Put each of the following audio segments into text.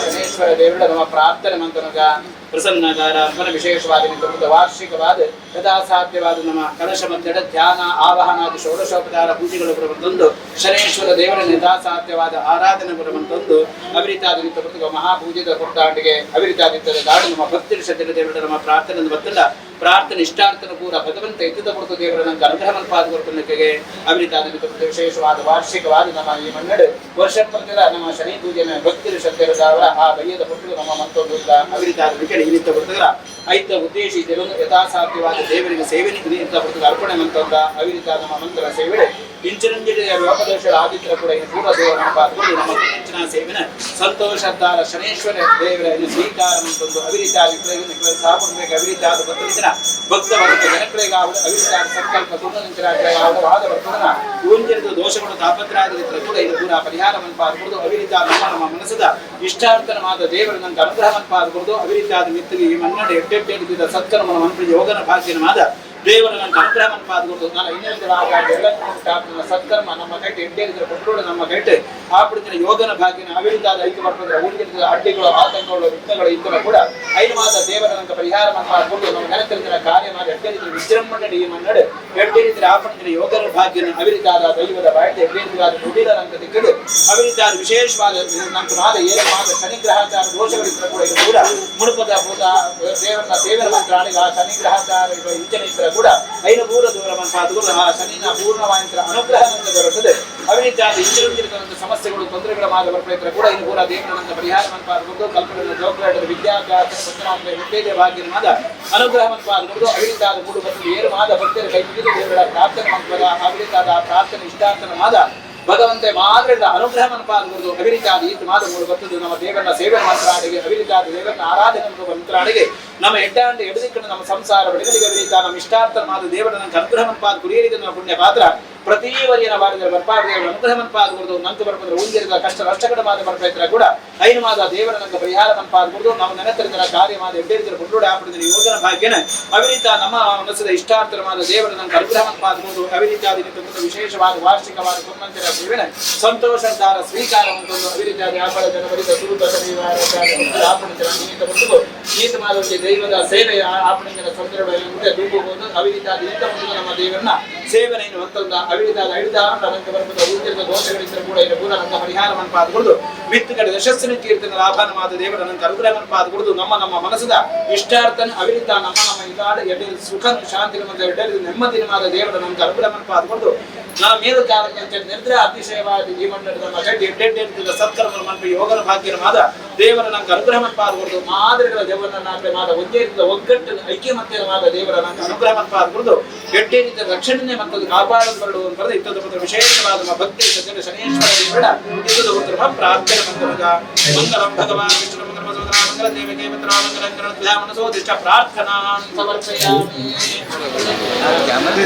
ಶನೇಶ್ವರ ದೇವರ ನಮ್ಮ ಪ್ರಾರ್ಥನೆ ಮಂತನಗ ಪ್ರಸನ್ನಕಾರ ವಿಶೇಷವಾದ ನಿಮಿತ್ತ ವಾರ್ಷಿಕವಾದ ಯಥಾಸಾಧ್ಯವಾದ ನಮ್ಮ ಕಲಶ ಮಂದಿರ ಧ್ಯಾನ ಆವಾಹನಾದಿ ಷೋಡಶೋಪಚಾರ ಪೂಜೆಗಳು ಬರುವಂತೊಂದು ಶನೇಶ್ವರ ದೇವರ ಯಥಾಸಾಧ್ಯವಾದ ಆರಾಧನೆ ಬರುವಂತೊಂದು ಅವಿರಿತಾದ ನಿಮಿತ್ತ ಮಹಾಪೂಜೆದ ಕೊಟ್ಟಾಟಿಗೆ ಅವಿರಿತಾದಿತ್ತದ ದಾಡು ನಮ್ಮ ಭಕ್ತಿ ಶ್ರದ್ಧೆ ದೇವರ ನಮ್ಮ ಪ್ರಾರ್ಥನೆ ಗೊತ್ತಿಲ್ಲ ಪ್ರಾರ್ಥನೆ ಇಷ್ಟಾರ್ಥನ ಪೂರ ಭಗವಂತ ಇದ್ದ ಕೊಡ್ತು ದೇವರ ನಂಗೆ ಅನುಗ್ರಹ ಮನ್ಪಾದ ಕೊಡ್ತನಕ್ಕೆ ಅವಿರಿತಾದ ನಿಮಿತ್ತ ವಿಶೇಷವಾದ ವಾರ್ಷಿಕವಾದ ನಮ್ಮ ಈ ಮನ್ನಡು ವರ್ಷ ಪ್ರತಿಲ ನಮ್ಮ ಶನಿ ಪೂಜೆನ ಭಕ್ತಿ ಶ್ರದ್ಧೆ ಆ ಬಯ್ಯದ ಕೊಟ್ಟು ನಮ್ಮ ಮಂತೊಂದು ಅವಿರಿತಾದ ವಿಕೆಟ್ ನಿಮಿತ್ತ ಬರ್ತದ್ರ ಐತ ಉದ್ದೇಶ ಇದೆಲ್ಲೊಂದು ಯಥಾಸಾಧ್ಯವಾದ ದೇವರಿಗೆ ಸೇವೆ ನಿಮಿತ್ತ ಬರ್ತದ ಅರ್ಪಣೆ ಮಂತೊಂದ ಅವಿರಿತ ನಮ್ಮ ಮಂತ್ರ ಸೇವೆ ಇಂಚಿನಂಜಿನ ಲೋಕದೋಷಗಳ ಆದಿತ್ಯ ಕೂಡ ಈ ಪೂರ್ವ ದೇವರ ನಮ್ಮ ನಮ್ಮ ಸೇವೆನ ಸಂತೋಷದ್ದಾರ ಶನೇಶ್ವರ ದೇವರ ಸ್ವೀಕಾರ ಮಂತೊಂದು ಅವಿರಿತ ಸಾಪುರ್ಬೇಕು ಅವಿರಿತ ಆದ ಭಕ್ತರಿನ ಭಕ್ತ ವರ್ಗ ಜನಕ್ರಿಯೆಗಾವಡು ಅವಿರಿತ ಸಂಕಲ್ಪ ತುಂಡನಂಚರಾಗ್ರಹಾವಡು ವಾದ ಬರ್ತದನ ಊಂಜಿನದ ದೋಷಗಳು ತಾಪತ್ರಾದಿತ್ರ ಕೂಡ ಇದು ಪೂರ ಪರಿಹಾರ ಮನ್ಪಾದಬಹುದು ಅವಿರಿತ ನಮ್ಮ ನಮ್ಮ ಮನಸ್ಸದ ಇಷ್ಟಾರ್ಥನವಾದ ದೇವರ ನಂಗೆ ಅನುಗ್ರಹ ಮನ್ಪಾದಬಹುದು ಅವಿರಿತಾದ ಮಿತ್ತಿಗೆ ಈ ಮನ್ನಡೆ ಎಟ್ಟೆಟ್ಟೆಡಿದ್ದ ಸತ್ಕರ್ಮನ ಮನ್ಪು ಯೋಗನ ಭಾಗ್ಯನವಾದ ದೇವರ ನಂಗೆ ಅನುಗ್ರಹ ಮನ್ಪಾದಬಹುದು. ನಾನು ಇನ್ನೊಂದು ಸತ್ಕರ್ಮ ನಮ್ಮ ಕೈಟು ಎಡ್ಡೇರಿದ್ರೆ ಕೊಟ್ಟರು ನಮ್ಮ ಕೈಟು ಆ ಪುಡಿತಿನ ಯೋಗನ ಭಾಗ್ಯನ ಅವಿರಿತಾದ ಐಕ್ಯ ಮಾಡ್ಕೊಂಡ್ರೆ ಊರಿಗಿದ್ದ ಅಡ್ಡಿಗಳು ಆತಂಕಗಳು ವಿಘ್ನಗಳು ಇದ್ದರೂ ಕೂಡ ಐನವಾದ ದೇವರ ನಂಗೆ ಪರಿಹಾರ ಮನ್ಪಾದಬಹುದು. ನಮ್ಮ ನೆನತಿರಿದ ಕಾರ್ಯ ಮಾಡಿ ಎಡ್ಡೇರಿದ್ರೆ ವಿಜೃಂಭಣೆ ಈ ಮನ್ನಡೆ ಎಡ್ಡೇರಿದ್ರೆ ಆ ಪುಡಿತಿನ ಯೋಗನ ಭಾಗ್ಯನ ಅವಿರಿತಾದ ದೈವದ ಬಾಯ್ತೆ ಎಡ್ಡೇರಿದಾದ ನುಡಿದ ನಂಗೆ ದಿಕ್ಕದು ಅವಿರಿತಾದ ವಿಶೇಷವಾದ ನಂಗೆ ಮಾದ ಏಳು ಮಾದ ಶನಿಗ್ರಹಾಚಾರ ದೋಷಗಳಿದ್ರೆ ಕೂಡ ಇದು ಕೂಡ ಮುಡುಪದ ಭೂತ ದೇವರನ್ನ ಸೇವನ ಮಂತ್ರಾಣಿಗೆ ಆ ಶನಿಗ್ರಹಾಚಾರ ಇಂಚನೆ ಇದ್ದರೆ ಕೂಡ ಐನು ಪೂರ ದೂರ ಮನ್ಪಾದಗಳು ಆ ಶನಿನ ಪೂರ್ಣವಾಯಂತ್ರ ಅನುಗ್ರಹ ನಂಗೆ ದೊರಕುತ್ತದೆ. ಅವಿರಿತಾದ ಇಂಚಿನಂಚಿನ ಸಮಸ್ಯೆಗಳು ತೊಂದರೆಗಳ ಮಾದ ಬರ್ಪೇತ್ರ ಕೂಡ ಇನ್ನು ಪೂರ ದೇವರನ್ನ ಪರಿಹಾರ ಮನ್ಪಾದಬಹುದು. ಕಲ್ಪನೆ ಜೋಗ್ರಾಟದ ವಿದ್ಯಾಭ್ಯಾಸ ಪುತ್ರನಾಥ ಭಾಗ್ಯನವಾದ ಅನುಗ್ರಹ ಮನ್ಪಾದಬಹುದು. ಅವಿರಿತಾದ ಮೂಡು ಮತ್ತು ಏರು ಮಾದ ಭಕ್ತರ ಕೈ ಮುಗಿದು ದೇವರ ಪ್ರಾರ್ಥನೆ ಮಂತ್ರದ ಅವಿರಿತಾದ ಪ್ರಾರ್ಥನೆ ಇಷ್ಟಾರ್ಥನವಾದ ಭಗವಂತೆ ಮಾತ್ರ ಅನುಗ್ರಹ ಮನ್ಪಾದಬಹುದು. ಅವಿರಿತಾದ ಈತ ಮಾದ ಮೂಡು ಬರ್ತದೆ ನಮ್ಮ ದೇವರನ್ನ ಸೇವನ ಮಂತ್ರಾಡಿಗೆ ಅವಿರಿತಾದ ದೇವರನ್ನ ಆರಾಧನೆ ಮಂತ್ರಾಡಿಗೆ ನಮ್ಮ ಎಡ್ಡಾಂಡ ಎಡದಿಕ್ಕನ್ನು ನಮ್ಮ ಸಂಸಾರ ಬಡಗಲಿಗೆ ಅವಿರಿತ ನಮ್ಮ ಇಷ್ಟಾರ್ಥನವಾದ ದೇವರ ನಂಗೆ ಅನುಗ್ರಹ ಮನ್ಪಾದ ಕುರಿಯರಿಗೆ ನಮ್ಮ ಪುಣ್ಯ ಪಾತ್ರ ಪ್ರತಿ ವರಿಯನ ಬಾರಿದ ಬರ್ಪಾದ ದೇವರ ಅನುಗ್ರಹ ಮನ್ಪಾದಬಹುದು. ನಂತು ಬರ್ಪಂದ್ರೆ ಉಂದಿರದ ಕಷ್ಟ ನಷ್ಟಗಳ ಮಾದ ಬರ್ಪೇತ್ರ ಕೂಡ ಐನುವಾದ ದೇವರ ನಂಗೆ ಪರಿಹಾರ ಮನ್ಪಾದಬಹುದು. ನಮ್ಮ ನೆನತರಿದರ ಕಾರ್ಯವಾದ ಎಡ್ಡೇರಿದರ ಪುಟ್ಟೋಡೆ ಆಪಡಿದ ಯೋಗನ ಭಾಗ್ಯನ ಅವಿರಿತ ನಮ್ಮ ಮನಸ್ಸದ ಇಷ್ಟಾರ್ಥನವಾದ ದೇವರ ನಂಗೆ ಅನುಗ್ರಹ ಮನ್ಪಾದಬಹುದು. ಅವಿರಿತಾದ ವಿಶೇಷವಾದ ವಾರ್ಷಿಕವಾದ ಕುಮ್ಮಂತರ ಸೇವೆನ ಸಂತೋಷದಾರ ಸ್ವೀಕಾರ ಮಂತೊಂದು ಅವಿರಿತಾದ ವ್ಯಾಪಾರ ಜನವರಿದ ಸುರೂಪ ಶನಿವಾರ ಆಪಣಿತರ ನಿಮಿತ್ತ ಬಂದು ಈತ ಮಾದೊಂದು ದೈವದ ಸೇವೆಯ ಆಪಣಿಂಗನ ಸಂದರ್ಭ ದೂಪಬಹುದು. ಅವಿರಿತಾದ ಈತ ಬಂದು ನಮ್ಮ ದೇವರನ್ನ ಸೇವನೆಯನ್ನು ಹೊತ್ತೊಂದ ಅವಿರಿತಾದ ಐದಾರ ನಂಗೆ ಬರ್ಬದ ಊರ್ಜಿತ ದೋಷಗಳಿದ್ದರೆ ಕೂಡ ಇದು ಪೂರ ನಂಗೆ ಪರಿಹಾರ ಮನ್ಪಾದಬಹುದು. ಮಿತ್ತು ಕಡೆ ಯಶಸ್ಸಿನ ಕೀರ್ತನ ಲಾಭನವಾದ ದೇವರ ನಂಗೆ ಅನುಗ್ರಹ ಮನ್ಪಾದಬಹುದು. ನಮ್ಮ ನಮ್ಮ ಮನಸ್ಸದ ಇಷ್ಟಾರ್ಥನ ಅವಿರಿತ ನಮ್ಮ ನಮ್ಮ ಇದಾಡ ಎಡ್ಡೆ ಸುಖ ಶಾಂತಿ ಮತ್ತು ಎಡ್ಡೆ ನೆಮ್ಮದಿನವಾದ ದೇವರ ನಂಗೆ ಅನುಗ್ರಹ ಮನ್ಪಾದಬಹುದು. ನಾವು ಮೇಲು ಕಾಲಕ್ಕೆ ನಿರ್ದ್ರ ಅತಿಶಯವಾದ ಈ ಮಂಡಲದ ನಮ್ಮ ಗಡ್ಡಿ ಎಡ್ಡೆಡ್ಡೆ ಸತ್ಕರ್ಮ ಮನ್ಪ ಯೋಗನ ಭಾಗ್ಯನವಾದ ದೇವರ ನಂಗೆ ಅನುಗ್ರಹ ಮನ್ಪಾದಬಹುದು. ಮಾದರಿಗಳ ದೇವರನ್ನ ಮಾದ ಒಂದೇ ರೀತಿಯ ಒಗ್ಗಟ್ಟು ಐಕ್ಯಮತ್ಯವಾದ ದೇವರ ನಂಗೆ ಅನುಗ್ರಹ ಮನ್ಪಾದಬಹುದು. ಎಡ್ಡೆ ರೀತಿಯ ರಕ್ಷಣೆ ಮತ್ತು ಕಾಪಾಡಲು ಬರಲು ಅಂತ ಇತ್ತದ ಪತ್ರ ವಿಶೇಷವಾದ ನಮ್ಮ ಭಕ್ತಿ ಸಜ್ಜನ ಶನೇಶ್ವರ ದೇವರ ಇತ್ತದ ಪತ್ರ ಪ್ರಾರ್ಥನೆ ಮಂತ್ರಗ ಮಂಗಲಂ ಭಗವಾನ್ ವಿಷ್ಣು ಮಂಗಲ ಮಂಗಲ ದೇವಕೆ ಮಿತ್ರ ಮಂಗಲ ಮನಸೋದಿಷ್ಟ ಪ್ರಾರ್ಥನಾ ಸಮರ್ಪಯಾಮಿ. ಕ್ಯಾಮರಾ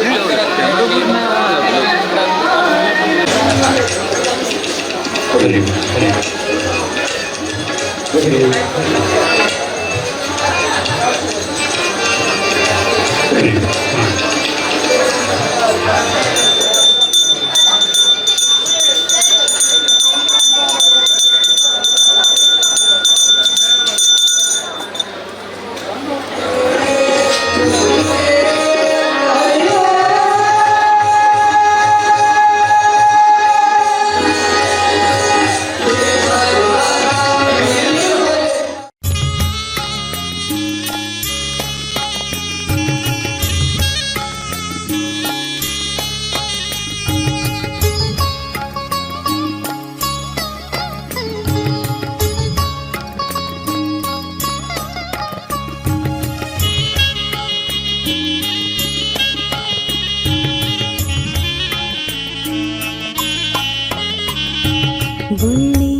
ಬುಳ್ಳಿ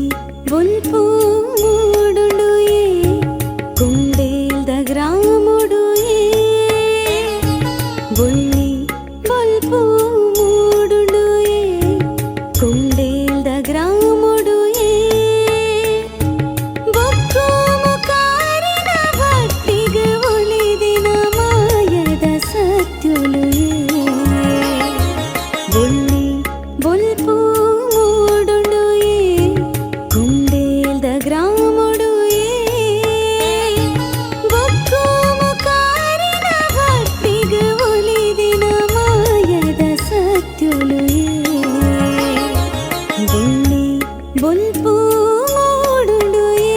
ಬುಲ್ಪು ಮೂಡುಂಡುಯೇ ಕುಂಡೇಲ್ದ ಗ್ರಾಮುಡುಯೇ ಬುಳ್ಳಿ ಬುಲ್ಪು ಮೂಡುಂಡುಯೇ ಕುಂಡೇಲ್ದ ಗ್ರಾಮುಡುಯೇ ಬೊಕ್ಕೋ ಮುಖಾರಿನ ಭಕ್ತಿಗ ಉಳಿದಿನ ಮಾಯದ ಸತ್ಯುಲುಯೇ ಬುಳ್ಳಿ ಬುಲ್ಪು ಮೂಡುಂಡುಯೇ ಕುಂಡೇಲ್ದ ಗ್ರಾಮುಡುಯೇ ಬೊಕ್ಕೋ ಮುಖಾರಿನ ಭಕ್ತಿಗ ಉಳಿದಿನ ಮಾಯದ ಸತ್ಯುಲುಯೇ ಬುಳ್ಳಿ ಬುಲ್ಪು ಮೂಡುಂಡುಯೇ.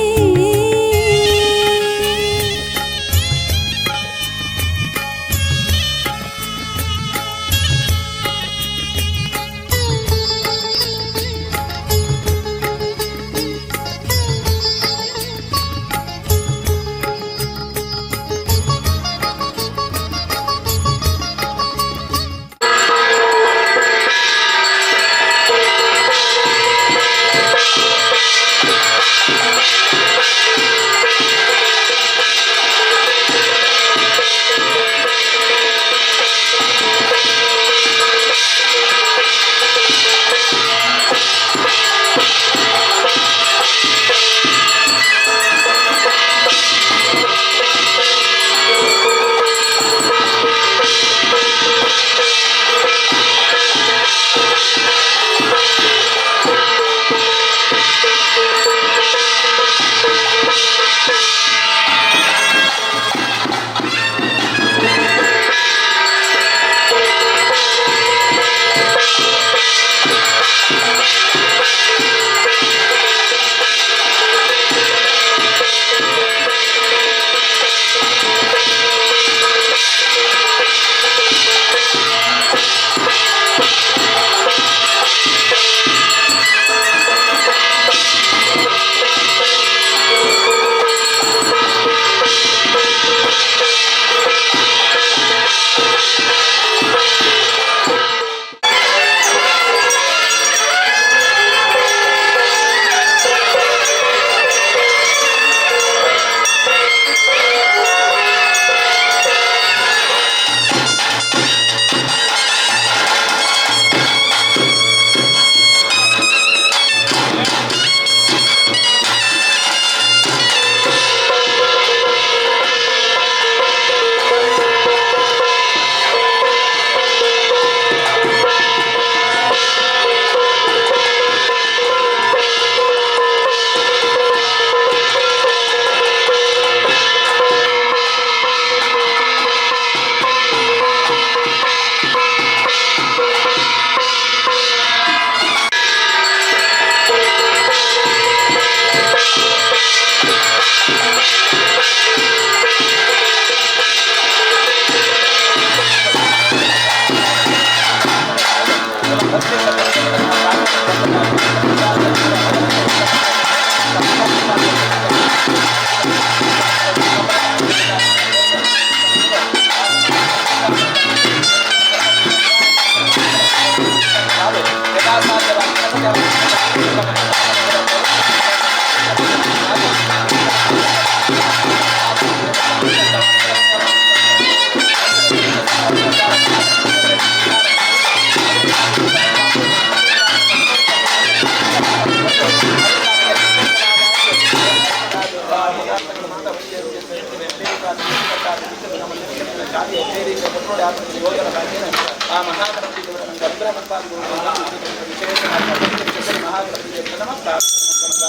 ನಮ ಪ್ರಾರ್ಥನೆ ಮಲ್ಪುನಗ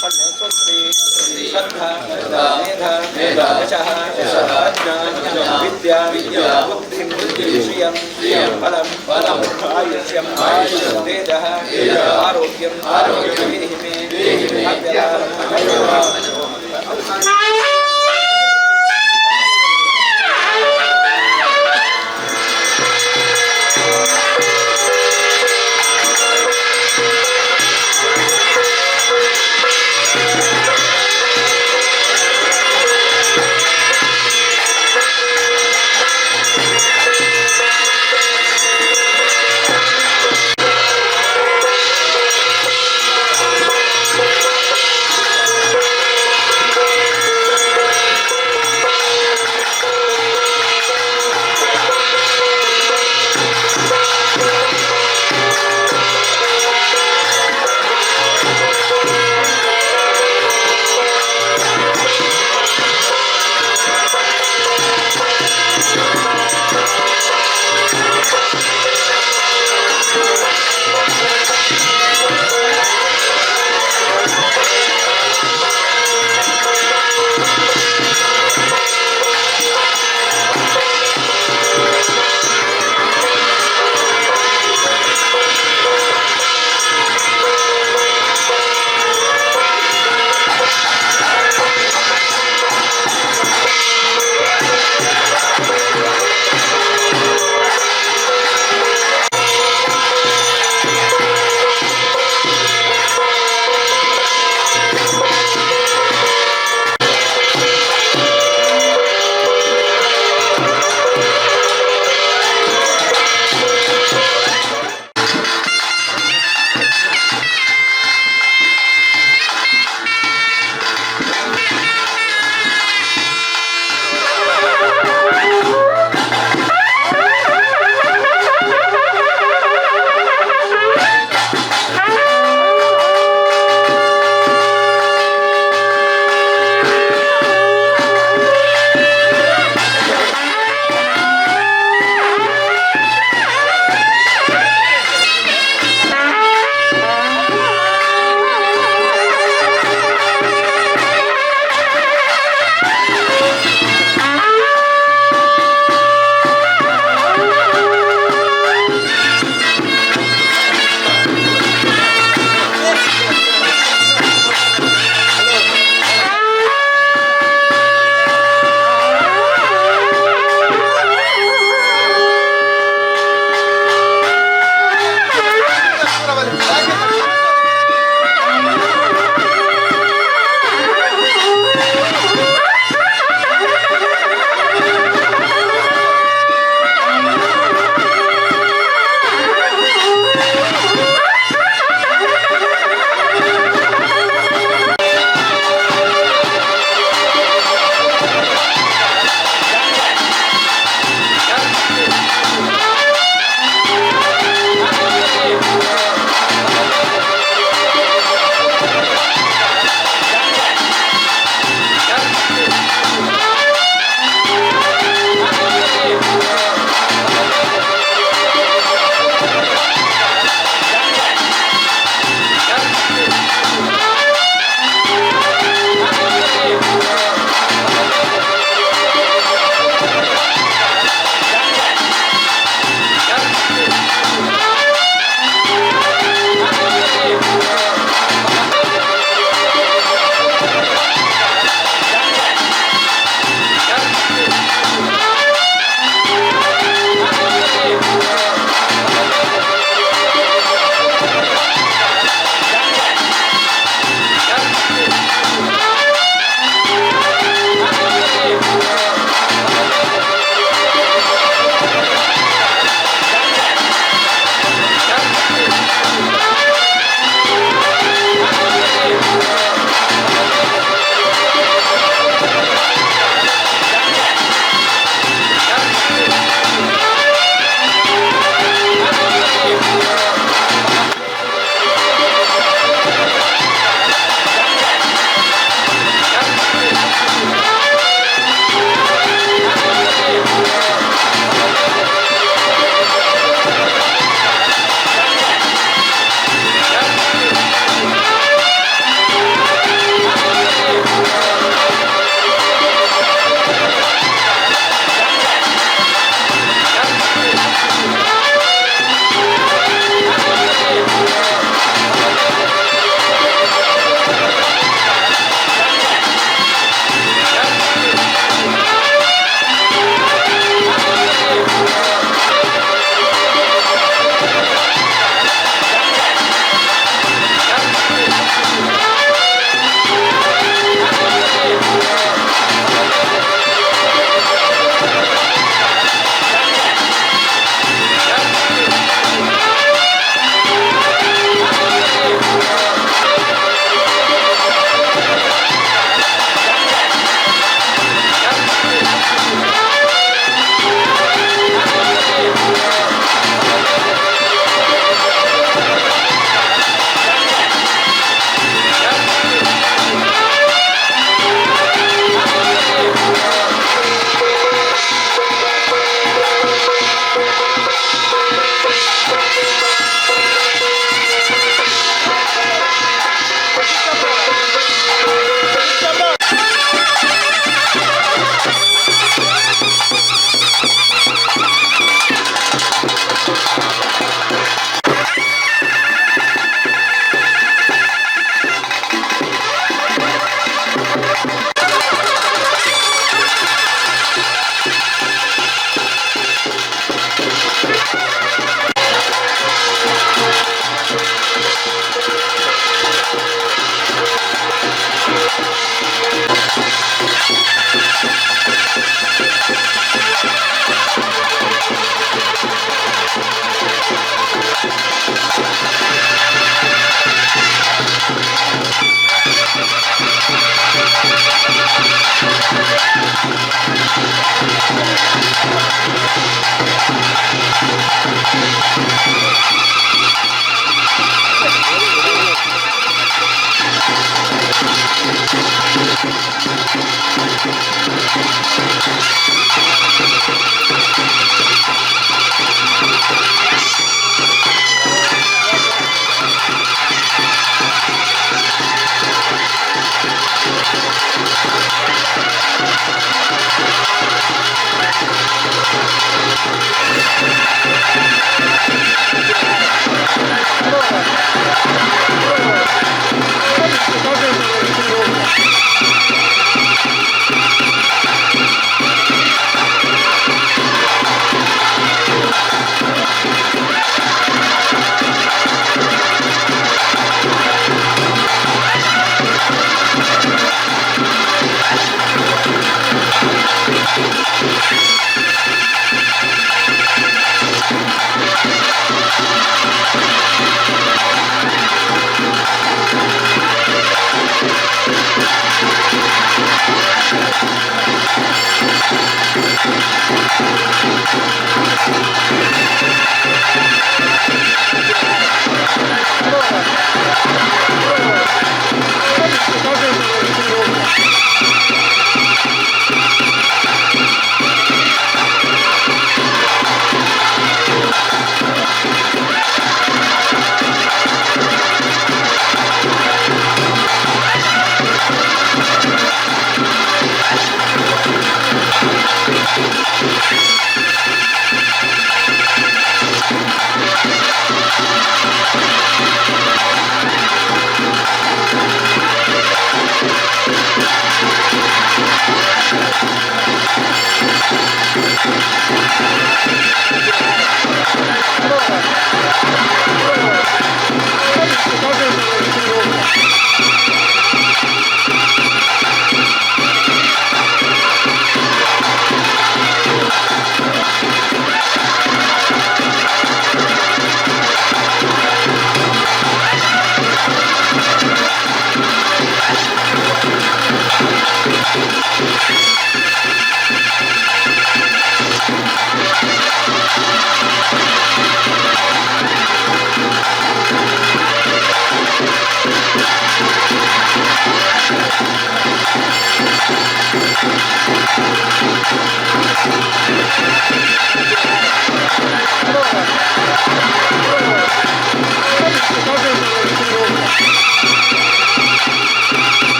ಪಣ್ಣೆ ಸ್ವಸ್ತಿ ಶ್ರದ್ಧಾ ಮೇಧ ಯಶಃ ಪ್ರಜ್ಞಾ ವಿದ್ಯಾ ಬುದ್ಧಿಂ ಶ್ರಿಯಂ ಬಲಂ ಆಯುಷ್ಯಂ ತೇಜಃ ಆರೋಗ್ಯಂ ದೇಹಿ ಮೇ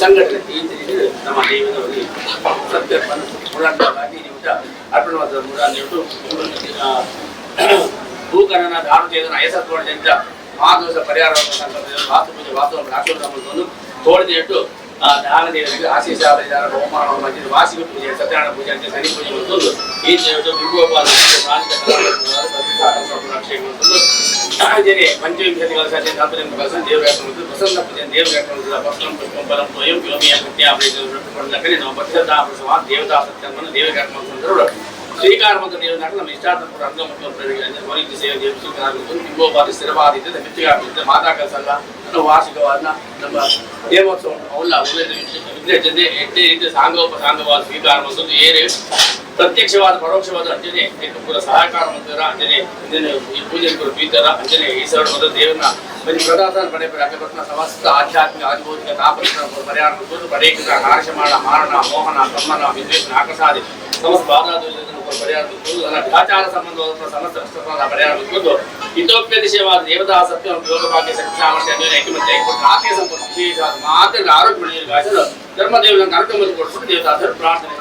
ಸಂಘಟನೆ ಈ ನಮ್ಮ ದೈವದವರಿಗೆ ಸತ್ಯ ಅರ್ಪಣವಾದ ಭೂಕರಣ ದಾರುತೇದನ ಐಸತ್ವದಿಂದ ಮಹಾದೋಷ ಪರಿಹಾರ ವಾಸ್ತು ಪೂಜೆ ವಾಸ್ತು ಆಶೀರ್ವಾದ ತೋಳದ ಇಟ್ಟು ದಾನದೇವರಿಗೆ ಆಶೀಷ ಹೋಮ ವಾರ್ಷಿಕ ಪೂಜೆ ಸತ್ಯನಾರಾಯಣ ಪೂಜೆ ಅಂತ ಶನಿ ಪೂಜೆ ಮತ್ತು ಈ ಗುರುಗೋಪಾಲ ಅಂಜನೆ ಪಂಚವಿಂಶತಿ ಕಲಶ ನಲ್ಪತ್ತೆಂಟು ಕಲಶ ದೇವರ ಪ್ರಸನ್ನ ಪೂಜೆ ದೇವರ ವಸ್ತ್ರಂ ಪುಷ್ಪಂ ಫಲಂ ತೋಯಂ ಯೋಮಿಯ ಕೃತ್ಯಾಪೇಕ್ಷೆ ನಾವು ಭಕ್ತದಾಪೃಷವ ದೇವತಾ ಸತ್ಯವನ್ನು ದೇವರ ಸ್ವೀಕಾರ ಮತ್ತು ದೇವನಾಟ ನಮ್ಮ ಇಷ್ಟಾರ್ಥ ಕೂಡ ಅಂಗ ಮತ್ತು ವೈದ್ಯ ಸೇವೆ ದೇವ ಸ್ವೀಕಾರ ಬಿಂಬೋಪಾದಿ ಸ್ಥಿರವಾದಿದ್ದ ಮಿತ್ತಿಗಾಗ್ತದೆ ಮಾತಾ ಕಲಸಲ್ಲ ನಮ್ಮ ವಾರ್ಷಿಕವಾದ ನಮ್ಮ ದೇವೋತ್ಸವ ಅವಲ್ಲ ವಿಘ್ನ ಎಟ್ಟೆ ರೀತಿಯ ಸಾಂಗೋಪ ಸಾಂಗವಾದ ಸ್ವೀಕಾರ ಮತ್ತು ಏನೇ ಪ್ರತ್ಯಕ್ಷವಾದ ಪರೋಕ್ಷವಾದ ಅಂಜನೆ ಪೂರ ಸಹಕಾರ ಮಂತ್ರ ಅಂಜನೆ ಈ ಪೂಜೆ ಕೂಡ ಬೀತರ ಅಂಜನೆ ಈ ಸರಳ ಮೊದಲು ದೇವನ ಬನ್ನಿ ಪ್ರದಾಸ ಪಡೆ ಪಡೆಪಟ್ನ ಸಮಸ್ತ ಆಧ್ಯಾತ್ಮಿಕ ಆದಿಭೌತಿಕ ತಾಪತ್ರ ಪರಿಹಾರ ಪಡೇಕೃತ ಹಾರ್ಷಮಾಣ ಮಾರಣ ಮೋಹನ ತಮ್ಮನ ವಿದ್ವೇಷ ನಾಕಸಾದಿ ಸಮಸ್ತ ಬಾಧಾದೋಷಗಳನ್ನು ಪರಿಹಾರ ಗ್ರಹಚಾರ ಸಂಬಂಧವಾದ ಸಮಸ್ತ ಕಷ್ಟಗಳನ್ನು ಪರಿಹಾರ ಬಿಟ್ಕೊಂಡು ಇತೋಪ್ಯ ದಿಶೆವಾದ ದೇವತಾ ಸತ್ಯ ಯೋಗ ಭಾಗ್ಯ ಶಕ್ತಿ ಸಾಮರ್ಥ್ಯ ಅನ್ಯೋನ್ಯ ಐಕ್ಯಮತ್ಯ ಐಕ್ಯಮತ್ಯ ಆತ್ಮೀಯ ಸಂಪತ್ತು ವಿಶೇಷವಾದ ಮಾತ್ರ ಆರೋಗ್ಯ ಬೆಳೆಯಲು ಧರ್ಮದೇವನ ಕಾರ್ಯಕ್ರಮದಲ್ಲಿ ಕೊಟ್ಬಿಟ್ಟು ದೇವತಾಸರು ಪ್ರಾರ್ಥನೆ.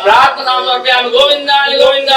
ಪ್ರಾರ್ಥನಾ ಗೋವಿಂದ ಗೋವಿಂದ.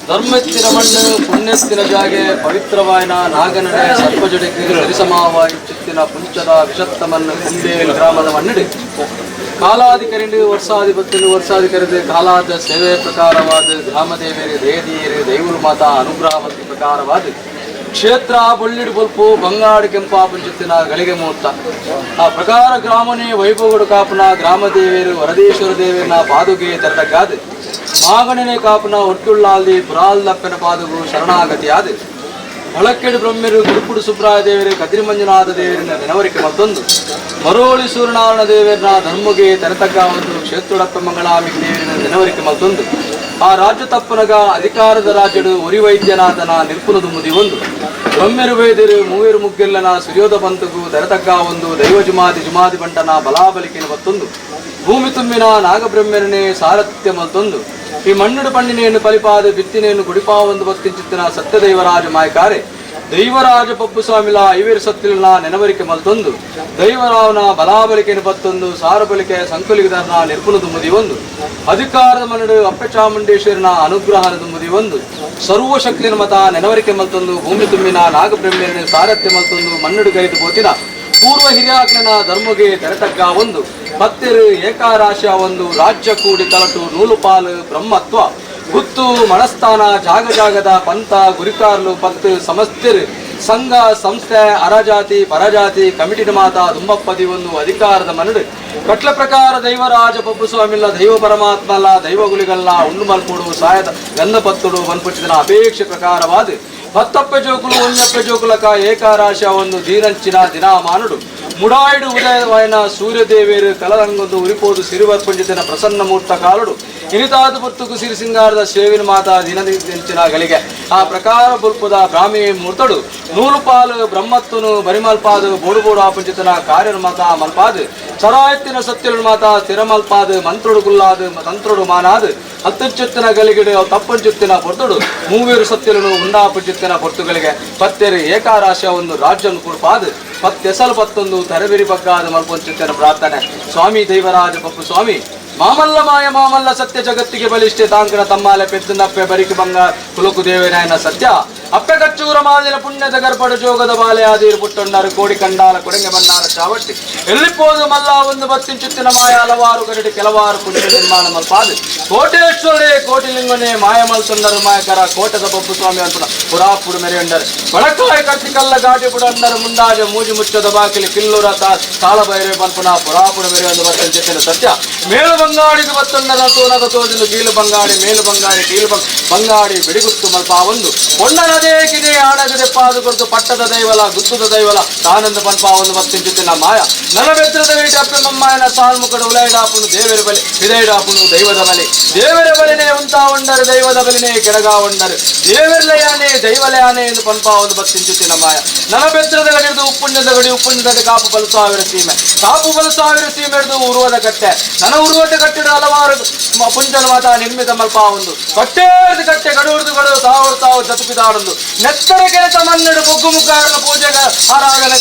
ಧರ್ಮಸ್ಥಿರ ಮಣ್ಣು ಪುಣ್ಯಸ್ಥಿರ ಜಾಗೆ ಪವಿತ್ರವಾಯನ ನಾಗನಡೆ ಸರ್ಪಜಡಿಗೆ ಸರಿಸಮವಾಯು ಚಿತ್ತಿನ ಪುಂಚದ ವಿಷತ್ತಮನ್ನು ಕುಂಬೇಲ್ ಗ್ರಾಮದ ಮಣ್ಣಿಡಿ ಕಾಲಾಧಿಕರಿಂಡು ವರ್ಷಾಧಿಪತಿನು ವರ್ಷಾಧಿಕರಿದು ಕಾಲಾದ ಸೇವೆ ಪ್ರಕಾರವಾದ ಗ್ರಾಮದೇವಿಯರು ದೇದಿಯರು ದೈವರು ಮಾತಾ ಅನುಗ್ರಹವತಿ ಪ್ರಕಾರವಾದ ಕ್ಷೇತ್ರ ಬೊಳ್ಳಿಡು ಬೊಲ್ಪು ಬಂಗಾಡು ಕೆಂಪಾ ಪುಂಚತ್ತಿನ ಗಳಿಗೆ ಮುಹೂರ್ತ ಆ ಪ್ರಕಾರ ಗ್ರಾಮನೇ ವೈಭವಡು ಕಾಪುನ ಗ್ರಾಮದೇವಿಯರು ವರದೇಶ್ವರ ದೇವಿಯನ ಪಾದುಗೆ ತೆರತಕ್ಕಾದ ಮಾಗಣನೆ ಕಾಪುನ ಒಟ್ಟುಳ್ಳಾಲ್ದಿ ಪುರಾಲ್ದಪ್ಪನ ಪಾದುಗು ಶರಣಾಗತಿಯಾದ ಬಳಕೆಡು ಬ್ರಹ್ಮರು ಗುರುಪುಡು ಸುಬ್ರಾಯ ದೇವರು ಕದ್ರಿ ಮಂಜುನಾಥ ದೇವರನ್ನ ನೆನವರಿಕೆ ಮತ್ತೊಂದು ಮರೋಳಿ ಸೂರ್ಯನಾರಾಯಣ ದೇವರನ್ನ ಧರ್ಮಗೆ ತೆರತಕ್ಕ ಒಂದು ಕ್ಷೇತ್ರಡಪ್ಪ ಮಂಗಳಾಮಿಗೆ ದೇವರನ್ನ ನೆನವರಿಕೆ ಮತ್ತೊಂದು ಆ ರಾಜ್ಯ ತಪ್ಪನಗ ಅಧಿಕಾರದ ರಾಜ್ಯಡು ಒರಿ ವೈದ್ಯನಾಥನ ನಿರ್ಪುನದು ಮುದಿ ಒಂದು ಬ್ರಹ್ಮೆರು ವೇದಿರು ಮೂವೇರು ಮುಗ್ಗೆಲ್ಲನ ಸುರ್ಯೋದ ಬಂತುಗು ದರತಗ್ಗ ಒಂದು ದೈವ ಜುಮಾದಿ ಜುಮಾದಿ ಬಂಟನ ಬಲಾಬಲಿಕೆನ ಬತ್ತೊಂದು ಭೂಮಿ ತುಂಬಿನ ನಾಗಬ್ರಹ್ಮರನೇ ಸಾರಥ್ಯ ಮಲ್ತೊಂದು ಈ ಮಣ್ಣುಡು ಪಣ್ಣಿನೆಯನ್ನು ಫಲಿಪಾದ ಬಿತ್ತಿನೆಯನ್ನು ಗುಡಿಪಾವೊಂದು ಬತ್ತಿಂಚಿತ್ತಿನ ಸತ್ಯದೈವರಾಜ ಮಾಯಕಾರೆ ದೈವರಾಜ ಪಪ್ಪು ಸ್ವಾಮಿಲ ಐವೇರು ಸತ್ತಿಲನ ನೆನವರಿಕೆ ಮಲ್ತೊಂದು ದೈವರಾವನ ಬಲಾಬಲಿಕೆಯನ್ನು ಬತ್ತೊಂದು ಸಾರಬಲಿಕೆ ಸಂಕುಲಿಗದರ್ನ ನಿರ್ಪುಣ ದುಮ್ಮದಿ ಒಂದು ಅಧಿಕಾರದ ಮನಡು ಅಪ್ಪೆ ಚಾಮುಂಡೇಶ್ವರನ ಅನುಗ್ರಹನ ದುಮ್ಮದಿ ಒಂದು ಸರ್ವಶಕ್ತಿನ ಮತ ನೆನವರಿಕೆ ಮಲ್ತೊಂದು ಭೂಮಿ ತುಂಬಿನ ನಾಗಬ್ರಹ್ಮರನ ಸಾರಥ್ಯ ಮಲ್ತೊಂದು ಮಣ್ಣುಡು ಗೈದು ಪೋತಿನ ಪೂರ್ವ ಹಿರಿಯಾಜ್ಞನ ಧರ್ಮಗೆ ತೆರೆತಗ್ಗ ಒಂದು ಪತ್ತೆರು ಏಕಾರಾಶ ಒಂದು ರಾಜ್ಯ ಕೂಡಿ ತಲಟು ನೂಲುಪಾಲು ಬ್ರಹ್ಮತ್ವ ಗುತ್ತು ಮಣಸ್ಥಾನ ಜಾಗ ಜಾಗದ ಪಂಥ ಗುರಿಕಾರ್ಲು ಪತ್ತು ಸಮಸ್ತಿರು ಸಂಘ ಸಂಸ್ಥೆ ಅರಜಾತಿ ಪರಜಾತಿ ಕಮಿಟಿನ ಮಾತಾ ದುಂಬಪ್ಪದಿ ಒಂದು ಅಧಿಕಾರದ ಮನಡು ಕಟ್ಲ ಪ್ರಕಾರ ದೈವರಾಜ ಪಪ್ಪು ಸ್ವಾಮಿಲ್ಲ ದೈವ ಪರಮಾತ್ಮಲ್ಲ ದೈವಗುಲಿಗಲ್ಲ ಉಣ್ಣು ಮಲ್ಪುಡು ಸಾಯದ ಗಂಧಪತ್ತುಡು ಮನ್ಪುಚಿದನ ಅಪೇಕ್ಷೆ ಪ್ರಕಾರವಾದ ಪತ್ತಪ್ಪೆ ಜೋಕುಲು ಒಂಜಪ್ಪೆ ಜೋಕುಲಕ ಏಕಾರಾಶ ಒಂದು ದೀನಂಚಿನ ದಿನಾಮಾನುಡು ಮುಡಾಯಿಡು ಉದಯವಾಯನ ಸೂರ್ಯದೇವೇರು ಕಲರಂಗೊಂದು ಉರಿಪೋದು ಸಿರಿವರ್ಪಂಜಿತನ ಪ್ರಸನ್ನ ಮೂರ್ತ ಕಾಲುಡು ಇನಿತಾದ ಪುರ್ತುಕು ಸಿರಿ ಸಿಂಗಾರದ ಸೇವಿನ ಮಾತಾ ದಿನದಿಂಚಿನ ಗಳಿಗೆ ಆ ಪ್ರಕಾರ ಬುಲ್ಪುದ ಬ್ರಾಹ್ಮಿ ಮೂರ್ತಡು ನೂಲುಪಾಲು ಬ್ರಹ್ಮತ್ವನು ಬರಿಮಲ್ಪಾದು ಬೋಡು ಬೋಡು ಆಪಂಚಿತನ ಕಾರ್ಯನು ಮಾತಾ ಮಲ್ಪಾದು ಚರಾಯತ್ತಿನ ಸತ್ಯಲು ಮಾತಾ ಸ್ಥಿರಮಲ್ಪಾದು ಮಂತ್ರುಡು ಗುಲ್ಲಾದು ತಂತ್ರುಡು ಮಾನಾದು ಹತ್ತುಚುತ್ತಿನ ಗಲಿಗಿಡು ತಪ್ಪಂಚುತ್ತಿನ ಪೊರ್ತುಡು ಮೂವೇರು ಸತ್ಯಲನು ಉಂಡಾಪಂಚುತ್ತಿನ ಪೊರ್ತುಗಳಿಗೆ ಪತ್ತೆರು ಏಕಾರಾಶ ಒಂದು ರಾಜ್ಯನು ಕುಡ್ಪಾದು ಪತ್ತೆಸಲು ಪತ್ತೊಂದು ತರಬಿರಿ ಬಗ್ಗಾದ ಮಲ್ಪೊಂಚುತ್ತಿನ ಪ್ರಾರ್ಥನೆ ಸ್ವಾಮಿ ದೈವರಾಜ ಪಪ್ಪು ಸ್ವಾಮಿ ಮಾಮಲ್ಲ ಮಾಯ ಮಾಮಲ್ಲ ಸತ್ಯ ಜಗತ್ತಿಗೆ ಬಲಿಷ್ಠೆ ತಾಂಕನ ತಮ್ಮಾಲೆ ಪೆತ್ತನಪ್ಪೆ ಬರಿಕೆ ಬಂಗಾರ ಕುಲಕು ದೇವನಾಯನ ಸತ್ಯ ಅಪ್ಪೆ ಕಚ್ಚೂರ ಮಾದಿನ ಪುಣ್ಯದ ಗರ್ಭಡು ಜೋಗದ ಬಾಲೆ ಆದೀರು ಪುಟ್ಟೊಂಡಾರು ಕೋಡಿ ಕಂಡಾಲ ಕೊಡಂಗೆ ಬನ್ನಾರ ಚಾವಟ್ಟಿ ಎಲ್ಲಿಪೋದು ಮಲ್ಲ ಒಂದು ಬತ್ತಿಂಚುತ್ತಿನ ಮಾಯ ಹಲವಾರು ಕರಡಿ ಕೆಲವಾರು ಪುಣ್ಯ ನಿರ್ಮಾಣ ಮಲ್ಪಾದು ಕೋಟೇಶ್ವರೇ ಕೋಟಿಲಿಂಗನೇ ಮಾಯ ಮಲ್ತೊಂಡರು ಮಾಯಕರ ಕೋಟದ ಬೊಬ್ಬು ಸ್ವಾಮಿ ಅಂತ ಪುರಾಪುಡು ಮೆರೆಯೊಂಡರು ಬಡಕಾಯ ಕರ್ತಿಕಲ್ಲ ಘಾಟಿ ಬುಡಂಡರು ಮುಂದಾಜ ಮೂಜಿ ಮುಚ್ಚದ ಬಾಕಿಲಿ ಕಿಲ್ಲೂರ ತಾಳಬೈರೆ ಪನ್ಪುನ ಪುರಾಪುಡು ಮೆರೆಯೊಂದು ಬತ್ತಂಚಿತ್ತಿನ ಸತ್ಯ ಮೇಲು ಬಂಗಾಡಿಗೆ ಬತ್ತೊಂಡರ ತೋನಗ ತೋಜಲು ಕೀಲು ಬಂಗಾಡಿ ಮೇಲು ಬಂಗಾಡಿ ಕೀಲು ಬಂಗಾಡಿ ಬಿಡಿಗುತ್ತು ಮಲ್ಪ ಒಂದು ಪೊಣ್ಣನದೇ ಕಿದೆ ಆಣಗದೆ ಪಾದು ಕೊರತು ಪಟ್ಟದ ದೈವಲ ಗುತ್ತದ ದೈವಲ ತಾನಂದ ಪನ್ಪ ಒಂದು ಬತ್ತಿಂಚುತ್ತಿನ ಮಾಯ ನನ್ನ ಬೆತ್ತರದ ವೀಟ ಅಪ್ಪೆ ಮಮ್ಮಾಯನ ಸಾಲ್ಮುಖಡ ಉಲೈಡಾಪುನು ದೇವರ ಬಲಿ ವಿದೈಡಾಪುನು ದೈವದ ಬಲಿ ದೇವರ ಬಲಿನೇ ಉಂಟಾ ಉಂಡರು ದೈವದ ಬಲಿನೇ ಕೆರಗಾ ಉಂಡರು ದೇವರಲಯಾನೆ ದೈವಲಯಾನೆ ಎಂದು ಪನ್ಪ ಒಂದು ಬತ್ತಿಂಚುತ್ತಿನ ಮಾಯ ನನ್ನ ಬೆತ್ತರದ ಗಡಿದು ಉಪ್ಪುಣ್ಯದ ಗಡಿ ಉಪ್ಪುಣ್ಯದ ಕಾಪು ಬಲು ಸಾವಿರ ಸೀಮೆ ಕಾಪು ಬಲು ಸಾವಿರ ಸೀಮೆ ಹಿಡಿದು ಉರುವದ ಕಟ್ಟೆ ನನ್ನ ಉರುವದ ಕಟ್ಟೆಡ ಹಲವಾರು ಪುಂಜನ ಮಾತ ನಿರ್ಮಿತ ಮಲ್ಪ ಒಂದು ಕಟ್ಟೇರ್ದು ಕಟ್ಟೆ ಗಡುವುದು ಗಡು ತಾವು ತಾವು ಜತುಪಿದಾಡೊಂದು ನೆತ್ತರ ಕೆಲಸ ಮನ್ನಡು ಬೊಗ್ಗು ಮುಖಾರನ ಪೂಜೆಗ ಆರಾಧನೆ.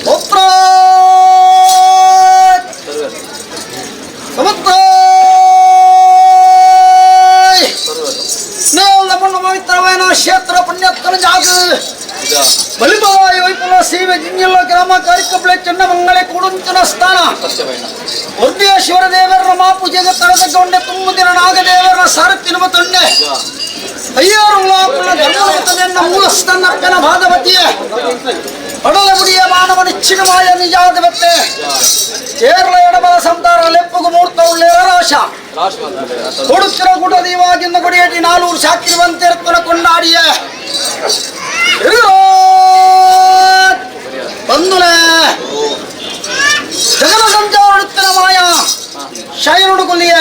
ಪುತ್ರ ಸಮುದ್ರ ನಮ್ಮ ಪವಿತ್ರವಾದ ಕ್ಷೇತ್ರ ಪುಣ್ಯತ್ವನ ಜಾಗ ಬಲಿಬಾಯಿ ವೈಪುಲ ಸೇವೆ ಜಿಂಜಿಲ್ಲ ಗ್ರಾಮ ಕಾರ್ಯಕ್ರಮ ಚೆನ್ನಮಂಗಳೆ ಕೂಡುಂಚನ ಸ್ಥಾನ ವರ್ದೇಶ್ವರ ದೇವರ ಮಾಪೂಜೆಗೆ ತಳೆದುಕೊಂಡೆ ತುಂಬುದಿನ ನಾಗದೇವರ ಸಾರತ್ತಿರುವ ತೊಂಡೆ ಅಯ್ಯಾರು ಧರ್ಮವತನೆನ್ನ ಮೂಲಸ್ಥಾನಕ್ಕನ ಭಾಗವತಿಯ ಪಡಲಗುಡಿಯ ಮಾನವ ನಿಚ್ಚಿನಮಾಯ ನಿಜಾಧಿಪತ್ಯ ಕೇರಳ ಎಡಬಲ ಸಂತಾರ ಲೆಪ್ಪುಗು ಮೂರ್ತ ಉಳ್ಳೇರ ರಾಶ ಕೊಡುತ್ತಿರ ಗುಡ ದೀವಾಗಿಂದ ಗುಡಿಯಟಿ ನಾಲೂರು ಶಾಕ್ರಿವಂತಿರ್ತನ ಕೊಂಡಾಡಿಯ ಬಂದುಲೆ ಜಗನ ಸಂಚಾರುತ್ತಿನ ಮಾಯ ಶಯನುಡು ಕೊಲಿಯ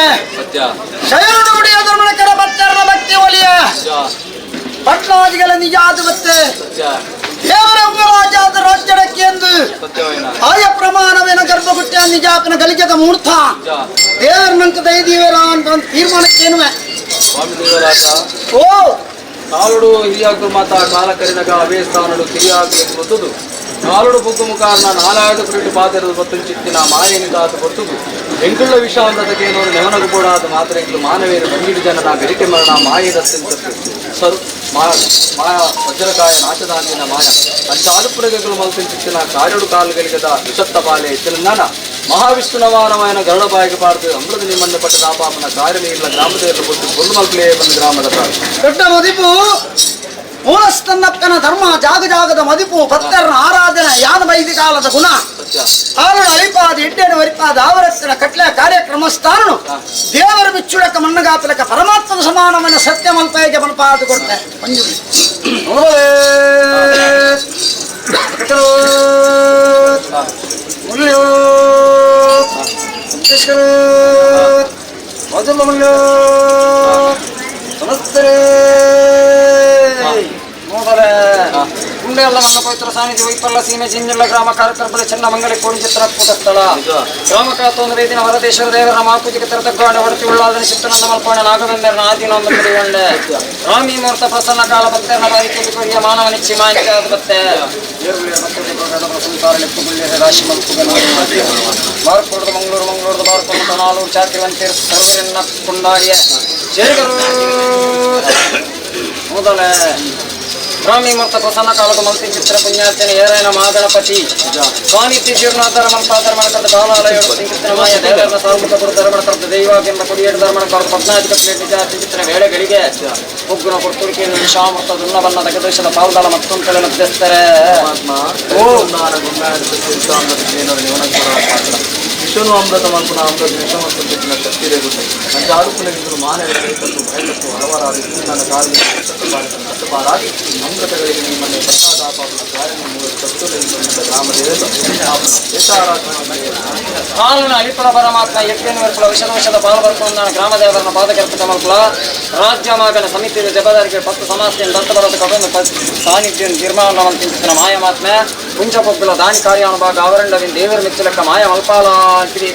ಶಯನುಡು ಗುಡಿಯ ಧರ್ಮಣಕರ ಭಕ್ತರ ಭಕ್ತಿ ಒಲಿಯ ಪಟ್ನಾದಿಗಳ ನಿಜಾಧಿಪತ್ಯ ದೇವರ ಉಪರಾಜಾದ ರಾಜ್ಯಡಕ್ಕೆ ಎಂದು ಆಯ ಪ್ರಮಾಣವೇನ ಗರ್ಭಗುಟ್ಟ ನಿಜಾಪನ ಗಲಿಜದ ಮೂರ್ತ ದೇವರ ನಂಕ ದಯದೀವರ ಅಂತ ಒಂದು ತೀರ್ಮಾನಕ್ಕೇನುವೆ ಸ್ವಾಮಿ ದೇವರಾಜ ಓ ಕಾಲುಡು ಹಿರಿಯಾಗು ಮಾತ ಕಾಲ ಕರಿನಗ ಅವೇ ಸ್ಥಾನಡು ಕಿರಿಯಾಗು ಗೊತ್ತದು ಕಾಲುಡು ಬುಗ್ಗು ಮುಖಾರ್ನ ನಾಲಾಯದು ಕುರಿತು ಪಾತೆರದು ಬತ್ತುಂಚಿತ್ತಿನ ಮಾಯನಿದಾತು ಗೊತ್ತದು ಎಂಕುಳ್ಳ ವಿಷಾಂತದಕೇನೋರು ನೆವನಗು ಬೋಡಾದ ಮಾತ್ರ ಎಂಕುಲು ಮಾನವೇರು ಬಂಗಿಡಿ ಜನನ ಬೆರಿಕೆ ಮರಣ ಮಾಯದತ್ತೆಂತ ಸರು ಮಾಯ ವಜ್ರಕಾಯ ನಾಶದಾಂತಿನ ಮಾಯ ಅಂಚಾದುಪುರಗೆಗಳು ಮಲ್ತಿಂಚಿತ್ತಿನ ಕಾರಡು ಕಾಲುಗಳಿಗದ ವಿಷತ್ತ ಬಾಲೆ ತೆಲಂಗಾಣ ಮಹಾವಿಷ್ಣುನವಾನವಾಯನ ಗರುಡ ಬಾಯಿಗೆ ಪಾರ್ದು ಅಮೃತ ನಿಮ್ಮನ್ನು ಪಟ್ಟ ದಾಪಾಪನ ಕಾರ್ಯನೀರ್ಲ ಗ್ರಾಮದೇವರು ಕೊಟ್ಟು ಕೊಲ್ಲು ಬಂದು ಗ್ರಾಮದ ದೊಡ್ಡ ಮದಿಪು ಮೂಲಸ್ಥನ್ನಪ್ಪನ ಧರ್ಮ ಜಾಗ ಜಾಗದ ಮದಿಪು ಭಕ್ತರನ ಆರಾಧನೆ ಯಾನ ವೈದಿ ಕಾಲದ ಗುಣ ಆರುಣ ಅಳಿಪಾದ ಎಡ್ಡೇನು ವರಿಪಾದ ಆವರತ್ತಿನ ಕಟ್ಲೆ ಕಾರ್ಯಕ್ರಮ ಸ್ಥಾನನು ದೇವರ ಬಿಚ್ಚುಳಕ ಮಣ್ಣಗಾಪಲಕ ಪರಮಾತ್ಮನ ಸಮಾನವನ್ನ ಸತ್ಯ ಮಲ್ಪಾಯಿಗೆ ಮಲ್ಪಾದ ಕೊಡ್ತೆ ಮಂಜು ಗುಂಡೆಲ್ಲ ಮನ್ನ ಪವಿತ್ರ ಸಾನ್ನಿಧ್ಯ ವೈಪಲ್ಲ ಸೀಮೆ ಜಿಂಜುಳ್ಳ ಗ್ರಾಮ ಕಾರ್ಯಕ್ರಮದ ಚೆನ್ನಮಂಗಲಿ ಕೋಡಿಂಚಿತ್ರ ಕೂಟಸ್ಥಳ ಗ್ರಾಮ ಕಾತೊಂದು ವೇದಿನ ವರದೇಶ್ವರ ದೇವರ ಮಾಪೂಜೆಗೆ ತರತಗ್ಗಾಡ ಹೊರತಿ ಉಳ್ಳಾದನ ಚಿತ್ತನಂದ ಮಲ್ಪಾಣ ನಾಗವೆಂಬೆರನ ಆದಿನೊಂದು ಕಡಿಗೊಂಡೆ ರಾಮಿ ಮುಹೂರ್ತ ಪ್ರಸನ್ನ ಕಾಲ ಭಕ್ತರನ ಬಾರಿ ಕೊರಿಯ ಮಾನವ ನಿಚ್ಚಿ ಮಾಹಿತಿ ಆದ ಬತ್ತೆ ರಾಶಿ ಬಾರ್ಕೋಡದ ಮಂಗಳೂರು ಮಂಗಳೂರದ ಬಾರ್ಕೋಡ ನಾಲೂರು ಚಾಕ್ರಿವಂತಿರ್ ಸರ್ವರನ್ನ ಕೊಂಡಾಡಿಯ ಜಯಗರು ಮೊದಲೇ ಬ್ರಾಹ್ಮಿ ಮುಹೂರ್ತ ಪ್ರಸನ್ನ ಕಾಲದ ಮಲ್ತಿ ಚಿತ್ರ ಪುಣ್ಯಾರ್ಚನೆ ಏರಾಯನ ಮಹಾಗಣಪತಿ ಸ್ವಾಮಿತ್ಯ ಜೀರ್ಣಾಧಾರ ಮಲ್ಪಾಧಾರ ಮಾಡಕರ್ತ ಬಾಲಾಲಯ ಸಂಕೀರ್ತನಮಾಯ ದೇವರ ಸಾರ್ಮುಖ ಗುರು ಧರ್ಮಣ ದೈವಾಗೆಂಬ ಕೊಡಿಯೇಡು ಧರ್ಮಣ ಕರ್ತ ಪದ್ನಾಧಿಕ ಚಿತ್ರ ವೇಳೆಗಳಿಗೆ ಉಗ್ರ ಕೊಡ್ತುಡಿಕೆಯನ್ನು ವಿಷಾಮೃತ ದುನ್ನಬನ್ನ ದಗದೋಷದ ಪಾಲ್ದಾಳ ಮತ್ತೊಂದು ಮಧ್ಯಸ್ಥರೇ. ವಿಶ್ವನು ಅಮೃತ ಮಲ್ಪುನ ಅಮೃತ ವಿಷಮತ್ತು ಶಕ್ತಿ ರೇಗುತ್ತೆ ಅಂಚ ಆರುಪುನಗಿಂತಲೂ ಮಾನವ ಕೈತತ್ತು ಭಯತತ್ತು ಹಲವಾರು ನನ್ನ ಕಾಲದಲ್ಲಿ ಪಾರಾಗಿ ಅಮೃತಗಳಿಗೆ ನಿಮ್ಮನ್ನೇ ಪ್ರಸಾದಾಪಾಪನ ಕಾರ್ಯ ಗ್ರಾಮದೇವತ ಹಾಲನ ಅಳಿಪುರ ಪರಮಾತ್ಮ ಯಜ್ಞ ವಿಷದೋಷದ ಪಾಲು ಬರ್ಕೊಂಡಾನ ಗ್ರಾಮದೇವರನ ಪಾದಕರ್ಪಿತ ಮಲ್ಪುಲ ರಾಜ್ಯ ಮಾಗನ ಸಮಿತಿಯ ಜಬದಾರಿಗೆ ಪತ್ತು ಸಮಾಸ್ತಿಯನ್ನು ದತ್ತ ಬರೋದ ಕಟೊಂದು ಸಾನ್ನಿಧ್ಯ ನಿರ್ಮಾಣ ತಿಂತಿನ ಮಾಯ ಮಾತ್ಮೆ ಪುಂಚ ಪೊಗ್ಗುಲ ದಾನಿ ಕಾರ್ಯಾನುಭಾಗ ಆವರಣವಿನ ದೇವರ ಮೆಚ್ಚಲಕ್ಕ ಮಾಯ ಮಲ್ಪಾಲ ಅಂತಿರಿ.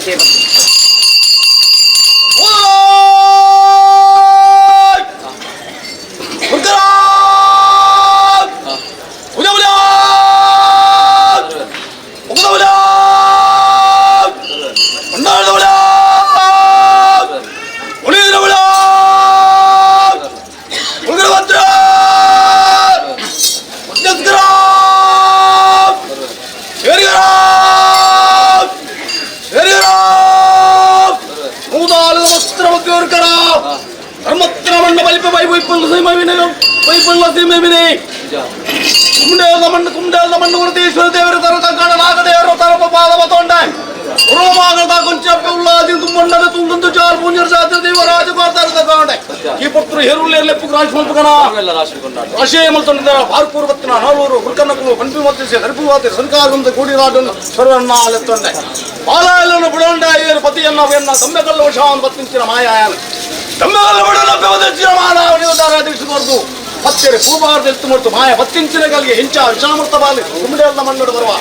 ಮಾಯ ಪತ್ತಿಂಚಿನ ಗಲ್ಗೆ ಹಿಂಚ ವಿಷಾಮೃತ ಬಾಲಿ ಕುಂಡೇಲ್ದ ಮಣ್ಣು ಬರುವ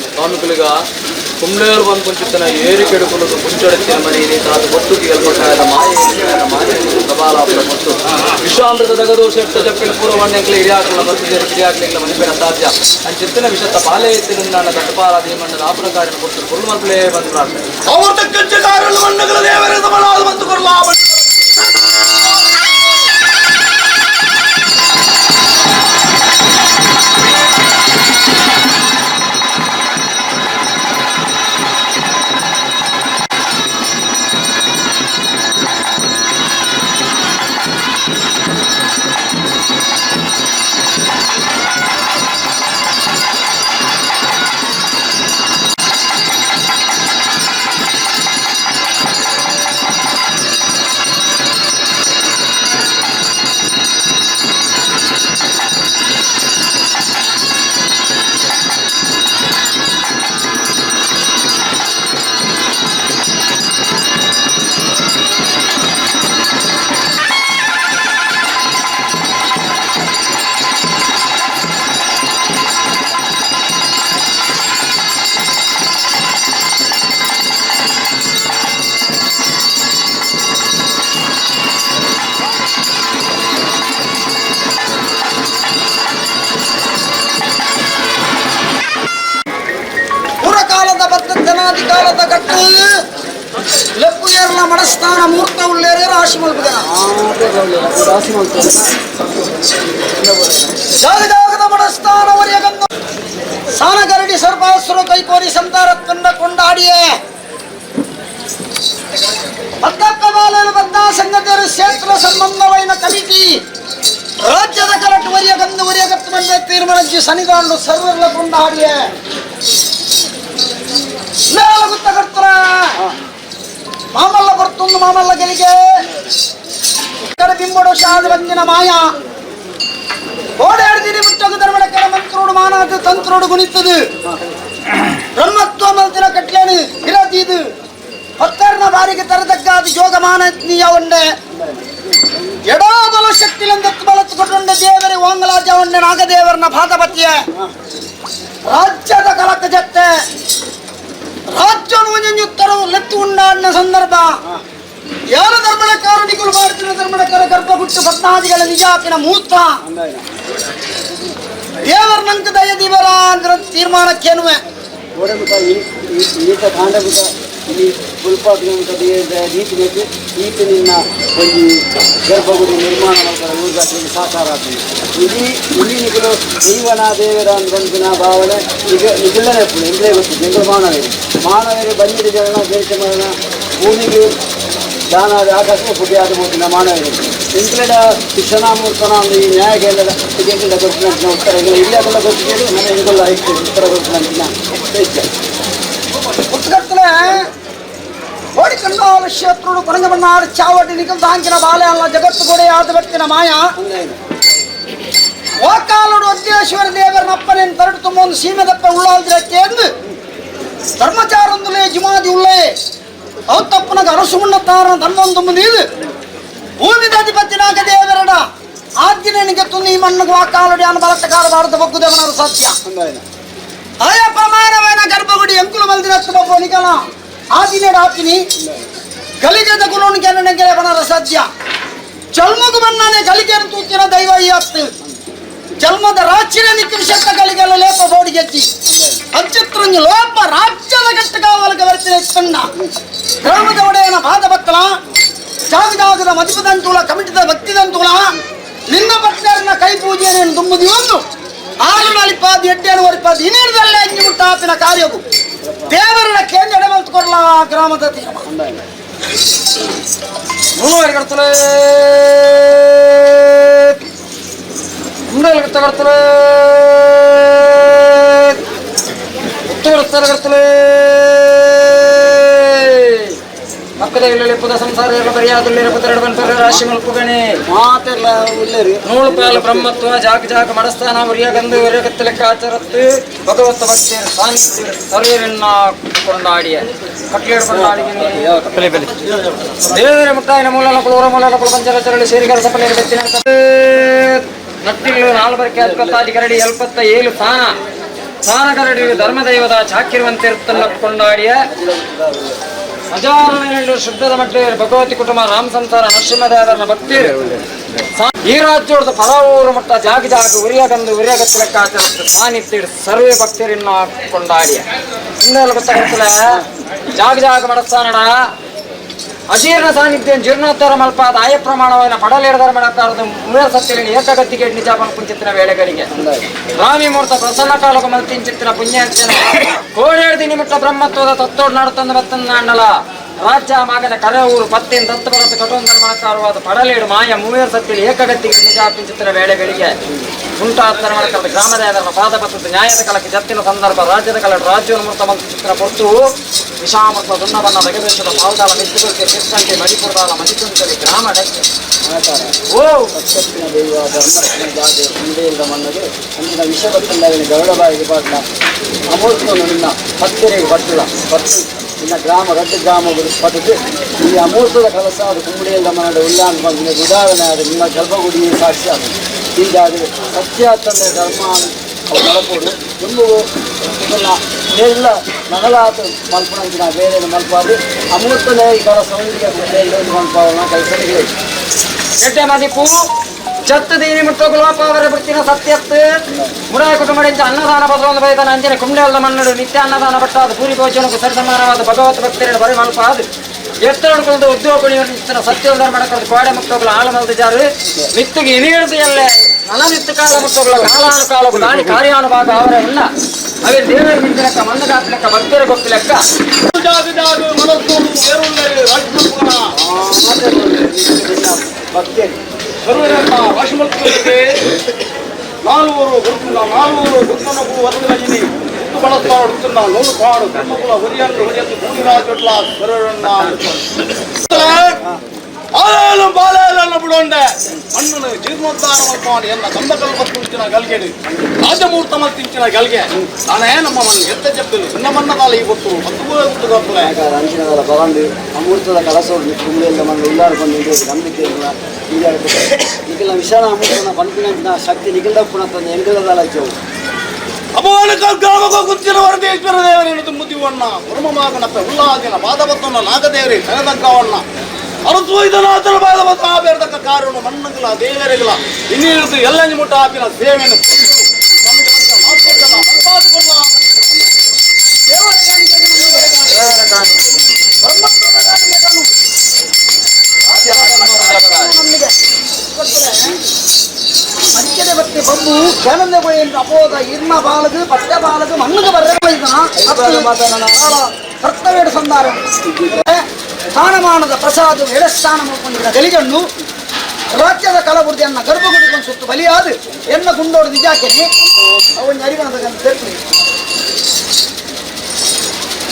ಸ್ವಾಮಿಗಳಿಗ ಕುಂಬ್ಳೇರು ಬಂದು ಕುಂಚಿತ್ತನ ಏರಿಕೆಡು ಕುಲದು ಮುಂಚೊಡೆತ್ತಿನ ಮನೆ ತಾದು ಒಟ್ಟು ಗೆಲ್ಪಟ್ಟಾದ ಮಾಯೆ ಮಾಯೆ ಸಬಾಲಾಪುರ ಮತ್ತು ವಿಶ್ವಾಮೃತ ದಗದು ಶೆಟ್ಟ ಜಪ್ಪಿನ ಪೂರ್ವ ಮಣ್ಣೆಂಕ್ಲೆ ಹಿರಿಯಾಕಲ ಬರ್ತಿದ್ದೇನೆ ಹಿರಿಯಾಕ್ಲಿಂಗ್ಲ ಮನಿಪೇನ ಸಾಧ್ಯ ಅಂಚಿತ್ತಿನ ವಿಷತ್ತ ಪಾಲೆ ಎತ್ತಿನ ತಟ್ಟಪಾಲ ದೇಮಣ್ಣದ ಆಪುರ ಕಾಡಿನ ಕೊಟ್ಟು ಕುಲ್ಲು ಮಕ್ಕಳೇ ಬಂದು ಪ್ರಾರ್ಥನೆ ಅಮೃತಕ್ಕಂಚಕಾರನ್ನು ಮಣ್ಣುಗಳ ದೇವರ ಸಮನಾದ ಮತ್ತು ಕೊರಲಾ ಪುರಕಾಲದ ಬದ್ಧನಾದಿಕಾಲದ ಕಟ್ಟು ಲೆಪ್ಪುಗೇರ್ನ ಮಡಸ್ಥಾನ ಮೂರ್ತ ಉಳ್ಳೇರೇ ರಾಶಿ ಮಲ್ಪುಗನ ಜಾಗ ಜಾಗದ ಮಡಸ್ಥಾನ ವರಿಯಗಂದು ಸಾನಗರಡಿ ಸರ್ಪಾಸುರ ಕೈಕೋರಿ ಸಂತಾರತ್ವನ್ನ ಕೊಂಡಾಡಿಯೇ ಪತ್ತಕ್ಕ ಬಾಲಲು ಬದ್ಧ ಸಂಗತಿಯರು ಕ್ಷೇತ್ರ ಸಂಬಂಧವೈನ ಕಮಿಟಿ ರಾಜ್ಯದ ಕಲಟು ವರಿಯಗಂದು ವರಿಯಗತ್ತು ಬಂದ ತೀರ್ಮಾನಜ್ಜಿ ಸನ್ನಿಧಾನ ಸರ್ವರ್ಲ ಕೊಂಡಾಡಿಯೇ ಮೇಲಗುತ್ತ ಕರ್ತರ ಮಾಮಲ್ಲ ಬರ್ತೊಂದು ಮಾಮಲ್ಲ ಗೆಲಿಗೆ ಕಡೆ ಬಿಂಬಡು ಶಾದ ಬಂದಿನ ಮಾಯ ಓಡಾಡ್ದಿರಿ ಬಿಟ್ಟೋಗ ಧರ್ಮಡಕ್ಕರ ಮಂತ್ರೋಡು ಮಾನಾದ ತಂತ್ರೋಡು ಗುಣಿತದು ಬ್ರಹ್ಮತ್ವ ಮಲ್ತಿನ ಕಟ್ಲೇನು ಇರದೀದು ಪತ್ತರ್ನ ಬಾರಿಗೆ ತರದಗ್ಗಾದ ಯೋಗ ಮಾನೀಯ ಎಡಾಬಲ ಶಕ್ತಿಲಂದತ್ತು ಬಲತ್ತುಕೊಂಡ ದೇವರೇ ಓಂಗಲಾಜ ನಾಗದೇವರನ ಪಾದಪತಿಯ ರಾಜ್ಯದ ಕಲಕ ಜತ್ತೆ ರಾಜ್ಯನು ಲೆತ್ತು ಉಂಡಾಡಿನ ಸಂದರ್ಭ ಯಾರ ಧರ್ಮಡಕಾರ ನಿಕುಲು ಮಾಡ್ತಿನ ಧರ್ಮಡಕಾರ ಗರ್ಭಗುಟ್ಟು ಪದ್ಮಾದಿಗಳ ನಿಜಾಪಿನ ಮೂತ್ರ ದೇವರ ನಂಕ ದಯ ದಿವರ ಅಂದ್ರೆ ತೀರ್ಮಾನಕ್ಕೇನುವೆ ಈತ ಕಾಂಡಗುತ ಇಲ್ಲಿ ಪುಲ್ಪಾತ್ಮಕ ರೀತಿ ಈತ ನಿನ್ನ ಒಂದು ಗರ್ಭಗುಡಿ ನಿರ್ಮಾಣ ಮಾಡ್ತಾರೆ ಊರ್ಗಾತ್ರಿಗೆ ಸಾಕಾರ ಆಗ್ತದೆ ಇಲ್ಲಿ ಇಲ್ಲಿ ನಿಗುಲು ಜೀವನ ದೇವರ ಅಂದ್ಕೊಂತಿನ ಭಾವನೆ ಈಗ ನಿಗುಲನೆ ಎಂದ್ರೆ ಗೊತ್ತಿದೆ ಎಂದ್ರೆ ಮಾನವರು ಮಾನವರು ಬಂದಿರಿ ಜನ ದೇಶ ಮರಣ ಭೂಮಿಗೆ ದಾನ ಆಕಾಶ ಪುಡಿಯಾದ ಹೋಗಿನ ಮಾನವರು ಎಂಕ್ಲೆಡ ಶಿಕ್ಷಣಾಮೂರ್ತನ ಒಂದು ಈ ನ್ಯಾಯ ಕೇಂದ್ರ ಎಂಕ್ಲೆಡ ಗೊತ್ತಿನ ಉತ್ತರ ಇಲ್ಲಿ ಹಾಕೊಂಡ ಗೊತ್ತಿದೆ ನನ್ನ ಎಂಗುಲ್ಲ ಇತ್ತು ಉತ್ತರ ಗೊತ್ತಿನ ಹೆಚ್ಚು పుట్టుకత్తులే కోడి కన్నాల క్షేత్రుడు కొనగమన్నాడు చావటి నికం దాంకిన బాలే అల్ల జగత్తు కూడా ఆదబట్టిన మాయ ಓಕಾಲುಡು ಅದ್ದೇಶ್ವರ ದೇವರನಪ್ಪನೇನು ತರಡು ತುಂಬೊಂದು ಸೀಮೆದಪ್ಪ ಉಳ್ಳಾಲ್ದಿರಕ್ಕೆ ಎಂದು ಧರ್ಮಚಾರೊಂದುಲೇ ಜುಮಾದಿ ಉಳ್ಳೇ ಅವು ತಪ್ಪನಗ ಅರಸುಮಣ್ಣ ತಾರನ ಧರ್ಮೊಂದು ನೀದು ಭೂಮಿದಾಧಿಪತಿನಾಗ ದೇವರಡ ಆಜ್ಞೆನಿಗೆ ತುನಿ ಮಣ್ಣು ವಾಕಾಲುಡಿ ಅನ್ನ ಬಲತ್ತಕಾರ ಭಾರತ ಬಗ್ಗುದೇವನರು ಸತ್ಯ ಆಯ ಪ್ರಮಾಣವೇನ ಗರ್ಭಗುಡಿ ಎಂಕುಲು ಮಲ್ದಿನತ್ತು ಬಬ್ಬ ನಿಕಲ ಆದಿನೇಡ ಆಪಿನಿ ಗಲಿಗೆದ ಗುಣೋನ್ ಕೆನನೆಗೆರೆ ಬನರ ಸತ್ಯ ಜನ್ಮಗು ಬನ್ನಾನೆ ಗಲಿಗೆನ ತೂತಿನ ದೈವ ಇಯತ್ತು ಜನ್ಮದ ರಾಚಿನ ನಿಕೃಷತ್ತ ಗಲಿಗೆಲ್ಲ ಲೇಪ ಬೋಡಿ ಗೆಜ್ಜಿ ಅಚಿತ್ರಂಜು ಲೋಪ ರಾಜ್ಯದ ಗಟ್ಟ ಕಾವಲಕ ಬರ್ತಿನ ಇತ್ತಣ್ಣ ಗ್ರಾಮದ ಒಡೆಯನ ಪಾದ ಬತ್ತಲ ಜಾಗ ಜಾಗದ ಮದಿಪದಂತೂಲ ಕಮಿಟಿದ ಭಕ್ತಿದಂತೂಲ ನಿನ್ನ ಭಕ್ತರನ್ನ ಕೈ ಪೂಜೆಯನ್ನು ತುಂಬುದಿ ಒಂದು ಆರು ನಲಿಪಾದಿ ಎಡ್ಡೇನು ಒರಿಪಾದಿ ಇನ್ನಿರದಲ್ಲೇ ಅಂಜಿ ಮುಟ್ಟಾಪಿನ ಕಾರ್ಯವು ದೇವರನ್ನ ಕೇಂದ್ರ ಎಡಮಲ್ತು ಕೊರಲ ಗ್ರಾಮದ ತೀರ್ಮಾನ ಮೂವರು ಕಡ್ತಲೇ ಕಡ್ತಲೇ ಉತ್ತರ ಕಡ್ತಲೇ ಪಕ್ಕದ ಪುದ ಸಂಸಾರ ಮರಿಯಾದುಳ್ಳಿರ ರಾಶಿ ಮಲ್ಪುಗಣೆ ಮಾತೆಲ್ಲ ಉಳ್ಳೇರಿ ನೂಳು ಪಾಲು ಬ್ರಹ್ಮತ್ವ ಜಾಗ ಜಾಗ ಮಡಸ್ಥಾನ ಉರಿಯಗಂದು ಉರಿಯಗತ್ತಲೆಕ್ಕ ಆಚರತ್ತು ಭಗವತ್ತ ಭಕ್ತಿಯರ್ ಸಾನ್ನಿಧ್ಯರ್ ಸರ್ವರನ್ನ ಕೊಂಡಾಡಿಯ ಕಟ್ಲೇಡು ಕೊಂಡಾಡಿಗೆ ದೇವರ ಮುಟ್ಟಾಯಿನ ಮೂಲನ ಕುಲೂರ ಮೂಲನ ಕುಲ ಪಂಚರ ಚರಳಿ ಸೇರಿಗರ ಸಪಲೇರು ಬೆತ್ತಿನ ನಟ್ಟಿಲು ನಾಲ್ವರಕ್ಕೆ ಅಲ್ಪತ್ತಾದಿ ಕರಡಿ ಎಲ್ಪತ್ತ ಏಳು ಸ್ಥಾನ ಸ್ಥಾನಕರಡಿ ಧರ್ಮದೈವದ ಚಾಕಿರುವಂತಿರ್ತನ್ನ ಕೊಂಡಾಡಿಯ ಹಜಾರು ಶುದ್ಧದ ಮಟ್ಟೆ ಭಗವತಿ ಕುಟುಂಬ ರಾಮ ಸಂಸಾರ ನರಸಿಂಹದೇವರನ ಭಕ್ತಿ ಈ ರಾಜ್ಯೋದ ಪರವೂರು ಮಟ್ಟ ಜಾಗ ಜಾಗ ಉರಿಯಗಂದು ಉರಿಯಗತ್ತು ಲೆಕ್ಕಾಚಾರ ಸಾನಿತ್ಯ ಸರ್ವೇ ಭಕ್ತರನ್ನ ಕೊಂಡಾಡಿಯ ಹಿಂದೆಲ್ಲ ಗೊತ್ತಾಗುತ್ತಲ್ಲ ಜಾಗ ಜಾಗ ಮಡಸ್ಥಾನಡ ಅಜೀರ್ಣ ಸಾನ್ನಿಧ್ಯ ಜೀರ್ಣೋತ್ತರ ಮಲ್ಪಾದ ಆಯ ಪ್ರಮಾಣವನ್ನು ಪಡಲೇಡದರ ಮಾಡಕ್ಕಾರದು ಮುರ ಸತ್ಯಲಿನ ಏಕಗತಿಗೆ ನಿಜಾಪನ ಪುಂಚಿತ್ತಿನ ವೇಳೆಗಳಿಗೆ ರಾಮಿ ಮೂರ್ತ ಪ್ರಸನ್ನ ಕಾಲಕ ಮಲ್ತಿಂಚಿತ್ತಿನ ಪುಣ್ಯಾರ್ಚನ ಕೋಡೇಳ್ದಿ ನಿಮಿತ್ತ ಬ್ರಹ್ಮತ್ವದ ತತ್ತೋಡ್ ನಾಡುತ್ತಂದು ಬತ್ತಂದ ಅಣ್ಣಲ ರಾಜ್ಯ ಮಾಗದ ಕರೆ ಊರು ಪತ್ತಿನ ದತ್ತು ಬರತ್ತು ಕಟೊಂದರ ಮಾಡಕ್ಕಾರವಾದ ಪಡಲೇಡು ಮಾಯ ಮೂವೇರ್ ಸತ್ಯಲಿ ಏಕಗತಿಗೆ ನಿಜಾಪಿಂಚಿತ್ತಿನ ವೇಳೆಗಳಿಗೆ ಉಂಟಾತ್ತರ ಮಾಡಕ್ಕಾರದ ಗ್ರಾಮದ ಪಾದ ಪತ್ತದ ನ್ಯಾಯದ ಕಲಕ್ಕೆ ಜತ್ತಿನ ಸಂದರ್ಭ ರಾಜ್ಯದ ಕಲ ರಾಜ್ಯವನ್ನು ಮೂರ್ತ ಮಲ್ತಿಂಚಿತ್ತಿನ ಪೊರ್ತು ವಿಷಾಮೃತ ದುನ್ನಬನ್ನ ರಗದೇಶದ ಪಾಲ್ದಾಲ ಮಿತ್ತುಗಳಿಗೆ ಕೃಷ್ಣಂತೆ ಮಣಿಪುರದಾಲ ಮಜಿತುಂತಲಿ ಗ್ರಾಮ ಡಕ್ಕೆ ಓ ಸತ್ಯತ್ತಿನ ದೈವ ಧರ್ಮತ್ತಿನ ಜಾಗೆ ಮುಂದೆಯಿಂದ ಮಣ್ಣಗೆ ಅಂದಿನ ವಿಷ ಬತ್ತಂದಾಗಿನ ಗರುಡಬಾಯಿಗೆ ಪಾಟ್ಲ ಅಮೂರ್ತನು ನಿನ್ನ ಪತ್ತೆರೆಗೆ ಬಟ್ಟುಲ ಪತ್ತು ನಿನ್ನ ಗ್ರಾಮ ರಡ್ಡು ಗ್ರಾಮ ಪಟ್ಟದು ಈ ಅಮೂರ್ತದ ಕಲಸ ಅದು ಕುಂಬಡಿಯಿಂದ ಮನದ ಉಲ್ಲಾಂಗ ಬಂದ ಉದಾಹರಣೆ ಆದ ನಿಮ್ಮ ಗರ್ಭಗುಡಿಯೇ ಸಾಕ್ಷಿ ಅದು ಹೀಗಾಗಿ ಸತ್ಯ ತಂದೆ ಧರ್ಮ ಅವು ನಡಪೋಡು ತುಂಬು ಇದನ್ನ ಎಲ್ಲ ನಗಲಾತು ಮಲ್ಪುನಂಚಿನ ಬೇರೆ ಮಲ್ಪಾದು ಅಮೂರ್ತನೇ ಈ ಕಲಸ ಒಂದಿಗೆ ಮಲ್ಪಾವನ ಕೈಸರಿಗೆ ಎಡ್ಡೆ ಮದಿಪು ಜತ್ತು ದೀನಿ ಮುಟ್ಟೋಗುಲ ಪಾವರ ಬಿಡ್ತಿನ ಸತ್ಯತ್ತು ಮುರಾಯ ಕುಟುಂಬದಿಂದ ಅನ್ನದಾನ ಬದಲೊಂದು ಬೈದನ ಅಂಜನೆ ಕುಂಡೇಲ್ದ ಮನ್ನಡು ನಿತ್ಯ ಅನ್ನದಾನ ಪಟ್ಟಾದ ಪೂರಿ ಭೋಜನಕ್ಕೂ ಸರಿಸಮಾನವಾದ ಭಗವತ್ ಭಕ್ತರನ್ನು ಬರಿ ಮಲ್ಪಾದು ಎತ್ತರಡ್ಕೊಂಡು ಉದ್ಯೋಗ ಸತ್ಯೋಧರ ಮಾಡಕೊಂಡು ಕೋಡೆ ಮುಟ್ಟೋಗ್ಲ ಆಳು ಮಲ್ದ ಜಾರು ಮಿತ್ತಿಗೆ ಇಳಿಯದು ಎಲ್ಲೆ ನಲ ನಿತ್ತು ಕಾಲ ಮುಟ್ಟೋಗ್ಲ ಕಾಲಾನು ಕಾಲವು ದಾನಿ ಕಾರ್ಯಾನುಭಾಗ ಅವರ ಇಲ್ಲ ಅವೇ ದೇವರ ಮಿಂಚಿನಕ್ಕ ಮಣ್ಣು ಕಾಪಿಲೆಕ್ಕ ಭಕ್ತರ ಗೊಪ್ಪಿಲೆಕ್ಕ ಭಕ್ತಿಯಲ್ಲಿ ನಾಲ್ವರು ಗುರುಕುಲ ನಾಲ್ವರು ಗುರುತನಗು ವರದರಜಿನಿ ಮುತ್ತು ಬಳಸ್ತಾಡುತ್ತಿన్న ನೂಲು ಪಾಡು ಬ್ರಹ್ಮಕುಲ ಹೊರಿಯನ್ನು ಹೊರಿಯಂದು ಕೂಡಿರಾಜೊಡ್ಲ ಸರಳನ್ನ ಆಲೇಲು ಬಾಲೇಲನ್ನು ಬಿಡೊಂಡೆ ಮಣ್ಣನ್ನು ಜೀರ್ಣೋದ್ಧಾರ ಮಲ್ಪಾಡು ಎನ್ನ ಕಂಬಕಲ್ ಮತ್ತಿಂಚಿನ ಗಲ್ಗೆಡು ರಾಜಮೂರ್ತ ಮತ್ತಿಂಚಿನ ಗಲ್ಗೆ ನಾನೇ ನಮ್ಮ ಮಣ್ಣು ಎತ್ತ ಜಪ್ಪಲು ನನ್ನ ಮಣ್ಣದಾಲ ಈ ಗೊತ್ತು ಹತ್ತು ಗೊತ್ತು ಗೊತ್ತಲೆ ಅಂಚಿನದಲ್ಲ ಬರಂದು ಅಮೂರ್ತದ ಕಲಸೋಡು ಕುಂಬಳಿಯಿಂದ ಮಣ್ಣು ಉಲ್ಲಾಡ್ಕೊಂಡು ನಂಬಿಕೆ ಇಲ್ಲ ನಿಖಿಲ ವಿಶಾಲ ಅಮೂರ್ತನ ಪನ್ಪಿನ ಶಕ್ತಿ ನಿಖಿಲ್ದ ಪುಣತಂದು ಎಂಗಿಲದಲ್ಲ ಚೌ ಅಮೋನಕ ಗ್ರಾಮಕ ಕುಂಚಿನ ವರದೇಶ್ವರ ದೇವರೇನು ತುಂಬುತ್ತಿವಣ್ಣ ಪರಮಮಾಗನಪ್ಪ ಉಲ್ಲಾದಿನ ಪಾದಪತ್ತನ ನಾಗದೇವರೇ ಸನದಗ್ಗವಣ್ಣ ಅರಸುವೈದನಾಥನ ಪಾದಪತ್ತ ಆಬೇರ್ದಕ್ಕ ಕಾರಣ ಮಣ್ಣಂಗಲ ದೇವರಿಗಲ ಇನ್ನಿರುದು ಎಲ್ಲಂಜಿ ಮುಟ್ಟ ಆಪಿನ ಸೇವೆಯನ್ನು ಮಡಿಕೆದೆ ಬತ್ತೆ ಬಬ್ಬು ಕೇನಂದೆ ಪೋಯಿ ಅಪೋದ ಇರ್ನ ಬಾಲಗು ಪಟ್ಟೆ ಬಾಲಗು ಮಣ್ಣುಗೆ ಬರ್ರೆ ಕರ್ತವ್ಯಡು ಸಂದಾರ ಸ್ಥಾನಮಾನದ ಪ್ರಸಾದ ಎಡಸ್ಥಾನ ಮಲ್ಕೊಂಡಿದ್ದ ಗಲಿಗಣ್ಣು ರಾಜ್ಯದ ಕಲಬುರದಿಯನ್ನ ಗರ್ಭಗುಡಿಗೊಂದು ಸುತ್ತು ಬಲಿಯಾದು ಎನ್ನ ಗುಂಡೋಡು ನಿಜಾಕೆನೆ ಅವನ ಅರಿವನದ ತೆರ್ಪಿ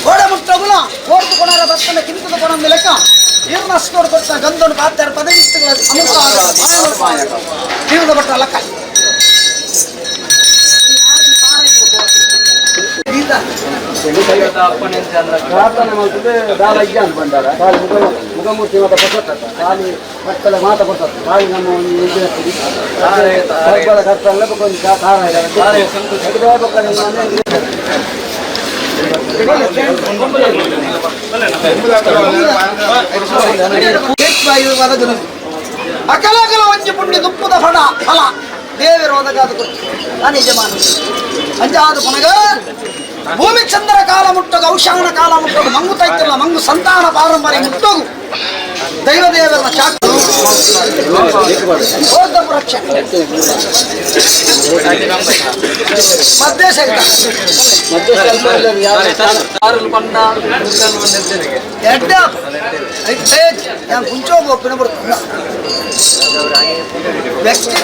ಓಡ ಮುಟ್ಟಗುಲ ಓಡ್ದು ಕೊಣರ ಬತ್ತನ ಕಿಂತದ ಕೊಣಂದ ಲೆಕ್ಕ ಇರ್ನ ಅಸ್ತೋಡು ಕೊಟ್ಟ ಗಂಧೋಡು ಪಾತ್ಯಾರ ಪದವಿಸ್ತುಗಳ ಅಮೃತ ಜೀವದ ಭಟ್ಟ ಲೆಕ್ಕ ಪ್ರಾರ್ಥನೆ ಮಾಡ್ತದೆ ದಾಲ ಇಜ್ಜ ಅಂತ ಬಂದಾರ ಖಾಲಿ ಮುಖ ಮುಖಮೂರ್ತಿ ಮಾತ ಕೊಟ್ಟತ್ತ ಖಾಲಿ ಮಕ್ಕಳ ಮಾತ ಕೊಟ್ಟತ್ತ ಖಾಲಿ ನಮ್ಮ ಒಂದು ಇದು ಕರ್ಬಲ ಕರ್ತಲ್ಲ ಒಂದು ಖಾರ ಅಕಲಕಲ ಒಂಜಿ ಪುಣ್ಯ ದುಪ್ಪುದ ಫಲ ಫಲ ದೇವರು ಒದಗಾದ ಕೊಟ್ಟು ನಾನು ಯಜಮಾನ ಅಂಜಾದ ಪುನಗ ಭೂಮಿ ಚಂದ್ರ ಕಾಲ ಮುಟ್ಟೋಗು ಔಷಾಣ ಕಾಲ ಮುಟ್ಟೋಗು ಮಂಗು ತೈತಲ್ಲ ಮಂಗು ಸಂತಾನ ಪಾರಂಪರ್ಯ ಮುಟ್ಟೋಗು ದೈವ ದೇವರ ಚಾಕು ರಕ್ಷಣೆ ಮಧ್ಯೆ ಕುಂಚೋಗು ಒಪ್ಪಿನ ಬರ್ತದೆ ವ್ಯಕ್ತಿ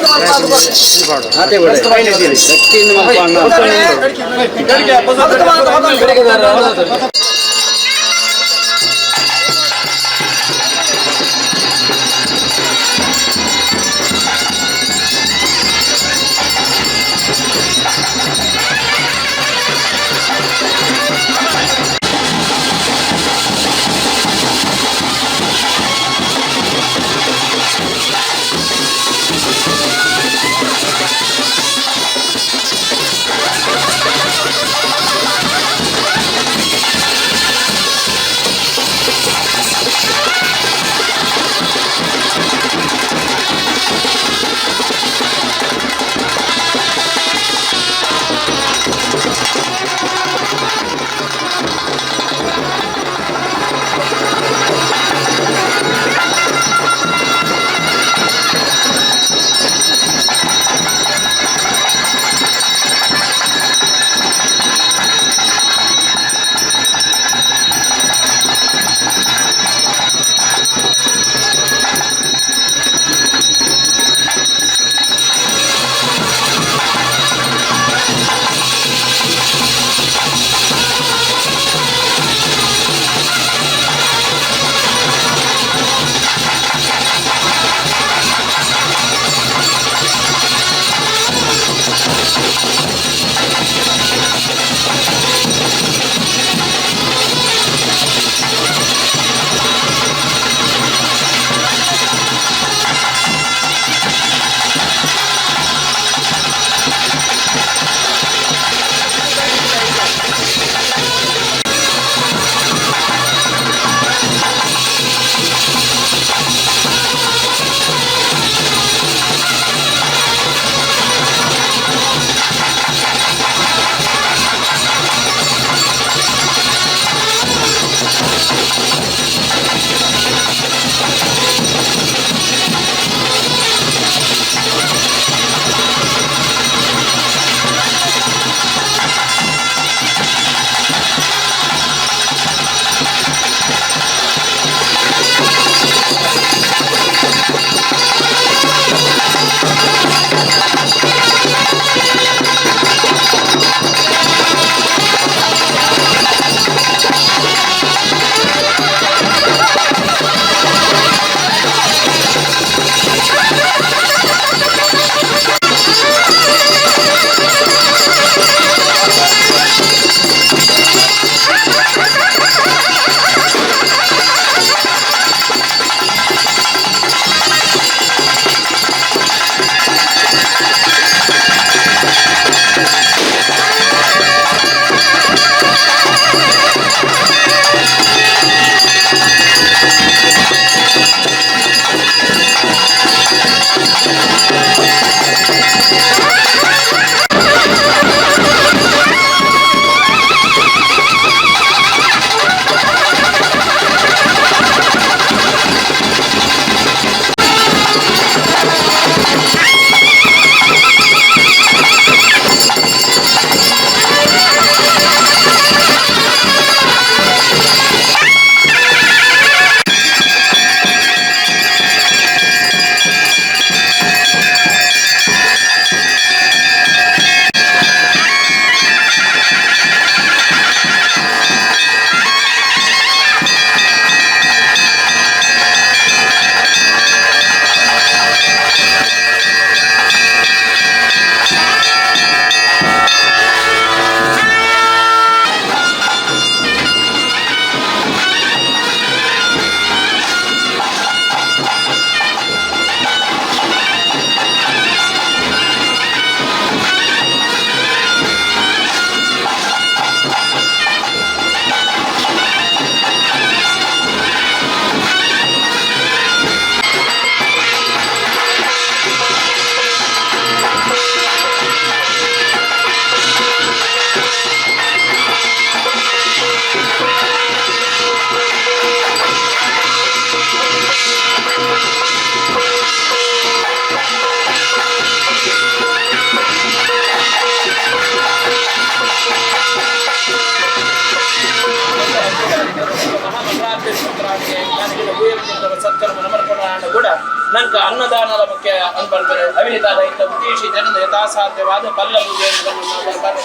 ಮಂತ್ರಾಡಿಗೆ ನನಗೆ ಸತ್ಕರ್ಮ ನಮರ್ಪಣ ಕೂಡ ನಂಗೆ ಅನ್ನದಾನದ ಮುಖ್ಯ ಅನ್ಪಡ್ತಾರೆ ಅವಿರಿತಾದ ಇಂಥ ಉದ್ದೇಶ ಜನದ ಯಥಾಸಾಧ್ಯವಾದ ಬಲ್ಲ ಪೂಜೆಯನ್ನು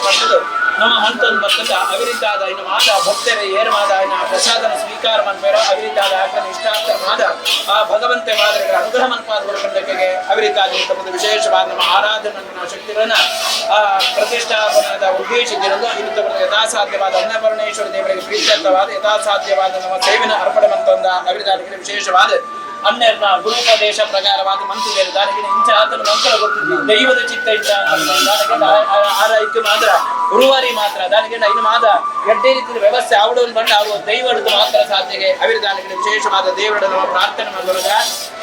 ಪಡೆದು ನಮ್ಮ ಹಂತನ್ನು ಬರ್ತದ ಅವಿರಿತಾದ ಇನ್ನು ಮಾದ ಭಕ್ತರ ಏರ್ಮಾದ ಇನ್ನು ಆ ಪ್ರಸಾದನ ಸ್ವೀಕಾರ ಮನ್ಪೇರ ಅವಿರಿತಾದ ಆಕನ ಇಷ್ಟಾರ್ಥರ ಮಾದ ಆ ಭಗವಂತೆ ಮಾದರಿಗಳ ಅನುಗ್ರಹ ಮನ್ಪಾದ ಕೊಡ್ಕೊಂಡಕ್ಕೆ ಅವಿರಿತಾದ ಇಂಥ ವಿಶೇಷವಾದ ನಮ್ಮ ಆರಾಧನೆ ಶಕ್ತಿಗಳನ್ನ ಆ ಪ್ರತಿಷ್ಠಾಪನದ ಉದ್ದೇಶ ಇದ್ದಿರಲು ಇನ್ನು ಯಥಾಸಾಧ್ಯವಾದ ಅನ್ನಪೂರ್ಣೇಶ್ವರ ದೇವರಿಗೆ ಪ್ರೀತ್ಯರ್ಥವಾದ ಯಥಾಸಾಧ್ಯವಾದ ನಮ್ಮ ಸೇವೆನ ಅರ್ಪಣೆ ಮಂತೊಂದ ಅವಿರಿತಾದಕ್ಕೆ ವಿಶೇಷವಾದ ಅನ್ನೆರ್ನ ಗುರುಪದೇಶ ಪ್ರಕಾರವಾದ ಮಂತ್ರಿಗಳು ದಾನಿಗೆ ಇಂಚ ಆತನ ಮಂತ್ರ ಗೊತ್ತಿದ್ದು ದೈವದ ಚಿತ್ತ ಇಂಚ ಆರೈಕೆ ಮಾತ್ರ ಗುರುವಾರಿ ಮಾತ್ರ ದಾನಿಗೆ ಇನ್ನು ಮಾದ ಎಡ್ಡೆ ರೀತಿಯ ವ್ಯವಸ್ಥೆ ಆವಡೋನ್ ಬಂಡ ಅವು ದೈವದ ಮಾತ್ರ ಸಾಧ್ಯಗೆ ಅವಿರದಾನಿಗೆ ವಿಶೇಷವಾದ ದೇವರ ನಮ್ಮ ಪ್ರಾರ್ಥನೆ ಮಾಡುವಾಗ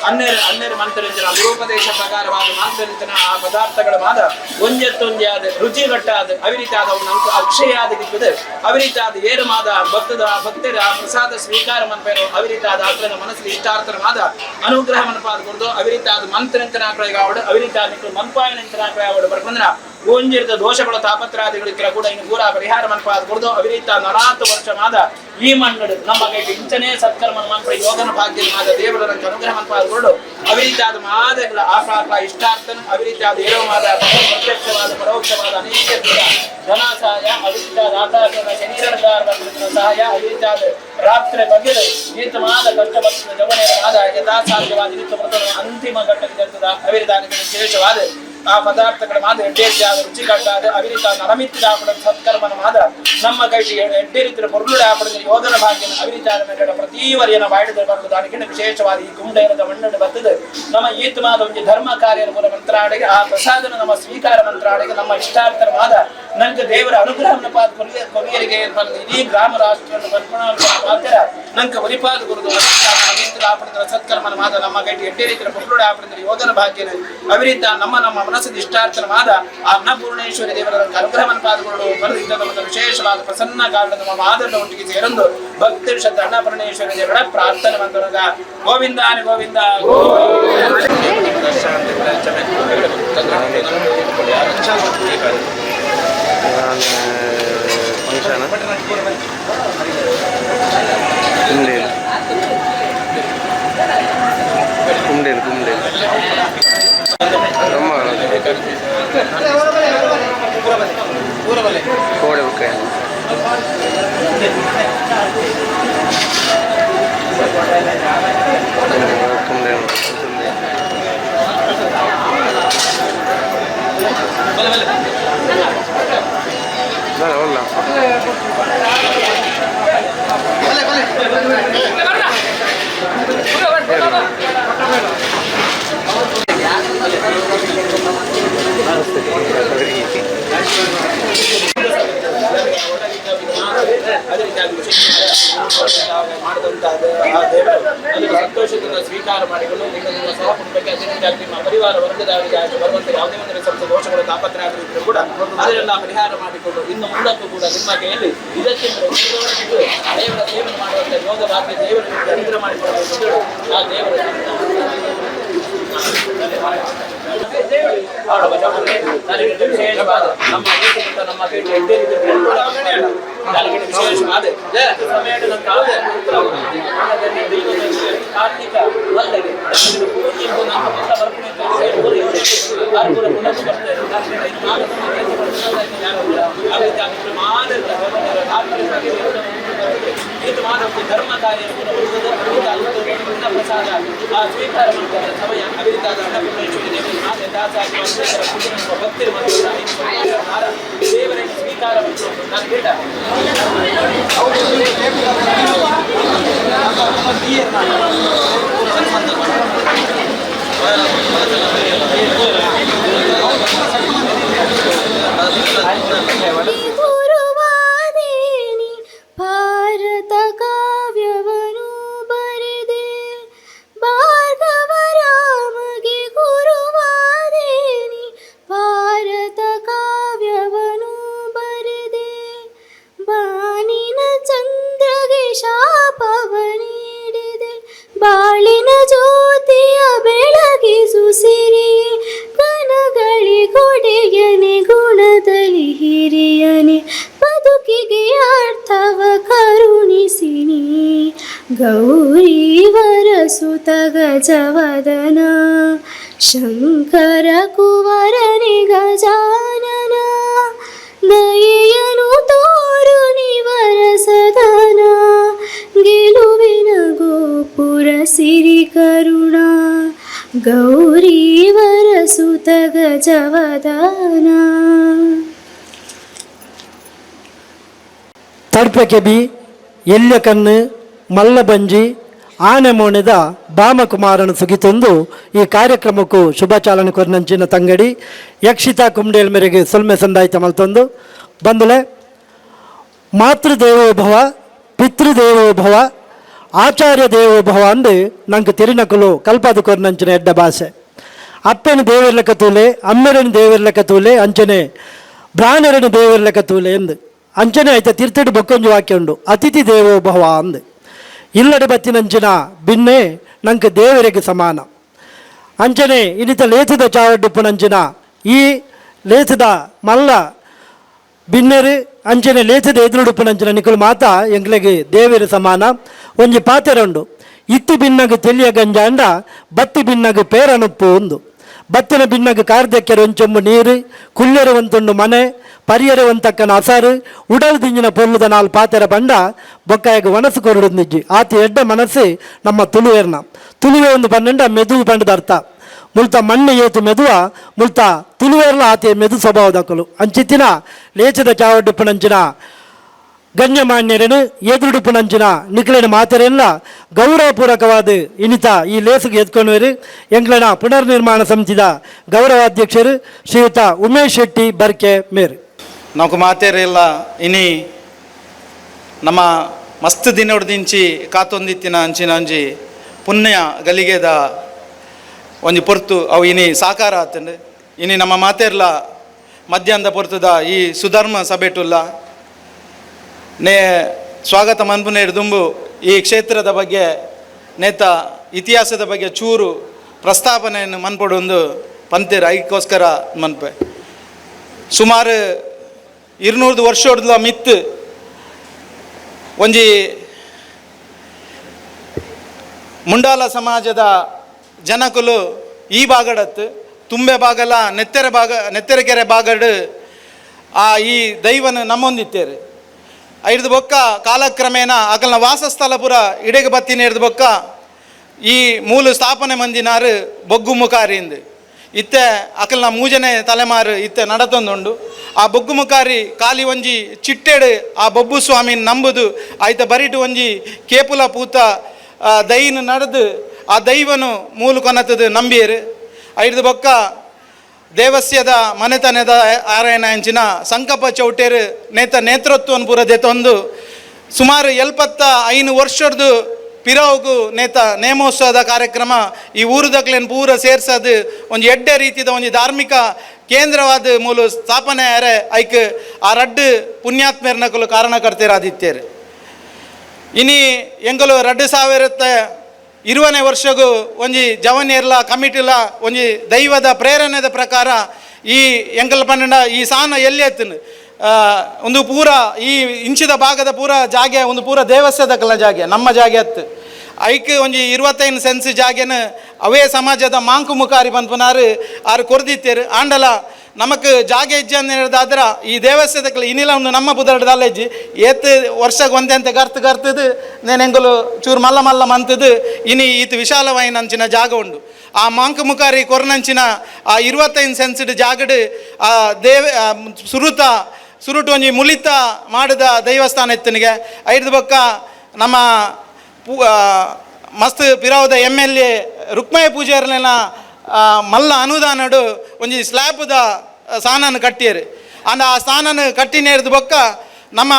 ಅನ್ನೆರ್ ಅನ್ನೆರ್ ಮಂತ್ರಂಜನ ಗುರುಪದೇಶ ಪ್ರಕಾರವಾದ ಮಂತ್ರರಂಜನ ಆ ಪದಾರ್ಥಗಳ ಮಾದ ಒಂಜತ್ತೊಂಜಾದ ರುಚಿ ಗಟ್ಟಾದ ಅವಿರಿತಾದ ನಂಕು ಅಕ್ಷಯಾದ ಗಿಪ್ಪದು ಅವಿರಿತಾದ ಏರು ಮಾದ ಭಕ್ತದ ಭಕ್ತರ ಪ್ರಸಾದ ಸ್ವೀಕಾರ ಮನ್ಪೇರು ಅವಿರಿತಾದ ಆತನ ಮನಸ್ಸಿಗೆ ಇಷ್ಟಾರ್ಥರ ಮಾದ ಅನುಗ್ರಹ ಮನಪಾದ ಕೊಡ್ದು ಅವಿರಿತಾದ ಮಂತ್ರಂತನಾಕ್ರಯಗಾವಡು ಅವಿರಿತಾದ ಮನ್ಪಾಯನಂತನಾಕ್ರಯಾವಡು ಬರ್ಕಂದ್ರ ಓಂಜಿರದ ದೋಷಗಳ ತಾಪತ್ರಾದಿಗಳಿಕ್ಕರ ಕೂಡ ಇನ್ನು ಪೂರಾ ಪರಿಹಾರ ಮನ್ಪಾದ ಕೊಡ್ದು ಅವಿರಿತ ನರಾತು ವರ್ಷ ಮಾದ ಈ ಮಣ್ಣು ನಮ್ಮ ಕೈಗೆ ಇಂಚನೇ ಸತ್ಕರ್ಮ ಮನ್ಪ ಯೋಗನ ಭಾಗ್ಯ ಮಾದ ದೇವರ ಅನುಗ್ರಹ ಮನ್ಪಾದ ಕೊಡು ಅವಿರಿತಾದ ಮಾದಗಳ ಆಫಾಕ ಇಷ್ಟಾರ್ಥನ ಅವಿರಿತಾದ ಏರೋ ಮಾದ ಪ್ರತ್ಯಕ್ಷವಾದ ಪರೋಕ್ಷವಾದ ಅನೇಕ ಧನ ಸಹಾಯ ಅವಿರಿತಾದ ಆಕಾಶದ ಶರೀರದ ಸಹಾಯ ಅವಿರಿತಾದ ರಾತ್ರಿ ಬಗೆದು ಈತ ಮಾದ ಕಷ್ಟ ಬರ್ತದೆ ಜವನೆಯ ಮಾದ ಯಥಾಸಾಧ್ಯವಾದ ಈತ ಬರ್ತದೆ ಅಂತಿಮ ಘಟ್ಟಕ್ಕೆ ಇರ್ತದ ಅವಿರಿತಾದ ವಿಶೇಷವಾದ ಆ ಪದಾರ್ಥಗಳ ಮಾದ ಎಡ್ಡೆ ರುಚಿ ಕಟ್ಟಾದ ಅವಿರಿತ ನರಮಿತ್ತಿದ ಆಪಡ ಸತ್ಕರ್ಮನ ಮಾದ ನಮ್ಮ ಕೈಟಿ ಎಡ್ಡೆ ರೀತಿಯ ಪೊರುಳುಡೆ ಆಪಡಿದ ಯೋಗನ ಭಾಗ್ಯನ ಅವಿರಿತಾದ ಮೇಲೆ ಪ್ರತಿ ವರಿಯನ ಬಾಯಿದ ಬರಲು ದಾನಿಗೆ ವಿಶೇಷವಾದ ಈ ಗುಂಡೇರದ ಮಣ್ಣು ಬರ್ತದೆ ನಮ್ಮ ಈತಮಾದ ಒಂದು ಧರ್ಮ ಕಾರ್ಯ ಪೂರ ಮಂತ್ರಾಡಿಗೆ ಆ ಪ್ರಸಾದನ ನಮ್ಮ ಸ್ವೀಕಾರ ಮಂತ್ರಾಡಿಗೆ ನಮ್ಮ ಇಷ್ಟಾರ್ಥರ ಮಾದ ನಂಗೆ ದೇವರ ಅನುಗ್ರಹವನ್ನು ಪಾದ ಕೊರಿಯರಿಗೆ ಇಡೀ ಗ್ರಾಮ ರಾಷ್ಟ್ರವನ್ನು ಕಲ್ಪನಾ ಪಾತ್ರ ನಂಗೆ ಒಲಿಪಾದ ಗುರುದು ಆಪಡಿದ ಸತ್ಕರ್ಮನ ಮಾದ ನಮ್ಮ ಕೈಟಿ ಎಡ್ಡೆ ರೀತಿಯ ಪೊರುಳುಡೆ ಆಪಡಿದ ಯೋಗನ ಭಾಗ್ಯನ ಅವಿರಿತ ನಮ್ಮ ನಮ್ಮ ಮನಸ್ಸದ ಇಷ್ಟಾರ್ಥನ ಮಾದ ಆ ಅನ್ನಪೂರ್ಣೇಶ್ವರಿ ದೇವರ ಅನುಗ್ರಹವನ್ನು ಪಾದಗಳು ಬರೆದಿದ್ದ ಮತ್ತು ವಿಶೇಷವಾದ ಪ್ರಸನ್ನ ಕಾರಣದ ನಮ್ಮ ಮಾದರದ ಒಟ್ಟಿಗೆ ಸೇರೊಂದು ಭಕ್ತಿ ಶ್ರದ್ಧ ಅನ್ನಪೂರ್ಣೇಶ್ವರಿ ದೇವರ ಪ್ರಾರ್ಥನೆ ಮಂತ್ರದ ಗೋವಿಂದಾನಿ ಗೋವಿಂದ. ಕುಂಡೇಲು ಕುಂಡೇಲು ನಮ್ಮ ಕೋಡೆ ಬುಕ್ಕ ಕುಂಡೇಲು ಒಲ್ಲ. ಸಂತೋಷದಿಂದ ಸ್ವೀಕಾರ ಮಾಡಿಕೊಂಡು ನಿಮ್ಮ ನಿಮ್ಮ ಸಹಕುಟುಂಬಕ್ಕೆ ಅದೇ ನಿಮ್ಮ ಪರಿವಾರ ವರ್ಗದವರಿಗೆ ಬರುವಂತಹ ಯಾವುದೇ ಒಂದು ಸ್ವಲ್ಪ ದೋಷಗಳು ತಾಪತ್ರ ಆಗದಿದ್ದರೂ ಕೂಡ ಅದನ್ನೆಲ್ಲ ಪರಿಹಾರ ಮಾಡಿಕೊಂಡು ಇನ್ನು ಮುಂದಕ್ಕೂ ಕೂಡ ನಿಮ್ಮ ಕೈಯಲ್ಲಿ ಇದಕ್ಕಿಂತ ದೇವರ ಸೇವನೆ ಮಾಡುವಂತ ಯೋಗ ಭಾಗ್ಯ ದೇವರ ಅನುಗ್ರಹ ಮಾಡಿಕೊಳ್ಳಬೇಕು. ಆ ದೇವರ ವಿಶೇಷವಾದ ನಮ್ಮ ನಮ್ಮ ವಿಶೇಷವಾದ ಕಾರ್ತಿಕ ವಲ್ಲಗೆ ಧರ್ಮ ಕಾರ್ಯ ಪ್ರಸಾದ ಆ ಸ್ವೀಕಾರ ಮಾಡ್ತಾರೆ ಸಮಯ ಅಭಿರಿತಾದ ಭಕ್ತರು ಮತ್ತು ದೇವರನ್ನು ಸ್ವೀಕಾರ ನಾನು ಕೇಟ ಗುರುವಾದೇನಿ ಭಾರತ ಕಾವ್ಯವನು ಬರೆದೆ, ಭಾರ್ಗವ ರಾಮಗೆ ಗುರುವಾದೇನಿ ಭಾರತ ಕಾವ್ಯವನು ಬರೆದೆ, ಬಾನಿನ ಚಂದ್ರನ ಗೌರೀವರಸುತ ಗಜವದನ ಶಂಕರ ಕುವರನೆ ಗಜಾನನ ದಯೆಯನು ತೋರು ನಿವರ ಸದನ ಗೆಲುವಿನ ಗೋಪುರ ಸಿರಿ ಕರುಣ ಗೌರೀವರಸುತ ಗಜವದನ. ತಡ್ಪೆ ಕೆಬಿ ಎಲ್ಯ ಕಣ್ಣು ಮಲ್ಲಬಂಜಿ ಆನೆ ಮೋಣೆದ ಬಾಮಕುಮಾರನ ಸುಗಿತೊಂದು ಈ ಕಾರ್ಯಕ್ರಮಕ್ಕೂ ಶುಭ ಚಾಲನೆ ಕೊರ್ನಂಚಿನ ತಂಗಡಿ ಯಕ್ಷಿತಾ ಕುಂಡೇಲ್ ಮೇರೆಗೆ ಸೊಲ್ಮೆ ಸಂದಾಯಿತ ಮಲ್ತೊಂದು ಬಂದುಲೆ. ಮಾತೃದೇವೋ ಭವ, ಪಿತೃದೇವೋ ಭವ, ಆಚಾರ್ಯ ದೇವೋ ಭವ ಅಂದು ನಂಗೆ ತೆರಿನಕುಲು ಕಲ್ಪಾದ ಕೊರ್ನಂಚಿನ ಎಡ್ಡ ಭಾಷೆ. ಅಪ್ಪನ ದೇವರ್ಲಕ ತೂಲೆ, ಅಮ್ಮೆರನ ದೇವರ್ಲಕ ತೂಲೆ, ಅಂಚನೆ ಬ್ರಾಹ್ಮಣರನ ದೇವರ್ಲಕ ತೂಲೆ ಎಂದು. ಅಂಚನೆ ಐತ ತೀರ್ಥಡು ಬೊಕ್ಕೊಂಜು ವಾಕ್ಯ ಉಂಡು, ಅತಿಥಿ ದೇವೋ ಭವ ಅಂದು. ಇಲ್ಲಡೆ ಬತ್ತಿನಂಚಿನ ಬಿನ್ನೆ ನಂಗೆ ದೇವರಿಗೆ ಸಮಾನ. ಅಂಚನೆ ಇನ್ನಿತ ಲೇತದ ಚಾವಡ್ಡುಪ್ಪುನಂಚಿನ ಈ ಲೇತದ ಮಲ್ಲ ಬಿನ್ನೆರು, ಅಂಚನೆ ಲೇತದ ಎದುರುಡುಪ್ಪುನಂಚಿನ ನಿಕುಲು ಮಾತಾ ಎಂಕ್ಲೆಗೆ ದೇವರು ಸಮಾನ. ಒಂಜಿ ಪಾತೆರ ಉಂಡು, ಇತ್ತು ಬಿನ್ನಗ ತೆಲಿಯ ಗಂಜಾಂಡ ಬತ್ತಿ ಬಿನ್ನಗ ಪೇರನುಪ್ಪು ಒಂದು. ಬತ್ತಿನ ಬಿನ್ನಗ ಕಾರ್ದಕ್ಕೆರೆ ಒಂಚೊಂಬು ನೀರು, ಕುಲ್ಲೆರೆ ಒಂತುಂಡು ಮನೆ, ಪರಿಯರೆ ಒಂತಕ್ಕನ ಅಸಾರು, ಉಡಲ್ ದಿಂಜಿನ ಪೊಲ್ಲುದ ನಾಲ್ ಪಾತೆರ ಬಂಡ ಬೊಕ್ಕಾಯಗ ಒಣಸು ಕೊರಡು ನಿಜ್ಜಿ. ಆತ ಎಡ್ಡ ಮನಸ್ಸು ನಮ್ಮ ತುಳುವೇರ್ನ. ತುಳುವೆ ಒಂದು ಪನ್ನೆಂಡ ಮೆದುವು ಪಂಡದ ಅರ್ಥ. ಮುಲ್ತ ಮಣ್ಣು ಏತು ಮೆದುವ ಮುಲ್ತ ತುಳುವೇರ್ಲ ಆತೆ ಮೆದು ಸ್ವಭಾವದಕಲು. ಅಂಚಿತ್ತಿನ ಲೇಚದ ಚಾವಡ್ಡುಪ್ಪುನಂಚಿನ ಗಣ್ಯಮಾನ್ಯರನು ಎದುರುಡುಪ್ಪುನಂಚಿನ ನಿಕ್ಲೆನ ಮಾತೆರೆಲ್ಲ ಗೌರವಪೂರ್ವಕವಾದ ಇನಿತ ಈ ಲೇಸುಗೆ ಎತ್ಕೊಂಡ್ವೇರು ಎಂಗ್ಲನ ಪುನರ್ನಿರ್ಮಾಣ ಸಮಿತಿದ ಗೌರವಾಧ್ಯಕ್ಷರು ಶ್ರೀಯುತ ಉಮೇಶ್ ಶೆಟ್ಟಿ ಬರ್ಕೆ ಮೇರು. നമുക്ക് ಮಾತೇರೆಲ್ಲ ಇನಿ ನಮ್ಮ ಮಸ್ತ್ ದಿನೊಡ್ದಿಂಚಿ ಕಾತೊಂದಿತ್ತಿನ ಅಂಚಿನ ಅಂಜಿ ಪುಣ್ಯ ಗಲಿಗೆದ ಒಂಜಿ ಪೊರ್ತು ಅವು ಇನಿ ಸಾಕಾರ ಆತಂಡು. ಇನಿ ನಮ್ಮ ಮಾತೇರ್ಲ ಮಧ್ಯಾಹ್ನದ ಪೊರ್ತುದ ಈ ಸುಧರ್ಮ ಸಭೆಟುಲ್ಲ ನೇ ಸ್ವಾಗತ ಮನ್ಪುನೇರು ದುಂಬು ಈ ಕ್ಷೇತ್ರದ ಬಗ್ಗೆ ನೇತ ಇತಿಹಾಸದ ಬಗ್ಗೆ ಚೂರು ಪ್ರಸ್ತಾಪನೆಯನ್ನು ಮನ್ಪೊಡೊಂದು ಪಂತೇರು ಐಕ್ಕೋಸ್ಕರ ಮನ್ಪೆ. ಸುಮಾರು 200 ವರ್ಷದ ಮಿತ್ತು ಒಂಜಿ ಮುಂಡಾಲ ಸಮಾಜದ ಜನಕುಲು ಈ ಭಾಗಡತ್ತು ತುಂಬೆ ಭಾಗಲ ನೆತ್ತೆರೆ ಭಾಗ ನೆತ್ತೆರೆಕೆರೆ ಭಾಗಡು ಆ ಈ ದೈವನ ನಮ್ಮೊಂದಿತ್ತೇರು. ಐದು ಬೊಕ್ಕ ಕಾಲಕ್ರಮೇಣ ಅಕಲ್ನ ವಾಸಸ್ಥಳ ಪುರ ಇಡೆಗೆ ಬತ್ತಿನ ಹಿಡ್ದು ಬೊಕ್ಕ ಈ ಮೂಲ ಸ್ಥಾಪನೆ ಮಂದಿನಾರು ಬೊಗ್ಗು ಮುಖಾರಿಂದು ಇತ್ತೆ ಅಕಲ್ನ ಮೂಜನೆ ತಲೆಮಾರು ಇತ್ತೆ ನಡತೊಂದುಂಡು. ಆ ಬೊಗ್ಗು ಮುಖಾರಿ ಖಾಲಿ ಒಂಜಿ ಚಿಟ್ಟೆಡು ಆ ಬೊಬ್ಬು ಸ್ವಾಮಿನ ನಂಬುದು ಆಯ್ತ ಬರಿಟು ಒಂಜಿ ಕೇಪುಲ ಪೂತ ದೈನ ನಡೆದು ಆ ದೈವನು ಮೂಲು ಕೊನತದು ನಂಬಿಯರು. ಐದು ಬೊಕ್ಕ ದೇವಸ್ಯದ ಮನೆತನದ ಆರಾಯಣ ಅಂಚಿನ ಸಂಕಪ್ಪ ಚೌಟೇರು ನೇತ ನೇತೃತ್ವವನ್ನು ಪೂರ ದೆತೊಂದು ಸುಮಾರು 75 ವರ್ಷದ್ದು ಪಿರವುಗು ನೇತ ನೇಮೋತ್ಸವದ ಕಾರ್ಯಕ್ರಮ ಈ ಊರುದಕ್ಲೇನು ಪೂರ ಸೇರ್ಸದು ಒಂಜಿ ಎಡ್ಡೆ ರೀತಿದ ಒಂಜಿ ಧಾರ್ಮಿಕ ಕೇಂದ್ರವಾದ ಮೂಲು ಸ್ಥಾಪನೆ ಆರೆ ಐಕ್ ಆ ರಡ್ಡು ಪುಣ್ಯಾತ್ಮೇರ್ನಕಲು ಕಾರಣಕರ್ತೇರಾದಿತ್ತೇರು. ಇನಿ ಎಂಗಲು 2020ನೇ ವರ್ಷಗೂ ಒಂಜಿ ಜವನಿಯರ್ಲ ಕಮಿಟಿಲ ಒಂಜಿ ದೈವದ ಪ್ರೇರಣೆದ ಪ್ರಕಾರ ಈ ಎಂಕಲ್ ಪನ್ನಡ ಈ ಸಾನ ಎಲ್ಲಿ ಎತ್ತನು ಒಂದು ಪೂರ ಈ ಇಂಚಿದ ಭಾಗದ ಪೂರ ಜಾಗೆ ಒಂದು ಪೂರ ದೇವಸ್ಥಾನದ ಜಾಗೆ ನಮ್ಮ ಜಾಗೆ ಅತ್ತು. ಐಕ್ ಒಂಜಿ 25 ಸೆನ್ಸ್ ಜಾಗೆನ ಅವೇ ಸಮಾಜದ ಮಾಂಕು ಮುಖಾರಿ ಪನ್ಪುನಾರು ಆರು ಕೊರ್ದಿತ್ತೇರು. ಆಂಡಲ ನಮಕ್ ಜಾಗೆ ಇಜ್ಜಿ ಅಂದ ಈ ದೇವಸ್ಥಾನಕ್ಕೆ ಇನ್ನಿಲ್ಲ ಒಂದು ನಮ್ಮ ಪುದರ್ಡದಲ್ಲ ಇಜ್ಜಿ ಏತ್ ವರ್ಷಕ್ಕೆ ಒಂದೇ ಅಂತ ಗರ್ತು ಗರ್ತದು ನೇನೆಂಗುಲು ಚೂರು ಮಲ್ಲ ಮಲ್ಲ ಮಂತದು ಇನಿ ಈತ ವಿಶಾಲವಾಯಿನ ಅಂಚಿನ ಜಾಗ ಉಂಡು. ಆ ಮಾಂಕು ಮುಖಾರಿ ಕೊರ್ನಂಚಿನ ಆ 25 ಸೆನ್ಸ್ಡ್ ಜಾಗಡು ಆ ದೇವ ಸುರುತ ಸುರುಟು ಒಂಜಿ ಮುಲಿತ ಮಾಡಿದ ದೈವಸ್ಥಾನ ಇತ್ತನಿಗೆ. ಐದು ಬೊಕ್ಕ ನಮ್ಮ ಮಸ್ತ್ ಪಿರಾವದ MLA Rukmaya ಪೂಜಾರ್ಲೆನ ಮಲ್ಲ ಅನುದಾನಡು ಒಂಜಿ ಸ್ಲ್ಯಾಬ್ದ ಸಾನನ್ನು ಕಟ್ಟಿಯರು. ಅಂದ ಆ ಸ್ಥಾನನು ಕಟ್ಟಿನೇರ್ದು ಬೊಕ್ಕ ನಮ್ಮ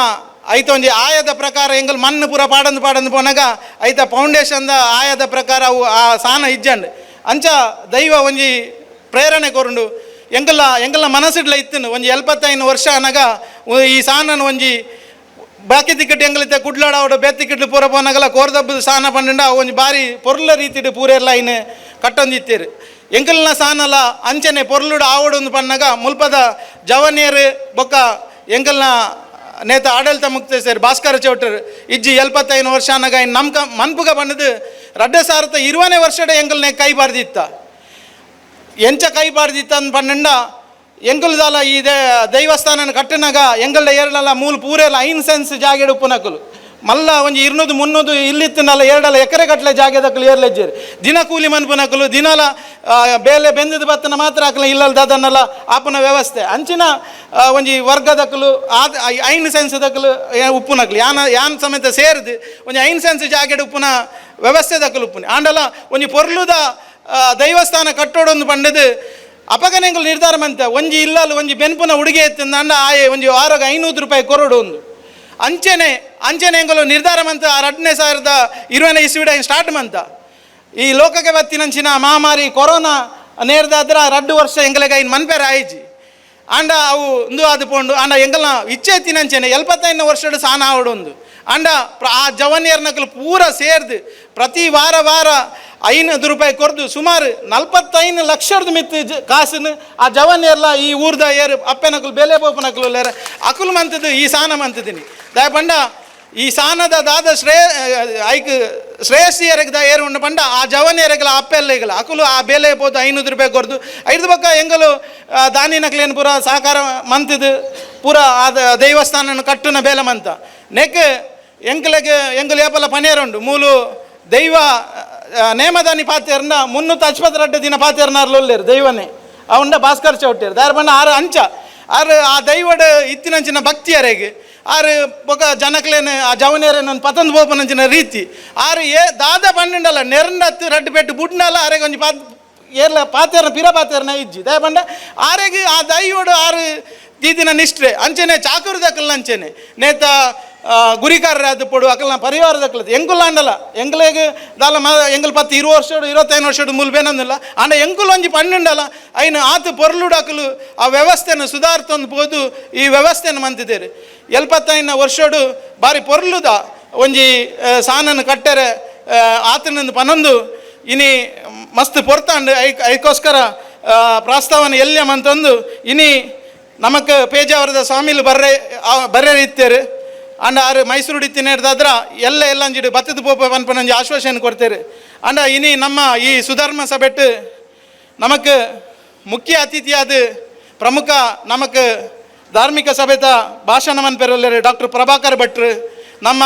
ಐತ ಒಂಜಿ ಆಯದ ಪ್ರಕಾರ ಎಂಗಲ್ ಮಣ್ಣು ಪೂರ ಪಾಡಂದು ಪಾಡಂದು ಪೋನಾಗ ಐತ ಫೌಂಡೇಶನ್ದ ಆಯದ ಪ್ರಕಾರ ಅವು ಆ ಸಾನ ಇಜ್ಜಂಡು. ಅಂಚ ದೈವ ಒಂಜಿ ಪ್ರೇರಣೆ ಕೊರುಂಡು ಎಂಗಲ್ಲ ಎಂಗಲ್ಲ ಮನಸ್ಸಿಡ್ಲ ಇತ್ತನು ಒಂಜಿ 75 ವರ್ಷ ಅನಗ ಈ ಸಾನನು ಒಂಜಿ ಬಾಕಿ ತಿಕ್ಕಟ್ಟು ಎಂಗಲಿತ್ತೆ ಕುಡ್ಲಾಡ ಬೇತಿಕ್ಕಿಟ್ಟು ಪೂರ ಪೋನಾಗಲ್ಲ ಕೋರ್ದಬ್ಬದ ಸಾನ ಪಂಡ ಒಂಜಿ ಬಾರಿ ಪೊರ್ಲ ರೀತಿಡು ಪೂರೆಲ್ಲ ಇನ್ನು ಕಟ್ಟೊಂದಿತ್ತೇರು. ಎಂಕಲ್ನ ಸಾನಲ ಅಂಚನೆ ಪೊರ್ಲುಡು ಆವಡು ಒಂದು ಪನ್ನಾಗ ಮುಲ್ಪದ ಜವನಿಯರು ಬೊಕ್ಕ ಎಂಕಲ್ನ ನೇತ ಆಡಳಿತ ಮುಕ್ತೇಸರ್ ಭಾಸ್ಕರ ಚೌಟರ್ ಇಜ್ಜಿ 75 ವರ್ಷ ಅನ್ನಗ ನಮ್ಕ ಮನ್ಪುಗ ಬಂದದು 2020ನೇ ವರ್ಷದ ಎಂಕಲ್ನೆ ಕೈ ಬಾರ್ದಿತ್ತ ಎಂಚ ಕೈ ಬಾರ್ದಿತ್ತ ಅಂದ್ ಪನ್ನಂಡ ಎಂಕಲ್ದಾಲ ಈ ದೈವಸ್ಥಾನ ಕಟ್ಟನಾಗ ಎಂಗಲ್ದ ಎರಡಲ್ಲ ಮೂಲ ಪೂರೆಲ್ಲ 5 ಸೆನ್ಸ್ ಜಾಗೆಡ್ ಉಪ್ಪುನಕುಲು ಮಲ್ಲ ಒಂಜಿ 200 300 ಇಲ್ಲಿತ್ತನಲ್ಲ ಎರಡಲ್ಲ ಎಕರೆ ಗಟ್ಟಲೆ ಜಾಗೆದಕ್ಕಲು ಏರ್ಲೆಜ್ಜೇರು ದಿನ ಕೂಲಿ ಮನ್ಪುನಕುಲು ದಿನಲ ಬೇಲೆ ಬೆಂದದ ಬತ್ತನ ಮಾತ್ರ ಅಕಲ ಇಲ್ಲಲ್ ದದನ್ನಲ್ಲ ಆಪುನ ವ್ಯವಸ್ಥೆ ಅಂಚಿನ ಒಂಜಿ ವರ್ಗದಕ್ಕಲು ಆದ 5 ಸೆನ್ಸ್ ದಕ್ಕಲು ಉಪ್ಪುನಕಲು ಯಾನ ಯಾನ್ ಸಮೇತ ಸೇರಿದು ಒಂಜಿ 5 ಸೆನ್ಸ್ ಜಾಗೆಡ್ ಉಪ್ಪುನ ವ್ಯವಸ್ಥೆ ದಕ್ಕಲು ಉಪ್ಪುನಿ ಆಂಡಲ ಒಂಜಿ ಪೊರ್ಲುದ ದೈವಸ್ಥಾನ ಕಟ್ಟೋಡೊಂದು ಪಂಡದು ಅಪಗನೆಂಗುಲು ನಿರ್ಧಾರ ಮಂತ ಒಂಜಿ ಇಲ್ಲಲ್ ಒಂಜಿ ಬೆನ್ಪುನ ಉಡುಗೆ ಎತ್ತಿಂದ ಆಯೆ ಒಂಜಿ ವಾರಗ 500 ರೂಪಾಯಿ ಕೊರಡು ಒಂದು ಅಂಚೆನೆ ಅಂಚೆನೆ ಎಂಗಲು ನಿರ್ಧಾರ ಮಂತ 2020ನೇ ಇಸ್ವಿಡ ಸ್ಟಾರ್ಟ್ ಮಂತ ಈ ಲೋಕಕ್ಕೆ ಬತ್ತಿನಂಚಿನ ಮಹಾಮಾರಿ ಕೊರೋನಾ ನೇರ್ದಾದ್ರ 2 ವರ್ಷ ಎಂಗಲೆಗ ಇನ್ನು ಮನ್ಪೇರ ಆಯ್ಜಿ ಆಂಡ ಅವು ಇಂದು ಅದು ಪೋಂಡು ಆಂಡ ಎಂಗಲ್ನ ಇಚ್ಛೆ ಎತ್ತಿನಂಚೆನೆ 75 ವರ್ಷಡು ಸಾನ ಆವಡೊಂದು ಆಂಡ ಆ ಜವನಿಯರ್ನಕಲು ಪೂರ ಸೇರ್ದು ಪ್ರತಿ ವಾರ ವಾರ 500 ರೂಪಾಯಿ ಕೊರ್ದು ಸುಮಾರು 45 ಲಕ್ಷದ ಮಿತ್ತು ಕಾಸನ್ನು ಆ ಜವನಿಯರ್ಲ ಈ ಊರ್ದ ಏರು ಅಪ್ಪೆನಕಲು ಬೇಲೆ ಬೋಪನಕಲು ಲೇರ ಅಕುಲು ಮಂತದ್ದು ಈ ಸಾನ ಮಂತಿದ್ದೀನಿ ದಯಪಂಡ ಈ ಸಾನದ ದಾದ ಐಕ್ ಶ್ರೇಯಸ್ಸಿಯರಿಗೆ the ಏರು ಉಂಡು ಪಂಡ ಆ ಜವನಿಯರಿಗಲ ಅಪ್ಪೆಲ್ಲ ಈಗಲ ಅಕುಲು ಆ ಬೇಲೆ ಪೋದು 500 ರೂಪಾಯಿ ಕೊರ್ದು ಐದು ಪಕ್ಕ ಎಂಗಲು ದಾನಿನಕ್ಲೇನು ಪೂರ ಸಹಕಾರ ಮಂತಿದ್ದು ಪೂರ ಆ ದೇವಸ್ಥಾನ ಕಟ್ಟುನ ಬೇಲೆ ಮಂತ ನೆಕ್ ಎಂಕಲೆಗೆ ಎಂಕಲು ಏಪಲ ಪನೇರುಂಡು ಮೂಲು ದೈವ ನೇಮದಾನಿ ಪಾತೇರ್ನ 362 ದಿನ ಪಾತೇರ್ನಾರ್ಲೊಲ್ಲೇರು ದೈವನೇ ಅವಂಡ ಭಾಸ್ಕರ್ ಚೌಟೇರು ದಾರ ಬಣ್ಣ ಆರು ಅಂಚ ಆರು ಆ ದೈವಡ ಇತ್ತಿನಂಚಿನ ಭಕ್ತಿಯರೆಗೆ ಆರು ಬೊಕ ಜನಕ್ಲೇನು ಆ ಜವನೇರೇನು ಪತಂದು ಪೋಪನಂಚಿನ ರೀತಿ ಆರು ಏ ದಾದ ಪನ್ನಂಡಲ್ಲ ನೆರಂಡತ್ತು ರಡ್ಡು ಪೆಟ್ಟು ಬುಡ್ನಲ್ಲ ಆರೆಗೆ ಒಂಜಿ ಪಾತ್ ಏರ್ಲ ಪಾತೇರ್ನ ಪಿರ ಪಾತೇರ್ನ ಇಜ್ಜಿ ದಯ ಬಂಡ ಆರೆಗೆ ಆ ದೈವಡು ಆರು ದೀದಿನ ನಿಷ್ಠೆ ಅಂಚೆನೆ ಚಾಕುರದಕ್ಕಲ್ಲ ಅಂಚೆನೆ ನೇತ ಗುರಿಕಾರರ ಪೊಡು ಅಕಲ್ನ ಪರಿವಾರದಕ್ಕಲ ಎಂಕುಲ ಅಂಡಲ್ಲ ಎಂಕಲೆಗ್ ದಾಲ ಮ ಎಂಕಲ್ 10 20 ವರ್ಷಡು 25 ವರ್ಷಡು ಮೂಲು ಬೇನಂದಿಲ್ಲ ಅಂಡ ಎಂಕುಲು ಒಂಜಿ ಪನ್ನಂಡಲ್ಲ ಐನು ಆತು ಪೊರ್ಲುಡಕಲು ಆ ವ್ಯವಸ್ಥೆಯನ್ನು ಸುಧಾರ್ತೊಂದು ಪೋದು ಈ ವ್ಯವಸ್ಥೆಯನ್ನು ಮಂತಿದ್ದೇವೆ 75 ವರ್ಷಡು ಬಾರಿ ಪೊರ್ಲುದ ಒಂಜಿ ಸಾನನ್ನು ಕಟ್ಟರೆ ಆತನಂದು ಪನ್ನೊಂದು ಇನಿ ಮಸ್ತ್ ಪೊರ್ತಾಂಡು ಐಕೋಸ್ಕರ ಪ್ರಸ್ತಾವನೆ ಎಲ್ಯಮಂತಂದು ಇನಿ ನಮಕ್ ಪೇಜಾವರದ ಸ್ವಾಮಿಲು ಬರ್ರೆ ಬರ್ರೆ ಇತ್ತೇರು ಅಂಡ ಆರು ಮೈಸೂರು ಇತ್ತಿನೇಡ್ದಾದ್ರ ಎಲ್ಲ ಎಲ್ಲ ಅಂಜಿಡು ಬತ್ತದ ಪೋಪ ಪನ್ಪನಂಜಿ ಆಶ್ವಾಸನೆ ಕೊಡ್ತೇರು ಅಂಡ ಇನಿ ನಮ್ಮ ಈ ಸುಧರ್ಮ ಸಭೆಟ್ಟು ನಮಕ್ ಮುಖ್ಯ ಅತಿಥಿಯಾದ ಪ್ರಮುಖ ನಮಕ್ ಧಾರ್ಮಿಕ ಸಭೆತ ಭಾಷಣ ಮನ್ಪೆರಲ್ಲೇರು ಡಾಕ್ಟರ್ ಪ್ರಭಾಕರ್ ಭಟ್ರು ನಮ್ಮ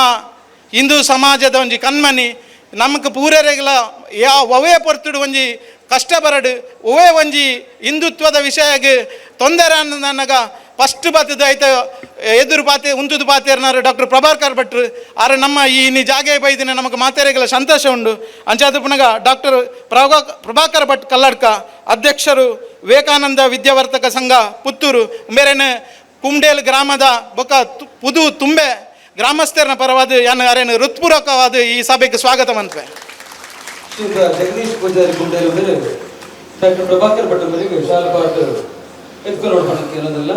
ಹಿಂದೂ ಸಮಾಜದ ಒಂಜಿ ಕಣ್ಮನಿ ನಮಕ್ ಪೂರೆರೆಗಳ ಯಾವ ಒವೇ ಪೊರ್ತುಡು ಒಂಜಿ ಕಷ್ಟ ಬರಡು ಒವೇ ಒಂಜಿ ಹಿಂದುತ್ವದ ವಿಷಯಗೆ ತೊಂದರೆ ಅನ್ನಗ ಫಸ್ಟ್ ಬಾತದ ಐತ ಎದುರು ಪಾತೆ ಉಂತುದು ಪಾತೇರ್ನಾರು ಡಾಕ್ಟರ್ ಪ್ರಭಾಕರ್ ಭಟ್ರು ಆರೆ ನಮ್ಮ ಈ ನೀ ಜಾಗೆ ಬೈದಿನ ನಮಗೆ ಮಾತೆರೆಗಳ ಸಂತೋಷ ಉಂಡು ಅಂಚಾದ ಪುನಗ ಡಾಕ್ಟರ್ ಪ್ರಭಾಕರ್ ಭಟ್ ಕಲ್ಲಡ್ಕ ಅಧ್ಯಕ್ಷರು ವಿವೇಕಾನಂದ ವಿದ್ಯಾವರ್ತಕ ಸಂಘ ಪುತ್ತೂರು ಮೇರೆನೆ ಕುಂಡೇಲ್ ಗ್ರಾಮದ ಬೊಕ ಪುದು ತುಂಬೆ ಗ್ರಾಮಸ್ಥರನ ಪರವಾದ ಯಾನು ಅರೇನು ಹೃತ್ಪೂರ್ವಕವಾದ ಈ ಸಭೆಗೆ ಸ್ವಾಗತ ಮಂತ್ವೆ. ಶ್ರೀಯುತ ಜಗದೀಶ್ ಪೂಜಾರಿ ಕುಂಡೇಲ್ ಡಾಕ್ಟರ್ ಪ್ರಭಾಕರ್ ಭಟ್ ಅವರಿಗೆ ವಿಶಾಲಪಾಟ್ ಎತ್ಕೊಂಡು ನೋಡ್ಕೊಳಕ್ಕೆ ಅನ್ನೋದಲ್ಲ.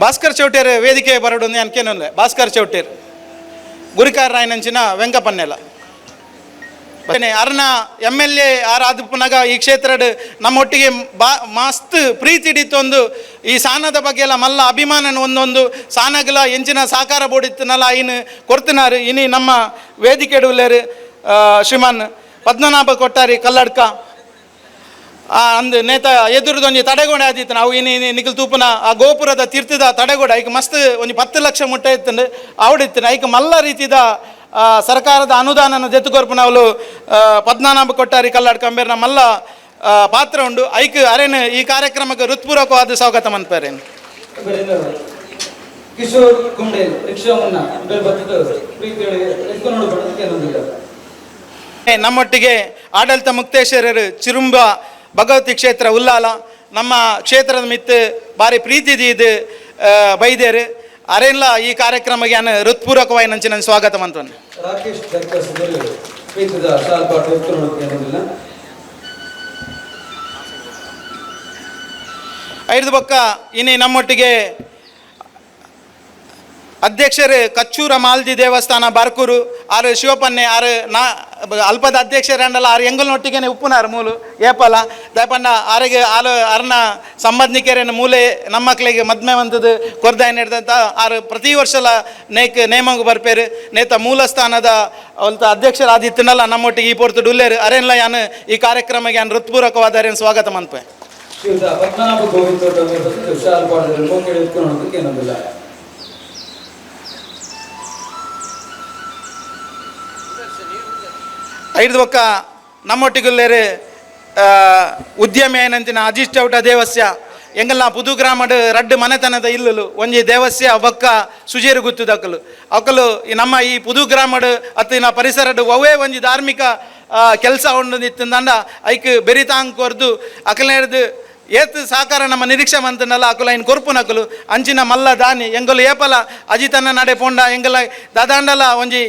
ಭಾಸ್ಕರ್ ಚೌಟೇರ್ ವೇದಿಕೆ ಬರಡು ಅನ್ಕೇನೊಂದೆ ಭಾಸ್ಕರ್ ಚೌಟೇರ್ ಗುರಿಕಾರ ರಾಯನಂಚಿನ ವೆಂಕಪನ್ನೆಲ್ಲ ಅರ್ನ M L A R ಆದಪುನಗ ಈ ಕ್ಷೇತ್ರದ ನಮ್ಮೊಟ್ಟಿಗೆ ಮಸ್ತ್ ಪ್ರೀತಿ ಹಿಡಿತೊಂದು ಈ ಸಾನದ ಬಗ್ಗೆ ಎಲ್ಲ ಮಲ್ಲ ಅಭಿಮಾನನ ಒಂದೊಂದು ಸಾನಗಲ ಎಂಚಿನ ಸಹಕಾರ ಬೋಡಿತ್ತನಲ್ಲ ಇನ್ನು ಕೊಡ್ತಿನಾರು ಇನಿ ನಮ್ಮ ವೇದಿಕೆ ಉಳ್ಳೇರು ಶ್ರೀಮಾನ್ ಪದ್ಮನಾಭ ಕೊಟ್ಟಾರಿ ಕಲ್ಲಡ್ಕ ಅಂದು ನೇತ ಎದುರುದೊಂಜಿ ತಡೆಗೋಡೆ ಆದಿತ್ತು ನಾವು ಇನಿ ನಿಖಲ್ ತೂಪುನ ಆ ಗೋಪುರದ ತೀರ್ಥದ ತಡೆಗೋಡೆ ಐಕ್ ಮಸ್ತ್ ಒಂಜಿ 10 ಲಕ್ಷ ಮುಟ್ಟ ಇತ್ತು ಆವಡಿತ್ತು ಐಕ್ ಮಲ್ಲ ರೀತಿದ ಸರ್ಕಾರದ ಅನುದಾನನ ಜೆತ್ತುಕೊರ್ಪುನವಲು ಪದ್ಮನಾಭ ಕೊಟ್ಟಾರಿ ಕಲ್ಲಾಡ್ ಕಂಬೇರ್ನ ಮಲ್ಲ ಪಾತ್ರ ಉಂಡು ಐಕ್ ಅರೇನು ಈ ಕಾರ್ಯಕ್ರಮಕ್ಕೆ ಹೃತ್ಪೂರ್ವಕವಾದ ಸ್ವಾಗತ ಮನ್ಪರೇನು. ಕಿಶೋರ್ ಕುಂಡೇಲ್ ರಿಕ್ಷಾ ಮುನ್ನ ನಮ್ಮೊಟ್ಟಿಗೆ ಆಡಳಿತ ಮುಕ್ತೇಶ್ವರರು ಚಿರುಂಬ ಭಗವತಿ ಕ್ಷೇತ್ರ ಉಲ್ಲಾಲ ನಮ್ಮ ಕ್ಷೇತ್ರದ ಮಿತ್ತು ಭಾರಿ ಪ್ರೀತಿ ಇದು ಬೈದೇರು ಅರೇನ್ಲ ಈ ಕಾರ್ಯಕ್ರಮಕ್ಕೆ ನಾನು ಹೃತ್ಪೂರ್ವಕವಾಗಿ ನಂಚಿನ ಸ್ವಾಗತ ಮಂತವನ್ನು. ರಾಕೇಶ್ ಪ್ರೀತಿದ ಶಾಲ್ಪಾಟ್ ಐದು ಬೊಕ್ಕ ಇನಿ ನಮ್ಮೊಟ್ಟಿಗೆ ಅಧ್ಯಕ್ಷರು ಕಚ್ಚೂರ ಮಾಲ್ದಿ ದೇವಸ್ಥಾನ ಬಾರ್ಕೂರು ಆರು ಶಿವಪನ್ನೆ ಆರು ನಾ ಅಲ್ಪದ ಅಧ್ಯಕ್ಷರಂಡಲ ಆರು ಎಂಗುಲ್ನೊಟ್ಟಿಗೆನೆ ಉಪ್ಪುನಾರು ಮೂಲು ಏಪಲ ದಯಪಂಡ ಆರಿಗೆ ಆಲು ಅರ್ನ ಸಂಬಂಧಿಕರೇನು ಮೂಲೆ ನಮ್ಮ ಮಕ್ಕಳಿಗೆ ಮದ್ಮೆ ಬಂತದ್ದು ಕೊರ್ದಾಯ ನಡೆದಂಥ ಆರು ಪ್ರತಿ ವರ್ಷಲ ನೇಕ್ ನೇಮಂಗು ಬರ್ಪೇರು ನೇತ ಮೂಲ ಸ್ಥಾನದ ಅವಲ್ತ ಅಧ್ಯಕ್ಷರಾದಿತ್ತನಲ್ಲ ನಮ್ಮೊಟ್ಟಿಗೆ ಈ ಪೊರ್ತು ಡುಲ್ಲೇರು ಅರೇನ್ಲ ಯಾನು ಈ ಕಾರ್ಯಕ್ರಮಕ್ಕೆ ಯಾನು ಹೃತ್ಪೂರ್ವಕವಾದ ಅರೇನು ಸ್ವಾಗತ ಮನ್ಪೆ. ಶ್ರೀಯುತ ಪದ್ಮನಾಭ ಗೋವಿಂದ ವಿಶಾಲ ಪಾಡದಲ್ಲಿ ಮೋಕೆ ಏನೊಂದಿಲ್ಲ. ಐದು ಒಕ್ಕ ನಮ್ಮೊಟ್ಟಿಗುಲ್ಲೇರು ಉದ್ಯಮಿ ಏನಂತಿನ ಅಜಿತ್ ಚೌಟ ದೇವಸ್ಯ ಎಂಗಲ್ಲ ಪುದು ಗ್ರಾಮಡ್ ರಡ್ಡು ಮನೆತನದ ಇಲ್ಲಲು ಒಂಜಿ ದೇವಸ್ಯ ಬೊಕ್ಕ ಸುಜೇರು ಗುತ್ತುದಕ್ಕಲು ಅಕ್ಕಲು ನಮ್ಮ ಈ ಪುದು ಗ್ರಾಮಡ್ ಅತ್ತಿನ ಪರಿಸರಡ್ ಒವೇ ಒಂಜಿ ಧಾರ್ಮಿಕ ಕೆಲಸ ಉಂಡು ನಿತ್ತಂದಂಡ ಐಕ್ ಬೆರಿತಾಂಗ್ ಕೊರ್ದು ಅಕಲೇರ್ದು ಏತ್ ಸಹಕಾರ ನಮ್ಮ ನಿರೀಕ್ಷೆ ಮಂತನಲ್ಲ ಅಕುಲ ಇನ್ ಕೊರ್ಪುನಕುಲು ಅಂಚಿನ ಮಲ್ಲ ದಾನಿ ಎಂಗಲು ಏಪಲ ಅಜಿತನ ನಡೆ ಪೋಂಡ ಎಂಗಲ ದಾದಾಂಡಲ ಒಂಜಿ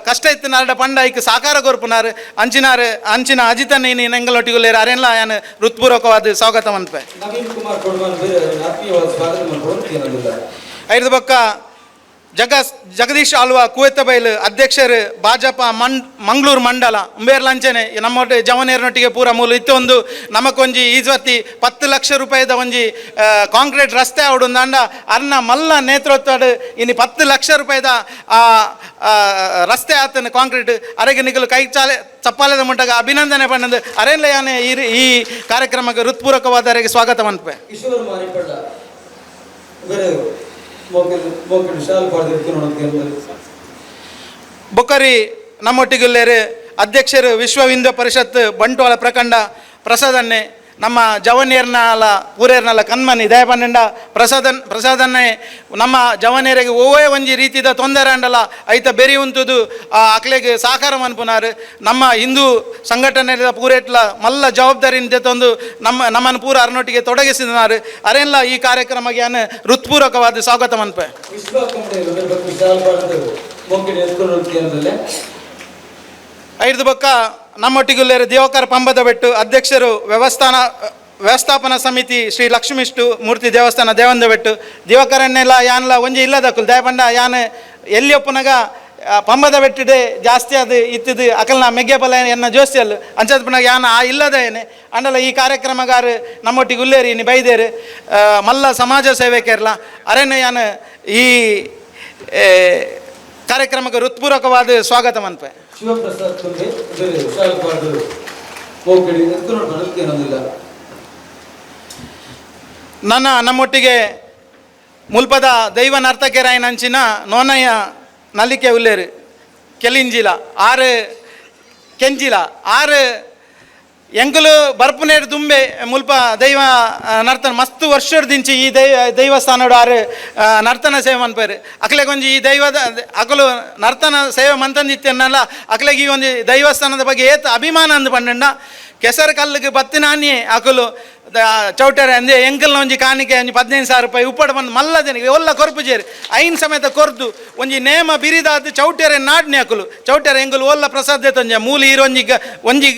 ಕಷ್ಟ ಇತ್ತು ನಾರಡ ಪಂಡ ಐಕ್ ಸಹಕಾರ ಕೊರ್ಪುನಾರು ಅಂಚಿನಾರು ಅಂಚಿನ ಅಜಿತನ ಇನ್ನು ಎಂಗಲೊಟ್ಟಿಗುಲ್ಲೇರು ಅರೇನ್ಲ ಯಾನು ಹೃತ್ಪೂರ್ವಕವಾದ ಸ್ವಾಗತ ಮನ್ಪೆ. ನವೀನ್ ಕುಮಾರ್ ಕೊಡ್ಮಾನ್ ಬೇರೆ ಆತ್ಮೀಯವಾದ ಸ್ವಾಗತ ಮನ್ಪೆ. ಐದು ಬೊಕ್ಕ ಜಗದೀಶ್ ಆಳ್ವ ಕುವೆತ್ತಬೈಲು ಅಧ್ಯಕ್ಷರು ಭಾಜಪ ಮಂಗಳೂರು ಮಂಡಲ ಉಂಬೇರ್ ಲಂಚನೆ ನಮ್ಮ ಜವನೇರ್ನೊಟ್ಟಿಗೆ ಪೂರ ಮೂಲ ಇತ್ತೊಂದು ನಮಕೊಂಜಿ ಈಜ್ವತ್ತಿ 10 ಲಕ್ಷ ರೂಪಾಯಿದ ಒಂಜಿ ಕಾಂಕ್ರೀಟ್ ರಸ್ತೆ ಆವಡುಂದಾಂಡ ಅರ್ನ ಮಲ್ಲ ನೇತೃತ್ವಡ್ ಇನ್ನು 10 ಲಕ್ಷ ರೂಪಾಯಿದ ರಸ್ತೆ ಆತನ ಕಾಂಕ್ರೀಟ್ ಅರೆಗೆ ನಿಗಲು ಕೈ ಚಾಲೆ ಚಪ್ಪಾಲೆದ ಮುಂಟಾಗ ಅಭಿನಂದನೆ ಪಣ್ಣದು ಅರೇನ್ಲ ಯಾನೆ ಈ ಕಾರ್ಯಕ್ರಮಕ್ಕೆ ಹೃತ್ಪೂರ್ವಕವಾದ ಅರೆಗೆ ಸ್ವಾಗತ ಮನ್ಪೆ. ಕಿಶೋರ್ ಮಾರಿಪಳ್ಳ ಬೇರೆ ಬೊಕ್ಕರಿ ನಮ್ಮೊಟ್ಟಿಗುಲ್ಲೇರು ಅಧ್ಯಕ್ಷರು ವಿಶ್ವ ಹಿಂದೂ ಪರಿಷತ್ ಬಂಟ್ವಾಳ ಪ್ರಖಂಡ ಪ್ರಸಾದನ್ನೇ ನಮ್ಮ ಜವನಿಯರ್ನಲ್ಲ ಊರೇರ್ನಲ್ಲ ಕಣ್ಮನಿ ದಯಪಂಡ ಪ್ರಸಾದನ್ನೇ ನಮ್ಮ ಜವನಿಯರಿಗೆ ಓವೇ ಒಂಜಿ ರೀತಿದ ತೊಂದರೆ ಅಂಡಲ್ಲ ಐತ ಬೆರಿ ಉಂಟುದು ಆ ಅಕ್ಲೆಗೆ ಸಹಕಾರ ಮನ್ಪುನಾರು ನಮ್ಮ ಹಿಂದೂ ಸಂಘಟನೆ ಪೂರೇಟ್ಲ ಮಲ್ಲ ಜವಾಬ್ದಾರಿಯಿಂದ ತಂದು ನಮ್ಮನ್ನು ಪೂರ ಅರನೊಟ್ಟಿಗೆ ತೊಡಗಿಸಿದನಾರು ಅರೆಲ್ಲ ಈ ಕಾರ್ಯಕ್ರಮಕ್ಕೆ ಯಾನು ಹೃತ್ಪೂರ್ವಕವಾದ ಸ್ವಾಗತ ಮನ್ಪೆ. ಐದು ಬೊಕ್ಕ ನಮ್ಮೊಟ್ಟಿಗುಲ್ಲೇರು ದೇವಕರ ಪಂಬದ ಬೆಟ್ಟು ಅಧ್ಯಕ್ಷರು ವ್ಯವಸ್ಥಾಪನಾ ಸಮಿತಿ ಶ್ರೀ ಲಕ್ಷ್ಮೀಷ್ಟು ಮೂರ್ತಿ ದೇವಸ್ಥಾನ ದೇವಂದ ಬೆಟ್ಟು ದೇವಕರನ್ನೆಲ್ಲ ಯಾನ್ಲ ಒಂಜಿ ಇಲ್ಲದಕ್ಕಲು ದಯಪಂಡ ಯಾನ್ ಎಲ್ಲಿ ಒಪ್ಪುನಗ ಪಂಬದ ಬೆಟ್ಟಿಡೆ ಜಾಸ್ತಿ ಅದು ಇತ್ತಿದ್ದು ಅಕಲ್ನ ಮೆಗ್ಗೆಬಲ ಎನ್ನ ಜೋಸ್ತಿಯಲ್ಲು ಅಂಚದ ಪುನಗ ಯಾನ ಆ ಇಲ್ಲದ ಏನೆ ಅಂಡಲ ಈ ಕಾರ್ಯಕ್ರಮಗಾರು ನಮ್ಮೊಟ್ಟಿಗೆ ಉಲ್ಲೇರಿ ಇನ್ನು ಬೈದೇರು ಮಲ್ಲ ಸಮಾಜ ಸೇವಕರ್ಲ ಅರೇನೆ ಯಾನ್ ಈ ಕಾರ್ಯಕ್ರಮಕ್ಕೆ ಹೃತ್ಪೂರ್ವಕವಾದ ಸ್ವಾಗತ ಮನ್ಪೆ. ಶಿವಪ್ರಸಾದ್ ತುಂಬೆ ಬೇರೆ ವಿಶಾಲ ಪಾಡರು ಮೋಕೆಡಿ ಏನೊಂದಿಲ್ಲ. ನನ್ನ ನಮ್ಮೊಟ್ಟಿಗೆ ಮುಲ್ಪದ ದೈವ ನರ್ತಕೆರಾಯನಂಚಿನ ನೋನಯ್ಯ ನಲಿಕೆ ಉಲ್ಲೇರು ಕೆಲಿಂಜಿಲ ಆರು ಕೆಂಜಿಲ ಆರು ಎಂಕುಲು ಬರ್ಪುನೇರು ದುಂಬೆ ಮುಲ್ಪ ದೈವ ನರ್ತನ ಮಸ್ತ್ ವರ್ಷದಿಂಚಿ ಈ ದೈವಸ್ಥಾನಡು ಆರು ನರ್ತನ ಸೇವೆ ಮನ್ಪೇರು ಅಕ್ಲೆಗೊಂಜಿ ಈ ದೈವದ ಅಕಲು ನರ್ತನ ಸೇವೆ ಮಂತಂದಿತ್ತನ್ನಲ್ಲ ಅಕ್ಲೆಗೆ ಈ ಒಂದು ದೈವಸ್ಥಾನದ ಬಗ್ಗೆ ಏತ್ ಅಭಿಮಾನ ಅಂದು ಪಂಡಂಡ ಕೆಸರು ಕಲ್ಲಿಗೆ ಬತ್ತಿನಾನಿಯೇ ಅಕಲು ಚೌಟರೆ ಅಂದೆ ಎಂಕಲ್ನ ಒಂಜಿ ಕಾಣಿಕೆ ಒಂಜಿ 15,000 ರೂಪಾಯಿ ಉಪ್ಪಡ ಬಂದು ಮಲ್ಲದನಿಗೆ ಒಲ್ಲ ಕೊರ್ಪು ಜೇರು ಐನ್ ಸಮೇತ ಕೊರ್ದು ಒಂಜಿ ನೇಮ ಬಿರಿದಾದ ಚೌಟರೆ ನಾಡ್ನೆ ಅಕಲು ಚೌಟರೆ ಎಂಕುಲು ಒಲ್ಲ ಪ್ರಸಾದ ತೊಂಜ ಮೂಲಿ ಈರೊಂಜಿ ಒಂಜಿ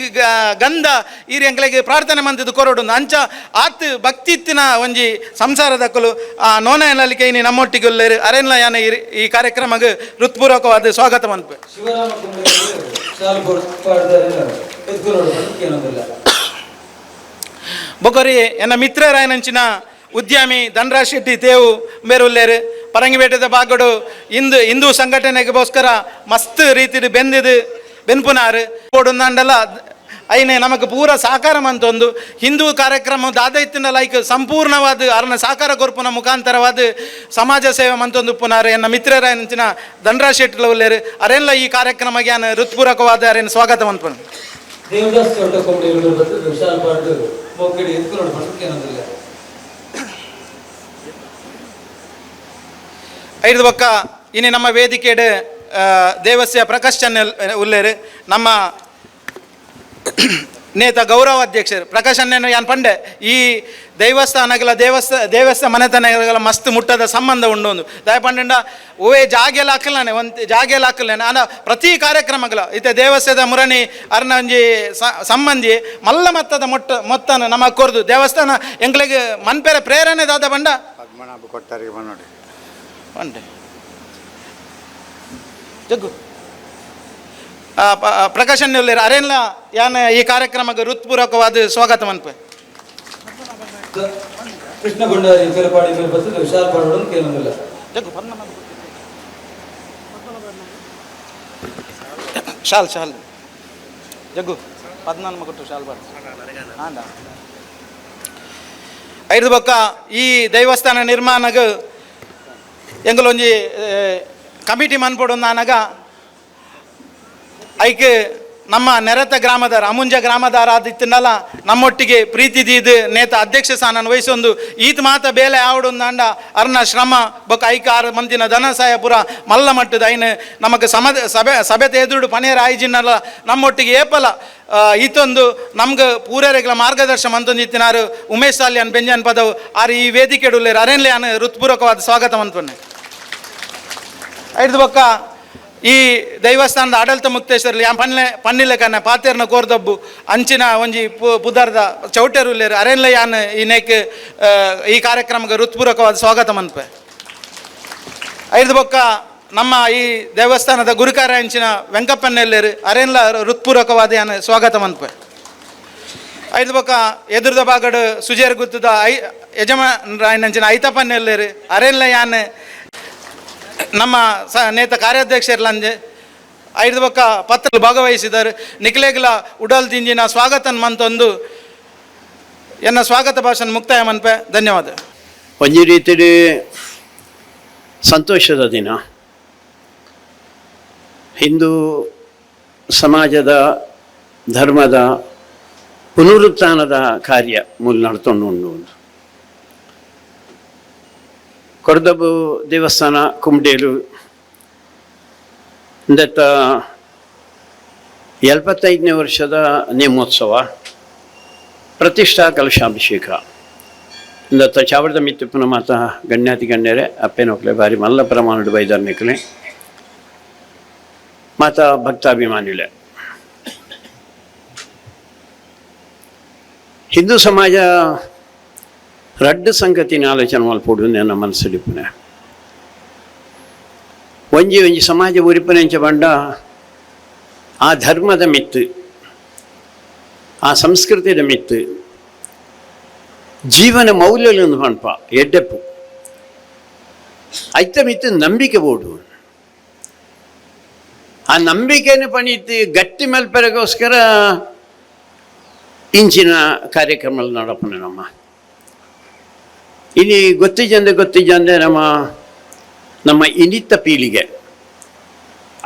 ಗಂಧ ಈರು ಎಂಕಲಿಗೆ ಪ್ರಾರ್ಥನೆ ಮಂತಿದ್ದು ಕೊರಡು ಅಂಚ ಆತ್ ಭಕ್ತಿತ್ತಿನ ಒಂಜಿ ಸಂಸಾರದಕ್ಕಲು ಆ ನೋನಲಿಕೆ ಇನಿ ನಮ್ಮೊಟ್ಟಿಗೆ ಉಲ್ಲೇರು ಅರೇನ್ಲ ಯಾನ ಈ ಕಾರ್ಯಕ್ರಮಕ್ಕೆ ಹೃತ್ಪೂರ್ವಕವಾದ ಸ್ವಾಗತ ಮನ್ಪೆ. ಶಿವರಾಮ ಬೊಕೊರಿ ಎನ್ನ ಮಿತ್ರರಾಯನಂಚಿನ ಉದ್ಯಮಿ ಧನರಾಜ್ ಶೆಟ್ಟಿ ತೇವು ಮೇರುಲ್ಲೇರು ಪರಂಗಿಪೇಟೆದ ಬಾಗಡು ಹಿಂದೂ ಸಂಘಟನೆಗೋಸ್ಕರ ಮಸ್ತ್ ರೀತಿಡು ಬೆಂದಿದ್ದು ಬೆನ್ಪುನಾರು ಕೊಡುಂದಾಂಡಲ ಐನೆ ನಮಗೆ ಪೂರ ಸಹಕಾರ ಮಂತೊಂದು ಹಿಂದೂ ಕಾರ್ಯಕ್ರಮ ದಾದೈತಿನ ಲೈಕ್ ಸಂಪೂರ್ಣವಾದ ಅರನ ಸಹಕಾರ ಕೊರ್ಪುನ ಮುಖಾಂತರವಾದ ಸಮಾಜ ಸೇವೆ ಮಂತೊಂದು ಪುನಾರು ಎನ್ನ ಮಿತ್ರರಾಯನಂಚಿನ ಧನರಾಜ್ ಶೆಟ್ಟಿ ಉಲ್ಲೇರು ಅರೆಲ್ಲ ಈ ಕಾರ್ಯಕ್ರಮಕ್ಕೆ ಯಾನು ಹೃತ್ಪೂರ್ವಕವಾದ ಅರೇನು ಸ್ವಾಗತ ಮನ್ಪುನ. ದೇವದಾಸ್ ಚೌಟ ಕೊಂಬಡಿ ವಿಶಾಲ ಪಾಡು ಮೋಕೆಡಿ ಏನೊಂದಿಲ್ಲ. ಐದು ಬೊಕ್ಕ ಇನ್ನು ನಮ್ಮ ವೇದಿಕೆಡು ದೇವಸ್ಯ ಪ್ರಕಾಶ್ ಚನ್ನೆಲ್ ಉಲ್ಲೇರು ನಮ್ಮ ನೇತ ಗೌರವ ಅಧ್ಯಕ್ಷರು ಪ್ರಕಾಶ್ ಅಣ್ಣನ ಯಾನ್ ಪಂಡೆ ಈ ದೈವಸ್ಥಾನಗಳ ದೇವಸ್ಥಾನ ಮನೆತನಗಳ ಮಸ್ತ್ ಮುಟ್ಟದ ಸಂಬಂಧ ಉಂಡು ಒಂದು ದಯಪಂಡ ಓವೇ ಜಾಗೆಲ್ಲ ಹಾಕಲಾನೆ ಒಂದು ಜಾಗೆಲ್ಲ ಹಾಕಲಾನೆ ಅನ ಪ್ರತಿ ಕಾರ್ಯಕ್ರಮಗಳ ಇತ್ತೆ ದೇವಸ್ಥಾನದ ಮುರಣಿ ಅರ್ನ ಒಂಜಿ ಸಂಬಂಧಿ ಮಲ್ಲ ಮತ್ತದ ಮೊತ್ತನ ನಮ್ಮ ಕೊರ್ದು ದೇವಸ್ಥಾನ ಎಂಗ್ಲಿಗೆ ಮನ್ಪೆರೆ ಪ್ರೇರಣೆ ದಾದ ಬಂಡ ಪದ್ಮನಾಭ ಕೊಟ್ಟಾರಿಗೆ ಬಂದು ಪಂಡೆ ಜಗ್ಗು Prakash ಅಣ್ಣೆ ಅರೇನ್ಲ ಯಾನ್ ಈ ಕಾರ್ಯಕ್ರಮಕ್ಕೆ ಹೃತ್ಪೂರ್ವಕವಾದ ಸ್ವಾಗತ ಮನ್ಪೆ. ಕೃಷ್ಣ ಭಂಡಾರಿ ಪೆರಪಾಡಿ ಮೇಲೆ ಬರ್ತದೆ ವಿಶಾಲ ಪಾಡೋದು ಕೇಳೋದಿಲ್ಲ. ಶಾಲ್ ಶಾಲ್ ಜಗ್ಗು ಪದ್ನಾಲ್ ಮಗಟ್ಟು ಶಾಲ್ ಬಾಡ ಐದು ಬೊಕ್ಕ ಈ ದೇವಸ್ಥಾನ ನಿರ್ಮಾಣಗ ಎಂಗಲೊಂಜಿ ಕಮಿಟಿ ಮನ್ಪೊಡು ನಾನಗ ಐಕೆ ನಮ್ಮ ನೆರೆತ ಗ್ರಾಮದಾರ ಅಮುಂಜ ಗ್ರಾಮದಾರ ಆದಿತ್ತಿನಲ್ಲ ನಮ್ಮೊಟ್ಟಿಗೆ ಪ್ರೀತಿ ದೀದ್ ನೇತ ಅಧ್ಯಕ್ಷ ಸ್ಥಾನ ವಹಿಸೊಂದು ಈತ ಮಾತ ಬೇಲೆ ಆವಡೊಂದಾಂಡ ಅರ್ನ ಶ್ರಮ ಬೊಕ್ಕ ಐಕ ಆರು ಮಂದಿನ ಧನಸಹಾಯ ಪುರ ಮಲ್ಲ ಮಟ್ಟದ ಐನು ನಮಗೆ ಸಭೆ ಸಭೆ ಎದುರುಡು ಪನೇರ ಆಯ್ಜಿನಲ್ಲ ನಮ್ಮೊಟ್ಟಿಗೆ ಏಪಲ ಈತೊಂದು ನಮ್ಗೆ ಪೂರೇರೆಗಳ ಮಾರ್ಗದರ್ಶನ ಮಂತೊಂದು ಇತ್ತಿನಾರು ಉಮೇಶ್ ಸಾಲ್ಯಾನ್ ಬೆಂಜಾನ್ ಪದವು ಆರು ಈ ವೇದಿಕೆ ಉಳ್ಳೇರು ಅರೇನ್ಲೆ ಅನ್ ಹೃತ್ಪೂರ್ವಕವಾದ ಸ್ವಾಗತ ಮಂತ್ವನ್ನೆ. ಐದು ಬೊಕ್ಕ ಈ ದೈವಸ್ಥಾನದ ಆಡಳಿತ ಮುಕ್ತೇಶ್ವರಲ್ಲಿ ಯಾ ಪನ್ನೆ ಪನ್ನಿಲೆ ಕನ್ನ ಪಾತೇರ್ನ ಕೋರ್ದಬ್ಬು ಅಂಚಿನ ಒಂಜಿ ಪುದರ್ದ ಚೌಟೆರುಲ್ಲೇರು ಅರೇನ್ಲೆ ಯಾನ್ ಈ ನೇಕ್ ಈ ಕಾರ್ಯಕ್ರಮಕ್ಕೆ ಹೃತ್ಪೂರ್ವಕವಾದ ಸ್ವಾಗತ ಮನ್ಪೆ. ಐದು ಬೊಕ್ಕ ನಮ್ಮ ಈ ದೇವಸ್ಥಾನದ ಗುರುಕಾರ ಅಂಚಿನ ವೆಂಕಪ್ಪನ್ನೆಲ್ಲೇರು ಅರೇನ್ಲ ಹೃತ್ಪೂರ್ವಕವಾದ ಯಾನ್ ಸ್ವಾಗತ ಮನ್ಪೆ. ಐದು ಬೊಕ್ಕ ಎದುರದ ಬಾಗಡು ಸುಜೇರ್ ಗುತ್ತದ I ಯಜಮಾನಂಚಿನ ಐತಪ್ಪನ್ನೆಲ್ಲೇರು ಅರೇನ್ಲ ಯಾನ್ ನಮ್ಮ ನೇತ ಕಾರ್ಯಾಧ್ಯಕ್ಷರ್ಲಂಜೆ ಐದು ಬೊಕ್ಕ ಪತ್ರ ಭಾಗವಹಿಸಿದರು ನಿಕ್ಲೇಗ್ಲ ಉಡಲ್ ದಿಂಜಿನ ಸ್ವಾಗತನ್ ಮಂತೊಂದು ಎನ್ನ ಸ್ವಾಗತ ಭಾಷಣ ಮುಕ್ತಾಯ ಮನ್ಪೆ. ಧನ್ಯವಾದ. ಒಂಜಿ ರೀತಿಯಲ್ಲಿ ಸಂತೋಷದ ದಿನ. ಹಿಂದೂ ಸಮಾಜದ ಧರ್ಮದ ಪುನರುತ್ಥಾನದ ಕಾರ್ಯ ಮೂಲ ನಡ್ತೊಂಡು ಉಂಡು. ಕೊರ್ದಬು ದೇವಸ್ಥಾನ ಕುಮ್ಡೇಲು ಇಂದತ್ತ 75ನೇ ವರ್ಷದ ನೇಮೋತ್ಸವ ಪ್ರತಿಷ್ಠಾ ಕಲಶಾಭಿಷೇಕ ಇಂದತ್ತ ಚಾವರದ ಮಿತ್ತಪ್ಪನ ಮಾತ ಗಣ್ಯಾತಿ ಗಣ್ಯರೇ ಅಪ್ಪೇನೋಕ್ಲೆ ಭಾರಿ ಮಲ್ಲ ಪ್ರಮಾಣದ ಬೈದಾರ್ನಿಕ್ಲೆ ಮಾತಾ ಭಕ್ತಾಭಿಮಾನಿಲೆ. ಹಿಂದೂ ಸಮಾಜ ರಡ್ಡು ಸಂಗತಿನ ಆಲೋಚನೆ ಮಲ್ಪೊಡು ನನ್ನ ಮನಸ್ಸಿಡಿಪುನೆ. ಒಂಜಿ ಒಂಜಿ ಸಮಾಜ ಉರಿಪುನೆಂಚ ಬಂಡ ಆ ಧರ್ಮದ ಮಿತ್ತು ಆ ಸಂಸ್ಕೃತಿದ ಮಿತ್ತು ಜೀವನ ಮೌಲ್ಯಗಳನ್ನು ಪನ್ಪ ಎಡ್ಡೆಪ್ಪು ಐತ ಮಿತ್ತು ನಂಬಿಕೆ ಬೋಡು. ಆ ನಂಬಿಕೆಯನ್ನು ಪಣಿತು ಗಟ್ಟಿ ಮಲ್ಪೆರೆಗೋಸ್ಕರ ಇಂಚಿನ ಕಾರ್ಯಕ್ರಮ ನಡಪುನೆ ನಮ್ಮ. ಇನಿ ಗೊತ್ತಿಜಂದೆ ಗೊತ್ತಿಜಂದೆ ನಮ್ಮ ನಮ್ಮ ಇನಿತ್ತ ಪೀಳಿಗೆ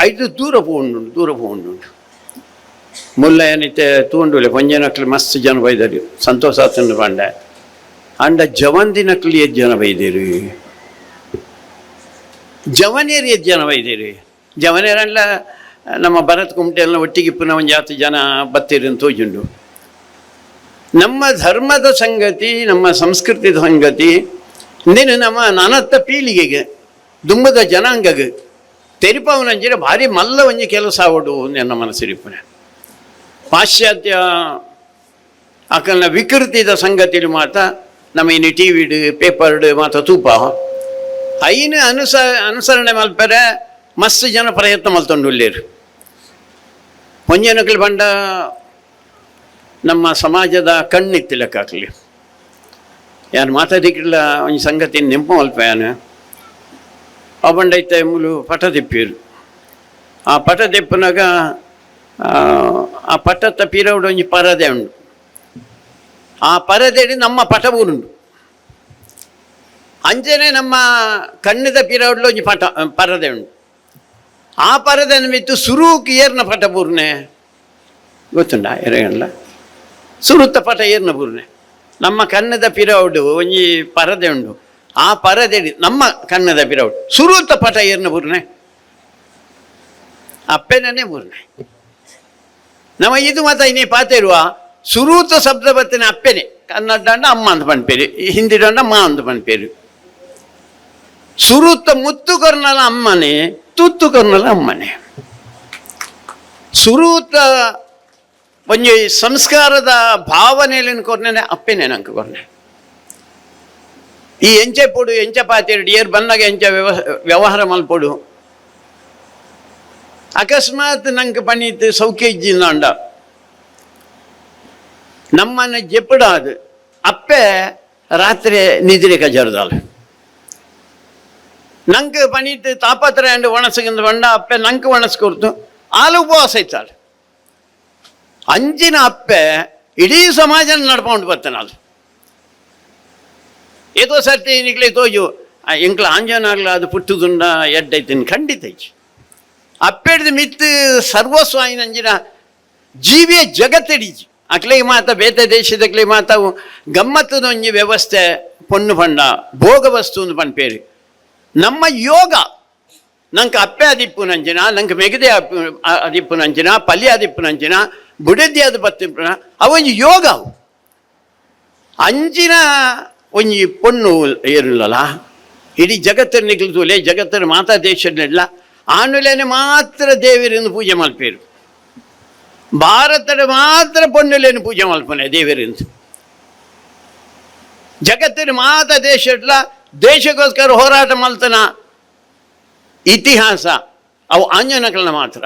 ಐದು ದೂರ ಪೋಂಡು ದೂರ ಪೋಂಡುಂಡು. ಮುಲ್ಲ ಏನಿತ್ತೆ ತೂಂಡುಲೆ ಪಂಜನಕ್ಲು ಮಸ್ತ್ ಜನ ಬೈದರು ಸಂತೋಷ ಆತಂಡು ಪಂಡೆ ಅಂಡ ಜವಂದಿನಕ್ಲು ಎದ್ದು ಜನ ಬೈದೇರು ಜವನೇರು ಎದ್ದು ಜನ ಬೈದೇರು ಜವನೇರಲ್ಲ ನಮ್ಮ ಭರತ್ ಕುಮಟೆಲ್ಲ ಒಟ್ಟಿಗೆ ಪುನಃ ಒಂದು ಜಾತಿ ಜನ ಬತ್ತೀರಿ ಅಂತ ತೋಜುಂಡು. ನಮ್ಮ ಧರ್ಮದ ಸಂಗತಿ ನಮ್ಮ ಸಂಸ್ಕೃತಿದ ಸಂಗತಿ ನೀನು ನಮ್ಮ ನಾನತ್ತ ಪೀಳಿಗೆಗೆ ದುಂಬದ ಜನಾಂಗಗೆ ತೆರಿಪವನಂಜಿರ ಭಾರಿ ಮಲ್ಲ ಒಂಜಿ ಕೆಲಸ ಆವಡು ನನ್ನ ಮನಸ್ಸಿರಿಪುನೆ. ಪಾಶ್ಚಾತ್ಯ ಅಕಲ್ನ ವಿಕೃತಿದ ಸಂಗತಿಲು ಮಾತ ನಮ್ಮ ಇನ್ನು ಟಿ ವಿಡು ಪೇಪರ್ಡು ಮಾತ ತೂಪ ಐನು ಅನುಸರಣೆ ಮಲ್ಪರೆ ಮಸ್ತ್ ಜನ ಪ್ರಯತ್ನ ಮಲ್ತೊಂಡುಲ್ಲೇರು. ಒಂಜನಕ್ಲು ಬಂಡ ನಮ್ಮ ಸಮಾಜದ ಕಣ್ಣಿತ್ತಿಲಕ್ಕಾಗಲಿ ಯಾರು ಮಾತಾಡಿಕ್ಕಿಲ್ಲ ಒಂಜಿ ಸಂಗತಿ ನೆಂಪು ಮಲ್ಪ ಯಾನು ಅವು ಮೂಲು ಪಟ ತಿಪ್ಪಿರು. ಆ ಪಟ ತಿಪ್ಪನಾಗ ಆ ಪಟತ್ತ ಪೀರೌಡು ಒಂಜಿ ಪರದೆ ಉಂಡು. ಆ ಪರದೆಡಿ ನಮ್ಮ ಪಟ ಊರುಂಡು. ಅಂಚನೆ ನಮ್ಮ ಕಣ್ಣಿದ ಪೀರೌಡ್ಲು ಒಂಜಿ ಪಟ ಪರದೆ ಉಂಡು. ಆ ಪರದೆ ನಿಮಿತ್ತು ಸುರೂಕ್ ಏರ್ನ ಪಟ ಬೂರ್ನೆ ಗೊತ್ತುಂಡ ಎರೆಗಲ್ಲ ಸುರುತ್ತ ಪಟ ಏರ್ನ ಬೂರ್ನೆ ನಮ್ಮ ಕಣ್ಣದ ಪಿರೌಡು ಒಂಜಿ ಪರದೆ ಉಂಡು. ಆ ಪರದೆ ನಮ್ಮ ಕಣ್ಣದ ಪಿರೌಡು ಸುರುತ್ತ ಪಟ ಏರ್ನ ಬೂರ್ನೆ ಅಪ್ಪೆನೇ ಬೂರ್ನೆ ನಮ್ಮ ಇದು ಮಾತ ಇನ್ನೇ ಪಾತಿರುವ ಸುರೂತ ಶಬ್ದ ಬತ್ತಿನ ಅಪ್ಪೆನೆ ಕನ್ನಡ ಅಮ್ಮ ಅಂತ ಪನ್ಪೇರು ಹಿಂದಿ ದಂಡ ಮಾ ಅಂತ ಪನ್ಪೇರು. ಸುರುತ್ತ ಮುತ್ತು ಕೊರ್ನಲ ಅಮ್ಮನೆ ತುತ್ತು ಕೊರ್ನಲ ಅಮ್ಮನೆ ಸುರೂತ ಒಂಜಿ ಸಂಸ್ಕಾರದ ಭಾವನೆಯಲ್ಲಿ ಕೊರ್ನೆ ಅಪ್ಪೆನೆ ನಂಗೆ ಕೊರ್ನೆ. ಈ ಎಂಚೆ ಪೊಡು ಎಂಚ ಪಾತಿರು ಏರ್ ಬಂದಾಗ ಎಂಚ ವ್ಯವಹಾರ ಮಲ್ಪೊಡು ಅಕಸ್ಮಾತ್ ನಂಗೆ ಪನೀತ್ ಸೌಖ್ಯ ಇಜ್ಜಿಂದಾಂಡ ನಮ್ಮನ್ನ ಜೆಪ್ಪಡಾದು ಅಪ್ಪೆ ರಾತ್ರಿ ನಿದ್ರೆ ಕಜರ್ದಾಲ್ ನಂಗೆ ಪನೀತ್ ತಾಪತ್ರ ಅಂಡ್ ಒಣಸಗಿಂದ ಬಂಡ ಅಪ್ಪೆ ನಂಗೆ ಒಣಸ್ ಕೊರ್ತು ಆಲು ಉಪವಾಸ ಇತ್ತಾಳೆ ಅಂಜಿನ ಅಪ್ಪೆ ಇಡೀ ಸಮಾಜನ ನಡ್ಕೊಂಡು ಬರ್ತಾನಲ್ಲ ಏತೋ ಸರ್ತಿ ನಿಕ್ಲೆ ತೋಜು ಎಂಕ್ಲ ಆಂಜನಾಗ್ಲ ಅದು ಪುಟ್ಟುದುಂಡ ಎಡ್ಡೈತಿನ ಖಂಡಿತ ಐಚಿ ಅಪ್ಪೆಡ್ದು ಮಿತ್ತು ಸರ್ವಸ್ವ ಅಂಜಿನ ಜೀವಿಯ ಜಗತ್ತಿಡೀಜಿ ಅಕ್ಲೆ ಮಾತ ಬೇತೆ ದೇಶದಕ್ಲೆ ಮಾತ ಗಮ್ಮತ್ತದ ಒಂಜಿ ವ್ಯವಸ್ಥೆ ಪೊಣ್ಣು ಪಂಡ ಭೋಗ ವಸ್ತು ಒಂದು ಪನ್ಪೇರು ನಮ್ಮ ಯೋಗ ನಂಗೆ ಅಪ್ಪೆ ಅದಿಪ್ಪು ನಂಜಿನ ನಂಗೆ ಮೆಗದೆ ಅದಿಪ್ಪು ನಂಜಿನ ಪಲ್ಯ ಅದಿಪ್ಪು ನಂಜಿನ ಬುಡದಿ ಅದು ಬತ್ತಿಪ್ಪುನ ಅವೊಂಜಿ ಯೋಗ ಅವು ಅಂಜಿನ ಒಂಜಿ ಪೊಣ್ಣು ಏರುಲ್ಲಲ್ಲ ಇಡೀ ಜಗತ್ತಿನ ನಿಗ್ಲುತೂಲೆ ಜಗತ್ತಿನ ಮಾತಾ ದೇಶದಲ್ಲ ಆನುಲೇನೆ ಮಾತ್ರ ದೇವರನ್ನು ಪೂಜೆ ಮಲ್ಪೇರು ಭಾರತದ ಮಾತ್ರ ಪೊಣ್ಣುಲೇನು ಪೂಜೆ ಮಲ್ಪನೆ ದೇವರಿಂದ ಜಗತ್ತಿನ ಮಾತಾ ದೇಶಡ್ಲ ದೇಶಕ್ಕೋಸ್ಕರ ಹೋರಾಟ ಮಲ್ತನ ಇತಿಹಾಸ ಅವು ಆಂಜನಕಲ್ನ ಮಾತ್ರ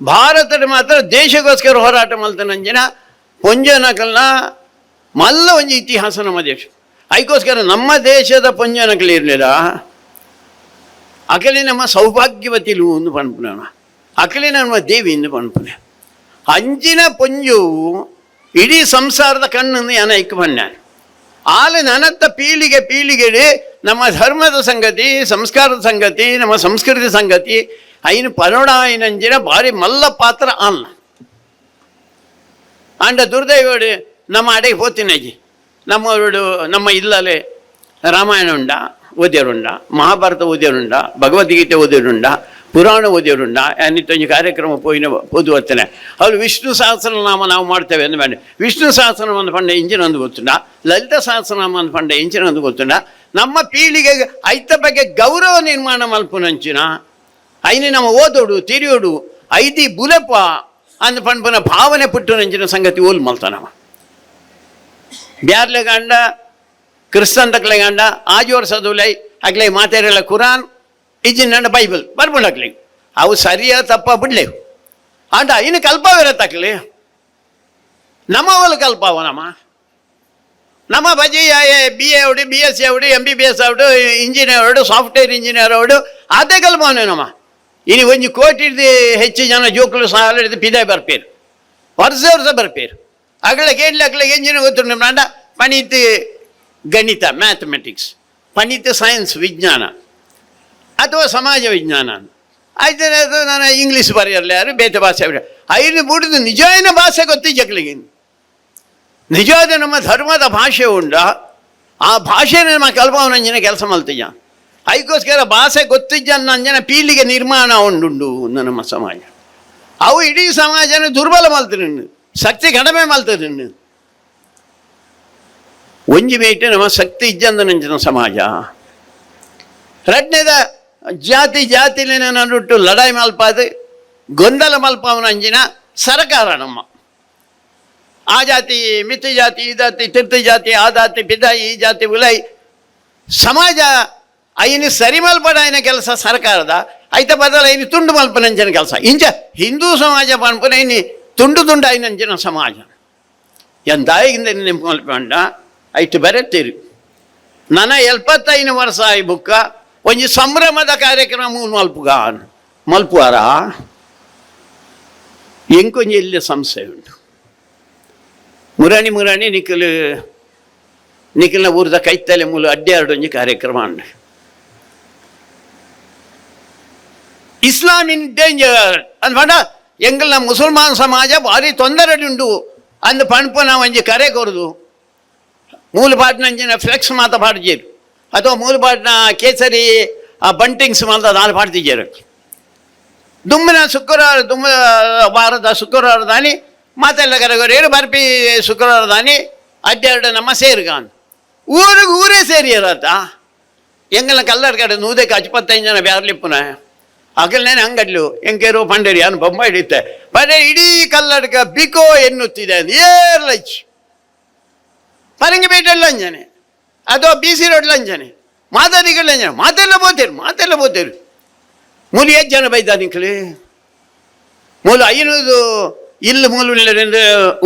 ಭಾರತದ ಮಾತ್ರ ದೇಶಕ್ಕೋಸ್ಕರ ಹೋರಾಟ ಮಲ್ತನ ಅಂಜಿನ ಪೊಂಜನಕಲ್ನ ಮಲ್ಲ ಒಂಜಿ ಇತಿಹಾಸ ನಮ್ಮ ದೇಶ ಅದಕ್ಕೋಸ್ಕರ ನಮ್ಮ ದೇಶದ ಪೊಂಜನಕಲ್ ಇರಲಿಲ್ಲ ಅಕಲಿ ನಮ್ಮ ಸೌಭಾಗ್ಯವತಿಲು ಒಂದು ಪನ್ಪುನ ಅಕಲಿ ನಮ್ಮ ದೇವಿ ಎಂದು ಪನ್ಪುನೆ ಅಂಜಿನ ಪೊಂಜು ಇಡೀ ಸಂಸಾರದ ಕಣ್ಣನ್ನು ಯಾನ ಇಕ್ಕು ಬನ್ನ ಆಲೆ ನನತ್ತ ಪೀಳಿಗೆ ಪೀಳಿಗೆಡೆ ನಮ್ಮ ಧರ್ಮದ ಸಂಗತಿ ಸಂಸ್ಕಾರದ ಸಂಗತಿ ನಮ್ಮ ಸಂಸ್ಕೃತಿ ಸಂಗತಿ ಐನು ಪರೋಡಾಯಿನಂಜಿನ ಭಾರಿ ಮಲ್ಲ ಪಾತ್ರ ಅಲ್ಲ ಅಂಡ ದುರ್ದೈವಡು ನಮ್ಮ ಅಡೆಗೆ ಪೋತಿನಜ್ಜಿ ನಮ್ಮವರು ನಮ್ಮ ಇಲ್ಲಲೆ ರಾಮಾಯಣ ಉಂಡ ಓದ್ಯರುಂಡ ಮಹಾಭಾರತ ಓದ್ಯರುಂಡ ಭಗವದ್ಗೀತೆ ಓದ್ಯರುಂಡ ಪುರಾಣ ಓದ್ಯರುಂಡ ಅನ್ನಿತ್ತೊಂದು ಕಾರ್ಯಕ್ರಮ ಪೋಯಿನ ಓದುವತ್ತನೆ ಅವ್ರು ವಿಷ್ಣು ಸಹಸ್ರನಾಮ ನಾವು ಮಾಡ್ತೇವೆ ಅಂದ ಬೇಡ ವಿಷ್ಣು ಸಹಸ್ರನಾಮ ಅಂದ ಪಂಡ ಇಂಜಿನ ಒಂದು ಗೊತ್ತುಂಡ ಲಲಿತ ಸಹಸ್ರನಾಮ ಅಂದ ಪಂಡ ಇಂಜಿನ ಒಂದು ಗೊತ್ತುಂಡ ನಮ್ಮ ಪೀಳಿಗೆಗೆ ಐತ ಬಗ್ಗೆ ಗೌರವ ನಿರ್ಮಾಣ ಮಲ್ಪುನಂಚಿನ ಐನಿ ನಮ್ಮ ಓದೋಡು ತಿರಿಯೋಡು ಐದಿ ಬುಲೆಪ ಅಂದ ಪಂಪನ ಭಾವನೆ ಪುಟ್ಟುನಂಚಿನ ಸಂಗತಿ ಓಲ್ ಮಲ್ತಾನವ ಬ್ಯಾರ್ಲೆ ಗಂಡ ಕ್ರಿಸ್ತನ್ ಗಂಡ ಆಜಿ ವರ್ಷದುಲೈ ಅಗ್ಲೈ ಮಾತೇರೆಲ್ಲ ಕುರಾನ್ ಇಜ್ಜಿನ ಬೈಬಲ್ ಬರ್ಬಂಡು ಅಕ್ಲಿ ಅವು ಸರಿಯ ತಪ್ಪ ಬಿಡ್ಲೇವು ಅಂಡ ಇನ್ನು ಕಲ್ಪವಿರತ್ತಕ್ಲಿ ನಮ್ಮವಲು ಕಲ್ಪಾವ ನಮ್ಮ ನಮ್ಮ ಬಜಿ ಬಿ ಎ ಅವಡು B S C ಅವಡು M B B S ಅವಡು engineer ಅವಡು software engineer ಅವಡು ಅದೇ ಕಲ್ಪವನೆ ನಮ್ಮ ಇನ್ನು ಒಂಜಿ ಕೋಟಿ ಹೆಚ್ಚು ಜನ ಜೋಕುಲು ಸಾಲ ಹಿಡಿದು ಪಿದಾಯ್ ಬರ್ಪೇರು ವರ್ಷ ವರ್ಷ ಬರ್ಪೇರು ಅಗಲ ಕೇಳಲಿ ಅಗಲ ಇಂಜಿನಿಯರ್ ಗೊತ್ತುಂಡು ಅಂಡ ಪಣಿತ್ ಗಣಿತ ಮ್ಯಾಥಮೆಟಿಕ್ಸ್ ಪಣಿತ್ ಸೈನ್ಸ್ ವಿಜ್ಞಾನ ಅಥವಾ ಸಮಾಜ ವಿಜ್ಞಾನ ಆಯ್ತು ನಾನು ಇಂಗ್ಲೀಷ್ ಬರೆಯಲ್ಲ ಯಾರು ಬೇತೆ ಭಾಷೆ ಐದು ಬುಡಿದು ನಿಜವಾದ ಭಾಷೆ ಗೊತ್ತಿ ಜಕ್ಲಿಗೆ ನಿಜವಾದ ನಮ್ಮ ಧರ್ಮದ ಭಾಷೆ ಉಂಡ ಆ ಭಾಷೆನ ನಮ್ಮ ಕಲ್ಪವನಂಜನ ಕೆಲಸ ಮಲ್ತಿಜ ಅದಕ್ಕೋಸ್ಕರ ಭಾಷೆ ಗೊತ್ತಿಜ್ಜ ನಂಜನ ಪೀಳಿಗೆ ನಿರ್ಮಾಣ ಉಂಡುಂಡು ನಮ್ಮ ಸಮಾಜ ಅವು ಇಡೀ ಸಮಾಜನ ದುರ್ಬಲ ಮಲ್ತಿನ ಶಕ್ತಿ ಕಡಿಮೆ ಮಲ್ತದೆ ಒಂಜಿ ಮೇಟ್ ನಮ್ಮ ಶಕ್ತಿ ಇಜ್ಜಂದ ನಂಜಿನ ಸಮಾಜ ರಡ್ನೇದ ಜಾತಿ ಜಾತಿಲಿನ ನಡುಟ್ಟು ಲಡಾಯಿ ಮಲ್ಪಾದು ಗೊಂದಲ ಮಲ್ಪಾವನ ಅಂಜಿನ ಸರಕಾರ ನಮ್ಮ ಆ ಜಾತಿ ಮಿತಿ ಜಾತಿ ಈ ಜಾತಿ ತಿರ್ತಿ ಜಾತಿ ಆ ಜಾತಿ ಪಿದಾಯಿ ಈ ಜಾತಿ ಉಲೈ ಸಮಾಜ ಐನು ಸರಿ ಮಲ್ಪಡ ಕೆಲಸ ಸರ್ಕಾರದ ಐತ ಬದಲ ಐನು ತುಂಡು ಮಲ್ಪನಂಚಿನ ಕೆಲಸ ಇಂಚ ಹಿಂದೂ ಸಮಾಜ ಪನ್ಪುನ ಇನ್ನು ತುಂಡು ತುಂಡು ಐನಂಚಿನ ಸಮಾಜ ಎಂದಾಯಿಗಿಂದ ನಿಂಪು ಮಲ್ಪಂಡ ಐಟು ಬರೆತ್ತೀರಿ ನನ್ನ 75 ವರ್ಷ ಆಯಿ ಬುಕ್ಕ ಒಂಜಿ ಸಂಭ್ರಮದ ಕಾರ್ಯಕ್ರಮ ಮಲ್ಪುಗ ಮಲ್ಪುವಾರ ಎಂಕೊಂಜಿ ಇಲ್ಲಿ ಸಂಸ್ಥೆ ಉಂಟು ಮುರಾಣಿ ಮುರಾಣಿ ನಿಖಲ್ ನಿಖಲ್ನ ಊರದ ಕೈತಲೆ ಮೂಲ ಅಡ್ಡಾರಡು ಒಂಜಿ ಕಾರ್ಯಕ್ರಮ ಉಂಟು ಇಸ್ಲಾಂ ಇನ್ ಡೇಂಜರ್ ಅಂದ್ ಎಂಗಲ್ನ ಮುಸಲ್ಮಾನ್ ಸಮಾಜ ಭಾರಿ ತೊಂದರೆ ಉಂಟು ಅಂದ್ ಪಣಪುನ ಒಂಜಿ ಕರೆ ಕೊರದು ಮೂಲ ಪಾಟ್ನಂಚಿನ ಫ್ಲೆಕ್ಸ್ ಮಾತ ಪಾಡ್ಜೇರು ಅಥವಾ ಮೂಲ ಪಾಟ್ನ ಕೇಸರಿ ಆ ಬಂಟಿಂಗ್ಸ್ ಮಾತ ದಾಲ್ ಪಾಡ್ತಿಜೇರು ದುಮ್ಮಿನ ಶುಕ್ರವಾರ ದುಮ್ಮ ವಾರದ ಶುಕ್ರವಾರ ದಾನಿ ಮಾತೆಲ್ಲ ಕರೆಗೋರು ಬರ್ಪಿ ಶುಕ್ರವಾರ ದಾನಿ ಅಡ್ಡೆರಡು ನಮ್ಮ ಸೇರ್ಗಾನ್ ಊರಿಗೆ ಊರೇ ಸೇರಿಯರತ್ತ ಎಂಗಲ್ನ ಕಲ್ಲರ್ ಕಡೆ ನೂದಕ್ಕೆ 25 ಜನ ಬ್ಯಾರ್ಲಿಪ್ಪುನ ಅಗಲ್ನೇನೆ ಅಂಗಡ್ಲು ಎಂಕೇರು ಪಂಡೇರಿ ಅನು ಬೊಮ್ಮ ಹಿಡಿತೆ ಪಂಡೆ ಇಡೀ ಕಲ್ಲಡ್ಕ ಬಿಕೋ ಎನ್ನುತ್ತಿದೆ ಏರ್ಲಚ್ ಪರಂಗಿಪೇಟೆ ಲಂಜನೆ ಅಥವಾ B C road ಲಂಜನೆ ಮಾತಾಡಿಗಳು ಲಂಜನೆ ಮಾತೆಲ್ಲ ಬೋತೇರು ಮಾತೆಲ್ಲ ಬೋತೇರು ಮೂಲಿ ಎಷ್ಟು ಜನ ಬೈದ ನಿಂಕಲಿ ಮೂಲು 500 ಇಲ್ಲು ಮೂಲು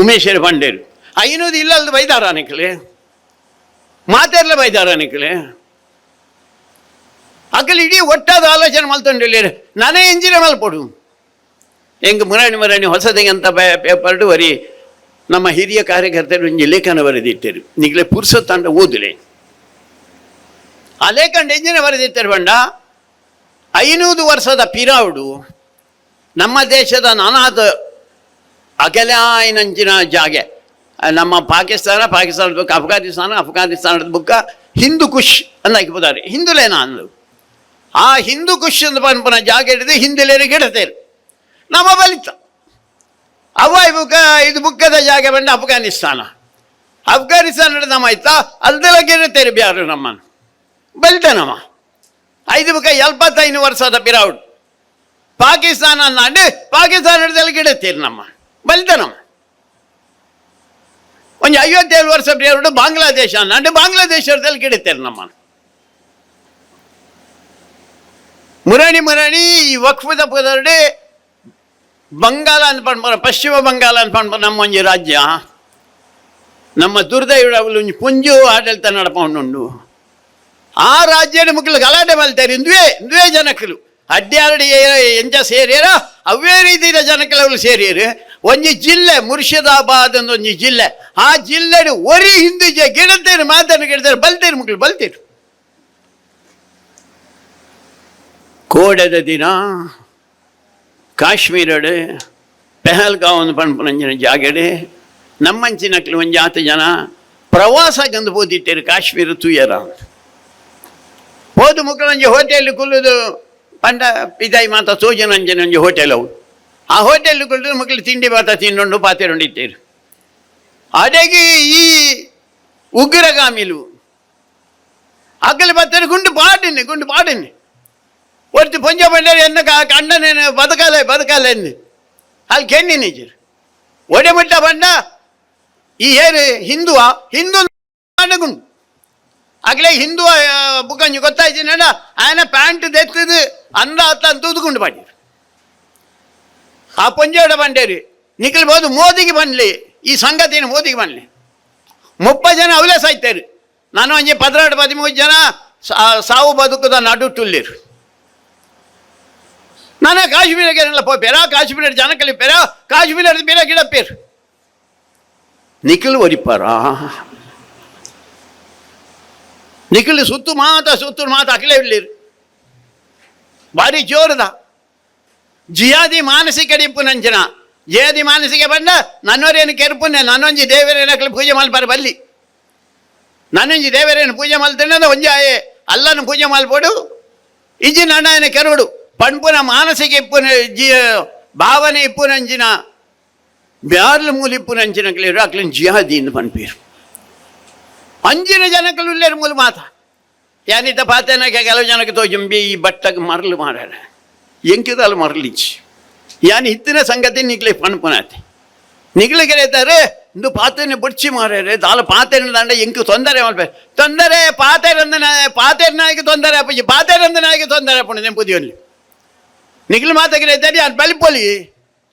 ಉಮೇಶ್ವರ ಪಂಡೇರು 500 ಇಲ್ಲಲ್ದು ಬೈದಾರ ನಿಕ್ಲೆ ಮಾತೆರ್ಲ ಬೈದಾರ ನಿಕ್ಲೆ ಅಕಲ್ ಇಡೀ ಒಟ್ಟಾದ ಆಲೋಚನೆ ಮಲ್ತೊಂಡಿಲ್ಲ ನಾನೇ ಇಂಜಿನ ಮಲ್ಪೊಡು ಹೆಂಗೆ ಮುರಾಣಿ ಮುರಾಣಿ ಹೊಸದಿಗೆ ಅಂತ ಪೇಪರ್ಡು ವರಿ ನಮ್ಮ ಹಿರಿಯ ಕಾರ್ಯಕರ್ತರು ಒಂಜಿ ಲೇಖನ ಬರೆದಿಟ್ಟರು ನಿಗ್ಲೆ ಪುರ್ಸೊತ್ತಂಡ ಓದುಲೆ ಆ ಲೇಖನ ಎಂಜಿನ ಬರೆದಿಟ್ಟರು ಬಂಡ 500 ವರ್ಷದ ಪಿರಾವುಡು ನಮ್ಮ ದೇಶದ ನಾನಾದ ಅಗಲಾಯಿನಂಚಿನ ಜಾಗೆ ನಮ್ಮ ಪಾಕಿಸ್ತಾನ ಪಾಕಿಸ್ತಾನದ ಬುಕ್ಕ ಅಫ್ಘಾನಿಸ್ತಾನ ಅಫ್ಘಾನಿಸ್ತಾನದ ಬುಕ್ಕ ಹಿಂದೂ ಕುಶ್ ಅಂತ ಹಾಕಿಬೋದಾರೆ ಹಿಂದುಲೇನ ಅಂದು ಆ ಹಿಂದೂ ಕುಶ್ ಅಂತ ಪನ್ಪನ ಜಾಗ ಹಿಡಿದು ಹಿಂದುಲೇನು ಗಿಡತೇರು ನಮ್ಮ ಬಲಿತ ಅವ್ವಾಯ್ ಬುಕ್ಕ ಇದು ಬುಕ್ಕದ ಜಾಗ ಬಂಡ ಅಫ್ಘಾನಿಸ್ತಾನ ಅಫ್ಘಾನಿಸ್ತಾನ ನಮ್ಮ ಆಯ್ತಾ ಅಲ್ದೆಲ್ಲ ಗಿಡತೇರು ಬ್ಯಾರು ನಮ್ಮನ್ನು ಬಲಿತ ನಮ್ಮ 5 ಬುಕ್ಕ 75 ವರ್ಷದ ಪಿರಾವುಡ್ ಪಾಕಿಸ್ತಾನ ಅಂದಾಂಡು ಪಾಕಿಸ್ತಾನದಲ್ಲಿ ಗಿಡತ್ತೀರಿ ನಮ್ಮ ಬಲಿತ ನಮ್ಮ ಒಂದು 57 ವರ್ಷ ಎರಡು ಬಾಂಗ್ಲಾದೇಶ ಅಂದಾಂಡು ಬಾಂಗ್ಲಾದೇಶದಲ್ಲಿ ಗಿಡತ್ತೀರಿ ನಮ್ಮ ಮುರಾಣಿ ಮುರಾಣಿ ಈ ವಕ್ಫದ ಪದರಡೆ ಬಂಗಾಲ ಅಂತ ಪಶ್ಚಿಮ ಬಂಗಾಲ ಅಂತ ನಮ್ಮ ಒಂಜಿ ರಾಜ್ಯ ನಮ್ಮ ದುರ್ದೈವ ಒಂಜಿ ಪುಂಜು ಆಡಳಿತ ನಡಪೊಂಡುಂಡು ಆ ರಾಜ್ಯದ ಮುಕ್ಕಲು ಗಲಾಟೆ ಮಲ್ತಾರೆ ಇಂದುವೇ ಇಂದುವೇ ಜನಕ್ಕಲು ಅಡ್ಡಾರಡಿ ಎಂಚ ಸೇರಿಯರ ಅವೇ ರೀತಿಯ ಜನಕ್ಕಲು ಸೇರಿಯರು ಒಂಜಿ ಜಿಲ್ಲೆ ಮುರ್ಷಿದಾಬಾದ್ ಅಂತ ಒಂಜಿ ಜಿಲ್ಲೆ ಆ ಜಿಲ್ಲೆ ಒರಿ ಹಿಂದೂ ಗಿಡತೇರು ಮಾತನ್ನು ಗಿಡತೇರು ಬಲ್ತೇರು ಮಕ್ಕಳು ಬಲ್ತೇರು ಕೋಡೆದ ದಿನ ಕಾಶ್ಮೀರಡು ಪೆಹಲ್ಗಾವ್ ಪನ್ಪುನಂಚಿನ ಜಾಗಡೆ ನಮ್ಮಂಚಿನಕ್ಲು ಒಂಜಾತ ಜನ ಪ್ರವಾಸಗಂದು ಪೋದಿಟ್ಟೇರು ಕಾಶ್ಮೀರ ತೂಯರ ಹೋದು ಮುಕ್ಕಳಂಜಿ ಹೋಟೆಲ್ ಕುಲ್ಲುದು ಪಂಡ ಪಿದಾಯಿ ಮಾತ ಸೋಜನಂಜನ ಒಂಜಿ ಹೋಟೆಲ್ ಅವು ಆ ಹೋಟೆಲ್ ಕುಲ್ದು ಮಕ್ಕಳು ತಿಂಡಿ ಮಾತ ತಿಂಡೊಂಡು ಪಾತೆರೊಂಡಿತ್ತೇರು ಅಡೆಗೆ ಈ ಉಗ್ರಗಾಮಿಲು ಅಗಲು ಬತ್ತಾರೆ ಗುಂಡು ಪಾಡಿನಿ ಗುಂಡು ಪಾಡಿನಿ ಒಟ್ಟು ಪೊಂಜ ಬಂಡಾರಿ ಎನ್ನ ಕಣ್ಣನೇನು ಬದುಕಲೆ ಬದುಕಲೆ ಎಂದು ಅಲ್ಲಿ ಕೆಣ್ಣಿ ನಿಜರು ಒಡೆ ಮುಟ್ಟ ಬಂಡ ಈ ಏನು ಹಿಂದುವ ಹಿಂದೂ ಗುಂಡು ಆಗಲೇ ಹಿಂದೂ ಬುಕ್ಕಂಜಿ ಗೊತ್ತಾಯ್ತು ఆయన ಪ್ಯಾಂಟ್ తెತ್ತದು ಅಂದ ಅತ್ತ ತೂದುಕೊಂಡು ಪಾಡಿರು ಆ ಪೊಂಜೋಡ ಬಂಡೇರಿ ನಿಖಲ್ಬೋದು ಮೋದಿಗೆ ಬನ್ಲಿ ಈ ಸಂಗತಿನ ಮೋದಿಗೆ ಬನ್ಲಿ 30 ಜನ ಅವಲೇ ಸಾಯ್ತಾರೆ ನಾನು ಒಂಜಿ 12 13 ಜನ ಸಾವು ಬದುಕುದ ನಡು ಟುಲ್ಲಿರು ನಾನು ಕಾಶ್ಮೀರಕ್ಕೆ ಪೋಪೇರ ಕಾಶ್ಮೀರ ಜನಕಲಿ ಪೇರ ಕಾಶ್ಮೀರ ಬೇರೆ ಗಿಡ ಪೇರು ನಿಖಿಲ್ ಒರಿಪಾರಾ ನಿಖಿಲ್ ಸುತ್ತು ಮಾತ ಸುತ್ತು ಮಾತ ಅಖಿಲೇ ಇಲ್ಲಿರು ಭಾರಿ ಜೋರದ ಜಿಯಾದಿ ಮಾನಸಿಕ ಡಿಪ್ಪು ನಂಜನ ಜಿಯಾದಿ ಮಾನಸಿಕ ಬಂದ ನನ್ನೋರೇನು ಕೆರ್ಪುನೆ ನನ್ನೊಂಜಿ ದೇವರೇನಕ್ಲಿ ಪೂಜೆ ಮಲ್ಪಾರ ಬಲ್ಲಿ ನನ್ನೊಂಜಿ ದೇವರೇನು ಪೂಜೆ ಮಲ್ತೇನೆ ಒಂಜಿ ಆಯೆ ಅಲ್ಲನು ಪೂಜೆ ಮಲ್ಪೋಡು ಇಜ್ಜಿ ನನ್ನ ಕೆರವಡು ಪಣ್ಪುನ ಮಾನಸಿಕ ಇಪ್ಪುನ ಜಿ ಭಾವನೆ ಇಪ್ಪುನಂಚಿನ ಬ್ಯಾರ್ಲು ಮೂಲಿ ಇಪ್ಪುನಂಚಿನ ಅಕ್ಲಿನ ಜಿಹಾದಿ ಎಂದು ಪನ್ಪೀರು ಅಂಜಿನ ಜನಕ್ಕಲು ಉಲ್ಲೇರು ಮೂಲ ಮಾತ ಯಾನಿತ ಪಾತೇನಕ್ಕೆ ಕೆಲವು ಜನಕ್ಕೆ ತೋಜಂಬಿ ಈ ಬಟ್ಟಗೆ ಮರಳು ಮಾರಾರ ಎಂಕಿದಾಲು ಮರಳಿಚ್ಚಿ ಯಾನ್ ಇತ್ತಿನ ಸಂಗತಿ ನಿಗ್ಲೆ ಪನ್ಪುನಾತೆ ನಿಗ್ಲೆ ಕೆರೆತಾರೆ ಇಂದು ಪಾತೇನೆ ಬುಡ್ಚಿ ಮಾರಾರೆ ದಾಲ ಪಾತೇನ ದಂಡ ಎಂಕು ತೊಂದರೆ ಮಲ್ಪೆ ತೊಂದರೆ ಪಾತೇರಂದ ಪಾತೇರ್ ನಾಯಿಗೆ ತೊಂದರೆ ಅಪ್ಪಜಿ ಪಾತೇರಂದ ನಾಯಿಗೆ ತೊಂದರೆ ಅಪ್ಪಣೆ ನೆಂಪುದಿಯಲ್ಲಿ ನಿಗ್ಲು ಮಾತಾಗಿರ ಅದು ಬಲಿಪೊಲಿ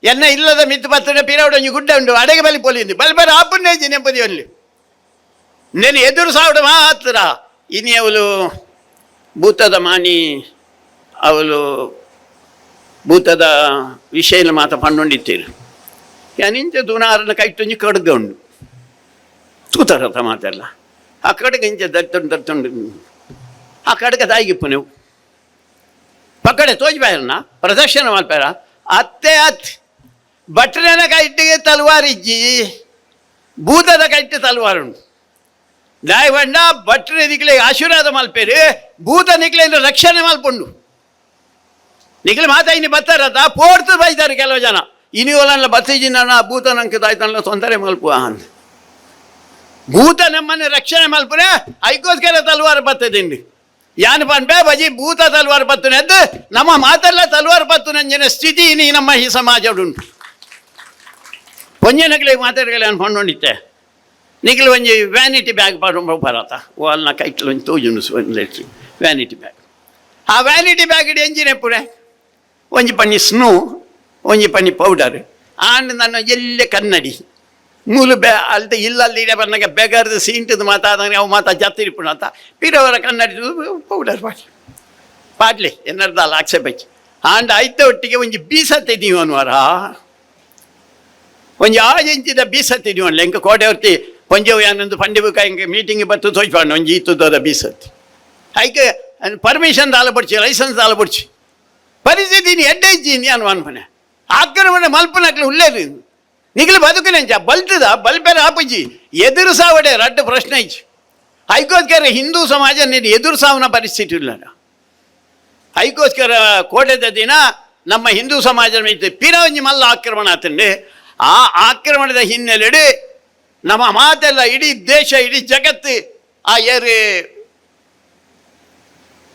ಎನ್ನ ಇಲ್ಲದ ಮಿತ್ತು ಪತ್ತನೆ ಪಿರವಡೊಂಜಿ ಗುಡ್ಡ ಉಂಟು ಅಡೆಗೆ ಬಲಿಪೊಲಿ ಇಂದು ಬಲಿಪರ ಆಪುನ್ನೇ ನೆಂಪುದಿಯಲ್ಲಿ నేను ಎದುರು ಸಾವಡ ಮಾತ್ರ ಇನಿ ಅವಳು ಭೂತದ ಮಾನಿ ಅವಳು ಭೂತದ ವಿಷಯ ಮಾತ ಪಂಡೊಂಡಿತ್ತೀರು ಯಾನಿಂಚ ದೂನಾರನ ಕೈಟೊಂಜಿ ಕಡ್ಗ ಉಂಡು ತೂತಾರತ ಮಾತೆಲ್ಲ ಆ ಕಡ್ಗ ಇಂಚ ದರ್ತುಂಡು ದರ್ತುಂಡು ಆ ಕಡ್ಗ ತಾಯಿಗಿಪ್ಪು ನೀವು ಪಕ್ಕಡೆ ತೋಜ್ಬೇರನ ಪ್ರದರ್ಶನ ಮಲ್ಪೇರ ಅತ್ತೆ ಅತ್ ಭಟ್ರನ ಕೈಟಿಗೆ ತಲವಾರಿಜ್ಜಿ ಭೂತದ ಕೈಟ್ ತಲವಾರುಂಡು ದಾಯವಂಡ ಭಟ್ರ ನಿಕ್ಲೆ ಆಶೀರ್ವಾದ ಮಲ್ಪೇರು ಭೂತ ನಿಕ್ಲೆ ರಕ್ಷಣೆ ಮಲ್ಪುಂಡು ನಿಕ್ಲೆ ಮಾತಾ ಇನ್ನು ಬತ್ತಾರತ ಪೋರ್ತು ಬೈತಾರೆ ಕೆಲವು ಜನ ಇನಿ ಒಲಲ್ಲ ಬತ್ತಿಜಿನ ಭೂತ ನಂಗೆ ತಾಯ್ತಲ್ಲ ತೊಂದರೆ ಮಲ್ಪು ಅಂದ ಭೂತ ನಮ್ಮನ್ನು ರಕ್ಷಣೆ ಮಲ್ಪುನೆ ಐಕೋಸ್ಕರ ತಲ್ವಾರ ಬತ್ತದಿಂಡಿ ಯಾನ್ ಪನ್ಪೆ ಬಜಿ ಭೂತ ತಲ್ವಾರ ಬತ್ತುನೆದ್ದು ನಮ್ಮ ಮಾತೆಲ್ಲ ತಲ್ವಾರ ಬತ್ತು ನಂಜಿನ ಸ್ಥಿತಿ ಇನಿ ನಮ್ಮ ಈ ಸಮಾಜ ಉಂಟು ಪೊಂಜನಕ್ಲೆ ಮಾತಾಡಗಲೆ ಅನ್ಕೊಂಡಿತ್ತೆ ನಿಖಿಲ್ ಒಂಜಿ ವ್ಯಾನಿಟಿ ಬ್ಯಾಗ್ ಪರತ ಓ ಅಲ್ನ ಕೈಟ್ಲ ಒಂಜಿ ತೋಜುಂಡು ವ್ಯಾನಿಟಿ ಬ್ಯಾಗ್ ಆ ವ್ಯಾನಿಟಿ ಬ್ಯಾಗ್ ಇಡಿ ಎಂಜಿನ ಎಪ್ಪುನೆ ಒಂಜಿ ಪನ್ನಿ ಸ್ನೋ ಒಂಜಿ ಪನಿ ಪೌಡರ್ ಆಂಡ್ ನನ್ನ ಎಲ್ಲೆ ಕನ್ನಡಿ ಮೂಲು ಬೆ ಅಲ್ತ ಇಲ್ಲಲ್ಲಿ ಇಡೆ ಬನ್ನಗ ಬೆಗರ್ದು ಸೀಂಟದ ಮಾತಾದಂಗೆ ಅವು ಮಾತಾ ಜತ್ತಿರಿಪುಣ ಅಂತ ಪಿರವರ ಕನ್ನಡಿ ಪೌಡರ್ ಪಾಡ್ಲಿ ಪಾಡ್ಲಿ ಎನ್ನರ್ದಲ್ಲ ಆಕ್ಷೇಪ ಆಂಡ ಐತ ಒಟ್ಟಿಗೆ ಒಂಜಿ ಬೀಸತ್ತೆ ದೀವನ್ವಾರ ಒಂಜಿ ಆಜ್ ಇಂಚಿದ ಬೀಸತ್ತೆ ದೀವನ್ಲೆ ಎಂಕ ಕೋಟೆ ಹೊರ್ತಿ ಪಂಜವು ಯಾನೊಂದು ಪಂಡೆ ಬುಕ್ಕ ಎಂಕ ಮೀಟಿಂಗ್ ಬತ್ತು ತೋಜ್ಪಾಂಡು ಒಂಜಿ ಈತುದೋದ ಬೀಸತ್ತಿ ಐಕೆ ಪರ್ಮಿಷನ್ ದಾಲ ಪಡ್ಚಿ ಲೈಸೆನ್ಸ್ ದಾಲ ಪಡ್ಚಿ ಪರಿಸ್ಥಿತಿ ಎಡ್ಡೆ ಇಜ್ಜಿ ಅನ್ವ ಅನ್ಪನೆ ಆಕ್ರಮಣ ಮಲ್ಪನಕ್ಲು ಉಲ್ಲೇರು ನಿಗಲು ಬದುಕುನೆಂಚ ಬಲ್ತದ ಬಲ್ಪೆರ ಆಪುಜಿ ಎದುರು ಸಾವಡೆ ರಡ್ಡು ಪ್ರಶ್ನೆ ಇಜ್ಜಿ. ಐಕೋಸ್ಕರ ಹಿಂದೂ ಸಮಾಜ ನೀನು ಎದುರು ಸಾವನ ಪರಿಸ್ಥಿತಿ ಇಲ್ಲ. ಐಕೋಸ್ಕರ ಕೋಟೆದ ದಿನ ನಮ್ಮ ಹಿಂದೂ ಸಮಾಜ ಪಿರವಂಜಿ ಮಲ್ಲ ಆಕ್ರಮಣ ಆತಂಡೆ. ಆ ಆಕ್ರಮಣದ ಹಿನ್ನೆಲೆಡೆ ನಮ್ಮ ಮಾತೆಲ್ಲ ಇಡೀ ದೇಶ ಇಡೀ ಜಗತ್ತು ಆ ಏರು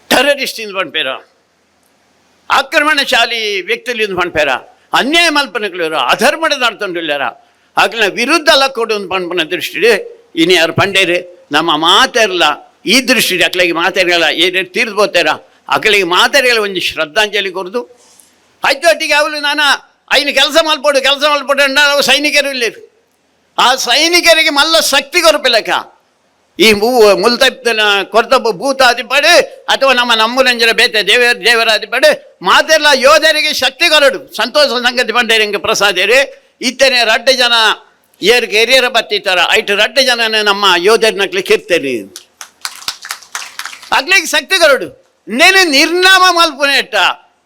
ಟೆರರಿಸ್ಟ್ ಇಂದ ಪನ್ಪೇರ, ಆಕ್ರಮಣಶಾಲಿ ವ್ಯಕ್ತಿಲಿಂದ ಪನ್ಪೇರ, ಅನ್ಯಾಯ ಮಲ್ಪನಕ್ಲಿರ ಅಧರ್ಮದ ನಡ್ತೊಂಡಿಲ್ಲಾರ ಅಕ್ಲಿನ ವಿರುದ್ಧ ಲಕ್ಕೊಡು ಪನ್ಪನ ದೃಷ್ಟಿ ಇನ್ನು ಯಾರು ಪಂಡೇರು ನಮ್ಮ ಮಾತೆಲ್ಲ ಈ ದೃಷ್ಟಿ ಅಕ್ಲಿಗೆ ಮಾತೆಲ್ಲ ಏನೇನು ತೀರ್ದು ಬೋತಾರ ಅಕ್ಲಿಗೆ ಮಾತೆಗಳ ಒಂದು ಶ್ರದ್ಧಾಂಜಲಿ ಕೊರ್ದು ಆಯ್ತು. ಅವಳು ನಾನು ಐನು ಕೆಲಸ ಮಲ್ಪೋಡು ಕೆಲಸ ಮಲ್ಪೋಡು ಅಂಡ ಸೈನಿಕರು ಇಲ್ಲ. ಆ ಸೈನಿಕರಿಗೆ ಮಲ್ಲ ಶಕ್ತಿ ಕೊರಪಿಲ್ಲಕ್ಕ ಈ ಮುಲ್ತಪ್ತನ ಕೊರ್ತಬ್ಬ ಭೂತಾದಿಪಡು ಅಥವಾ ನಮ್ಮ ನಮ್ಮುರಂಜನ ಬೇತೆ ದೇವರಾದಿಪಡು ಮಾತೆಲ್ಲ ಯೋಧರಿಗೆ ಶಕ್ತಿ ಕೊರಡು. ಸಂತೋಷ ಸಂಗತಿ ಪಂಡೇರಿಂಗ ಪ್ರಸಾದೇರಿ ಇತ್ತನೆ ರಡ್ಡು ಜನ ಏರ್ಗೆ ಎರಿಯರ ಬತ್ತಿತ್ತಾರ ಐಟು ರಡ್ಡು ಜನನೇ ನಮ್ಮ ಯೋಧರನಕ್ಲಿ ಕಿರ್ತೇನೆ ಅಗ್ಲಿಗೆ ಶಕ್ತಿ ಕೊರಡು. ನೇನು ನಿರ್ನಾಮ ಮಲ್ಪುನೆಟ್ಟ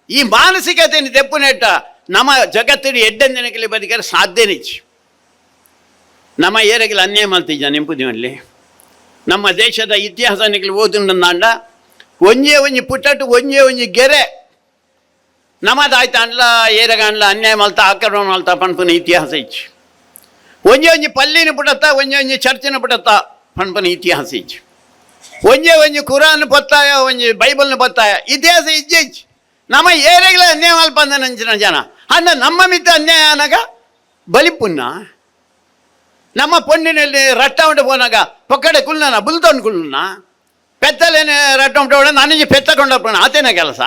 ಈ ಮಾನಸಿಕತೆಯನ್ನು ತೆಪ್ಪುನೆಟ್ಟ ನಮ್ಮ ಜಗತ್ತಿನ ಎಡ್ಡೆಂದಿನಕಲಿ ಬದುಕರೆ ಸಾಧ್ಯನಿಚ್ಚು. ನಮ್ಮ ಏರಗಿಲ್ಲ ಅನ್ಯಾಯ ಮಲ್ತಿದ್ದ ನೆಂಪುದಿವಲ್ಲಿ ನಮ್ಮ ದೇಶದ ಇತಿಹಾಸ ನಿಕ್ಲಿ ಓದುಂಡ ಒಂಜೇ ಒಂಜಿ ಪುಟ್ಟಟ್ಟು ಒಂಜೇ ಒಂಜಿ ಗೆರೆ ನಮ್ಮದಾಯ್ತು ಅಂಡ್ಲ ಏರಗಾಂಡ್ಲ ಅನ್ಯಾಯ ಮಲ್ತ ಆಕ್ರಮಣ ಮಲ್ತ ಪನ್ಪುನ ಇತಿಹಾಸ ಇಚ್ಚು. ಒಂಜೇ ಒಂಜಿ ಪಲ್ಲಿನ ಪುಟತ್ತ ಒಂಜೇ ಒಂಜಿ ಚರ್ಚಿನ ಪುಟತ್ತ ಪನ್ಪುನ ಇತಿಹಾಸ ಇಚ್ಚು. ಒಂಜೇ ಒಂಜಿ ಕುರಾನ್ ಪತ್ತಾಯ ಒಂಜಿ ಬೈಬಲ್ನ ಪತ್ತಾಯ ಇತಿಹಾಸ ಇಜ್ಜೆ ಇಚ್ಚು. ನಮ್ಮ ಏರೆಗಳ ಅನ್ಯಾಯ ಮಲ್ಪಂದ ನಂಚಿನ ಜನ ಅಂದ ನಮ್ಮ ಮಿತ್ತ ಅನ್ಯಾಯ ಅನಗ ಬಲಿಪುನ್ನ ನಮ್ಮ ಪೊನ್ನಿನಲ್ಲಿ ರಟ್ಟ ಉಂಟು ಪೋನಾಗ ಪೊಕ್ಕಡೆ ಕುಲ್ಲನ ಬುಲ್ತೊಂಡು ಕುಲ್ಲನ ಪೆತ್ತಲೇನೆ ರಟ್ಟ ಉಂಟು ನಾನಿಂಜಿ ಪೆತ್ತ ಕೊಂಡೋಣ ಆತೇನ ಕೆಲಸ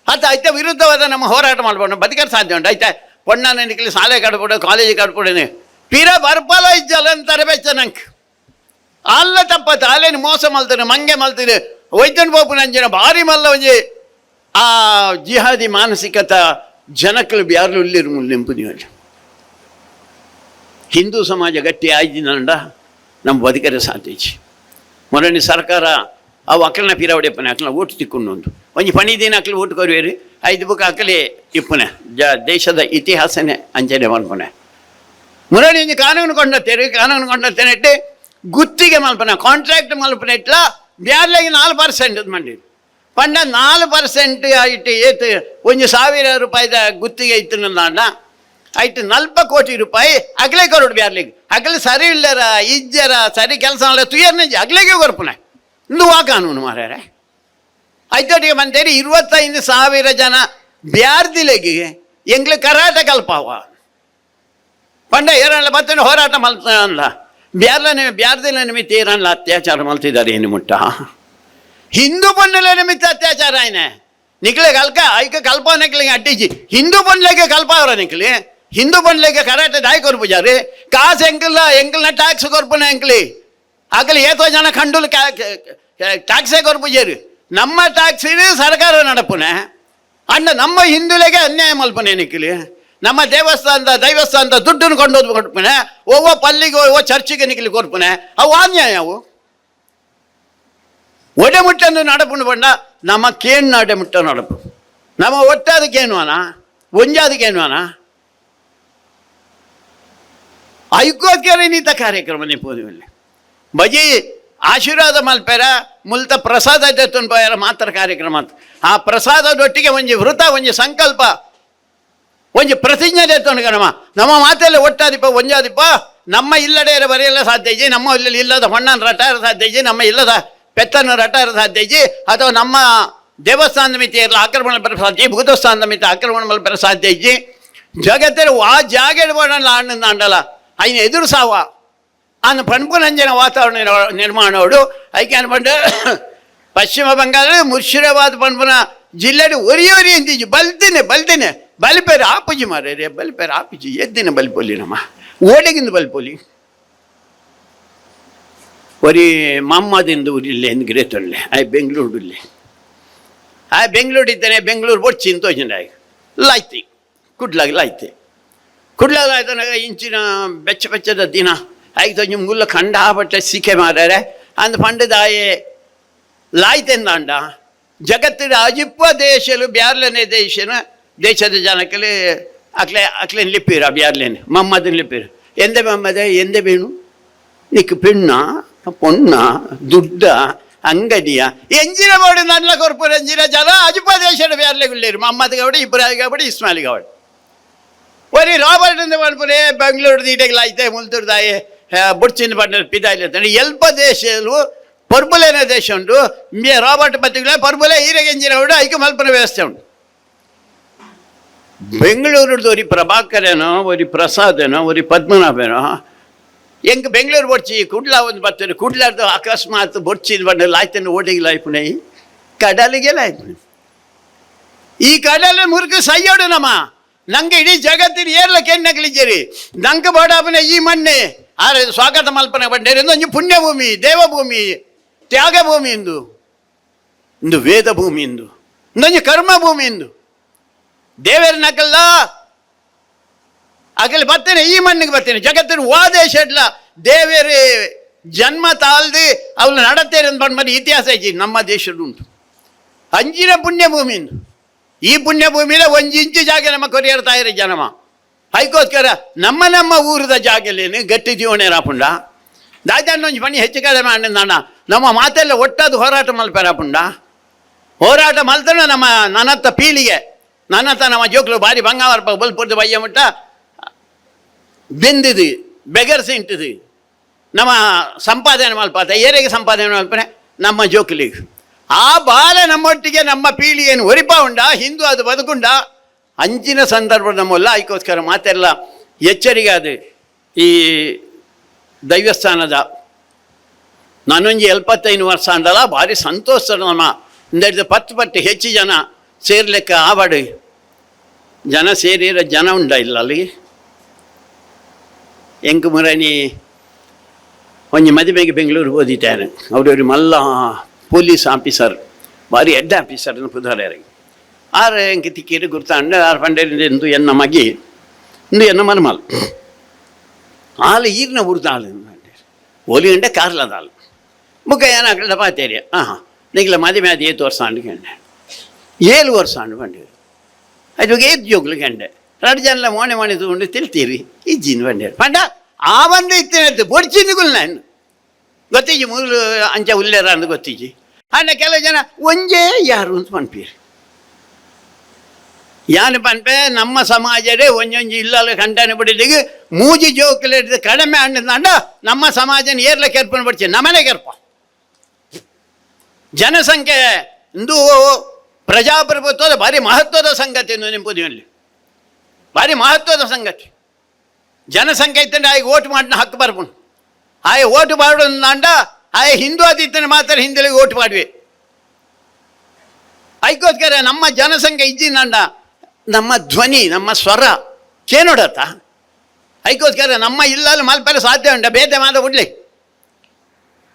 ಆತ ಐತೆ ವಿರುದ್ಧವಾದ ನಮ್ಮ ಹೋರಾಟ ಮಾಡ್ಬೋದು ಬದುಕಲು ಸಾಧ್ಯ ಉಂಟು. ಐತೆ ಪೊಣ್ಣನ ನಿಕ್ಲಿ ಶಾಲೆ ಕಟ್ಬಿಡು ಕಾಲೇಜಿಗೆ ಕಟ್ಬಿಡೇನೆ ಪಿರ ಬರ್ಪಲ ಇಜ್ಜಲ್ಲ ಅಂತಾರೆ ಬೆಚ್ಚ ನಂಗೆ ಅಲ್ಲ ತಪ್ಪತ್ತ ಅಲ್ಲೇನು ಮೋಸ ಮಲ್ತೀನಿ ಮಂಗೆ ಮಲ್ತೀನಿ ವೈದ್ಯನ ಪೋಪು ನಂಜಿನ ಭಾರಿ ಮಲ್ಲ ಒಂಜಿ ಆ ಜಿಹಾದಿ ಮಾನಸಿಕತ ಜನಕ್ಕಲು ಬ್ಯಾರ್ಲು ಉಲ್ಲಿರು ನೆಂಪು. ಹಿಂದೂ ಸಮಾಜ ಗಟ್ಟಿ ಆಯ್ದಿನಂಡ ನಮ್ಮ ಬದುಕರೆ ಸಾಧ್ಯ. ಮೊನ್ನೆ ಸರ್ಕಾರ ಅವು ಅಕ್ಕಲನ ಪಿರಾವಡಿ ಇಪ್ಪನೆ ಅಕ್ಕಲ ಓಟು ತಿಕ್ಕೊಂಡು ಒಂದು ಒಂಜಿ ಪಣಿ ದಿನ ಅಕ್ಲು ಓಟು ಕೊರುವೇರು ಐದು ಬುಕ್ ಅಕ್ಕಲೆ ಇಪ್ಪನೆ ದೇಶದ ಇತಿಹಾಸನೇ ಅಂಚನೆ ಮನ್ಪುನೆ. ಮುರಳಿ ಒಂಜಿ ಕಾನೂನು ಕೊಂಡತ್ತೇರು ಕಾನೂನು ಕೊಂಡತ್ತೇನೆ ಗುತ್ತಿಗೆ ಮಲ್ಪನೆ ಕಾಂಟ್ರಾಕ್ಟ್ ಮಲ್ಪನೆ ಇಟ್ಲ ಬ್ಯಾರ್ಲಾಗಿ 4% ಮಂಡಿ ಪಂಡ 4% ಆಯ್ತು ಏತು ಒಂಜಿ 1000 ರೂಪಾಯಿದ ಗುತ್ತಿಗೆ ಇತ್ತು ನನ್ನ ಆಯ್ತು 40 ಕೋಟಿ ರೂಪಾಯಿ ಅಗಲೇ ಕೊರಡು ಬ್ಯಾರ್ಲಿಗೆ ಅಗಲೆ ಸರಿ ಇಲ್ಲರ ಇಜ್ಜರ ಸರಿ ಕೆಲಸ ತುಯರ್ನ ಅಗಲಿಗೆ ಕೊರ್ಪುನೆ ಇಂದು ವಾ ಕಾನೂನು ಮಾರ್ಯಾರೆ. ಆಯ್ತೊಟ್ಟಿಗೆ ಬಂತೇರಿ 25,000 ಜನ ಬ್ಯಾರ್ದಿಲೆಗೆ ಎಂಗ್ಲು ಕರಾಟೆ ಕಲ್ಪಾವ ಪಂಡ ಏರಲ್ಲ ಬತ್ತನೆ ಹೋರಾಟ ಮಲ್ತ ಅಲ್ಲ ಬ್ಯಾರ್ಲನೆ ಬ್ಯಾರ್ದಿಲ ನಿಮಿತ್ತ ಏರಲ್ಲ ಅತ್ಯಾಚಾರ ಮಲ್ತಿದ್ದಾರೆ ಏನು ಮುಟ್ಟ ಹಿಂದೂ ಪಂಡಲ ನಿಮಿತ್ತ ಅತ್ಯಾಚಾರ ಆಯ್ನೆ ನಿಕ್ಲೆ ಕಲ್ಕ ಐಕ ಕಲ್ಪ ನಿಕ್ಲಿಗೆ ಅಡ್ಡಿಜಿ ಹಿಂದೂ ಪಂಡ್ಲೆಗೆ ಕಲ್ಪ ಅವರ ನಿಕ್ಲಿ ಹಿಂದೂ ಪಂಡ್ಲೆಗೆ ಕರಾಟೆ ದಾಯಿ ಕೊರ್ಪುಜಾರಿ ಕಾಸು ಎಂಕಲ್ನ ಎಂಕಲ್ನ ಟ್ಯಾಕ್ಸ್ ಕೊರ್ಪುನ ಎಂಕ್ಲಿ ಆಗಲಿ ಏತೋ ಜನ ಖಂಡುಲು ಟ್ಯಾಕ್ಸೇ ಕೊರ್ಪುಜಾರಿ ನಮ್ಮ ಟ್ಯಾಕ್ಸ್ ಸರ್ಕಾರ ನಡಪುನೆ ಅಂಡ ನಮ್ಮ ಹಿಂದೂಲೆಗೆ ಅನ್ಯಾಯ ಮಲ್ಪನೆ ನಿಕ್ಲಿ ನಮ್ಮ ದೇವಸ್ಥಾನದ ದೈವಸ್ಥಾನದ ದುಡ್ಡನ್ನು ಕೊಂಡೋದು ಕೊಡ್ಪುನೆ ಒವ್ವ ಪಲ್ಲಿಗೆ ಒವ್ವ ಚರ್ಚಿಗೆ ನಿಕ್ಲಿ ಕೊರ್ಪುನೆ ಅವು ಅನ್ಯಾಯ. ಅವು ಒಡೆ ಮುಟ್ಟನ್ನು ನಡಪುಂಡು ಬಂಡ ನಮ್ಮ ಕೇಣ್ ನಾಡೆ ಮುಟ್ಟ ನಡಪು ನಮ್ಮ ಒಟ್ಟಾದಕ್ಕೇನುವನ ಒಂಜಾದಕ್ಕೇನುವನ ಐಕೋಸ್ಕರ ನೀತ ಕಾರ್ಯಕ್ರಮ ನಿಪೋದಿಲ್ಲ ಬಜಿ ಆಶೀರ್ವಾದ ಮಲ್ಪೆರ ಮುಲ್ತ ಪ್ರಸಾದ ಪೋಯರ ಮಾತ್ರ ಕಾರ್ಯಕ್ರಮ ಅಂತ. ಆ ಪ್ರಸಾದದೊಟ್ಟಿಗೆ ಒಂಜಿ ವೃತ ಒಂಜಿ ಸಂಕಲ್ಪ ಒಂಜಿ ಪ್ರತಿಜ್ಞೆ ಎತ್ತೊಂಡು ಕಣಮ ನಮ್ಮ ಮಾತೆಲ್ಲ ಒಟ್ಟಾದಿಪ್ಪ ಒಂಜಾದಿಪ್ಪ ನಮ್ಮ ಇಲ್ಲಡೆ ಬರೆಯಲ್ಲ ಸಾಧ್ಯ ಇಜ್ಜಿ ನಮ್ಮ ಇಲ್ಲಿ ಇಲ್ಲದ ಹೊಣ್ಣನ ರಟಾರ ಸಾಧ್ಯ ಇಜ್ಜಿ ನಮ್ಮ ಇಲ್ಲದ ಪೆತ್ತನ್ನು ರಟಾರ ಸಾಧ್ಯ ಇಜ್ಜಿ ಅಥವಾ ನಮ್ಮ ದೇವಸ್ಥಾನದ ಮಿತಿ ಇರಲ್ಲ ಆಕ್ರಮಣ ಬರ ಸಾಧ್ಯ ಭೂತಸ್ಥಾನದ ಮಿತಿ ಆಕ್ರಮಣ ಮಲ್ಪೆರ ಸಾಧ್ಯ ಇಜ್ಜಿ ಜಗತ್ತಿನ ಆ ಜಾಗ ಅಣ್ಣ ಅಂಡಲ್ಲ ಐನ ಎದುರು ಸಾವ ಅನ್ನ ಪನ್ಪುನಂಜನ ವಾತಾವರಣ ನಿರ್ಮಾಣೋಡು ಐಕೆ ಅನ್ಪಂಡ ಪಶ್ಚಿಮ ಬಂಗಾಳ ಮುರ್ಷಿದಾಬಾದ್ ಪನ್ಪುನ ಜಿಲ್ಲೆ ಒರಿ ಒರಿ ಅಂತಿಜ್ಜಿ ಬಲ್ತಿನಿ ಬಲ್ತಿನಿ ಬಲಿಪೇರು ಆಪುಜಿ ಮಾರೇ, ಬಲಿಪೇರು ಆಪುಜಿ ಎದ್ದಿನ ಬಲಿಪೊಲಿ ನಮ್ಮ ಓಡೆಗಿಂದ ಬಲಿಪೊಲಿ ಒರಿ ಮಮ್ಮದಿಂದ ಊರಿಲ್ಲೆ ಗ್ರೇತೊಳ್ಳೆ ಆಯ್ ಬೆಂಗಳೂರುಲ್ಲೆ ಆಯ್ ಬೆಂಗಳೂರು ಇದ್ದೇನೆ ಬೆಂಗಳೂರು ಬೊಡ್ಚಿ ತೋಜಿಂಡ ಆಯ್ ಲಾಯ್ತಿ ಕುಡ್ಲಾಗ ಲಾಯ್ತಿ ಕುಡ್ಲಾಗ ಲಾಯ್ತನಾಗ ಇಂಚಿನ ಬೆಚ್ಚ ಬೆಚ್ಚದ ದಿನ ಆಯ್ತು ನಿಮ್ಗುಲ್ಲ ಕಂಡ ಬಟ್ಟೆ ಸೀಕೆ ಮಾರಾರೆ ಅಂದ ಪಂಡದಾಯೆ ಲಾಯ್ತೆಂದಾಂಡ ಜಗತ್ತಿನ ಅಜಿಪ್ಪ ದೇಶಲು ಬ್ಯಾರ್ಲನೆ ದೇಶನ ದೇಶದ ಜನಕ್ಕೆ ಅಕ್ಲೆ ಅಕ್ಲೇನು ಲಿಪ್ಪಿರ ಬ್ಯಾರ್ಲೇನೆ ಮಮ್ಮದನ್ ಲಿಪ್ಪಿರು ಎಂದೆ ಮಮ್ಮದೆ ಎಂದೆ ಬೇಣು ನಿಕ್ ಪೆಣ್ಣ ಪೊಣ್ಣ ದುಡ್ಡ ಅಂಗಡಿಯ ಎಂಜಿನ ಬೋರ್ಡು ನಲ್ಲ ಕೊರ್ಪುರ ಎಂಜಿನ ಜನ ಅಜಿಪ್ಪ ದೇಶದ ಬ್ಯಾರ್ಲೆಗುಳ್ಳೇರು ಮಮ್ಮದ್ ಗೌಡ ಇಬ್ರಾಹಿಂ ಗೌಡ ಇಸ್ಮಾಯಿಲ್ ಗೌಡ ಒರಿ ರಾಬರ್ಟ್ ಇಂದ ಪನ್ಪುನೆ ಬೆಂಗಳೂರು ದೀಟೆಗ್ಲಾಯ್ತೆ ಮುಲ್ತುರ್ದಾಯೆ ಬುಡ್ಚಿನ ಬಂಡ ಪಿದಾಯಿಲೆ ಎಲ್ಪ ದೇಶಲು ಪರ್ಬುಲೇನ ದೇಶ ಉಂಟು ಮೇ ರಾಬರ್ಟ್ ಬತ್ತಿಗಳ ಪರ್ಬುಲೆ ಹೀರೆಗೆ ಎಂಜಿನ ಉಂಟು ಐಕೆ ಮಲ್ಪನ ವ್ಯವಸ್ಥೆ ಉಂಟು. ಬೆಂಗಳೂರುದು ಒರಿ ಪ್ರಭಾಕರೇನೋ ಒರಿ ಪ್ರಸಾದೇನೋ ಒರಿ ಪದ್ಮನಾಭೇನೋ ಎಂಕ್ ಬೆಂಗಳೂರು ಬೊಡ್ಚಿ ಕುಡ್ಲ ಒಂದು ಬರ್ತೇನೆ ಕುಡ್ಲಾರ್ದು ಅಕಸ್ಮಾತ್ ಬೊಡ್ಚಿನ ಬಂಡ ಲಾಯ್ತೇನೆ ಓಡಿಗೆ ಲಾಯ್ಪುನೆ ಕಡಲಿಗೆ ಲಾಯ್ಪುನೆ ಈ ಕಡಲ ಮುರುಕು ಸೈಯೋಡು ನಮ್ಮ ನಂಗೆ ಇಡೀ ಜಗತ್ತಿನ ಏರ್ಲ ಕೆಣ್ಣಕ್ಲಿಜ್ಜರಿ ನಂಗೆ ಬಾಡಾಪನೆ ಈ ಮಣ್ಣೆ ಆರೆ ಸ್ವಾಗತ ಮಲ್ಪನೆ ಬಂಡೇರಿ ಒಂಜಿ ಪುಣ್ಯಭೂಮಿ ದೇವಭೂಮಿ ತ್ಯಾಗಭೂಮಿ ಇಂದು ಇಂದು ವೇದ ಭೂಮಿ ಇಂದು ಇಂದೊಂಜಿ ಕರ್ಮಭೂಮಿ ಇಂದು ದೇವರ ನಕಲ್ಲ ಅಗಲಿ ಬರ್ತೇನೆ ಈ ಮಣ್ಣಿಗೆ ಬರ್ತೇನೆ ಜಗತ್ತಿನ ವಾದೇಶ ಇಡ್ಲ ದೇವೇರಿ ಜನ್ಮ ತಾಳ್ದು ಅವಳು ನಡತೇನೆ ಅಂತ ಬಂದ ಇತಿಹಾಸ ಐತಿ ನಮ್ಮ ದೇಶದ ಉಂಟು. ಅಂಜಿನ ಪುಣ್ಯಭೂಮಿ ಇಂದು ಈ ಪುಣ್ಯಭೂಮಿನ ಒಂದು ಇಂಚು ಜಾಗ ನಮ್ಮ ಕೊರಿಯರ್ ತಾಯಿರ ಜನಮ ಅದಕ್ಕೋಸ್ಕರ ನಮ್ಮ ನಮ್ಮ ಊರದ ಜಾಗಲೇನು ಗಟ್ಟಿ ಜೀವನ ರಾಪುಂಡ ದಾದಾಂಡೊಂಜಿ ಪಣಿ ಹೆಚ್ಚು ಕಡಿಮೆ ಅಣ್ಣ ನಮ್ಮ ಮಾತೆಲ್ಲ ಒಟ್ಟಾದ ಹೋರಾಟ ಮಲ್ಪೆರಾಪುಂಡ ಹೋರಾಟ ಮಲ್ತನ ನಮ್ಮ ನನ್ನತ್ತ ಪೀಳಿಗೆ ನನ್ನತ್ತ ನಮ್ಮ ಜೋಕ್ಲು ಬಾರಿ ಬಂಗಾವರ್ಪ ಬಲ್ಪುರ್ದು ಬಯ್ಯ ಮುಟ್ಟ ಬೆಂದಿದು ಬೆಗರ್ಸಿ ಇಂಟಿದು ನಮ್ಮ ಸಂಪಾದನೆ ಮಲ್ಪಾತ ಏರಿಗೆ ಸಂಪಾದನೆ ಮಲ್ಪನೆ ನಮ್ಮ ಜೋಕ್ಲಿಗೆ ಆ ಬಾಲ ನಮ್ಮೊಟ್ಟಿಗೆ ನಮ್ಮ ಪೀಳಿಗೆಯನ್ನು ಒರಿಪ ಉಂಡ ಹಿಂದೂ ಅದು ಬದುಕುಂಡ ಅಂಚಿನ ಸಂದರ್ಭ ನಮ್ಮಲ್ಲ ಅದಕ್ಕೋಸ್ಕರ ಮಾತೆಲ್ಲ ಎಚ್ಚರಿಕೆ ಅದು ಈ ದೈವಸ್ಥಾನದ ನಾನೊಂಜಿ 75 ವರ್ಷ ಅಂದಲ್ಲ ಭಾರಿ ಸಂತೋಷ ನಮ್ಮ ಇಂದ ಪತ್ತು ಪಟ್ಟು ಹೆಚ್ಚು ಜನ ಸೇರ್ಲಿಕ್ಕೆ ಆವಾಡು ಜನ ಸೇರಿರೋ ಜನ ಉಂಡ ಇಲ್ಲ ಅಲ್ಲಿ ಎಂಕು ಮುರಣಿ ಒಂಜಿ ಮದುವೆಗೆ ಬೆಂಗಳೂರು ಓದಿದ್ದಾರೆ ಅವ್ರವ್ರು ಮಲ್ಲ ಪೊಲೀಸ್ ಆಫೀಸರ್ ಭಾರಿ ಹೆಡ್ ಆಫೀಸರ್ ಪುದಾರ್ಯಾರಿಗೆ ಆರು ಎಂಕ್ ತಿಕ್ಕೀರು ಗುರ್ತಾಂಡ ಆರು ಪಂಡೇರಿಂದ ಎಂದು ಎನ್ನ ಮಗಿ ಇಂದು ಎನ್ನ ಮನಮಲ್ ಆಲು ಈರ್ನ ಊರ್ದಾಳು ಒಲಿ ಗಂಟೆ ಕಾರ್ಲದಾಳು ಮುಖ ಏನಾಗಲ್ಲ ಪಾತೇರಿ ಹಾಂ ನಿಗಲ ಮದುವೆ ಅದು ಏತು ವರ್ಷ ಅಂಡು ಗಂಡೆ 7 ವರ್ಷ ಅಂಡು ಬಂಡೇರು ಅದು ಏತ್ ಜೋಗ್ಲು ಗಂಡೆ ಎರಡು ಜನಲ ಮೋಣೆ ಮೋಣೆ ತಗೊಂಡು ತಿಳ್ತೀರಿ ಇಜ್ಜಿನ ಬಂಡೇರು ಪಂಡ ಆ ಒಂದು ಇತ್ತಿನ ಬೊಡ್ಚಿಂದುಗುಲ್ ನಾನು ಗೊತ್ತಿಜ್ಜಿ ಮೂರು ಅಂಚ ಉಲ್ಲೇರ ಅಂದು ಗೊತ್ತಿಜ್ಜಿ ಅಣ್ಣ ಕೆಲವು ಜನ ಒಂಜೇ ಯಾರು ಅಂತ ಪನ್ಪೀರಿ ಯಾನು ಪನ್ಪೆ ನಮ್ಮ ಸಮಾಜದೇ ಒಂಜೊಂಜಿ ಇಲ್ಲಲ್ಲ ಕಂಡಾನೆ ಬಿಡಿದಿಗೆ ಮೂಜಿ ಜೋಕುಲು ಕಡಿಮೆ ಅಣ್ಣ ನಮ್ಮ ಸಮಾಜನ ಏರ್ಲ ಕೆರ್ಪನ ಬಿಡ್ಚಿ ನಮ್ಮನೆ ಕೆರ್ಪ ಜನಸಂಖ್ಯೆ ಇಂದು ಪ್ರಜಾಪ್ರಭುತ್ವದ ಭಾರಿ ಮಹತ್ವದ ಸಂಗತಿ ನಿಂಪುದಿನಲ್ಲಿ ಭಾರಿ ಮಹತ್ವದ ಸಂಗತಿ. ಜನಸಂಖ್ಯೆ ಇತ್ತಂದ್ರೆ ಆಯ್ಕೆ ಓಟ್ ಮಾಡಿನ ಹಕ್ಕು ಬರ್ಪುಂಡು ಆಯ್ ಓಟು ಮಾಡೋದಂಡ ಆಯ್ ಹಿಂದೂ ಆದಿತ್ತನೆ ಮಾತ್ರ ಹಿಂದೆಲಿಗೆ ಓಟ್ ಮಾಡುವೆ ಅದಕ್ಕೋಸ್ಕರ ನಮ್ಮ ಜನಸಂಖ್ಯೆ ಇಜ್ಜಿನಂಡ ನಮ್ಮ ಧ್ವನಿ ನಮ್ಮ ಸ್ವರ ಕೇನೋಡತ್ತ ಅದಕ್ಕೋಸ್ಕರ ನಮ್ಮ ಇಲ್ಲಲ್ಲಿ ಮಲ್ಪರೆ ಸಾಧ್ಯ ಉಂಟ ಬೇತೆ ಮಾತ ಬಿಡ್ಲಿ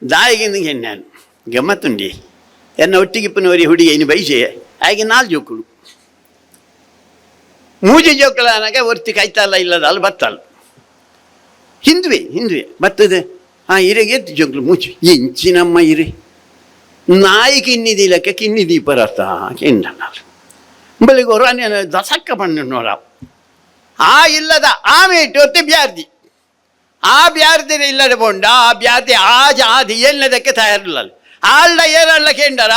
ದಾಯಿಗಿಂದ ನಾನು ಗಮ್ಮತ್ತುಂಡಿ ಎನ್ನ ಒಟ್ಟಿಗಿಪ್ಪನವರಿ ಹುಡುಗಿ ಇನ್ನು ಬೈಸೆ ಹಾಗೆ 4 ಜೋಕುಳು ಮೂಜಿ ಜೋಕುಲನಾಗ ಒರ್ತಿ ಕೈತಾಲ ಇಲ್ಲದ ಅಲ್ಲಿ ಬತ್ತಲ್ಲ ಹಿಂದುವೆ ಹಿಂದುವೆ ಬರ್ತದೆ ಹಾಂ ಇರೆಗೆ ಎತ್ತು ಜೋಕ್ಲು ಮೂಚಿ ಇಂಚಿನಮ್ಮ ಇರೆ ನಾಯಿ ಕಿನ್ನಿದಿಲಕ್ಕೆ ಕಿನ್ನಿ ದೀಪರತ್ತ ಕಿಂಡ ಬಳಿಗೆ ಹೊರ ದಸಕ್ಕ ಬಣ್ಣ ಆ ಇಲ್ಲದ ಆಮೇಟು ಒತ್ತೆ ಬ್ಯಾರ್ದಿ ಆ ಬ್ಯಾರ್ದಿರ ಇಲ್ಲದ ಬೋಂಡ ಆ ಬ್ಯಾರ್ದಿ ಆ ಜಾದಿ ಎಲ್ಲದಕ್ಕೆ ತಯಾರಿಲ್ಲ ಆಳ್ಡ ಏರಳ್ಳ ಕೇಂಡರ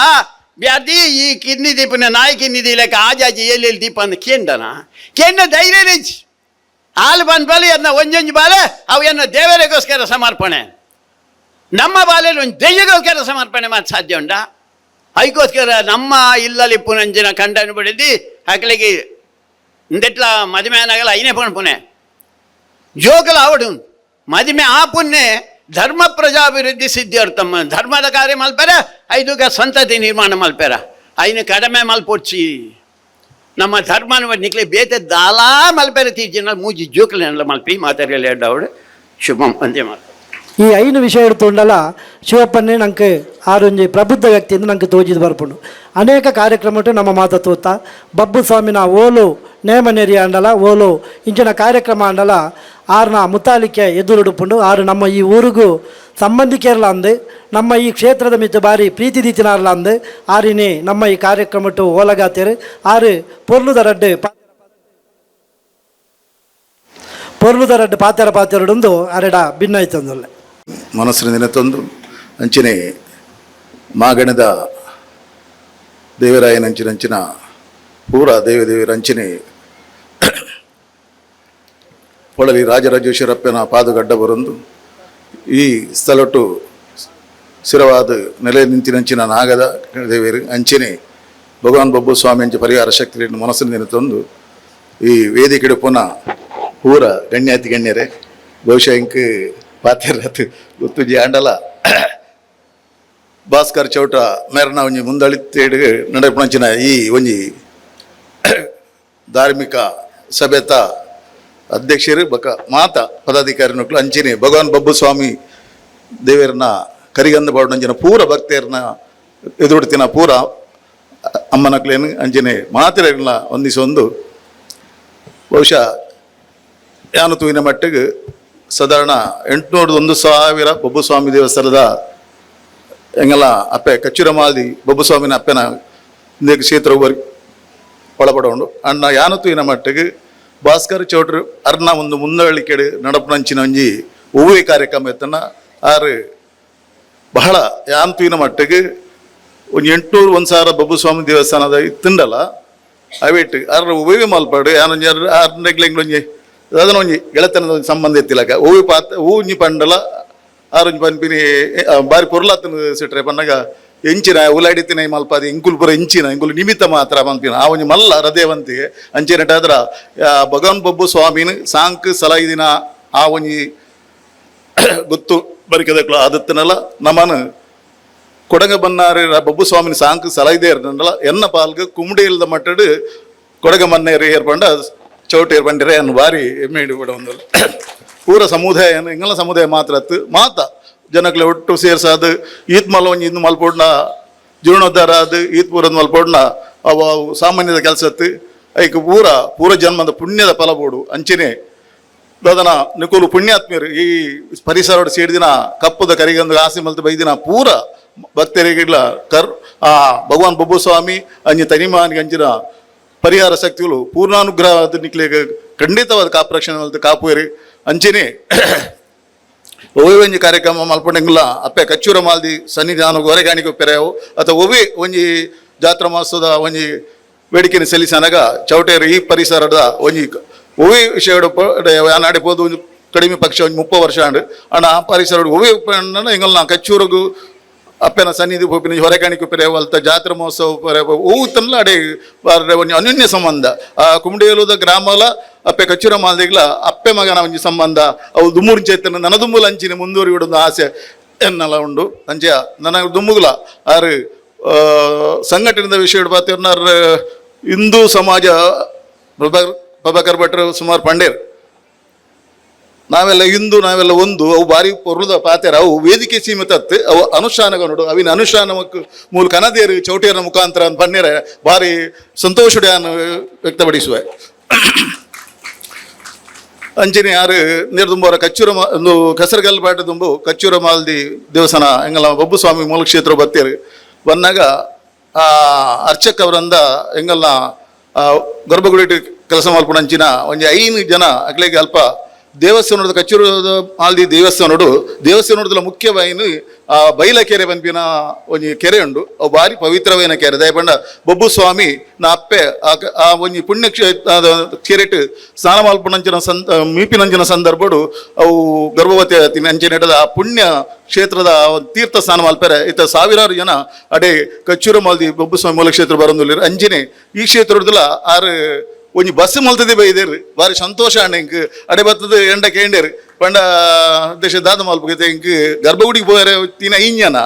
ಬ್ಯಾರ್ದಿ ಈ ಕಿನ್ನಿ ದೀಪನ ನಾಯಿ ಕಿನ್ನಿ ದೀಲಕ್ಕೆ ಆ ಜಾಜಿ ಎಲ್ಲೆಲ್ಲಿ ದೀಪ ಅಂದ ಕೇಂಡನ ಕೇಂಡ ಧೈರ್ಯ ರಿಚ್ ಹಾಲು ಬಂದ ಬಾಲೆ ಅದನ್ನ ಒಂಜೊಂಜಿ ಬಾಲೆ ಅವು ಎನ್ನ ದೇವರಿಗೋಸ್ಕರ ಸಮರ್ಪಣೆ ನಮ್ಮ ಬಾಲೆಯಲ್ಲಿ ಒಂದು ದೆಯ್ಯಗೋಸ್ಕರ ಸಮರ್ಪಣೆ ಮಾಡಿ ಸಾಧ್ಯ ಉಂಟಾ? ಅದಕ್ಕೋಸ್ಕರ ನಮ್ಮ ಇಲ್ಲಲ್ಲಿ ಪುನಂಜಿನ ಕಂಡನ್ನು ಬಿಡಿದ್ದು ಅಕಲಿಗೆ ಇಂದೆಟ್ಲ ಮದುವೆ ಆನಾಗಲ್ಲ ಐನೇ ಪುಣ ಪುಣೆ ಜೋಗಲ ಆವಡು ಮದುವೆ ಆ ಪುಣ್ಯ ಧರ್ಮ ಪ್ರಜಾಭಿವೃದ್ಧಿ ಸಿದ್ಧಿ ತಮ್ಮ ಧರ್ಮದ ಕಾರ್ಯ ಮಲ್ಪೆರ ಐದುಗ ಸಂತತಿ ನಿರ್ಮಾಣ ಮಲ್ಪೆರ ಐನು ಕಡಿಮೆ ಮಲ್ಪೊಡ್ಚಿ. ನಮ್ಮ ಧರ್ಮನ ನಿಕ್ಲೆ ಬೇತೆ ದಾಲಾ ಮಲ್ಪೆರೆ ತೀಜಿನ ಮೂಜಿ ಜೋಕುಲೆನ್ಲ ಮಲ್ಪಿ ಮಾತಾಡಲಿ ಎಡ್ಡವಡು ಶುಭಂ ಅಂದೇ ಮಾತು. ಈ ಐನು ವಿಷಯ എടുത്തുണ്ടಲ್ಲ ಶಿವಪ್ಪನ್ನೇ ನಂಗೆ ಆರೊಂಜಿ ಪ್ರಬುದ್ಧ ವ್ಯಕ್ತಿಯಿಂದ ನಂಗೆ ತೋಜಿದ್ ಬರ್ಪುಂಡು. ಅನೇಕ ಕಾರ್ಯಕ್ರಮಟ್ಟು ನಮ್ಮ ಮಾತ ತೂತ ಬಬ್ಬು ಸ್ವಾಮಿನ ಓಲು ನೇಮ ನೆರಿ ಆಂಡಲ ಓಲು ಇಂಚಿನ ಕಾರ್ಯಕ್ರಮ ಆಂಡಲ ಆರ್ನ ಮುತಾಲಿಕೆ ಎದುರುಡುಪುಂಡು. ಆರು ನಮ್ಮ ಈ ಊರಿಗೂ ಸಂಬಂಧಿಕರ್ಲ ಅಂದು ನಮ್ಮ ಈ ಕ್ಷೇತ್ರದ ಮಿತ್ತು ಬಾರಿ ಪ್ರೀತಿ ದೀತಿನಾರ್ಲ ಅಂದು ಆರಿನಿ ನಮ್ಮ ಈ ಕಾರ್ಯಕ್ರಮಟ್ಟು ಓಲಗಾತೇರು ಆರು ಪೊರ್ಲುದ ರಡ್ಡು ಪೊರ್ಲುದ ರಡ್ಡು ಪಾತೆರ ಪಾತೆರಡೊಂದು ಅರೆಡ ಭಿನ್ನಾಯ್ತಂದಲ್ಲ. ಮನಸ್ಸಿನ ದಿನತಂದು ಅಂಚಿನೆ ಮಾಗಣದ ದೇವರಾಯನಂಚಿನಂಚಿನ ಪೂರ ದೇವದೇವಿಯರ ಅಂಚಿನೆ ಪೊಳಲಿ ರಾಜರಾಜೇಶ್ವರಪ್ಪನ ಪಾದಗಡ್ಡ ಬರೊಂದು ಈ ಸ್ಥಳಟು ಸ್ಥಿರವಾದ ನೆಲೆ ನಿಂತಿನಂಚಿನ ನಾಗದ ದೇವಿಯರು ಅಂಚಿನೆ ಭಗವಾನ್ ಬಬ್ಬು ಸ್ವಾಮಿ ಅಂಚೆ ಪರಿಹಾರ ಶಕ್ತಿ ಮನಸ್ಸಿನ ದಿನತಂದು ಈ ವೇದಿಕೆ ಪುನಃ ಪೂರ ಗಣ್ಯಾತಿ ಗಣ್ಯರೇ ಬಹುಶಃ ಇಂಕ್ ಪಾತೆರತ್ ಗೊತ್ತುಜಿ ಆಂಡಲ ಭಾಸ್ಕರ್ ಚೌಟ ಮೇರನ ಒಂಜಿ ಮುಂದಳಿತೇಡು ನಡೆಪುಣಂಚಿನ ಈ ಒಂಜಿ ಧಾರ್ಮಿಕ ಸಭೆತ ಅಧ್ಯಕ್ಷರು ಬಕ ಮಾತ ಪದಾಧಿಕಾರಿನಕ್ಲು ಅಂಚಿನೆ ಭಗವಾನ್ ಬಬ್ಬು ಸ್ವಾಮಿ ದೇವರನ್ನ ಕರಿಗಂಧ ಬಾಡುನಂಚಿನ ಪೂರ ಭಕ್ತಿಯರ್ನ ಎದುರುಡ್ತಿನ ಪೂರ ಅಮ್ಮನಕ್ಲೇನು ಅಂಚಿನೆ ಮಾತಿರಲ್ಲ ಒಂದಿಸೊಂದು ಬಹುಶಃ ಯಾನು ತೂವಿನ ಮಟ್ಟಿಗೆ ಸಾಧಾರಣ 801,000 ಬಬ್ಬು ಸ್ವಾಮಿ ದೇವಸ್ಥಾನದ ಎಂಗಲ ಅಪ್ಪೆ ಕಚ್ಚುರಮಾದಿ ಬಬ್ಬು ಸ್ವಾಮಿನ ಅಪ್ಪೆನ ಕ್ಷೇತ್ರ ಒಳಪಡೋಂಡು. ಅಣ್ಣ ಯಾನು ತೂವಿನ ಮಟ್ಟಿಗೆ ಭಾಸ್ಕರ್ ಚೌಟ್ರು ಅರ್ನ ಒಂದು ಮುಂದಳಿಕೆಡು ನಡಪುನಂಚಿನ ಒಂಜಿ ಒವ್ವೇ ಕಾರ್ಯಕ್ರಮ ಎತ್ತನ ಆರು ಬಹಳ ಯಾನ್ ತೂವಿನ ಮಟ್ಟಿಗೆ ಒಂಜಿ 801,000 ಬಬ್ಬು ಸ್ವಾಮಿ ದೇವಸ್ಥಾನದ ಇತ್ತುಂಡಲ ಅವೇಟ್ ಅರ್ ಒವ್ವೇ ಮಲ್ಪಾಡು ಯಾನೊಂಜಿ ಆರ್ ಒಂಜಿ ಅದನ್ನ ಒಂಜಿ ಗೆಳೆತನದ ಒಂಜಿ ಸಂಬಂಧ ಎತ್ತಿಲಕ ಒವ್ವೆ ಪಾತ್ ಒಂಜಿ ಪಂಡಲ ಆರೊಂಜಿ ಪನ್ಪಿನಿ ಬಾರಿ ಪೊರ್ಲಾತನ ಸಿಟ್ರೆ ಪನ್ನಗ ಎಂಚಿನ ಉಲಾಡಿತಿನ ಮಲ್ಪಾದಿ ಇಂಕುಲ್ ಪುರ ಎಂಚಿನ ಇಂಕುಲು ನಿಮಿತ್ತ ಮಾತ್ರ ಪನ್ಪಿನ ಆ ಒಂಜಿ ಮಲ್ಲ ಹೃದಯವಂತಿಗೆ ಅಂಚಿನ ಭಗವಾನ್ ಬಬ್ಬು ಸ್ವಾಮಿನ ಸಾಂಕ್ ಸಲೈದಿನ ಆ ಒಂಜಿ ಗೊತ್ತು ಬರಿಕದಕ್ಲು ಆದತ್ತನಲ್ಲ ನಮನ ಕೊಡಗ ಬನ್ನಾರಿ ಬಬ್ಬು ಸ್ವಾಮಿನ ಸಾಂಕ್ ಸಲೈದೇ ಇರ್ತನಲ್ಲ ಎನ್ನ ಪಾಲ್ಗೆ ಕುಮ್ಡಿ ಇಲ್ಲದ ಮಟ್ಟಡು ಕೊಡಗ ಮನ್ನೇರಿ ಏರ್ಪಂಡ ಚೌಟ ಏರ್ಪಂಡಿರೆ ಅನ್ನು ಬಾರಿ ಹೆಮ್ಮೆ ಹಿಡಿಬಿಡ ಒಂದು ಪೂರ ಸಮುದಾಯ ಇಂಗಲ ಸಮುದಾಯ ಮಾತ್ರ ಅತ್ತು ಮಾತ ಜನಕ್ಲೆ ಒಟ್ಟು ಸೇರ್ಸಾದು ಈತ್ ಮಲ್ಲ ಒಂಜಿ ಇಂದು ಮಲ್ಪೊಡ್ನ ಜೀರ್ಣೋದ್ಧಾರ ಅದು ಈತ್ ಪೂರದ ಮಲ್ಪೊಡ್ನ ಅವು ಸಾಮಾನ್ಯದ ಕೆಲಸತ್ತು ಐಕ್ ಪೂರ ಪೂರ ಜನ್ಮದ ಪುಣ್ಯದ ಫಲ ಬೋಡು ಅಂಚನೆ ದಾದನ ನಿಕುಲು ಪುಣ್ಯಾತ್ಮೀಯರು ಈ ಪರಿಸರ ಸೇರಿದಿನ ಕಪ್ಪುದ ಕರಿಗಂದು ಆಸೆ ಮಲ್ತು ಬೈದಿನ ಪೂರ ಭಕ್ತರಿಗಿಲ್ಲ ಕರ್ ಆ ಭಗವಾನ್ ಬಬ್ಬು ಸ್ವಾಮಿ ಅಂಜಿ ತನಿಮಾನಿಗೆ ಅಂಚಿನ ಪರಿಹಾರ ಶಕ್ತಿಗಳು ಪೂರ್ಣಾನುಗ್ರಹ ನಿಕ್ಲೆಗ್ ಖಂಡಿತವಾದ ಕಾಪರಕ್ಷಣೆ ಮಲ್ತು ಕಾಪುವೇರಿ ಅಂಚನೆ ಒವ್ವೆ ಒಂಜಿ ಕಾರ್ಯಕ್ರಮ ಮಲ್ಪಂಡಂಗಿಲ್ಲ ಅಪ್ಪೆ ಕಚ್ಚೂರ ಮಾಲ್ದಿ ಸನ್ನಿಧಾನ ಹೊರೆಗಾಣಿಗೆ ಪೆರೆವು ಅಥವಾ ಒವ್ವೆ ಒಂಜಿ ಜಾತ್ರಾ ಮಹೋತ್ಸವದ ಒಂಜಿ ಬೇಡಿಕೆನ ಸಲ್ಲಿಸನಗ ಚೌಟೇರು ಈ ಪರಿಸರದ ಒಂಜಿ ಒವ್ವೆ ವಿಷಯ ನಾಡೆ ಪೋದು ಒಂಜಿ ಕಡಿಮೆ ಪಕ್ಷ ಒಂಜಿ 30 ವರ್ಷ ಆಂಡ್ ಅಣ್ಣ ಆ ಪರಿಸರ ಒವ್ವೆ ಎಂಗಲ್ನ ಕಚ್ಚೂರಗು ಅಪ್ಪೆನ ಸನ್ನಿಧಿ ಪೋಪಿನ ಹೊರೆಕಾಣಿಕೆ ಪೆರೆವು ಅಲ್ತ ಜಾತ್ರಾ ಮಹೋತ್ಸವ ಪೆರೆವು ಒವು ತನ್ಲ ಅಡೆ ಒಂಜಿ ಅನ್ಯೋನ್ಯ ಸಂಬಂಧ ಆ ಕುಂಬಡಿಯಲುದ ಗ್ರಾಮಲ ಅಪ್ಪೆ ಕಚ್ಚೂರ ಮಾಲ್ದಿಗ್ಲ ಅಪ್ಪೆ ಮಗನ ಒಂಜಿ ಸಂಬಂಧ ಅವು ದುಮ್ಮೂರು ಚೇತನ ನನ್ನ ದುಮ್ಮುಲ ಅಂಚಿನ ಮುಂದುವರಿ ಬಿಡೊಂದು ಆಸೆ ಎನ್ನಲ ಉಂಡು ಅಂಚೆ ನನ್ನ ದುಮ್ಮುಗುಲ ಆರು ಸಂಘಟನೆದ ವಿಷಯ ಪಾತಿರ್ನಾರ್ ಹಿಂದೂ ಸಮಾಜ ಪ್ರಭಾಕರ್ ಭಟ್ರು ಸುಮಾರು ಪಂಡೇರ್ ನಾವೆಲ್ಲ ಹಿಂದೂ ನಾವೆಲ್ಲ ಒಂದು ಅವು ಬಾರಿ ಪೊರ್ಲುದ ಪಾತೆರ ಅವು ವೇದಿಕೆ ಸೀಮಿತ ಅತ್ತು ಅವು ಅನುಷ್ಠಾನಗಳು ಅವಿನ ಅನುಷ್ಠಾನಕ್ಕೆ ಮೂಲ ಕನದೇರು ಚೌಟಿಯರ ಮುಖಾಂತರ ಪನ್ನೇರ ಭಾರಿ ಸಂತೋಷ ವ್ಯಕ್ತಪಡಿಸುವೆ. ಅಂಚಿನ ಯಾರು ನೀರು ಕಚ್ಚೂರ ಒಂದು ಕಸರಗಲ್ ಪಾಟ ತುಂಬು ಕಚ್ಚೂರ ಮಾಲ್ದಿ ದೇವಸ್ಥಾನ ಎಂಗಲ ಬಬ್ಬು ಸ್ವಾಮಿ ಮೂಲ ಕ್ಷೇತ್ರ ಬತ್ತೇರು ಬಂದಾಗ ಆ ಅರ್ಚಕ ಅವರಂದ ಎಂಗಲ್ನ ಗರ್ಭಗುಡಿ ಕೆಲಸ ಮಲ್ಪುಣ ಅಂಚಿನ ಒಂಜಿ 5 ಜನ ಅಕ್ಲೆಗೆ ಅಲ್ಪ ದೇವಸ್ಥಾನದ ಕಚ್ಚೂರು ಮಾಲ್ದಿ ದೇವಸ್ಥಾನಡು ದೇವಸ್ಥಾನದ ಮುಖ್ಯವಾಯಿನ ಆ ಬೈಲ ಕೆರೆ ಪನ್ಪಿನ ಒಂಜಿ ಕೆರೆ ಉಂಡು ಅವು ಭಾರಿ ಪವಿತ್ರವಾಯಿನ ಕೆರೆ ದಯಪಂಡ ಬೊಬ್ಬು ಸ್ವಾಮಿ ನಾ ಅಪ್ಪೆ ಆ ಒಂಜಿ ಪುಣ್ಯ ಕೆರೆಟ್ ಸ್ನಾನ ಮಲ್ಪುನಂಚಿನ ಮೀಪಿನಂಚಿನ ಸಂದರ್ಭಡು ಅವು ಗರ್ಭವತಿ ಅಂಚಿನ ಆ ಪುಣ್ಯ ಕ್ಷೇತ್ರದ ತೀರ್ಥ ಸ್ನಾನ ಮಲ್ಪೆರೆ ಇತ್ತ ಸಾವಿರಾರು ಜನ ಅಡೆ ಕಚ್ಚೂರು ಮಾಲ್ದಿ ಬೊಬ್ಬು ಸ್ವಾಮಿ ಮೂಲ ಕ್ಷೇತ್ರ ಬರೊಂದುಲ್ಲೆರ್ ಅಂಚಿನೆ ಈ ಕ್ಷೇತ್ರದಲ ಆರು ಒಂಜಿ ಬಸ್ ಮಲ್ತದೆ ಬೈದೇರು ಬಾರಿ ಸಂತೋಷ ಅಣ್ಣ ಇಂಕ್ ಅಡೆ ಬತ್ತದ ಎಂಡ ಕೇಂಡೇರು ಪಂಡ ದೇಶ ದಾದ ಮಲ್ಪಗೈತೆ ಇಂಕ್ ಗರ್ಭಗುಡಿಗೆ ಪೋಯರೆ ತಿನ 5 ಜನ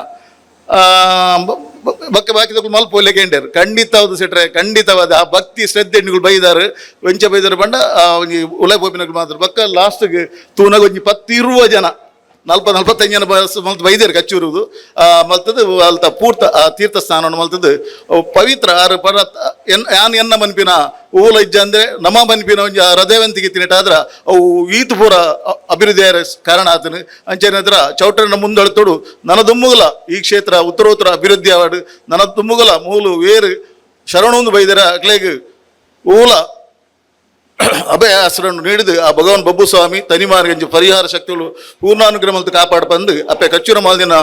ಬಕ್ಕ ಬಾಕಿದಕ್ಕೂ ಮಲ್ಪ ಲೆಗೆಂಡರ್ ಖಂಡಿತವಾದ ಸೆಟ್ರೆ ಖಂಡಿತವಾದ ಆ ಭಕ್ತಿ ಶ್ರದ್ಧೆ ನಿಗಳು ಬೈದಾರು ವಂಚ ಬೈದಾರು ಬಂಡ ಒಂಜಿ ಉಲೆ ಪೋಪಿನಗಳು ಮಾತ್ರ ಬಕ್ಕ ಲಾಸ್ಟ್ಗೆ ತೂನಾಗ ಒಂಜಿ 10 ಜನ 40-45 ಜನ ಮಲ್ತು ಬೈದೇರು ಕಚ್ಚೂರುದು ಮಲ್ತದ್ದು ಅಲ್ತ ಪೂರ್ತ ಆ ತೀರ್ಥ ಸ್ಥಾನವನ್ನು ಮಲ್ತದ್ದು ಪವಿತ್ರ ಆರು ಪರ ಯಾನ್ ಎನ್ನ ಮನ್ಪಿನ ಊಲ ಇಜ್ಜ ಅಂದರೆ ನಮ್ಮ ಮನ್ಪಿನ ಒಂಜಿ ಹೃದಯವಂತಿಗೆ ತಿನ್ನಿಟ್ಟಾದ್ರ ಅವು ಈತು ಪೂರ ಅಭಿವೃದ್ಧಿ ಕಾರಣ ಆತನು ಅಂಚೆನದ್ರ ಚೌಟರನ್ನ ಮುಂದೊಳತೋಡು ನನ್ನ ದುಮ್ಮುಗಲ ಈ ಕ್ಷೇತ್ರ ಉತ್ತರೋತ್ತರ ಅಭಿವೃದ್ಧಿ ಆವಾಡು ನನ್ನ ದುಮ್ಮುಗಲ ಮೂಲು ವೇರು ಶರಣೊಂದು ಬೈದರ ಅಕ್ಲೇಗ್ ಊಲ ಅಭಯ ಆಸರನ್ನು ನೀಡಿದು ಆ ಭಗವಾನ್ ಬಬ್ಬು ಸ್ವಾಮಿ ತನಿಮಾರ್ಗಂಜಿ ಪರಿಹಾರ ಶಕ್ತಿಗಳು ಪೂರ್ಣಾನುಗ್ರಹ ಕಾಪಾಡು ಬಂದು ಅಪ್ಪೆ ಕಚ್ಚೂರ ಮಾಲ್ದಿನ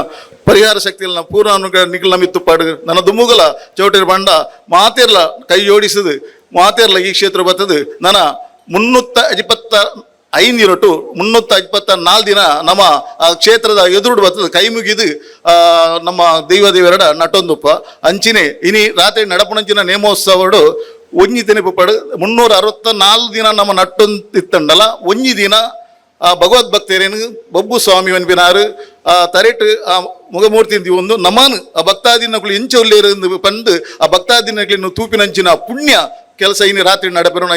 ಪರಿಹಾರ ಶಕ್ತಿಗಳನ್ನ ಪೂರ್ಣಾನುಗ್ರಹ ನಿಖಲ್ ನಮಿತ್ತುಪ್ಪಾಡು ನನ್ನ ದುಮ್ಮುಗಲ ಚೌಟಿರ ಬಂಡ ಮಾತಿರ್ಲ ಕೈ ಜೋಡಿಸುದು ಮಾತಿರ್ಲ ಈ ಕ್ಷೇತ್ರ ಬರ್ತದೆ ನನ್ನ 325 ದಿನಟು 324 ದಿನ ನಮ್ಮ ಆ ಕ್ಷೇತ್ರದ ಎದುರುಡು ಬರ್ತದೆ ಕೈ ಮುಗಿದು ನಮ್ಮ ದೈವ ದೇವರಡ ನಟೊಂದುಪ್ಪ ಅಂಚಿನೆ ಇನಿ ರಾತ್ರಿ ನಡಪುಣಂಚಿನ ನೇಮೋತ್ಸವಡು ಒಂಜಿ ದಿನ ಪಡು 364 ದಿನ ನಮ್ಮ ನಟ್ಟೊಂದಿತ್ತಂಡಲ ಒಂಜಿ ದಿನ ಆ ಭಗವದ್ಭಕ್ತರೇನು ಬಬ್ಬು ಸ್ವಾಮಿ ಅನ್ಪಿನಾರು ಆ ತರೆಟ್ ಆ ಮುಗಮೂರ್ತಿ ಒಂದು ನಮಾನು ಆ ಭಕ್ತಾದಿನಗಳು ಇಂಚ ಉಲ್ಲೇರು ಪಂದು ಆ ಭಕ್ತಾದಿನಗಳನ್ನು ತೂಪಿನಂಚಿನ ಪುಣ್ಯ ಕೆಲಸ ಇನ್ನು ರಾತ್ರಿ ನಡಪರು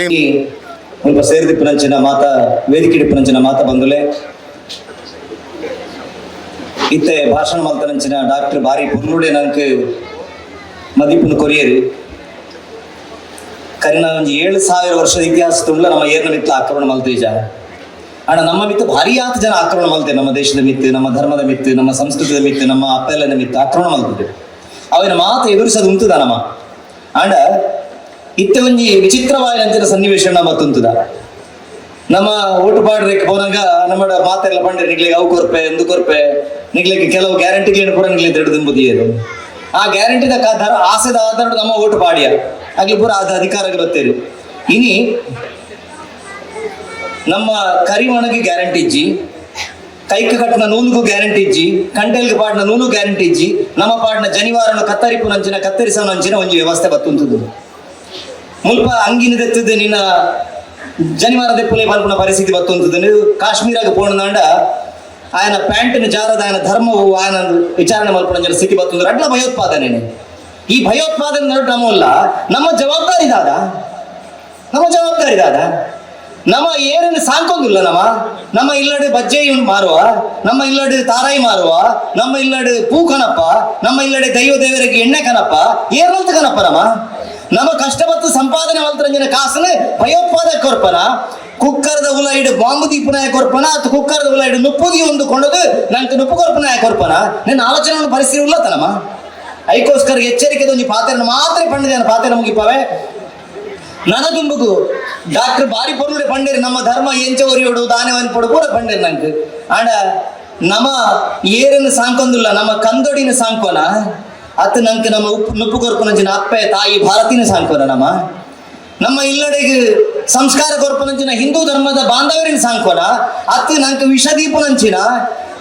ಮುಲ್ಪ ಸೇರಿದಿಪ್ಪುನಂಚಿನ ಮಾತಾ ವೇದಿಕೆ ಇಪ್ಪುನಂಚಿನ ಮಾತಾ ಬಂದುಲೆ ಇತ್ತೆ ಭಾಷಣ ಮಲ್ತನಂಚಿನ ಡಾಕ್ಟರ್ ಬಾರಿ ಪುರ್ಲುಡೆ ನಂಕ್ ಮದಿಪುನ ಕೊರಿಯರು ಕರಿನ ಒಂಜಿ 7000 ವರ್ಷದ ಇತಿಹಾಸ ತುಂಬ್ಲ ನಮ್ಮ ಏರ್ನ ಮಿತ್ತ ಆಕ್ರಮಣ ಮಲ್ತೇಜ ಅಣ್ಣ ನಮ್ಮ ಮಿತ್ತು ಭಾರಿ ಆತ ಜನ ಆಕ್ರಮಣ ಮಲ್ತೆ ನಮ್ಮ ದೇಶದ ಮಿತ್ತು ನಮ್ಮ ಧರ್ಮದ ಮಿತ್ತು ನಮ್ಮ ಸಂಸ್ಕೃತಿದ ಮಿತ್ತು ನಮ್ಮ ಅಪ್ಪೆಲ್ಲನ ಮಿತ್ತು ಆಕ್ರಮಣ ಮಲ್ತಿದೆ ಅವಿನ ಮಾತು ಎದುರಿಸೋದು ಉಂತುದ ನಮ್ಮ ಅಂಡ ಇತ್ತೆ ಒಂಜಿ ವಿಚಿತ್ರವಾದ ಸನ್ನಿವೇಶ ಮತ್ತುಂತುದ ನಮ್ಮ ಓಟು ಪಾಡ್ರೆಕ್ ಪೋನಾಗ ನಮ್ಮ ಮಾತೆಲ್ಲ ಪಂಡ್ರೆ ನಿಗ್ಲಿಗೆ ಅವು ಕೊರ್ಪೆ ಎಂದು ಕೊರ್ಪೆ ನಿಗ್ಲಿಗೆ ಕೆಲವು ಗ್ಯಾರಂಟಿಗಳನ್ನ ಪೂರ ನಿಗ್ಲಿ ದೃಢ ಆ ಗ್ಯಾರಂಟಿದ ಆಸೆದ ಆಧಾರ ನಮ್ಮ ಓಟು ಪಾಡಿಯ ಆಗ್ಲಿ ಪೂರ ಅದ ಅಧಿಕಾರಕ್ಕೆ ಬರ್ತೇವೆ. ಇನಿ ನಮ್ಮ ಕರಿಮಣಗೆ ಗ್ಯಾರಂಟಿ ಇಜ್ಜಿ, ಕೈಕ್ ಕಟ್ಟಿನ ನೂಲುಗೂ ಗ್ಯಾರಂಟಿ ಇಜ್ಜಿ, ಕಂಟೆಲ್ಗೆ ಪಾಡಿನ ನೂಲು ಗ್ಯಾರಂಟಿ ಇಜ್ಜಿ, ನಮ್ಮ ಪಾಡಿನ ಜನಿವಾರನು ಕತ್ತರಿಪು ನಂಚಿನ ಕತ್ತರಿಸೋ ನಂಚಿನ ಒಂಜಿ ವ್ಯವಸ್ಥೆ ಬತ್ತುಂತದ್ದು. ಮುಲ್ಪ ಅಂಗಿನ ದೆತ್ತದ ನಿನ್ನ ಜನಿವಾರ ದೆಪ್ಪುಲೆ ಪಲ್ಪುನ ಪರಿಸ್ಥಿತಿ ಬತ್ತುಂತದ್ದು. ಕಾಶ್ಮೀರಾಗ ಪೋಣದಾಂಡ ఆయన ಪ್ಯಾಂಟಿನ ಜಾರದ ఆయన ಧರ್ಮವು ఆయన ವಿಚಾರಣೆ ಮಲ್ಪುನ ಸ್ಥಿತಿ ಬತ್ತುಂದ್ರೆ ಅಡ್ಲ ಭಯೋತ್ಪಾದನೆ. ಈ ಭಯೋತ್ಪಾದನೆ ನಡು ನಮ್ಮಲ್ಲ ನಮ್ಮ ಜವಾಬ್ದಾರಿ ದಾದ, ನಮ್ಮ ಜವಾಬ್ದಾರಿ ದಾದ. ನಮ್ಮ ಏನೇನು ಸಾಂಕೊಂದಿಲ್ಲ, ನಮ್ಮ ನಮ್ಮ ಇಲ್ಲಡೆ ಬಜ್ಜೆ ಮಾರುವ, ನಮ್ಮ ಇಲ್ಲಡೆ ತಾರಾಯಿ ಮಾರುವ, ನಮ್ಮ ಇಲ್ಲಡೆ ಪೂ ಕನಪ್ಪ, ನಮ್ಮ ಇಲ್ಲಡೆ ದೈವ ದೇವರಿಗೆ ಎಣ್ಣೆ ಕನಪ್ಪ, ಏರ್ನಂತ ಕನಪ್ಪ. ನಮ್ಮ ನಮ್ಮ ಕಷ್ಟ ಮತ್ತು ಸಂಪಾದನೆ ಮಲ್ತರಂಜನ ಕಾಸನ ಭಯೋತ್ಪಾದಕ ಕೊರ್ಪನ, ಕುಕ್ಕರದ ಉಲ ಇಡು ಬಾಂಬು ದೀಪನಾಯ ಕೊರ್ಪನ, ಅಥವಾ ಕುಕ್ಕರದ ಉಲ ಇಡು ನುಪ್ಪುದಿ ಒಂದು ಕೊಂಡದು ನಂಗೆ ನುಪ್ಪು ಕೊರ್ಪನಾಯ ಕೊರ್ಪನ. ನಿನ್ನ ಆಲೋಚನೆ ಪರಿಸ್ಥಿತಿ ಉಳ್ಳತನಮ್ಮ. ಐಕೋಸ್ಕರ ಎಚ್ಚರಿಕೆ ಒಂಜಿ ಪಾತ್ರೆ ಮಾತ್ರ ಪಂಡಿದ ಪಾತ್ರೆ ಮುಗಿಪಾವೆ. ನನದುಂಬುಗು ಡಾಕ್ಟರ್ ಬಾರಿ ಪೊರ್ಲುಡೆ ಪಂಡೇರಿ ನಮ್ಮ ಧರ್ಮ ಎಂಚ ಒರಿಯೋಡು ದಾನೆ ಪೊಡು ಪೂರ ಪಂಡೇರಿ ನಂಗೆ. ಆಂಡ ನಮ್ಮ ಏರನ್ನು ಸಾಂಕೊಂದಿಲ್ಲ, ನಮ್ಮ ಕಂದೊಡಿನ ಸಾಂಕೋನ ಅತ್ತ ನಂಗೆ ನಮ್ಮ ಉಪ್ಪು ನುಪ್ಪು ಕೊರ್ಪುನಂಚಿನ ಅಪ್ಪೆ ತಾಯಿ ಭಾರತಿನ ಸಾಂಕೋನ, ನಮ್ಮ ನಮ್ಮ ಇಲ್ಲಡೆಗೆ ಸಂಸ್ಕಾರ ಕೊರ್ಪುನಂಚಿನ ಹಿಂದೂ ಧರ್ಮದ ಬಾಂಧವರಿನ ಸಾಂಕೋನ, ಅತ್ತ ನಂಗೆ ವಿಷದೀಪನಂಚಿನ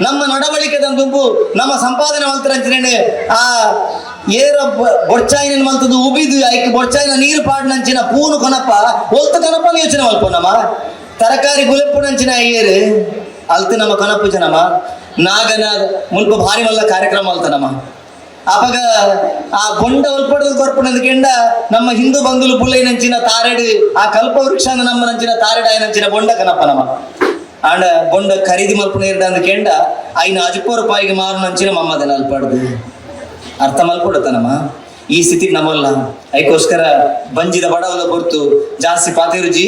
ನಮ್ಮ ನಡವಳಿಕೆ ದುಂಬು ನಮ್ಮ ಸಂಪಾದನೆ ಮಲ್ತರಂಚಿನ ಆ ಏರ ಬೊಡ್ಚಾಯಿನ ಮಲ್ತದ್ದು ಉಬಿದು ಐಕ್ ಬೊಡ್ಚಾಯಿನ ನೀರು ಪಾಡ್ನಂಚಿನ ಪೂನು ಕೊನಪ್ಪ ಒಲ್ತು ಕನಪ್ಪನ ಯೋಚನೆ ಮಲ್ಪ. ನಮ್ಮ ತರಕಾರಿ ಗುಲೆಪ್ಪುನಂಚಿನ ಏರು ಅಲ್ತು ನಮ್ಮ ಕನಪ್ಪು ಜನಮ್ಮ. ನಾಗನ ಮುಲ್ಪ ಭಾರಿ ಮಲ್ಲ ಕಾರ್ಯಕ್ರಮ ಮಲ್ತನಮ್ಮ. ಅಪಗ ಆ ಬೊಂಡ ಒಲ್ಪಡದ ಕೊರ್ಪುನದಕ್ಕೆಂಡ ನಮ್ಮ ಹಿಂದೂ ಬಂಧುಲು ಪುಲ್ಲೈನಂಚಿನ ತಾರೆಡು ಆ ಕಲ್ಪ ವೃಕ್ಷ ನಮ್ಮ ನಂಚಿನ ತಾರೆಡಾಯನಂಚಿನ ಬೊಂಡ ಕನಪ್ಪ ನಮ್ಮ. ಆಂಡ ಬೊಂಡ ಖರೀದಿ ಮಲ್ಪುನ ಅಂದಕೆಂಡ ಐನ ಅಜ್ಪೋ ರೂಪಾಯಿಗೆ ಮಾರು ನಂಚಿನ ಮಮ್ಮದನ ಅಲ್ಪಾಡ್ದು ಅರ್ಥ ಮಲ್ಕೊಡತನಮ್ಮ. ಈ ಸ್ಥಿತಿ ನಮ್ಮಲ್ಲ. ಅದಕ್ಕೋಸ್ಕರ ಬಂಜಿದ ಬಡವದ ಹೊರ್ತು ಜಾಸ್ತಿ ಪಾತಿರುಜಿ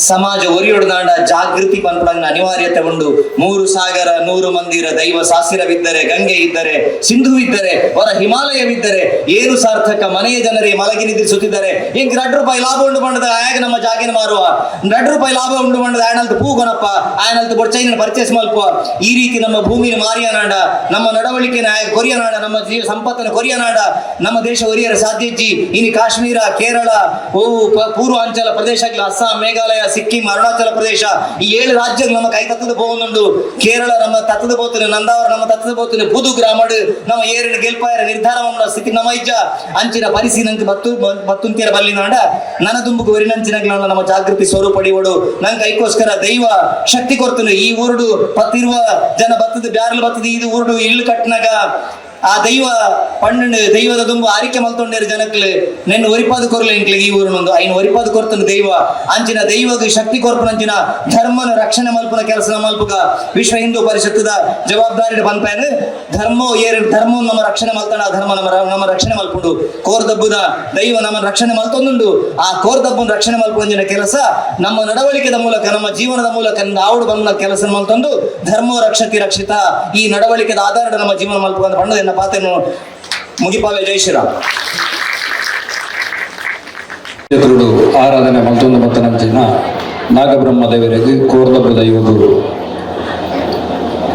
ಸಮಾಜ ಒರಿಯೊಡ್ದಾಂಡ ಜಾಗೃತಿ ಪನ್ಪಡಂಗ ಅನಿವಾರ್ಯತೆ ಉಂಡು. 3 ಸಾಗರ 100 ಮಂದಿರ ದೈವ ಸಾಸಿರವಿದ್ದರೆ, ಗಂಗೆ ಇದ್ದರೆ, ಸಿಂಧುವಿದ್ದರೆ, ಹೊರ ಹಿಮಾಲಯವಿದ್ದರೆ ಏನು ಸಾರ್ಥಕ? ಮನೆಯ ಜನರೇ ಮಲಗಿ ನಿದ್ರಿಸುತ್ತಿದ್ದಾರೆ. ಈಗ 2 ರೂಪಾಯಿ ಲಾಭ ಉಂಡು ಬಂಡದ ಆಗ ನಮ್ಮ ಜಾಗಿನ ಮಾರುವ, 2 ರೂಪಾಯಿ ಲಾಭ ಉಂಡು ಬಂಡದ ಆಯನಲ್ತು ಪೂಗೊನಪ್ಪ, ಆಯನಲ್ತು ಬೊಡ್ಚೈನ ಪರ್ಚೇಸ್ ಮಲ್ಪ. ಈ ರೀತಿ ನಮ್ಮ ಭೂಮಿನ ಮಾರಿಯನಾಡ, ನಮ್ಮ ನಡವಳಿಕೆನ ಕೊರಿಯನಾಡ, ನಮ್ಮ ಜೀವ ಸಂಪತ್ತನ್ನು ಕೊರಿಯನಾಡ ನಮ್ಮ ದೇಶ ಒರಿಯರ ಸಾಧ್ಯ ಇಜ್ಜಿ. ಇನ್ನು ಕಾಶ್ಮೀರ, ಕೇರಳ, ಪೂರ್ವಾಂಚಲ ಪ್ರದೇಶಗಳು, ಅಸ್ಸಾಂ, ಮೇಘಾಲಯ, ಸಿಕ್ಕಿಂ, ಅರುಣಾಚಲ ಪ್ರದೇಶ, ಈ 7 ರಾಜ್ಯಗಳು ನಮ್ಮ ಕೈ ತತ್ತದ ಹೋಗುಂಡು. ಕೇರಳ ನಮ್ಮ ತತ್ತದ ಬೋತನೆ, ನಂದಾವರ ನಮ್ಮ ತತ್ತದ ಬೋತನೆ, ಪುದು ಗ್ರಾಮಡು ನಮ್ಮ ಏರಿನ ಗೆಲ್ಪಾಯರ ನಿರ್ಧಾರ ಸ್ಥಿತಿ ನಮ್ಮ ಇಜ್ಜ ಅಂಚಿನ ಪರಿಸ್ಥಿತಿ ನಂಗೆ ಬತ್ತು ಬತ್ತುಂತಿಯರ ಬಲ್ಲಿನಾಂಡ ನನ್ನ ದುಂಬುಕು ಒರಿನಂಚಿನ ನಮ್ಮ ಜಾಗೃತಿ ಸ್ವರೂಪ ಪಡಿಯೋಡು. ನಂಗೆ ಐಕೋಸ್ಕರ ದೈವ ಶಕ್ತಿ ಕೊರ್ತನು. ಈ ಊರುಡು ಪತ್ತಿರುವ ಜನ ಬತ್ತದ ಬ್ಯಾರಲ್ ಬತ್ತದ ಇದು ಊರುಡು ಇಲ್ಲು ಕಟ್ಟಿನಾಗ ಆ ದೈವ ಪಣ್ಣು ದೈವದ ದುಂಬು ಆರಿಕೆ ಮಲ್ತೊಂಡೇರು ಜನಕ್ಲು ನೆನ್ ಒರಿಪಾದ ಕೊರ್ಲೆ ಇಂಕ್ಲಿಗೆ ಈ ಊರಿನೊಂದು ಐನ್ ಒರಿಪಾದ ಕೊರ್ತನ ದೈವ ಅಂಚಿನ ದೈವಗ್ ಶಕ್ತಿ ಕೊರ್ಪುನಂಚಿನ ಧರ್ಮನ ರಕ್ಷಣೆ ಮಲ್ಪುನ ಕೆಲಸ ಮಲ್ಪುಗ ವಿಶ್ವ ಹಿಂದೂ ಪರಿಷತ್ತದ ಜವಾಬ್ದಾರಿ ಪನ್ಪೇನು ಧರ್ಮ ಏರು ಧರ್ಮ ನಮ್ಮ ರಕ್ಷಣೆ ಮಲ್ತಣ ಧರ್ಮ ನಮ್ಮ ನಮ್ಮ ರಕ್ಷಣೆ ಮಲ್ಪುಂಡು ಕೋರ್ದಬ್ಬುದ ದೈವ ನಮ್ಮ ರಕ್ಷಣೆ ಮಲ್ತೊಂದುಂಡು ಆ ಕೋರ್ದಬ್ಬನ ರಕ್ಷಣೆ ಮಲ್ಪುನಂಚಿನ ಕೆಲಸ ನಮ್ಮ ನಡವಳಿಕೆದ ಮೂಲಕ ನಮ್ಮ ಜೀವನದ ಮೂಲಕ ಆವಡು ಬಂದ ಕೆಲಸ ಮಲ್ತೊಂದು ಧರ್ಮ ರಕ್ಷತಿ ರಕ್ಷಿತ ಈ ನಡವಳಿಕೆದ ಆಧಾರದ ನಮ್ಮ ಜೀವನ ಮಲ್ಪು ಅಂತ ಬಣ್ಣದ ಎನ್ನ ಪಾತೆಯನ್ನು ಮುಗಿಪಾವೆ. ಜೈ ಶ್ರೀರಾಮ್. ಎದುರುಡು ಆರಾಧನೆ ಮಲ್ತೊಂದು ಮತ್ತನಂಚಿನ ನಾಗಬ್ರಹ್ಮ ದೇವರಿಗೆ ಕೋರ್ದಬ್ಬ ದೈವಗುರು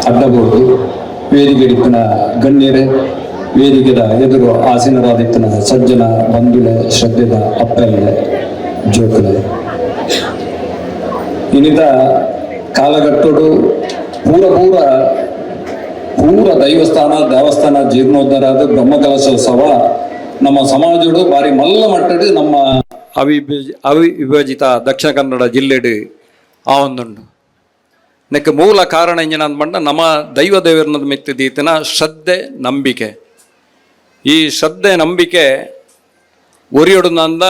ಅಡ್ಡಬಹುದು ವೇದಿಕೆಡಿಪ್ಪನ ಗಣ್ಯರೇ, ವೇದಿಕೆದ ಎದುರು ಆಸೀನರಾದಿಪ್ಪನ ಸಜ್ಜನ ಬಂಧುಲೆ, ಶ್ರದ್ಧೆದ ಅಪ್ಪೆಲ್ಲೆ, ಜೋಕುಲೆ, ಇನ್ನಿತ ಕಾಲಘಟ್ಟೋಡು ಪೂರ ಪೂರ ಪೂರ ದೈವಸ್ಥಾನ ದೇವಸ್ಥಾನ ಜೀರ್ಣೋದ್ಧಾರ ಆದ ಬ್ರಹ್ಮಕಲಶೋತ್ಸವ ನಮ್ಮ ಸಮಾಜಡು ಬಾರಿ ಮಲ್ಲ ಮಟ್ಟಡು ನಮ್ಮ ಅವಿಭಜಿತ ದಕ್ಷಿಣ ಕನ್ನಡ ಜಿಲ್ಲೆಡು ಆ ಒಂದುಂಡು. ನೆಕ್ಕೆ ಮೂಲ ಕಾರಣ ಇಂಜಿನ ಅಂದ್ಬಂಡ ನಮ್ಮ ದೈವ ದೇವರನ್ನದ ಮಿತ್ತು ದೀತನ ಶ್ರದ್ಧೆ ನಂಬಿಕೆ. ಈ ಶ್ರದ್ಧೆ ನಂಬಿಕೆ ಒರಿಯೊಡುನಂದ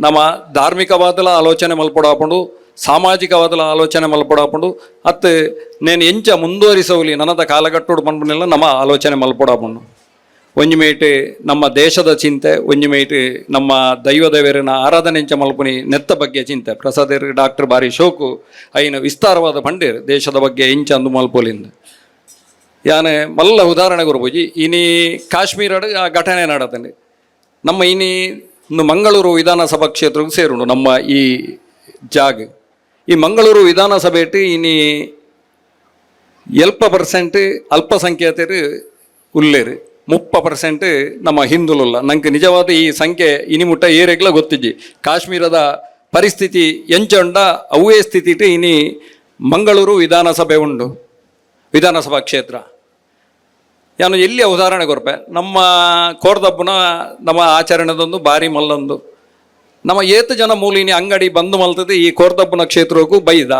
ನಮ್ಮ ಧಾರ್ಮಿಕವಾದಲ ಆಲೋಚನೆ ಮಲ್ಪಡಾಪುಂಡು, ಸಾಮಾಜಿಕವಾದಲ ಆಲೋಚನೆ ಮಲ್ಪಡಾಪುಂಡು, ಅತ್ತು ನೇನು ಎಂಚ ಮುಂದುವರಿಸವಲಿ ನನದ ಕಾಲಗಟ್ಟೋಡು ಪನ್ಪುನೆಲ್ಲ ನಮ್ಮ ಆಲೋಚನೆ ಮಲ್ಪಡಾಪುಂಡು. ಒಂಜಿ ಮೇಟ್ ನಮ್ಮ ದೇಶದ ಚಿಂತೆ, ಒಂಜಿ ಮೇಟ್ ನಮ್ಮ ದೈವ ದೇವರನ ಆರಾಧನೆ ಎಂಚ ಮಲ್ಪುನಿ ನೆತ್ತ ಬಗ್ಗೆ ಚಿಂತೆ. ಪ್ರಸಾದರ್ ಡಾಕ್ಟರ್ ಬಾರಿ ಶೋಕು ಐನ ವಿಸ್ತಾರವಾದ ಪಂಡೇರ್ ದೇಶದ ಬಗ್ಗೆ ಎಂಚ ಅಂದು ಮಲ್ಪೊಲಿಂದ. ಯಾನೆ ಮಲ್ಲ ಉದಾಹರಣೆ ಕೊರ್ಪುಜಿ, ಇನಿ ಕಾಶ್ಮೀರಡ್ ಆ ಘಟನೆ ನಡತಂಡೆ ನಮ್ಮ ಇನಿ ಇನ್ನು ಮಂಗಳೂರು ವಿಧಾನಸಭಾ ಕ್ಷೇತ್ರಕ್ಕೆ ಸೇರುಂಡು ನಮ್ಮ ಈ ಜಾಗ. ಈ ಮಂಗಳೂರು ವಿಧಾನಸಭೆಟ್ ಇನಿ 70% ಅಲ್ಪಸಂಖ್ಯಾತರು ಉಲ್ಲೇರು, 30% ನಮ್ಮ ಹಿಂದುಲುಲ್ಲ. ನಂಗೆ ನಿಜವಾದ ಈ ಸಂಖ್ಯೆ ಇನಿ ಮುಟ್ಟ ಏರೆಗ್ಲ ಗೊತ್ತಿಜ್ಜಿ. ಕಾಶ್ಮೀರದ ಪರಿಸ್ಥಿತಿ ಎಂಚೊಂಡ ಅವೇ ಸ್ಥಿತಿಟ್ ಇನಿ ಮಂಗಳೂರು ವಿಧಾನಸಭೆ ಉಂಡು, ವಿಧಾನಸಭಾ ಕ್ಷೇತ್ರ. ಯಾನು ಎಲ್ಲಿಯ ಉದಾಹರಣೆ ಕೊರ್ಪೆ, ನಮ್ಮ ಕೋರ್ದಬ್ಬನ ನಮ್ಮ ಆಚರಣೆದೊಂದು ಬಾರಿ ಮಲ್ಲೊಂದು ನಮ್ಮ ಏತು ಜನ ಮೂಲಿನಿ ಅಂಗಡಿ ಬಂದು ಮಲ್ತದೆ ಈ ಕೋರ್ದಬ್ಬನ ಕ್ಷೇತ್ರಕ್ಕೂ ಬೈದ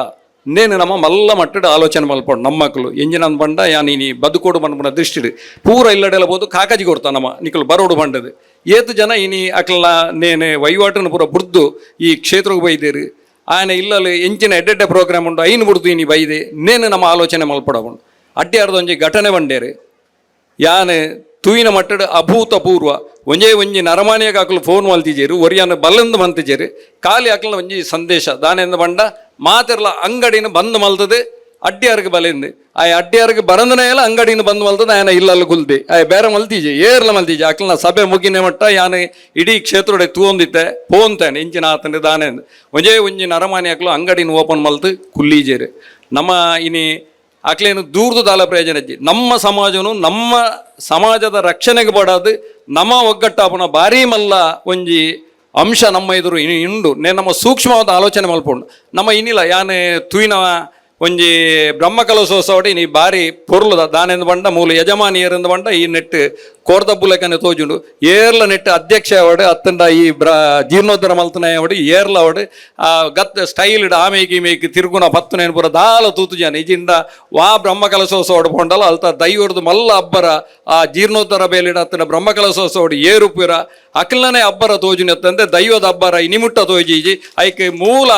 ನೇನು ನಮ್ಮ ಮಲ್ಲ ಮಟ್ಟದ ಆಲೋಚನೆ ಮಲ್ಪೊಂಡು ನಮ್ಮ ಮಕ್ಕಳು ಎಂಜಿನ ಬಂಡ ಯಾನ್ ಇನಿ ಬದುಕೋಡು ಮನ್ಪುನ ದೃಷ್ಟಿಡ್ ಪೂರ ಇಲ್ಲಡೆಲ್ಲ ಬೋದು ಕಾಕಜಿ ಕೊಡ್ತಾ ನಮ್ಮ ನಿಕಲು ಬರೋಡು ಬಂಡದು ಏತು ಜನ ಇನಿ ಅಕ್ಲ ನೇನೆ ವಹಿವಾಟನ್ನು ಪೂರ ಬುಡ್ದು ಈ ಕ್ಷೇತ್ರಕ್ಕೆ ಬೈದೇರು. ಆಯನ ಇಲ್ಲಲ್ಲಿ ಎಂಚಿನ ಎಡ್ಡೆಡ್ಡೆ ಪ್ರೋಗ್ರಾಮ್ ಉಂಡು ಐನು ಬುಡ್ದು ಇನಿ ಬೈದೆ ನೇನು ನಮ್ಮ ಆಲೋಚನೆ ಮಲ್ಪಡವುಂಡು. ಅಡ್ಡಿಯಾರ್ದ ಒಂಜಿ ಘಟನೆ ಬಂಡೇರು ಯಾನೆ ತೂಯಿನ ಮಟ್ಟಡ್ ಅಭೂತಪೂರ್ವ ಒಂಜೇ ಒಂಜಿ ನರಮಾನಿಯಾಗ ಅಕ್ಲು ಫೋನ್ ಮಲ್ತಿಜೇರು ಒರಿಯಾನ ಬಲ್ಲಂದು ಮಂತಿಜೇರು ಖಾಲಿ ಅಕ್ಲ ಒಂಜಿ ಸಂದೇಶ ದಾನೆಂದ ಬಂಡ ಮಾತಿರ್ಲ ಅಂಗಡಿನ ಬಂದ್ ಮಲ್ತದೆ ಅಡ್ಡಿಯಾರ್ಗೆ ಬಲೆಂದು ಆ ಅಡ್ಡಿಯಾರ್ಗೆ ಬರಂದನೆಲ್ಲ ಅಂಗಡಿನ ಬಂದ್ ಮಲ್ತದೆ ಆಯನ ಇಲ್ಲಲ್ಲ ಗುಲ್ದಿ ಆಯ ಬೇರೆ ಮಲ್ತಿಜೆ ಏರ್ಲ ಮಲ್ತಿಜೆ ಅಕ್ಲನ ಸಭೆ ಮುಗಿನ ಮಟ್ಟ ಯಾನೆ ಇಡೀ ಕ್ಷೇತ್ರಡೆ ತೂಂದಿತ್ತೆ ಪೋಂತಾನೆ ಇಂಚಿನ ಆತಂದೆ ದಾನೆಂದು ಒಂಜೇ ಒಂಜಿ ನರಮಾನಿ ಅಕ್ಲು ಅಂಗಡಿನ ಓಪನ್ ಮಲ್ತು ಕುಲ್ಲೀಜೇರು. ನಮ್ಮ ಇನಿ ಅಕ್ಲೇನು ದೂರದ ದಾಲ ಪ್ರಯೋಜನ ಇಜ್ಜಿ. ನಮ್ಮ ಸಮಾಜನು ನಮ್ಮ ಸಮಾಜದ ರಕ್ಷಣೆಗೆ ಬಡಾದು ನಮ್ಮ ಒಗ್ಗಟ್ಟಾಪುನ ಭಾರಿ ಮಲ್ಲ ಒಂಜಿ ಅಂಶ ನಮ್ಮ ಎದುರು ಇನಿ ಉಂಡು. ನೇ ನಮ್ಮ ಸೂಕ್ಷ್ಮವಾದ ಆಲೋಚನೆ ಮಲ್ಪುಂಡು ನಮ್ಮ ಇನ್ನಿಲ್ಲ ಯಾನೆ ತೂಯಿನ ಒಂಜಿ ಬ್ರಹ್ಮಕಲಶೋತ್ಸವಡ್ ಇನಿ ಬಾರಿ ಪೊರ್ಲುದ ದಾನೆಂದು ಬಂಡ ಮೂಲ ಯಜಮಾನಿಯರೆಂದು ಬಂಡ ಈ ನೆಟ್ ಕೋರ್ದಬ್ಬುಲೆಕನೆ ತೋಜುಂಡು. ಏರ್ಲ ನೆಟ್ ಅಧ್ಯಕ್ಷ ಅವಡು ಅತ್ತಂಡ ಈ ಜೀರ್ಣೋದ್ಧಾರ ಮಲ್ತನ ಅವಡು ಏರ್ಲ ಅವಡು ಆ ಗತ್ ಸ್ಟೈಲ್ ಆಮೇಕಿ ಮೇಕಿ ತಿರುಗುಣ ಪತ್ತುನೇನು ಪೂರ ದಾಲ ತೂತು ಜನ ಇಜಿಂಡ ವಾ ಬ್ರಹ್ಮಕಲಶೋತ್ಸವಡ್ ಪೋಂಡಲ ಅಲ್ತ ದೈವರ್ದು ಮಲ್ಲ ಅಬ್ಬರ ಆ ಜೀರ್ಣೋದ್ಧಾರ ಬೇಲಿಡ ಅತ್ತಂಡ ಬ್ರಹ್ಮಕಲಶೋತ್ಸವಡ್ ಏರುಪುರ ಅಕ್ಲನೆ ಅಬ್ಬರ ತೋಜುನೆತ್ತಂದೆ ದೈವದ ಅಬ್ಬರ ಇನಿಮುಟ್ಟ ತೋಜಿಜಿ. ಐಕೆ ಮೂಲ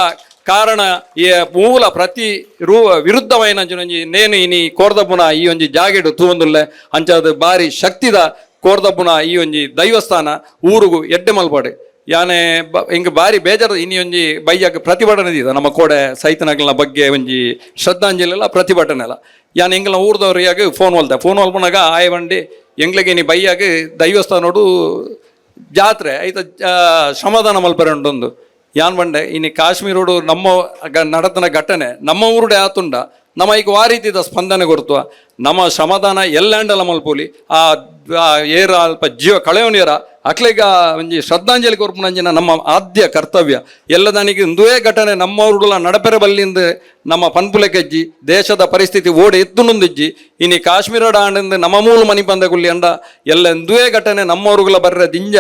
ಕಾರಣ ಈ ಮೂಲ ಪ್ರತಿ ರೂ ವಿರುದ್ಧವಾಯಿನ ಒಂಜಿ ನೇನು ಇನಿ ಕೋರ್ದಬ್ಬುನ ಈ ಒಂಜಿ ಜಾಗೆಡು ತೂವೊಂದುಲ್ಲೆ ಅಂಚಾದ ಬಾರಿ ಶಕ್ತಿದ ಕೋರ್ದಬ್ಬುನ ಈ ಒಂಜಿ ದೈವಸ್ಥಾನ ಊರುಗು ಎಡ್ಡೆ ಮಲ್ಪಾಡು. ಯಾನೆ ಹಿಂಗೆ ಬಾರಿ ಬೇಜಾರು ಇನಿ ಒಂಜಿ ಬೈಯಾಗ ಪ್ರತಿಭಟನೆ ಇದ ನಮ್ಮ ಕೋಡೆ ಸೈತನಗಲ್ನ ಬಗ್ಗೆ ಒಂಜಿ ಶ್ರದ್ಧಾಂಜಲಿ ಎಲ್ಲ ಪ್ರತಿಭಟನೆ ಎಲ್ಲ. ಯಾನ್ ಎಂಗ್ಲ ಊರ್ದವ್ರಿಯಾಗ ಫೋನ್ ಹೊಲ್ತೆ ಫೋನ್ ಹೊಲ್ಪನಾಗ ಆಯ ಬಂಡಿ ಎಂಗ್ಲಿಗೆ ಇನಿ ಬೈಯಾಗ ದೈವಸ್ಥಾನೋಡು ಜಾತ್ರೆ ಐತ ಶ್ರಮದಾನ ಮಲ್ಪರೆ ಉಂಡೊಂದು. ಯಾನ್ ಬಂಡೆ ಇನಿ ಕಾಶ್ಮೀರೋಡು ನಮ್ಮ ನಡತನ ಘಟನೆ ನಮ್ಮ ಊರುಡೆ ಆತುಂಡ ನಮ್ಮ ಈಗ ವಾ ರೀತಿದ ಸ್ಪಂದನೆ ಕೊಡ್ತುವ ನಮ್ಮ ಶ್ರಮದಾನ ಎಲ್ಲಾಂಡಲ ಮಲ್ಪೋಲಿ ಆ ಆ ಏರ ಅಲ್ಪ ಜೀವ ಕಳೆಯೋನಿಯರ ಅಕ್ಲೆಗ ಒಂಜಿ ಶ್ರದ್ಧಾಂಜಲಿ ಕೊರ್ಪುನಂಜಿನ ನಮ್ಮ ಆದ್ಯ ಕರ್ತವ್ಯ. ಎಲ್ಲದನಿಗೆ ಇಂದುವೇ ಘಟನೆ ನಮ್ಮ ಊರುಡುಲ ನಡಪೆರೆ ಬಲ್ಲಿಂದ ನಮ್ಮ ಪನ್ಪುಲೆ ಕೆಜ್ಜಿ ದೇಶದ ಪರಿಸ್ಥಿತಿ ಓಡಿ ಎತ್ತುನುಂದಿಜ್ಜಿ ಇನಿ ಕಾಶ್ಮೀರ ಆಂಡಿಂದ ನಮ್ಮ ಮೂಲ ಮನಿ ಬಂದ ಗುಲ್ಲಿ ಅಂಡ ಎಲ್ಲ ಇಂದುವೇ ಘಟನೆ ನಮ್ಮ ಊರುಗಳ ಬರ್ರೆ ದಿಂಜ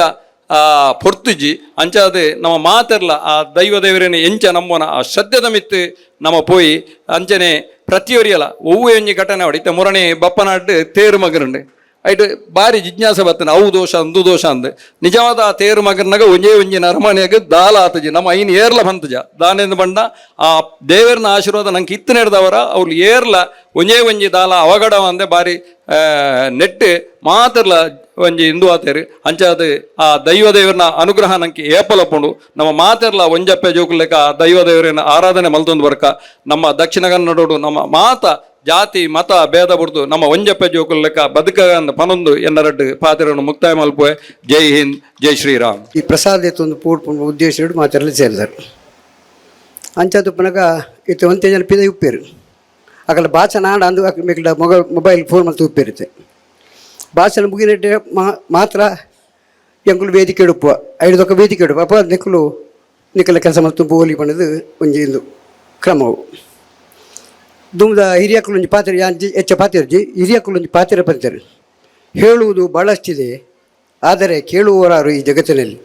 ಪೊರ್ತುಜಿ. ಅಂಚಾದ ನಮ್ಮ ಮಾತೆರ್ಲ ಆ ದೈವ ದೇವರೇನೆ ಎಂಚ ನಮ್ಮನ ಆ ಶ್ರದ್ಧೆದ ಮಿತ್ತು ನಮ್ಮ ಪೋಯಿ ಅಂಚನೆ ಪ್ರತಿಯೊರಿಯಲ ಒವ್ವೆ ಒಂಜಿ ಘಟನೆ ಅವಡಿ ಇತ್ತೆ ಮುರಣಿ ಬಪ್ಪನಾಡ್ ತೇರು ಮಗರುಂಡು. ಐಟ್ ಬಾರಿ ಜಿಜ್ಞಾಸೆ ಬತ್ತನ ಅವು ದೋಷ ಅಂದು ದೋಷ ಅಂದ್ ನಿಜವಾದ ಆ ತೇರು ಮಗನಾಗ ಒಂಜೇ ಒಂಜಿ ನರಮಾನಿಯಾಗ ದಾಲ ಆತಜಿ ನಮ್ಮ ಐನ್ ಏರ್ಲ ಬಂತಜ ದಾನೆಂದು ಬಂಡ ಆ ದೇವರನ ಆಶೀರ್ವಾದ ನಂಗೆ ಇತ್ತು ನೆಡ್ದವರ ಅವ್ರು ಏರ್ಲ ಒಂಜೇ ಒಂಜಿ ದಾಲ ಅವಘಡ ಅಂದೆ ಬಾರಿ ನೆಟ್ಟು ಮಾತ್ರಲ ಒಂಜಿ ಹಿಂದೂ ಆತೇರು ಅಂಚಾದ ಆ ದೈವ ದೇವರನ ಅನುಗ್ರಹ ನಂಗೆ ಏಪಲಪ್ಪುಂಡು ನಮ್ಮ ಮಾತೆರ್ಲ ಒಂಜಪ್ಪೆ ಜೋಕುಲೆಕ್ಕ ಆ ದೈವ ದೇವರನ್ನ ಆರಾಧನೆ ಮಲ್ತೊಂದು ಬರ್ಕ ನಮ್ಮ ದಕ್ಷಿಣ ಕನ್ನಡೋಡು ನಮ್ಮ ಮಾತ ಜಾತಿ ಮತ ಭೇದ ಬುಡ್ದು ನಮ್ಮ ಒಂಜಪ್ಪೆ ಜೋಕುಲೆಕ್ಕ ಬದುಕ ಪನೊಂದು ಎನ್ನರಡ್ಡು ಪಾತಿರನ್ನು ಮುಕ್ತಾಯ ಮಲ್ಪುವೆ. ಜೈ ಹಿಂದ್, ಜೈ ಶ್ರೀರಾಮ್. ಈ ಪ್ರಸಾದ ಒಂದು ಪೂರ್ಪ ಉದ್ದೇಶ ಮಾತೆರ್ಲ ಸೇರಿದರು ಅಂಚಾದ ಪನಗ ಇತ್ತು ಒಂತೆ ಜನ ಪಿದ ಉಪ್ಪೇರು ಅಕಲ ಭಾಷಣ ಆಂಡ ಅಂದು ಮಿಕ್ಲ ಮೊಬೈಲ್ ಫೋನ್ ಮಲ್ತು ಉಪ್ಪೇರುತ್ತೆ ಭಾಷಣ ಮುಗಿನೆಟ್ಟೆ ಮಾತ್ರ ಎಂಕುಲು ವೇದಿಕೆ ಉಡುಪುವ ಐದೊಕ್ಕ ವೇದಿಕೆ ಉಡುಪ ಅಪ್ಪ ನಿಕ್ಕಲು ನಿಕ್ಕಲ ಕೆಲಸ ಮಲ್ತು ಬೋಲಿ ಪಣದು ಒಂಜಿ ಇಂದು ಕ್ರಮವು ದುಮ್ದ ಹಿರಿಯಕ್ಕಲು ಒಂಜಿ ಪಾತ್ರೆ ಹೆಚ್ಚ ಪಾತಿರ್ಜಿ ಹಿರಿಯಕ್ಕಲು ಒಂಜಿ ಪಾತ್ರೆ ಪಂತರು ಹೇಳುವುದು ಭಾಳಷ್ಟಿದೆ ಆದರೆ ಕೇಳುವವರಾರು ಈ ಜಗತ್ತಿನಲ್ಲಿ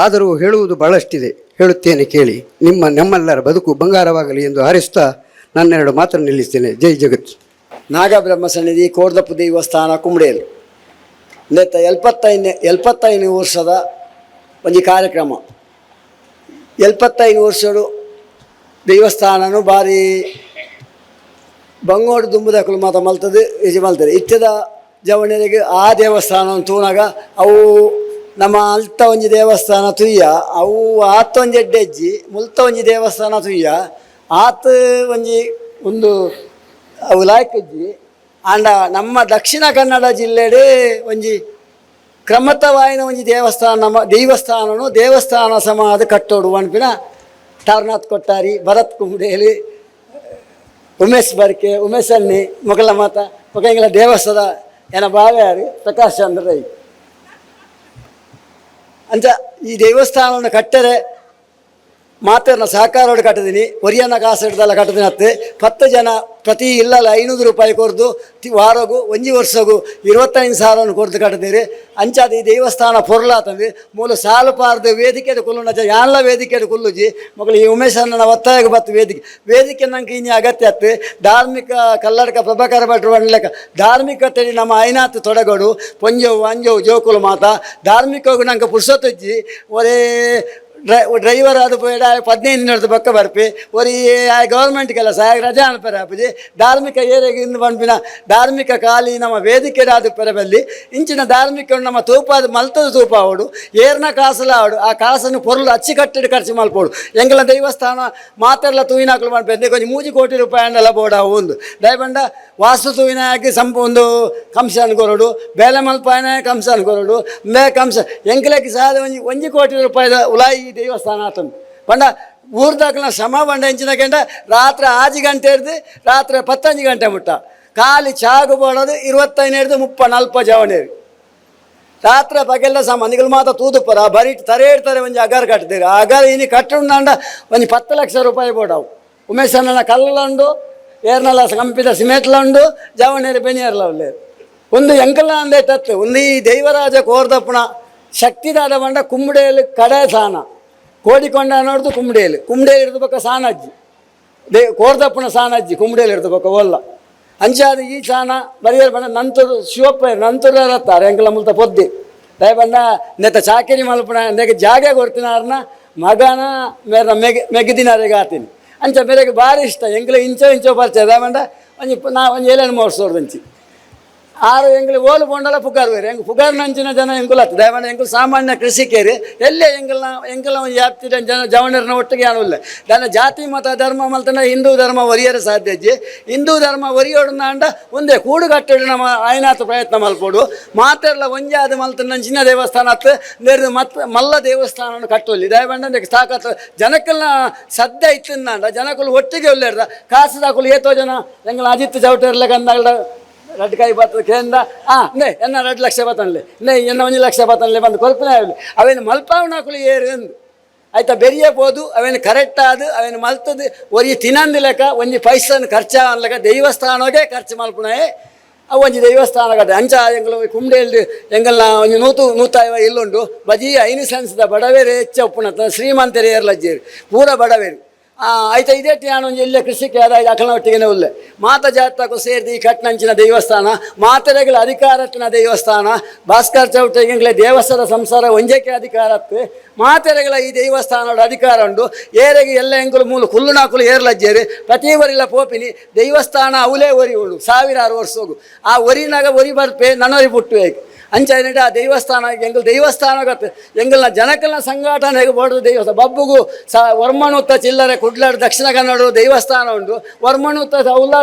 ಆದರೂ ಹೇಳುವುದು ಭಾಳಷ್ಟಿದೆ ಹೇಳುತ್ತೇನೆ ಕೇಳಿ ನಿಮ್ಮ ನಮ್ಮೆಲ್ಲರ ಬದುಕು ಬಂಗಾರವಾಗಲಿ ಎಂದು ಹಾರೈಸುತ್ತಾ ನನ್ನೆರಡು ಮಾತ್ರ ನಿಲ್ಲಿಸ್ತೇನೆ. ಜೈ ಜಗತ್ತು. ನಾಗಬ್ರಹ್ಮ ಸನ್ನಿಧಿ ಕೋರ್ದಪ್ಪು ದೇವಸ್ಥಾನ ಕುಂಬ್ಡೇಲು ನೆತ್ತ 75 ವರ್ಷದ ಒಂಜಿ ಕಾರ್ಯಕ್ರಮ. 75 ವರ್ಷಡು ದೇವಸ್ಥಾನನು ಭಾರಿ ಬಂಗೋಡು ದುಂಬುದಕ್ಕಲು ಮಾತ ಮಲ್ತದೆ ಇಜಿ ಮಲ್ತದೆ ಇತ್ತದ ಜವಣರಿಗೆ ಆ ದೇವಸ್ಥಾನ ತೂನಾಗ ಅವು ನಮ್ಮ ಅಲ್ತ ಒಂಜಿ ದೇವಸ್ಥಾನ ತುಯ್ಯ ಅವು ಆತ ಒಂಜಿ ಎಡ್ಡೆಜ್ಜಿ ಮುಲ್ತ ಒಂಜಿ ದೇವಸ್ಥಾನ ತುಯ್ಯ ಆತ ಒಂಜಿ ಒಂದು ಅವು ಲಾಯ್ಕಜ್ಜಿ ಆಂಡ ನಮ್ಮ ದಕ್ಷಿಣ ಕನ್ನಡ ಜಿಲ್ಲೆಡೆ ಒಂಜಿ ಕ್ರಮತವಾಯಿನ ಒಂಜಿ ದೇವಸ್ಥಾನ ನಮ್ಮ ದೇವಸ್ಥಾನನು ದೇವಸ್ಥಾನ ಸಮಾಧ ಕಟ್ಟೋಡು ಅನ್ಪಿನ ತಾರನಾಥ್ ಕೊಟ್ಟಾರಿ ಭರತ್ ಕುಂಬ್ಡೇಲಿ ಉಮೇಶ್ ಬರ್ಕೆ ಉಮೇಶ್ ಅನ್ನಿ ಮೊಗಲ ಮಾತ ಮೊಗಂಗಿಲ ದೇವಸ್ಥಾನ ಏನ ಬಾವ್ಯಾರು ಪ್ರಕಾಶ್ ಚಂದ್ರ ರೈ ಅಂಚ ಈ ದೇವಸ್ಥಾನವನ್ನು ಕಟ್ಟರೆ ಮಾತೆರ್ನ ಸಹಕಾರೋಡು ಕಟ್ಟಿದ್ದೀನಿ ಒರಿಯನ್ನ ಕಾಸು ಹಿಡ್ದಲ್ಲ ಕಟ್ಟಿದ್ದೀನಿ ಅತ್ತೆ 10 ಜನ ಪ್ರತಿ ಇಲ್ಲಲ್ಲ 500 ರೂಪಾಯಿ ಕೊರ್ದು ವಾರಗು ಒಂಜಿ ವರ್ಷಗು 25,000 ಕೊರ್ದು ಕಟ್ಟಿದ್ದೀರಿ. ಅಂಚಾದ ಈ ದೇವಸ್ಥಾನ ಪೊರ್ಲಾತಂದು ಮೂಲ ಸಾಲು ಪಾರ್ದು ವೇದಿಕೆ ಕುಲ್ಲುನ ಯಾನ್ಲ ವೇದಿಕೆ ಕುಲ್ಲುಜಿ ಮಕ್ಕಳು ಈ ಉಮೇಶನ್ನ ಒತ್ತಾಯಕ್ಕೆ ಬತ್ತು ವೇದಿಕೆ ವೇದಿಕೆ ನಂಗೆ ಇನ್ನು ಅಗತ್ಯ ಅತ್ತು ಧಾರ್ಮಿಕ ಕಲ್ಲಡ್ಕ ಪ್ರಭಾಕರ ಭಟ್ರು ಲೆಕ್ಕ ಧಾರ್ಮಿಕತೆ ನಮ್ಮ ಐನಾತ್ ತೊಡಗೋಡು ಪೊಂಜೋವು ಅಂಜೋವು ಜೋಕುಲು ಮಾತ ಧಾರ್ಮಿಕವು ನಂಗೆ ಪುರ್ಸೊತ್ತಜ್ಜಿ ಒರೇ ಡ್ರೈವರ್ ಅದು ಪೋಯಡ 15 ದಿನದ ಪಕ್ಕ ಬರ್ಪಿ ಒರಿ ಗೌರ್ಮೆಂಟ್ ಕೆಲಸ ರಜಾ ಅನ್ಪರೆ ಆಪುಜಿ ಧಾರ್ಮಿಕ ಏರಿಯಾಗೆ ಇಂದು ಪನ್ಪಿನ ಧಾರ್ಮಿಕ ಖಾಲಿ ನಮ್ಮ ವೇದಿಕೆ ಆದ ಪೆರಬಲ್ಲಿ ಇಂಚಿನ ಧಾರ್ಮಿಕ ನಮ್ಮ ತೂಪಾದ ಮಲ್ತದ ತೂಪ ಆವಡು ಏರ್ನ ಕಾಸಲ ಆವಡು ಆ ಕಾಸನ್ನು ಪೊರುಳು ಅಚ್ಚಿ ಕಟ್ಟಡಿ ಖರ್ಚು ಮಲ್ಪೋಡು ಎಂಗಲ ದೇವಸ್ಥಾನ ಮಾತೆಲ್ಲ ತೂಯಿನಾಕಲು ಮಲ್ಪೆ ಕೊಂಚ 3 ಕೋಟಿ ರೂಪಾಯಿ ಅಂಡಲ ಬೋಡ ಒಂದು ದಯಬಂಡ ವಾಸ್ತು ತೂಯಿನಾಕಿ ಸಂಪ ಒಂದು ಕಂಸನ್ ಕೊರಡು ಬೇಲೆ ಮಲ್ಪಾಯನ ಕಂಸನ್ ಕೊರಡು ಮೇ ಕಂಸ ಎಂಕಲಕ್ಕೆ ಸಾದ ಒಂಜಿ 1 ಕೋಟಿ ರೂಪಾಯಿದ ಉಲಾಯಿ ದೇವಸ್ಥಾನ ಆತಂದು ಪಂಡ ಊರ್ದಾಕಲ ಶ್ರಮ ಬಂಡ ಎಂಚಿನ ಕೆಂಡ ರಾತ್ರಿ 6 ಗಂಟೆ ಹಿಡ್ದು ರಾತ್ರಿ 10 ಗಂಟೆ ಮುಟ್ಟ ಖಾಲಿ ಚಾಗು ಬೋಡೋದು 25 ಹಿಡ್ದು 30 40 ಜವಣೇರಿ ರಾತ್ರಿ ಪಗೆಲ್ಲ ಸಾಮಾನ್ಯಗಳು ಮಾತ್ರ ತೂದುಪ್ಪರ ಬರೀ ತರೆ ಇಡ್ತಾರೆ ಒಂಜಿ ಅಗರ್ ಕಟ್ಟಿದ್ದೀರಿ ಆ ಅಗರ್ ಇನಿ ಕಟ್ಟುಂಡ ಒಂಜಿ 10 ಲಕ್ಷ ರೂಪಾಯಿ ಬೋಡವು ಉಮೇಶಣ್ಣನ ಕಲ್ಲುಂಡು ಏರ್ನಲ್ಲ ಕಂಪಿದ ಸಿಮೆಂಟ್ಲುಂಡು ಜವಣೇರಿ ಬೆನಿಯರ್ಲ ಉಳ್ಳೇರು ಒಂದು ಎಂಕಲ್ಲ ಅಂದೇ ತತ್ತು ಒಂದು ಈ ದೈವರಾಜ ಕೋರ್ದಪ್ಪನ ಶಕ್ತಿದಾದ ಬಂಡ ಕುಂಬಡೇಲು ಕಡೆ ಸಾನ ಕೋಡಿಕೊಂಡ ನೋಡ್ದು ಕುಂಬಡೇಲು ಕುಂಬಡೇಲು ಹಿಡಿದು ಪಕ್ಕ ಸಾನಜ್ಜಿ they ಕೋರ್ದಪ್ಪನ ಸಾನಜ್ಜಿ ಕುಂಬಡೇಲು ಹಿಡಿದು ಪಕ್ಕ ಒಲ್ಲ ಅಂಚಾದ ಈ ಸಾನ ಬರಿಯರ್ ಬಂಡ ನಂತರು ಶಿವಪ್ಪ ನಂತರ ರತ್ತಾರೆ ಎಂಕಲ ಮುಲ್ತ ಪೊದ್ದಿ ದಯಬಂಡ ನೆತ್ತ ಚಾಕಿರಿ ಮಲ್ಪಣ ನೆಗೆ ಜಾಗೆ ಕೊಡ್ತಿನಾರನ ಮಗನ ಮೇರ ಮೆಗೆ ಮೆಗದಿನಾರಿಗೆ ಆತೀನಿ ಅಂಚ ಮೇರೆಗೆ ಭಾರಿ ಇಷ್ಟ ಎಂಕಲ ಇಂಚೋ ಇಂಚೋ ಪರಿಚಯ ದಯಬಂಡ ಒಂಜಿ ನಾ ಒಂಜಿ ಏಳೆಣ್ಣು ಮೋಡ್ಸೋರ್ದು ಅಂಚಿ ಆರು ಎಂಗ್ಲು ಓಲು ಬೋಂಡಲ ಪುಗಾರ್ ಬೇರೆ ಎಂಗ್ ಪುಗಾರ್ ನಂಚಿನ ಜನ ಎಂಕುಲ ದಯಮಾಡಿ ಎಂಕುಲು ಸಾಮಾನ್ಯ ಕೃಷಿಕೇರಿ ಎಲ್ಲೇ ಎಂಕಲ್ನ ಎಂಕಲ ಒಂದು ವ್ಯಾಪ್ತಿ ಜನ ಜವಣರನ್ನ ಒಟ್ಟಿಗೆ ಅನುಲ್ಲ ದಾನ ಜಾತಿ ಮತ ಧರ್ಮ ಮಲ್ತನ ಹಿಂದೂ ಧರ್ಮ ಒರಿಯರ ಸಾಧ್ಯ ಹಿಂದೂ ಧರ್ಮ ಒರಿಯೋಡನ್ನ ಒಂದೇ ಕೂಡುಗಟ್ಟಡು ನಮ್ಮ ಆಯ್ನಾಥ ಪ್ರಯತ್ನ ಮಲ್ಪೋಡು ಮಾತೆರ್ಲ ಒಂಜಾದ ಮಲ್ತನ ನಂಚಿನ ದೇವಸ್ಥಾನ ಅತ್ತು ನೇರು ಮತ್ ಮಲ್ಲ ದೇವಸ್ಥಾನ ಕಟ್ಟೊಲ್ಲಿ ದಯಮಾಡಿ ತಾಕತ್ತು ಜನಕ್ಕೆಲ್ಲ ಸದ್ಯ ಇತ್ತಿಂದ ಜನಕುಲು ಒಟ್ಟಿಗೆ ಒಳ್ಳೆರ್ದ ಕಾಸು ಏತೋ ಜನ ಎಂಗಳ ಅಜಿತ್ ಚೌಟರ್ಲೆ ಕಂದಾಗಲ ರಡ್ಡು ಕಾಯಿ ಬರ್ತದೆ ಕೇಂದ್ರ ನೇ ಎನ್ನ 2 ಲಕ್ಷ ಬತ್ತನ್ಲೆ ನೇ ಎನ್ನ 1 ಲಕ್ಷ ಬತ್ತನ್ಲೆ ಬಂದು ಕೊಲ್ಪನೆ ಆಗಲಿ ಅವೇನು ಮಲ್ಪಾವಣಾಕುಲು ಏರು ಎಂದು ಆಯ್ತಾ ಬೆರಿಯಬೋದು ಅವೇನು ಕರೆಕ್ಟ್ ಆದು ಅವೇನು ಮಲ್ತದ್ದು ಒರಿ ತಿನ್ನಂದು ಲೆಕ್ಕ ಒಂಜಿ ಪೈಸನ್ ಖರ್ಚು ಅನ್ಲೆಕ್ಕ ದೇವಸ್ಥಾನಗೆ ಖರ್ಚು ಮಲ್ಪುಣೆ ಅವು ಒಂಜಿ ದೇವಸ್ಥಾನ ಕಟ್ಟೆ ಅಂಚ ಎಂಗಳು ಕುಂಬ್ಡೇಲ್ದು ಎಂಗಲ್ನ ಒಂಜಿ 100-150 ಇಲ್ಲುಂಡು ಬಜಿ 5 ಸೆನ್ಸ್ದ ಬಡವೇರು ಹೆಚ್ಚ ಉಪ್ಪುನ ಶ್ರೀಮಂತರು ಏರ್ಲಜ್ಜೇರು ಪೂರ ಬಡವೇರು ಐತ ಇದೇ ಒಂಜಿ ಎಲ್ಲೆ ಕೃಷಿಕೆ ಆದ ಅಕಲ್ನ ಒಟ್ಟಿಗೆನೆ ಉಲ್ಲೆ ಮಾತ ಜಾತಕು ಸೇರಿದ ಈ ಕಟ್ನಂಚಿನ ದೇವಸ್ಥಾನ ಮಾತೆರೆಗಳ ಅಧಿಕಾರತ್ತಿನ ದೇವಸ್ಥಾನ ಭಾಸ್ಕರ್ ಚೌಟೆಗೆ ದೇವಸ್ಥಾನ ಸಂಸಾರ ಒಂಜಕ್ಕೆ ಅಧಿಕಾರತ್ತು ಮಾತೆರೆಗಳ ಈ ದೇವಸ್ಥಾನದ ಅಧಿಕಾರ ಉಂಡು ಏರೆಗೆ ಎಲ್ಲ ಎಂಕುಲು ಮೂಲು ಕುಲ್ಲು ನಾಕುಲು ಏರ್ಲಜ್ಜೇರು ಪ್ರತಿ ಒರಿಲ ಪೋಪಿನಿ ದೇವಸ್ಥಾನ ಅವಲೇ ಒರಿ ಉಂಡು ಸಾವಿರಾರು ವರ್ಷ ಹೋಗು ಆ ಒರಿನಾಗ ಒರಿ ಬರ್ಪೆ ನನೊರಿ ಪುಟ್ಟುವೇಕ್ ಅಂಚ ಆ ದೇವಸ್ಥಾನ ಎಂಗಲ್ ದೇವಸ್ಥಾನ ಗೊತ್ತು ಎಂಗಲ್ನ ಜನಕಲ್ನ ಸಂಘಟನೆ ಬೋರ್ಡು ದೇವಸ್ಥಾನ ಬಬ್ಬುಗು ಸ ವರ್ಮಣುತ್ತ ಚಿಲ್ಲರೆ ಕುಡ್ಲಾಡ್ ದಕ್ಷಿಣ ಕನ್ನಡ ದೇವಸ್ಥಾನ ಉಂಟು ವರ್ಮಣುತ್ತ ಅವಲ್ಲ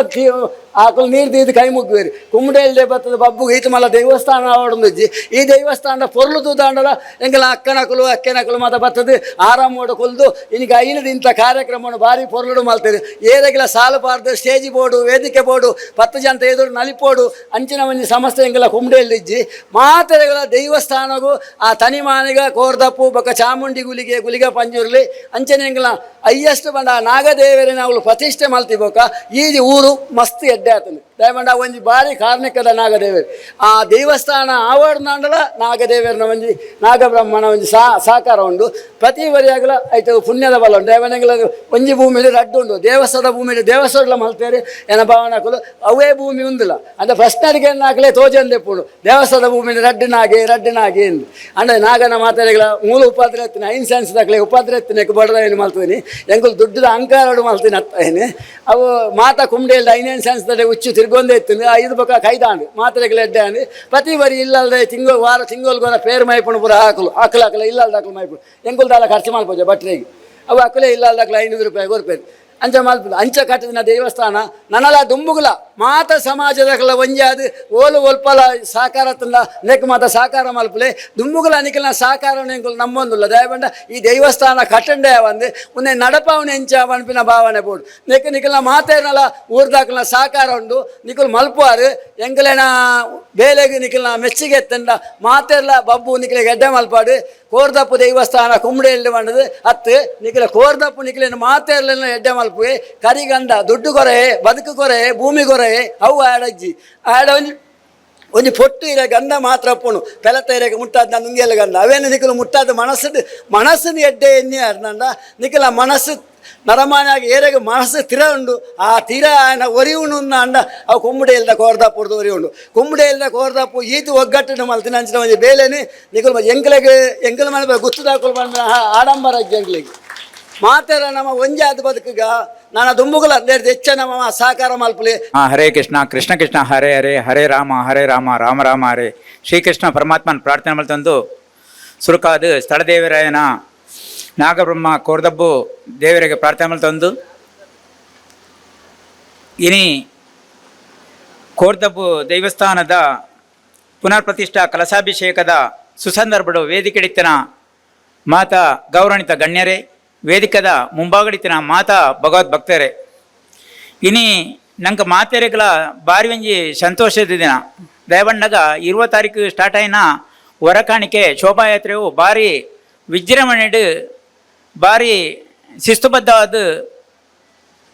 ಆಕುಲು ನೀರು ದೀದು ಕೈ ಮುಗ್ಗುವೇರು ಕುಮ್ಮಡೇಲ್ದೆ ಬರ್ತದೆ ಬಬ್ಬುಗು ಈತ ಮಲ್ಲ ದೇವಸ್ಥಾನ ಆವಡೊಂದುಜ್ಜಿ ಈ ದೇವಸ್ಥಾನದ ಪೊರ್ಲು ತೂದಾಂಡಲ ಎಂಗಲ ಅಕ್ಕನಕುಲು ಅಕ್ಕೆನಕುಲು ಮಾತ ಬರ್ತದೆ ಆರಾಮೋಡು ಕೊಲ್ದು ಇನಿಗೆ ಐನದ ಇಂಥ ಕಾರ್ಯಕ್ರಮವನ್ನು ಭಾರಿ ಪೊರ್ಲುಡು ಮಲ್ತೇವೆ ಏರೆಗಿಲ ಸಾಲು ಪಾರ್ದು ಸ್ಟೇಜ್ ಬೋರ್ಡು ವೇದಿಕೆ ಬೋರ್ಡು 10 ಜನ ಎದುರು ನಲಿಪೋಡು ಅಂಚಿನ ಒಂಜಿ ಸಮಸ್ಯೆ ಎಂಗಲ ಕುಮ್ಮಡೇಲ್ದಿಜ್ಜಿ ಮಾತೆರೆಗಳ ದೇವಸ್ಥಾನಗು ಆ ತನಿಮಾನಿಗ ಕೋರ್ದಪ್ಪು ಬೊಕ್ಕ ಚಾಮುಂಡಿ ಗುಲಿಗೆ ಗುಲಿಗ ಪಂಜುರ್ಲಿ ಅಂಚನೆ ಎಂಗಲ ಹೈಯೆಸ್ಟ್ ಬಂಡ ನಾಗದೇವರಿನ ಅವಳು ಪ್ರತಿಷ್ಠೆ ಮಲ್ತಿ ಬೊಕ್ಕ ಈ ಊರು ಮಸ್ತ್ ಎಡ್ಡೆ ಆತನು ದಯಮಂಡ ಒಂಜಿ ಬಾರಿ ಕಾರ್ಣಿಕದ ನಾಗದೇವರು ಆ ದೇವಸ್ಥಾನ ಆವರಣಂಡಲ ನಾಗದೇವರನ ಒಂಜಿ ನಾಗಬ್ರಹ್ಮಣ ಒಂಜಿ ಸಾಕಾರ ಉಂಡು ಪ್ರತಿ ವರಿಯಾಗಲ ಐತ ಪುಣ್ಯದ ಬಲ ಉಂಡು ದೈವನಂಗಲ ಒಂಜಿ ಭೂಮಿಲಿ ರಡ್ಡು ಉಂಡು ದೇವಸ್ಥಾನದ ಭೂಮಿಲಿ ದೇವಸ್ಥಾನ ಮಲ್ತೇರಿ ಎನ ಭಾವನಕುಲು ಅವೇ ಭೂಮಿ ಉಂದಿಲ್ಲ ಅಂದ್ರೆ ಪ್ರಶ್ನೆಗೆ ನಾಕಲೇ ತೋಜಂದೆಪ್ಪುಂಡು ದೇವಸ್ಥಾನದ ಭೂಮಿಲಿ ರಡ್ಡು ನಾಗೆ ರಡ್ಡು ನಾಗೆ ಎಂದು ಅಂದ್ರೆ ನಾಗನ ಮಾತಾಡಿಗಳ ಮೂಲ ಉಪಾದ್ರ ಎತ್ತಿನ ಐನ್ ಸೆನ್ಸ್ ದಾಖಲೆ ಉಪಾದ್ರ ಎತ್ತಿನ ಬಡದ ಏನು ಮಲ್ತೀನಿ ಎಂಕುಲು ದುಡ್ಡುದ ಅಹಂಕಾರಡು ಮಲ್ತೀನಿ ಅತ್ತ ಅವು ಮಾತಾ ಕುಂಬಡಿಯಲ್ಲಿ ಐನೇನು ಸೆನ್ಸ್ ಹುಚ್ಚು ತಿರ್ಗೊಂದೇ ಇತ್ತು ಐದು ಬೊಕ್ಕ ಕೈದಾಂಡು ಮಾತ್ರೆಗಳ ಎಡ್ಡೆ ಅಂದು ಪ್ರತಿ ಬರಿ ಇಲ್ಲಲ್ದೆ ತಿಂಗಳು ವಾರ ತಿಂಗಳು ಪೇರು ಮೈಪುಣು ಪೂರ ಹಾಕಲು ಹಾಕಲು ಹಾಕಲು ಇಲ್ಲಲ್ದ ಹಾಕಲು ಮೈಪುಣು ಎಂಕುಲ್ದಾಲ ಖರ್ಚು ಮಲ್ಪೋಜೆ ಬಟ್ರಿಗೆ ಅವು ಹಾಕಲೇ ಇಲ್ಲಲ್ದ ಹಾಕಲು 500 ರೂಪಾಯಿ ಕೊರ್ಪೇರು ಅಂಚ ಮಲ್ಪುದು ಅಂಚ ಕಟ್ಟಿದಿನ ದೇವಸ್ಥಾನ ನನಲ ದುಂಬುಗುಲ ಮಾತ ಸಮಾಜದ ಒಂಜಾದ ಓಲು ಒಲ್ಪಲ ಸಾಕಾರ ತಂದ ನೆಕ್ ಮಾತ ಸಾಕಾರ ಮಲ್ಪುಲೆ ದುಂಬುಗುಲ ನಿಕಲ್ನ ಸಾಕಾರ ಎಂಕುಲು ನಮ್ಮೊಂದುಲ್ಲ ದಯಬಂಡ ಈ ದೇವಸ್ಥಾನ ಕಟ್ಟಂಡೆ ಒಂದು ಉನ್ನೆ ನಡಪಾವನೆ ಎಂಚ ಪನ್ಪಿನ ಭಾವನೆ ಬೋಡು ನೆಕ್ ನಿಕಲ್ನ ಮಾತೇನಲ ಊರ್ದಾಕಲ್ನ ಸಾಕಾರ ಉಂಡು ನಿಕುಲು ಮಲ್ಪುವಾರು ಎಂಕುಲೆನ ಬೇಲೆಗೆ ನಿಕಲ್ನ ಮೆಚ್ಚಿಗೆ ಎತ್ತಂಡ ಮಾತೆರ್ಲ ಬಬ್ಬು ನಿಕಲಿಗೆ ಎಡ್ಡೆ ಮಲ್ಪಾಡು ಕೋರ್ದಪ್ಪು ದೇವಸ್ಥಾನ ಕುಂಬಡಿಯಲ್ಲಿ ಬಂಡದು ಅತ್ತು ನಿಕಲ ಕೋರ್ದಪ್ಪು ನಿಕಲಿನ ಮಾತೆರ್ಲೆಲ್ಲ ಎಡ್ಡೆ ಮಲ್ಪುವೆ ಕರಿಗಂಧ ದುಡ್ಡು ಕೊರೆ ಬದುಕು ಕೊರೆ ಭೂಮಿ ಕೊರೆ ಅವು ಆಡಜ್ಜಿ ಆಡ ಒಂಜಿ ಒಂಜಿ ಪೊಟ್ಟು ಇರ ಗಂಧ ಮಾತ್ರ ಪೋಣು ಪೆಲತ ಇರಗೆ ಮುಟ್ಟಾದ ನುಂಗೆಲ್ಲ ಗಂಧ ಅವೇನು ನಿಕಲು ಮುಟ್ಟಾದ ಮನಸ್ಸು ಮನಸ್ಸು ಎಡ್ಡೆ ಎಣ್ಣೆ ಅರ್ನಂಡ ನಿಕಲ ಮನಸ್ಸು ನರಮಾನಾಗಿ ಏರೆಗೆ ಮನಸ್ಸು ತಿರ ಉಂಡು ಆ ತಿರ ಆಯನ ಒರಿಯುಣು ಅಂಡ ಅವು ಕುಂಬುಡೆ ಇಲ್ದ ಕೋರ್ದಾಪುರ್ದು ಒರಿಯುಂಡು ಕುಂಬುಡೆ ಇಲ್ದ ಕೋರ್ದಾಪು ಈತು ಒಗ್ಗಟ್ಟಿನ ಮಲ್ತಿನ ಅಂಚಿನ ಒಂಜಿ ಬೇಲೆನೆ ನಿಕುಲು ಎಂಕಲೆಗೆ ಎಂಕಲ ಮನೆ ಗುತ್ತುದಾಕುಲು ಬಂದ ಆಡಂಬರ ಎಂಕ್ಲೆಗೆ ಮಾತೆರ ನಮ್ಮ ಒಂಜಾದ ಬದುಕುಗ ನಾನು ದುಂಬುಗುಲ ಹೆಚ್ಚ ನಮ್ಮ ಸಹಕಾರ ಮಲ್ಪುಲಿ. ಹರೇ ಕೃಷ್ಣ ಕೃಷ್ಣ ಕೃಷ್ಣ ಹರೇ ಹರೇ ಹರೇ ರಾಮ ಹರೇ ರಾಮ ರಾಮ ರಾಮ ಹರೇ. ಶ್ರೀಕೃಷ್ಣ ಪರಮಾತ್ಮನ ಪ್ರಾರ್ಥನೆ ಮಲ್ತಂದು ಸುರುಕಾದ ಸ್ಥಳದೇವರಾಯನ ನಾಗಬ್ರಹ್ಮ ಕೋರ್ದಬ್ಬು ದೇವರಿಗೆ ಪ್ರಾರ್ಥನೆ ಮಲ್ತಂದು ಇನಿ ಕೋರ್ದಬ್ಬು ದೇವಸ್ಥಾನದ ಪುನರ್ ಪ್ರತಿಷ್ಠಾ ಕಲಸಾಭಿಷೇಕದ ಸುಸಂದರ್ಭಡು ವೇದಿಕೆಡಿತ್ತನ ಮಾತಾ ಗೌರಣಿತ ಗಣ್ಯರೇ, ವೇದಿಕದ ಮುಂಭಾಗಡಿತನ ಮಾತಾ ಭಗವದ್ ಭಕ್ತರೇ, ಇನಿ ನಂಗೆ ಮಾತೆರೆಗಳ ಬಾರಿ ಒಂಜಿ ಸಂತೋಷದ ದಿನ. ದಯಬಣ್ಣಗ 20 ತಾರೀಕು ಸ್ಟಾರ್ಟ್ ಆಯಿನ ಹೊರಕಾಣಿಕೆ ಶೋಭಾಯಾತ್ರೆಯು ಭಾರಿ ವಿಜೃಂಭಣೆಡು ಭಾರಿ ಶಿಸ್ತುಬದ್ಧವಾದ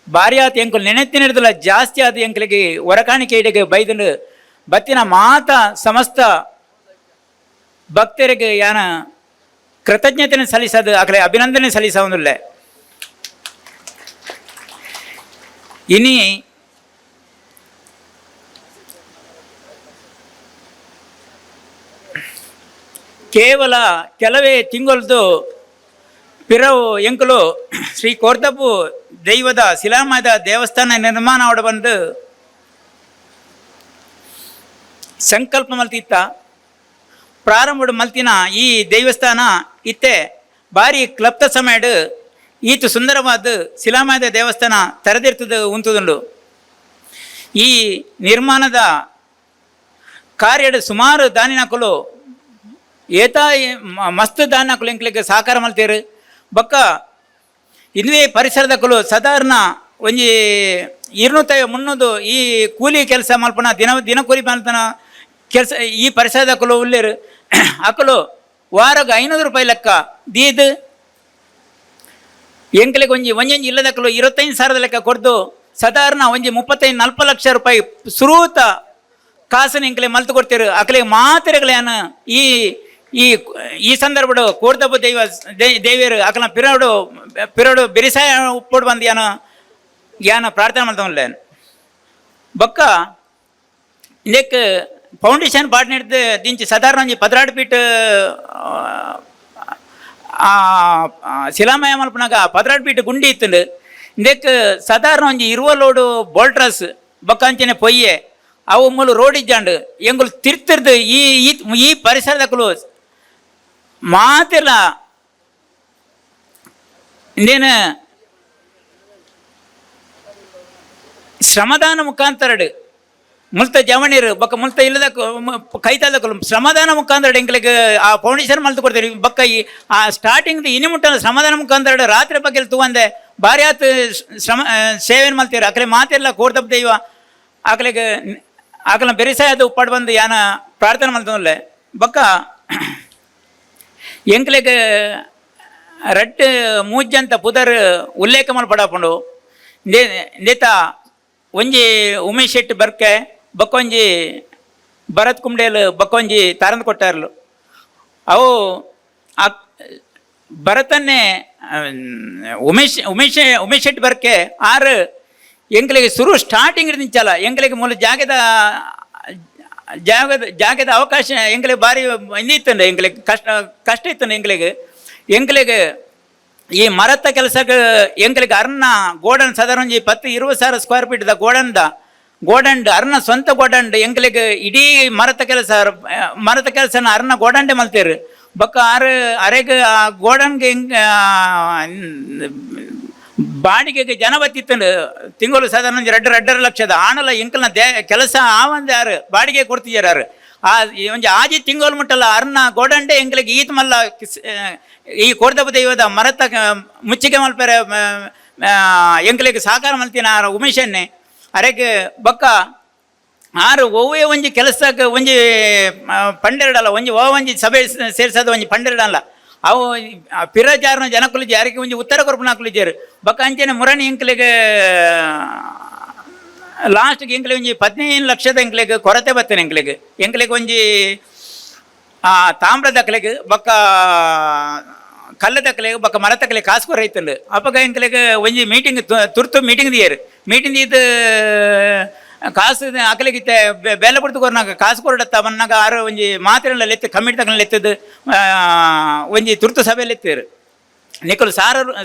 ಭಾರಿ ಆತ ಎಂಕುಲು ನೆನೆತ್ತಿನಿಡ್ದಲ್ಲ ಜಾಸ್ತಿ ಆದ ಎಂಕಲಿಗೆ ಹೊರಕಾಣಿಕೆ ಇಡೆಗೆ ಬೈದಲು ಬತ್ತಿನ ಮಾತಾ ಸಮಸ್ತ ಭಕ್ತರಿಗೆ ಯಾನ ಕೃತಜ್ಞತೆಯನ್ನು ಸಲ್ಲಿಸೋದು ಆಕಲೆ ಅಭಿನಂದನೆ ಸಲ್ಲಿಸೋದಿಲ್ಲ. ಇನಿ ಕೇವಲ ಕೆಲವೇ ತಿಂಗಳದು ಪಿರವು ಎಂಕುಲು ಶ್ರೀ ಕೋರ್ದಬ್ಬು ದೈವದ ಶಿಲಾಮಯದ ದೇವಸ್ಥಾನ ನಿರ್ಮಾಣ ಬಂದು ಸಂಕಲ್ಪ ಮಲ್ತಿತ್ತ ಪ್ರಾರಂಭ ಮಲ್ತಿನ ಈ ದೇವಸ್ಥಾನ ಇತ್ತೆ ಭಾರಿ ಕ್ಲಪ್ತ ಸಮಯಡ್ ಈತು ಸುಂದರವಾದ ಶಿಲಾಮಯದ ದೇವಸ್ಥಾನ ತೆರೆದಿರ್ತದೆ ಉಂತುದುಂಡು. ಈ ನಿರ್ಮಾಣದ ಕಾರ್ಯಡ್ ಸುಮಾರು ದಾನಿನಕುಲು ಏತಾ ಮಸ್ತ್ ದಾನಿನಕುಲು ಎಂಕ್ಲೆಗ್ ಸಹಕಾರ ಮಲ್ತೇರು. ಬೊಕ್ಕ ಇಂದುವೇ ಪರಿಸರದಕುಲು ಸಾಧಾರಣ ಒಂಜಿ 200-300 ಈ ಕೂಲಿ ಕೆಲಸ ಮಲ್ಪನ ದಿನ ದಿನ ಕೂಲಿ ಮಲ್ಪನ ಕೆಲಸ ಈ ಪರಿಸರದಕುಲು ಉಲ್ಲೇರು. ಅಕುಲು ವಾರಗ 500 ರೂಪಾಯಿ ಲೆಕ್ಕ ದೀದ್ ಎಂಕ್ಲೆಗ್ ಒಂಜಿ ಒಂಜೊಂಜಿ ಇಲ್ಲದಕುಲು 25,000 ಲೆಕ್ಕ ಕೊರ್ದು ಸಾಧಾರಣ ಒಂಜಿ 35-40 ಲಕ್ಷ ರೂಪಾಯಿ ಸುರೂತ ಕಾಸನ್ನು ಎಂಕ್ಲೆ ಮಲ್ತು ಕೊಡ್ತೀರು. ಅಕಲೆ ಮಾತ್ರೆಗಳೇನು ಈ ಈ ಈ ಸಂದರ್ಭಡು ಕೋರ್ದಬ್ಬು ದೈವ ದೇವಿಯರು ಅಕಲ ಪಿರಡು ಪಿರಡು ಬೆರಿಸಾಯ ಉಪ್ಪೋಡು ಬಂದು ಯಾನ ಯಾನ ಪ್ರಾರ್ಥನೆ ಮಾಡ್ತಾವಲ್ಲ. ಬೊಕ್ಕ ಇಂದೆಕ್ ಫೌಂಡೇಶನ್ ಪಾಡ್ನೆಡ್ದು ದಿಂಚಿ ಸಾಧಾರಣ ಒಂಜಿ 12 ಫೀಟ್ ಶಿಲಾಮಯ ಮಲ್ಪನಾಗ 12 ಫೀಟ್ ಗುಂಡಿ ಇತ್ತುಂಡು. ಇಂದೆಕ್ ಸಾಧಾರಣ ಒಂಜಿ 20 ಲೋಡು ಬೋಲ್ಟ್ರಸ್ ಬೊಕ್ಕ ಅಂಚನೆ ಪೊಯ್ಯೆ ಅವು ಮೂಲು ರೋಡ್ ಇಜ್ಜಾಂಡು ಎಂಗುಲು ತಿರ್ತಿರ್ದು ಈ ಈ ಪರಿಸರದಕುಲು ಮಾತೆಲ್ಲ ಇಂದೇನು ಶ್ರಮದಾನ ಮುಖಾಂತರಡು ಮುಲ್ತ ಜವಣಿರು ಬೊಕ್ಕ ಮುಲ್ತ ಇಲ್ಲದ ಕೈತಲ್ದಕುಲು ಶ್ರಮದಾನ ಮುಖಾಂತರ ಎಂಕ್ಲೆಗ್ ಆ ಫೌಂಡೇಶನ್ ಮಲ್ತು ಕೊಡ್ತೀರಿ. ಬೊಕ್ಕ ಈ ಆ ಸ್ಟಾರ್ಟಿಂಗ್ ಇನಿ ಮುಟ್ಟನ ಶ್ರಮದಾನ ಮುಖಾಂತರ ರಾತ್ರಿ ಬಗ್ಗೆ ತೂವಂದೆ ಭಾರಿ ಆತು ಶ್ರಮ ಸೇವೆನ್ ಮಲ್ತೀರು. ಅಕಲೆ ಮಾತೆಲ್ಲ ಕೋರ್ದಪ್ಪ ದೈವ ಆಕಲೆಗ್ ಆಕಲ ಬೆರಿಸಾಯದ ಉಪ್ಪಾಡು ಬಂದು ಯಾನ ಪ್ರಾರ್ಥನೆ ಮಲ್ತೊಂದುಲ್ಲೆ. ಬೊಕ್ಕ ಎಂಕ್ಲೆಗ್ ರಡ್ಡ್ ಮೂಜಂತ ಪುದರ್ ಉಲ್ಲೇಖ ಮಲ್ಪಡಾಪುಂಡು. ನೇತ ಒಂಜಿ ಉಮೇಶ್ ಶೆಟ್ಟಿ ಬರ್ಕೆ ಬೊಕ್ಕ ಒಂಜಿ ಭರತ್ ಕುಂಬ್ಡೇಲು ಬೊಕ್ಕ ಒಂಜಿ ತಾರಂದ್ ಕೊಟ್ಟಾರ್ಲು. ಅವು ಆ ಭರತನ್ನೇ ಉಮೇಶ್ ಉಮೇಶ್ ಉಮೇಶ್ ಶೆಟ್ಟಿ ಬರ್ಕೆ ಆರು ಎಂಕ್ಲೆಗ್ ಸುರು ಸ್ಟಾರ್ಟಿಂಗ್ ನಿಂಚಲ್ಲ ಎಂಕ್ಲೆಗ್ ಮೂಲ ಜಾಗದ ಜಾಗದ ಜಾಗದ ಅವಕಾಶ ಎಂಕ್ಲೆಗ್ ಭಾರಿ ಇತ್ತಂಡೆ, ಎಂಕ್ಲೆಗ್ ಕಷ್ಟ ಕಷ್ಟ ಇತ್ತಂಡೆ ಎಂಕ್ಲೆಗ್. ಎಂಕ್ಲೆಗ್ ಈ ಮರತ್ತ ಕೆಲಸಕ್ಕೆ ಎಂಕ್ಲೆಗ್ ಅರ್ನ ಗೋಡನ್ ಸಾಧಾರಣ ಒಂಜಿ 10-20 ಸಾವಿರ ಸ್ಕ್ವೇರ್ ಫೀಟ್ದ ಗೋಡನ್ದ ಗೋಡಂಡ್ ಅರ್ನ ಸ್ವಂತ ಗೋಡಂಡ್ ಎಂಕ್ಲೆಗ್ ಇಡೀ ಮರತ್ತ ಕೆಲಸ ಮರತ್ತ ಕೆಲಸನ ಅರ್ನ ಗೋಡಂಡೆ ಮಲ್ತೇರು. ಬೊಕ್ಕ ಆರು ಅರೆಗ್ ಆ ಗೋಡನ್ಗೆ ಎಂಕ್ ಬಾಡಿಗೆಗೆ ಜನ ಬತ್ತಿತ್ತಂಡು ತಿಂಗಳು ಸಾಧಾರಣ ಒಂಜಿ 2-2.5 ಲಕ್ಷದ ಆಣಲ ಎಂಕಲ್ನ ಕೆಲಸ ಆವಂದೆ ಆರು ಬಾಡಿಗೆ ಕೊಡ್ತಿದ್ದಾರೆ. ಆ ಒಂಜಿ ಆಜಿ ತಿಂಗಳು ಮುಟ್ಟಲ್ಲ ಅರ್ನ ಗೋಡಂಡೆ ಎಂಕ್ಲೆಗ್ ಈತ ಮಲ್ಲ ಈ ಕೋರ್ದಬ್ಬ ದೈವದ ಮರತ್ತ ಮುಚ್ಚಿಗೆ ಮಲ್ಪೆರೆ ಎಂಕ್ಲೆಗ್ ಸಹಕಾರ ಮಲ್ತಿನ ಆರು ಉಮೇಶನ್ನೇ ಅರೆಗ್. ಬೊಕ್ಕ ಆರು ಒವ್ವೇ ಒಂಜಿ ಕೆಲಸಕ್ಕೆ ಒಂಜಿ ಪಂಡೆರಡಲ್ಲ ಒಂಜಿ ಒಂಜಿ ಸಭೆ ಸೇರ್ಸೋದು ಒಂಜಿ ಪಂಡೆರಡಲ್ಲ ಅವು ಪಿರಜಾರನ ಜನಕುಲು ಯಾರಿಗೆ ಒಂಜಿ ಉತ್ತರ ಕೊರ್ಪುನಕುಲು ಬೊಕ್ಕ ಅಂಚನೆ ಮುರಣಿ ಎಂಕ್ಲೆಗ್ ಲಾಸ್ಟ್ಗೆ ಎಂಕ್ಲೆಗ್ ಒಂಜಿ 15 ಲಕ್ಷದ ಎಂಕ್ಲೆಗ್ ಕೊರತೆ ಬತ್ತೇನೆ ಎಂಕ್ಲೆಗ್. ಎಂಕ್ಲೆಗ್ ಒಂಜಿ ತಾಮ್ರದಕ್ಲೆಗ್ ಬೊಕ್ಕ ಕಲ್ಲದಕ್ಲೆಗ್ ಬೊಕ್ಕ ಮರತಕ್ಲೆಗ್ ಕಾಸು ಕೊರ ಇತ್ತುಂಡು. ಅಪಗ ಎಂಕ್ಲೆಗ್ ಒಂಜಿ ಮೀಟಿಂಗ್ ತುರ್ತು ಮೀಟಿಂಗ್ ದಿಯರು. ಮೀಟಿಂಗ್ ದೀದ್ ಕಾಸು ಅಕಲೆಗಿತ್ತೆ ಬೇಲೆ ಕೊಡ್ತು ಕೊರ್ನಾಗ ಕಾಸು ಕೊರಡತ್ತ ಬನ್ನಾಗ ಆರು ಒಂಜಿ ಮಾತ್ರೆಲ್ಲ ಲೆತ್ತು ಕಮಿಟಿ ತಗೊಂಡು ಲೆತ್ತದು ಒಂಜಿ ತುರ್ತು ಸಭೆಯಲ್ಲಿ ಎತ್ತಿರು. ನಿಕಲು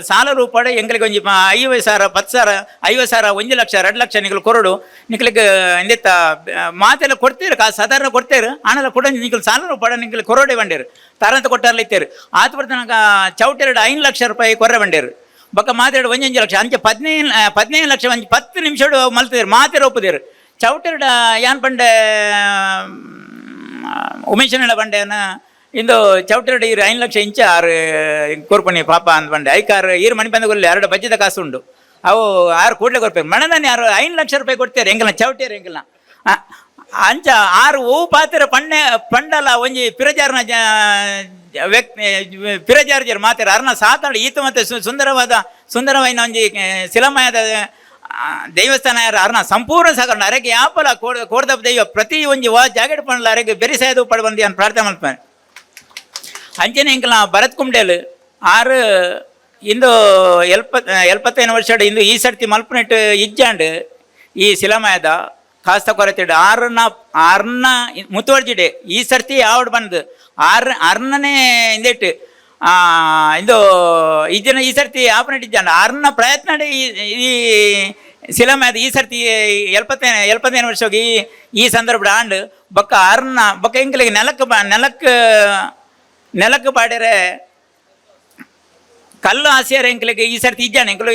ಸಾಲ ರೂಪಾಡ ಎಂಕ್ಲೆಗ್ ಒಂಜಿ 50,000 10,000 50,000 1 ಲಕ್ಷ 2 ಲಕ್ಷ ನಿಕಲು ಕೊರಡು ನಿಕ್ಲೆಗ್ ಎಂದೆತ್ತ ಮಾತೆಲ್ಲ ಕೊಡ್ತೀರು ಕಾಸು ಸಾಧಾರಣ ಕೊಡ್ತೇರು ಆಣಲ ಕೊಡ ನಿಕಲು ಸಾಲ ರೂಪಾಡ ನಿಕಲು ಕೊರೋಡೆ ಬಂಡೇರು ತಾರಂತ ಕೊಟ್ಟಾರ್ಲ ಇತ್ತೇರು. ಆತ ಬರ್ತನಕ ಚೌಟೆರಡು 5 ಲಕ್ಷ ರೂಪಾಯಿ ಕೊರ್ರೆ ಬಂಡೇರು. ಬೊಕ್ಕ ಮಾತೆರಡು 1 ಲಕ್ಷ ಅಂಚೆ 15 ಲಕ್ಷ ಒಂಜಿ 10 ನಿಮಿಷಡು ಮಲ್ತಿದ್ರು ಮಾತೆರ ಒಪ್ಪುದೇರು. ಚೌಟೆರಡು ಯಾನ್ ಪಂಡೆ ಉಮೇಶನ ಬಂಡೆನ ಇಂದು ಚೌಟೆರಡು ಈರು 5 ಲಕ್ಷ ಇಂಚ ಆರು ಕೋರ್ಪಣಿ ಪಾಪ ಅಂದ್ ಬಂಡೆ ಐಕಾರು ಈರು ಮಣಿ ಬಂದ ಎರಡು ಬಜ್ಜಿದ ಕಾಸು ಉಂಡು ಅವು ಆರು ಕೂಡಲೇ ಕೊರ್ಪೇರು ಮಣದಾನೆ ಆರು 5 ಲಕ್ಷ ರೂಪಾಯಿ ಕೊಡ್ತಾರೆ ಎಂಕಲ್ನ ಚೌಟೇರು ಎಂಕಲ್ನ ಅಂಚ ಆರು ಓ ಪಾತ್ರ ಪಣ್ಣೆ ಪಂಡಲ ಒಂಜಿ ಪಿರಜಾರನ ವ್ಯಕ್ತಿ ಪಿರಜಾರ್ಜರ್ ಮಾತಾರ ಅರ್ನ ಸಾತಾಡು ಈತ ಮತ್ತೆ ಸುಂದರವಾದ ಸುಂದರವಾಯಿನ ಒಂಜಿ ಶಿಲಮಯದ ದೇವಸ್ಥಾನ ಅರ್ನ ಸಂಪೂರ್ಣ ಸಹಕರಣ ಅರೆಗೆ ಯಾಪಲ ಕೋರ್ದಪ್ಪ ದೈವ ಪ್ರತಿ ಒಂಜಿ ವಾ ಜಾಗೆಟ್ ಪಂಡಲ ಅರೆಗೆ ಬೆರಿಸಾಯದು ಪಡ ಬಂದಿ ಅಂತ ಪ್ರಾರ್ಥನೆ ಮಲ್ಪೆ. ಅಂಚನೆ ಎಂಕಲ್ನ ಭರತ್ ಕುಂಬ್ಡೇಲು ಆರು ಇಂದು 75 ವರ್ಷ ಇಂದು ಈ ಸರ್ತಿ ಮಲ್ಪನೆಟ್ ಇಜ್ಜಾಂಡ್ ಈ ಶಿಲಮಯದ ಕಾಸ್ತ ಕೊರತೆಡು ಆರ್ನ ಮುತುವರ್ಜಿಡೆ ಈ ಸರ್ತಿ ಯಾವಡ್ ಬಂದು ಅರ್ನನೇ ಇಂದೆಟ್ಟು ಇಂದು ಇಜ್ಜನ ಈ ಸರ್ತಿ ಆಪನೆಟ್ ಇಜ್ಜಾಂಡ್ ಅರ್ನ ಪ್ರಯತ್ನ ಈ ಶಿಲಮಯದ ಈ ಸರ್ತಿ 75 ವರ್ಷ ಈ ಸಂದರ್ಭ ಆಂಡ್ ಬೊಕ್ಕ ಅರ್ನ ಬೊಕ್ಕ ಎಂಕ್ಲೆಗ್ ನೆಲಕ್ಕೆ ಪಾಡ್ಯರೆ ಕಲ್ಲು ಆಸಿಯರ್ ಎಂಕ್ಲೆಗ್ ಈ ಸರ್ತಿ ಇಜ್ಜಾನೆ ಎಂಕ್ಲು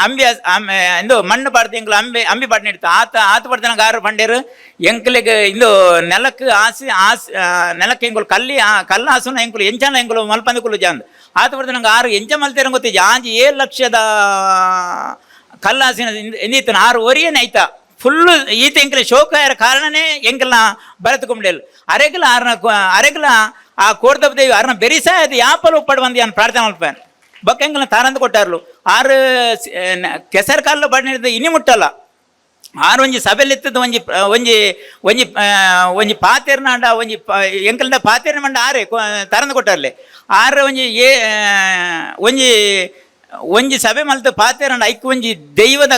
ಅಂಬಿ ಇಂದು ಮಣ್ಣು ಪಾಡ್ದು ಎಂಕ್ಲು ಅಂಬಿ ಅಂಬಿ ಪಾಡ್ನ ಇಡ್ತು ಆತ ಆತ ಪಡ್ದನಗ ಆರು ಪಂಡೇರು ಎಂಕ್ಲೆಗ್ ಇಂದು ನೆಲಕ್ಕೆ ಆಸಿ ಆಸ್ ನೆಲಕ್ಕೆ ಎಂಕುಲು ಕಲ್ಲಿ ಕಲ್ಲು ಆಸುನ ಎಂಕುಲು ಎಂಚನ ಎಂಕುಲು ಮಲ್ಪಂದು ಕುಲ್ಲು ಜಾಂದ್ ಆತ ಪಡ್ದನಗ ಆರು ಎಂಚ ಮಲ್ತೇರ ಗೊತ್ತಿಜ್ಜಿ ಆಂಜಿ 7 ಲಕ್ಷದ ಕಲ್ಲು ಆಸಿನ ಎಂದಿತ್ತನ ಆರು ಒರಿಯನೆ ಐತ ಫುಲ್ಲು ಈತ ಎಂಕಲೆ ಶೋಕ ಕಾರಣನೇ ಎಂಕಲ್ನ ಭರತ್ ಕುಂಬ್ಡೇಲ್ ಅರೆಗ್ಲ ಆರ್ನ ಅರೆಗ್ಲ ಆ ಕೋರ್ದಪ್ಪ ದೇವಿ ಅರ್ನ ಬೆರಿಸಾಯದು ಯಾಪಲು ಉಪ್ಪಡು ಬಂದು ಅನ್ ಪ್ರಾರ್ಥನೆ ಮಲ್ಪೇನ್ ಬೊಕ್ಕ ಎಂಕಲ್ನ ತಾರಂದು ಕೊಟ್ಟಾರ್ಲು ಆರು ಕೆಸರು ಕಲ್ಲು ಬಣ್ಣ ಇನಿ ಮುಟ್ಟಲ್ಲ ಆರು ಒಂಜಿ ಸಭೆಲಿತ್ತದ ಒಂಜಿ ಒಂಜಿ ಒಂಜಿ ಒಂಜಿ ಪಾತೆರ್ನಾಂಡ ಒಂಜಿ ಎಂಕಲ್ದ ಪಾತೆರ್ನ ಮಂಡ ಆರೆ ತರಂದು ಕೊಟ್ಟರ್ಲೆ ಆರು ಒಂಜಿ ಏ ಒಂಜಿ ಒಂಜಿ ಸಭೆ ಮಲ್ತ ಪಾತೆರ್ನಾಂಡ ಐಕ್ ಒಂಜಿ ದೈವದ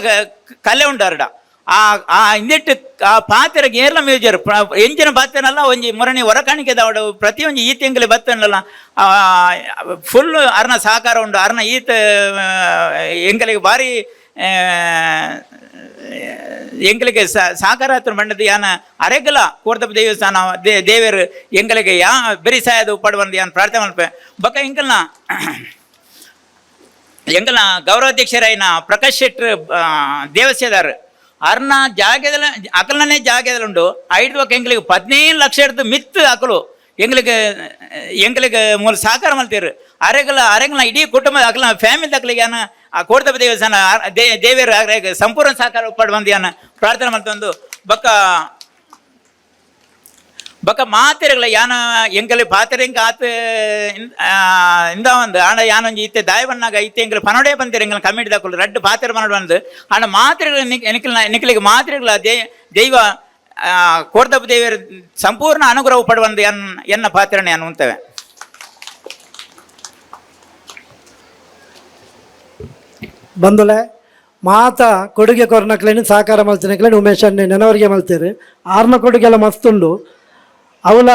ಕಲೆ ಉಂಡಾರಡ ಆ ಆ ಇಂದೆಟ್ಟು ಆ ಪಾತೆರಗೆ ಏರ್ಲ ಮ್ಯೂಜರ್ ಎಂಚಿನ ಪಾತೆರಲ್ಲ ಒಂಜಿ ಮುರಣಿ ಹೊರಕಾಣಿಕೆ ದಾವಡು ಪ್ರತಿಯೊಂಜಿ ಈ ತಿಂಗಳು ಬತ್ತನಲ್ಲ ಫುಲ್ ಅರ್ನ ಸಹಕಾರ ಉಂಡು ಅರ್ನ ಈತ ಎಂಕಲಿಗೆ ಭಾರಿ ಎಂಕಲಿಗೆ ಸಹಕಾರ ಹತ್ರ ಮಂಡದ ಯಾನ ಅರೆಗಲ ಕೋರ್ತಪ್ಪ ದೇವಸ್ಥಾನ ದೇವರು ಎಂಕಲಿಗೆ ಯಾ ಬೆರಿ ಸಾಯದ ಉಪ್ಪಾಡು ಯಾನ್ ಪ್ರಾರ್ಥನೆ ಮಲ್ಪೆ ಬೊಕ್ಕ ಎಂಕಲ್ನ ಎಂಕಲ್ನ ಗೌರವಾಧ್ಯಕ್ಷರಾಯಿನ ಪ್ರಕಾಶ್ ಶೆಟ್ರ್ ದೇವಸ್ಥಾನದಾರ್ ಅರ್ನ ಜಾಗೆದಲ ಅಕಲ್ನೇ ಜಾಗೆದಲುಂಡು ಐದು ಬೊಕ್ಕ ಎಂಕಲಿಗೆ 15 ಲಕ್ಷ ಎಡ್ದು ಮಿತ್ತು ಅಕಲು ಎಂಗ್ಲಿಗೆ ಎಂಕಲಿಗೆ ಮೂಲ ಸಹಕಾರ ಮಲ್ತೀರು ಅರೆಗಲ ಅರೆಗಲ ಇಡೀ ಕುಟುಂಬ ಅಕಲ ಫ್ಯಾಮಿಲಿ ತಕ್ಕಲಿಗೆ ಯಾನ ಆ ಕೋರ್ತಪ್ಪ ದೇವಸ್ಥಾನ ದೇವಿಯರ ಸಂಪೂರ್ಣ ಸಹಕಾರ ಉಪ್ಪಾಡು ಬಂದು ಯಾನ ಪ್ರಾರ್ಥನೆ ಮಲ್ತೊಂದು ಬೊಕ್ಕ ಬೊಕ್ಕ ಮಾತೆರೆಗಳ ಯಾನ ಎಂಕಲೆ ಪಾತೆರೆ ಎಂಕ ಆತ ಇಂದ ಒಂದು ಆಂಡ ಯಾನೊಂಜಿ ಇತ್ತೆ ದಾಯ ಬಣ್ಣಾಗ ಇತ್ತೆ ಎಂಕಲೆ ಪನೋಡೆ ಬಂದಿರ ಎಂಕಲ್ ಕಮಿಟಿ ದಾಕುಲು ರಡ್ಡು ಪಾತೆರೆ ಪನೋಡು ಬಂದು ಆಂಡ ಮಾತೆರೆಗಳ ನಿಖಲ್ ನಿಖಲಿಗೆ ಮಾತೆರೆಗಳ ದೈವ ಕೋರ್ದಪ್ಪ ದೇವಿಯರ ಸಂಪೂರ್ಣ ಅನುಗ್ರಹ ಪಡುವಂದು ಎನ್ನ ಪಾತ್ರನೆ ಉಂತವೆ. ಬಂದುಲೆ ಮಾತ ಕೊಡುಗೆ ಕೊರ್ನಕ್ಲೇನು ಸಹಕಾರ ಮಲ್ತಿನಕ್ಲೇನು ಉಮೇಶ್ ಅಣ್ಣೆ ನೆನವರಿಗೆ ಮಲ್ತೇರು ಆರ್ನ ಕೊಡುಗೆ ಎಲ್ಲ ಮಸ್ತುಂಡು ಅವಲ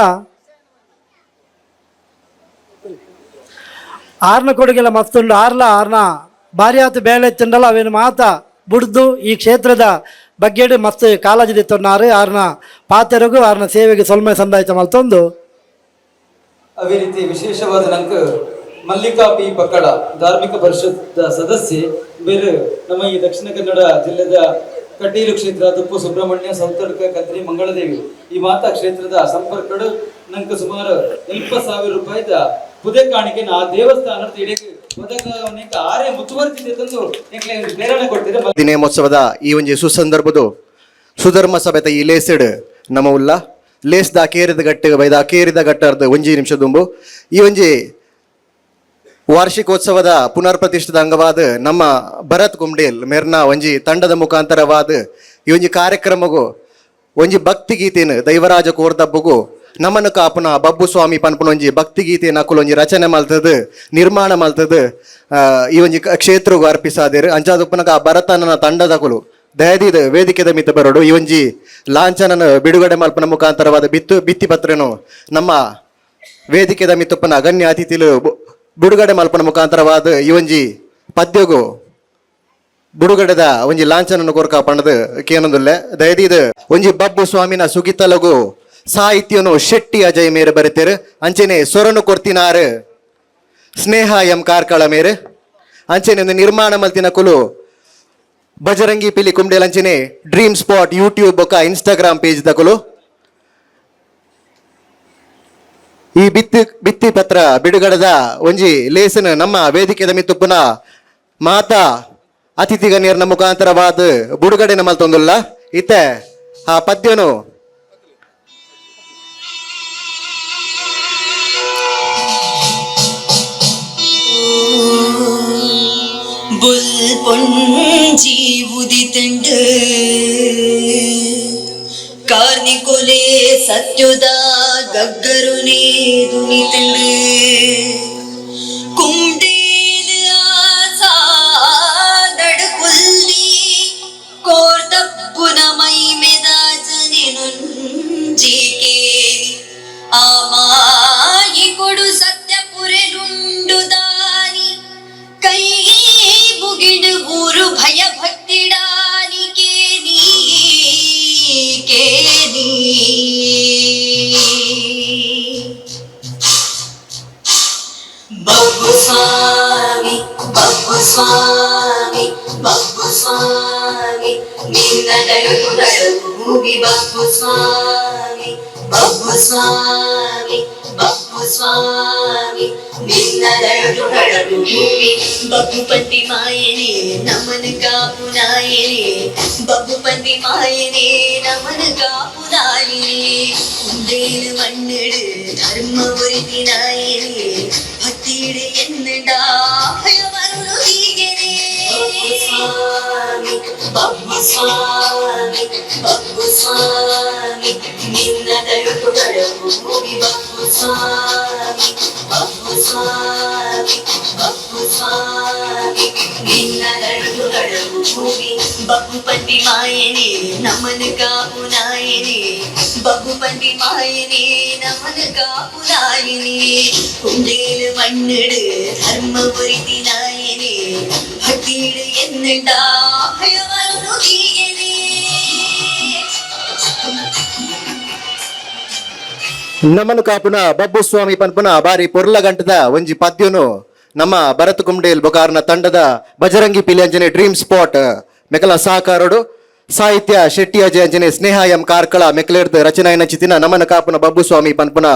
ಆರ್ನ ಕೊಡುಗೆಲ್ಲ ಮಸ್ತುಂಡು ಆರ್ಲ ಆರ್ನ ಭಾರಿ ಆತ ಬೇಳೆ ತಿಂಡಲ್ಲ ಅವೇನು ಮಾತ ಬುಡ್ದು ಈ ಕ್ಷೇತ್ರದ ಬಗ್ಗೆಡು ಮಸ್ತ್ ಕಾಳಜಿ ದಿತ್ತೊನ್ನಾರು ಆರ್ನ ಪಾತೆರಗು ಆರ್ನ ಸೇವೆಗೆ ಸೊಲ್ಮೆ ಸಂದಾಯ್ತ ಮಲ್ತೊಂದು. ಅದೇ ರೀತಿ ವಿಶೇಷವಾದ ನಂಗೆ ಮಲ್ಲಿಕಾ ಪಿ ಪಕ್ಕಡ ಧಾರ್ಮಿಕ ಪರಿಷತ್ ಸದಸ್ಯೆ ಬೇರೆ ನಮ್ಮ ಈ ದಕ್ಷಿಣ ಕನ್ನಡ ಜಿಲ್ಲೆದ ಕಟೀಲು ಕ್ಷೇತ್ರ ತುಪ್ಪು ಸುಬ್ರಹ್ಮಣ್ಯ ಸೌತಡ್ಕ ಕದ್ರಿ ಮಂಗಳದೇವಿ ಈ ಮಾತಾ ಕ್ಷೇತ್ರದ ಸಂಪರ್ಕಡು ನಂಗೆ ಸುಮಾರು 70,000 ರೂಪಾಯಿದ ಪುದೆ ಕಾಣಿಕೆ ಆ ದೇವಸ್ಥಾನದ ಇಡೀ ಆರೇ ಮುತುವರ್ಜಿದೆ ತಂದು ಪ್ರೇರಣೆ ಕೊಡ್ತೀರಾ. ದಿನೇಮೋತ್ಸವದ ಈ ಒಂಜಿ ಸುಸಂದರ್ಭದ ಸುಧರ್ಮ ಸಭೆತ ಈ ಲೇಸೆಡ್ ನಮ್ಮ ಉಲ್ಲ ಲೇಸ್ the ಕೇರಿದ ಗಟ್ಟೆ ಬೈದ ಕೇರಿದ ಗಟ್ಟರ್ದ ಒಂಜಿ ನಿಮಿಷ ದುಂಬು ಈ ಒಂಜಿ ವಾರ್ಷಿಕೋತ್ಸವದ ಪುನರ್ ಪ್ರತಿಷ್ಠಿತ ಅಂಗವಾದ ನಮ್ಮ ಭರತ್ ಕುಂಡೇಲ್ ಮೇರ್ನ ಒಂಜಿ ತಂಡದ ಮುಖಾಂತರವಾದ ಈ ಒಂಜಿ ಕಾರ್ಯಕ್ರಮಗೂ ಒಂಜಿ ಭಕ್ತಿ ಗೀತೆನು ದೈವರಾಜ ಕೋರ್ದಬ್ಬಗು ನಮನ ಕಾಪುನ ಬಬ್ಬು ಸ್ವಾಮಿ ಪನ್ಪುನ ಒಂಜಿ ಭಕ್ತಿ ಗೀತೆ ನಕುಲು ಒಂಜಿ ರಚನೆ ಮಲ್ತದ ನಿರ್ಮಾಣ ಮಲ್ತದ ಈ ಒಂಜಿ ಕ್ಷೇತ್ರಗೂ ಅರ್ಪಿಸಾದೇರು. ಅಂಚಾದಪ್ಪನಗ ಆ ಭರತನ ತಂಡದಕುಲು ದಯದೀದ ವೇದಿಕೆದ ಮಿತ್ತ ಬರೋಡು ಈ ಒಂಜಿ ಲಾಂಛನನ ಬಿಡುಗಡೆ ಮಲ್ಪನ ಮುಖಾಂತರವಾದ ಬಿತ್ತಿ ಪತ್ರನು ನಮ್ಮ ವೇದಿಕೆದ ಮಿತ್ತಪ್ಪನ ಅಗಣ್ಯ ಅತಿಥಿಲು ಬಿಡುಗಡೆ ಮಲ್ಪನ ಮುಖಾಂತರವಾದ ಈ ಒಂಜಿ ಪದ್ಯಗು ಬಿಡುಗಡೆದ ಒಂಜಿ ಲಾಂಛನನ್ನು ಕೊರ್ಕ ಪಂಡದು ಕೇನೊಂದುಲ್ಲೆ. ದಯದೀದ ಒಂಜಿ ಬಬ್ಬು ಸ್ವಾಮಿನ ಸುಗಿತಲಗು ಸಾಹಿತ್ಯನು ಶೆಟ್ಟಿ ಅಜಯ್ ಮೇರೆ ಬರಿತೇರು. ಅಂಚೆನೆ ಸೊರನು ಕೊರ್ತಿನಾರು ಸ್ನೇಹ ಎಂ ಕಾರ್ಕಳ ಮೇರೆ. ಅಂಚೆನೆ ಒಂದು ನಿರ್ಮಾಣ ಮಲ್ತಿನ ಕುಲು ಬಜರಂಗಿ ಪಿಲಿ ಕುಂಡೇಲ್ ಅಂಚೆನೆ ಡ್ರೀಮ್ ಸ್ಪಾಟ್ ಯೂಟ್ಯೂಬ್ ಬೊಕ ಇನ್ಸ್ಟಾಗ್ರಾಮ್ ಪೇಜ್ ದಕುಲು. ಈ ಬಿತ್ತಿ ಬಿತ್ತಿ ಪತ್ರ ಬಿಡುಗಡೆದ ಒಂಜಿ ಲೇಸನ್ ನಮ್ಮ ವೇದಿಕೆದ ಮಿತ್ತುಪ್ಪುನ ಮಾತಾ ಅತಿಥಿ ಗಣ್ಯರ ಮುಖಾಂತರವಾದ ಬಿಡುಗಡೆ ನಮ್ಮಲ್ಲಿ ಇತ್ತೆ ಆ ಪದ್ಯನು ಬುಲ್ ಉದಿತಂಡು ಕಾರ್ನಿಕೊಲೆ ಸತ್ಯುದ ಗಗ್ಗರುನೇ ದುನಿತಂಡು ಕುಂಡೇಲು ಆಸಾ ನಡುಕುಲ್ಲಿ ಕೋರ್ತಪ್ಪುನ ಮೈಮೆದ ಜನಿನುಂಜಿಕೇನಿ ಆ ಮಾಯಿ ಕೊಡು ಸತ್ಯ ಪುರೆಲುಂಡು ದಾನಿ ಕೈ ಮುಗಿಡು ಊರು ಭಯ ಭಕ್ತಿಡಾನಿ ಕೇನಿ ಕೇನಿ ಬಬ್ಬು ಸ್ವಾಮಿ ಬಬ್ಬು ಸ್ವಾಮಿ ಬಬ್ಬು ಸ್ವಾಮಿ ನಿನ್ನ ನಡುಕು ನಡುಕು ಭೂಮಿ ಬಬ್ಬು ಸ್ವಾಮಿ ಬಬ್ಬು ಸ್ವಾಮಿ ಬಬ್ಬು ಸ್ವಾಮಿ ನಿನ್ನ ನಡುಕು ನಡುಕು ಭೂಮಿ ಬಬ್ಬು ಪಂದಿ ಮಾಯನೆ ನಮನ ಕಾಪು ನಾಯನೆ ಬಬ್ಬು ಪಂದಿ ಮಾಯನೆ ನಮನ ಕಾಪು ನಾಯನೆ ಕುಂದೇಲು ಮಣ್ಣಿಡು ಧರ್ಮ ಉರಿತಿ ನಾಯನೆ ಭಕ್ತಿಡು ಎನ್ನಡಾ ಭಯವರುಳು ಹೀಗೆನೆ. ಸ್ವಾಮಿ Babbu Swami Babbu ಸ್ವಾಮಿ ನಿನ್ನ ತಳುಕು ತಳಕು ಭೂಮಿ ಬಬ್ಬು ಸ್ವಾಮಿ ಬಬ್ಬು ಸ್ವಾಮಿ ಬಬ್ಬು ಸ್ವಾಮಿ ನಿನ್ನ ತಳುಕು ತಳಕು ಭೂಮಿ ಬಬ್ಬು ಪಂಡಿ ಮಾಯನೆ ನಮನ ಕಾಪು ನಾಯನೆ ಬಬ್ಬು ಪಂಡಿ ಮಾಯನೆ ನಮನ ಕಾಪು ನಾಯನೆ ಕುಂಡೇಲು ಮಣ್ಣಿಡು ಧರ್ಮಪುರಿ ನಾಯನೆ ಭಕ್ತಿಡು ಎನ್ನುಂಡ ಭಯವನ್ನು ದೀಯನೆ. ನಮನು ಕಾಪುನ ಬಬ್ಬು ಸ್ವಾಮಿ ಪನ್ಪುನ ಬಾರಿ ಪೊರ್ಲ ಗಂಟದ ಒಂಜಿ ಪದ್ಯನು ನಮ್ಮ ಭರತ್ ಕುಂಡೇಲ್ ಬೊಕಾರ್ನ ತಂಡದ ಬಜರಂಗಿ ಪಿಲಿ ಅಂಜನೆ ಡ್ರೀಮ್ ಸ್ಪಾಟ್ ಮೆಕಲ ಸಹಕಾರಡು ಸಾಹಿತ್ಯ ಶೆಟ್ಟಿ ಅಜಯ್ ಅಂಜನೆ ಸ್ನೇಹ ಎಂ ಕಾರ್ಕಳ ಮೆಕ್ಲೇರ್ದ ರಚನೆಯ ಚಿತಿನ ನಮನ ಕಾಪುನ ಬಬ್ಬು ಸ್ವಾಮಿ ಪನ್ಪುನ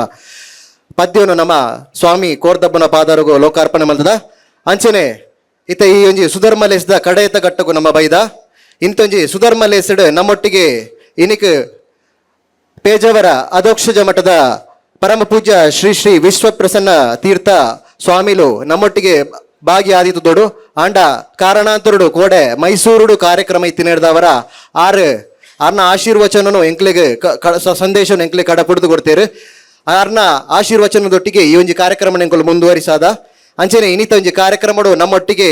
ಪದ್ಯನು ನಮ್ಮ ಸ್ವಾಮಿ ಕೋರ್ದಬ್ಬನ ಪಾದರುಗು ಲೋಕಾರ್ಪಣೆ ಮಲ್ತದ. ಅಂಚನೆ ಇತ ಈ ಒಂಜಿ ಸುಧರ್ಮಲೇಸದ ಕಡೆಯತ ಘಟ್ಟಗು ನಮ್ಮ ಬೈದ ಇಂತೊಂಜಿ ಸುಧರ್ಮಲೇಸಡ್ ನಮ್ಮೊಟ್ಟಿಗೆ ಇನಿಕ್ ಪೇಜಾವರ ಅಧೋಕ್ಷಜ ಮಠದ ಪರಮ ಪೂಜ್ಯ ಶ್ರೀ ಶ್ರೀ ವಿಶ್ವಪ್ರಸನ್ನ ತೀರ್ಥ ಸ್ವಾಮಿಲು ನಮ್ಮೊಟ್ಟಿಗೆ ಭಾಗಿಯಾದಿತ್ತು ಆಂಡ ಕಾರಣಾಂತರುಡು ಕೋಡೆ ಮೈಸೂರುಡು ಕಾರ್ಯಕ್ರಮ ಇತ್ತಿನೇಡ್ದವರ ಆರು ಅರ್ನ ಆಶೀರ್ವಚನನು ಎಂಕ್ಲೆಗ್ ಸಂದೇಶನು ಎಂಕ್ಲೆ ಕಡ ಪುಡಿದು ಕೊಡ್ತೇರು. ಅರ್ನ ಆಶೀರ್ವಚನದೊಟ್ಟಿಗೆ ಈ ಒಂಜಿ ಕಾರ್ಯಕ್ರಮ ಎಂಕುಲು ಮುಂದುವರಿಸಾದ. ಅಂಚನೆ ಇನ್ನಿತ ಒಂಜಿ ಕಾರ್ಯಕ್ರಮಡು ನಮ್ಮೊಟ್ಟಿಗೆ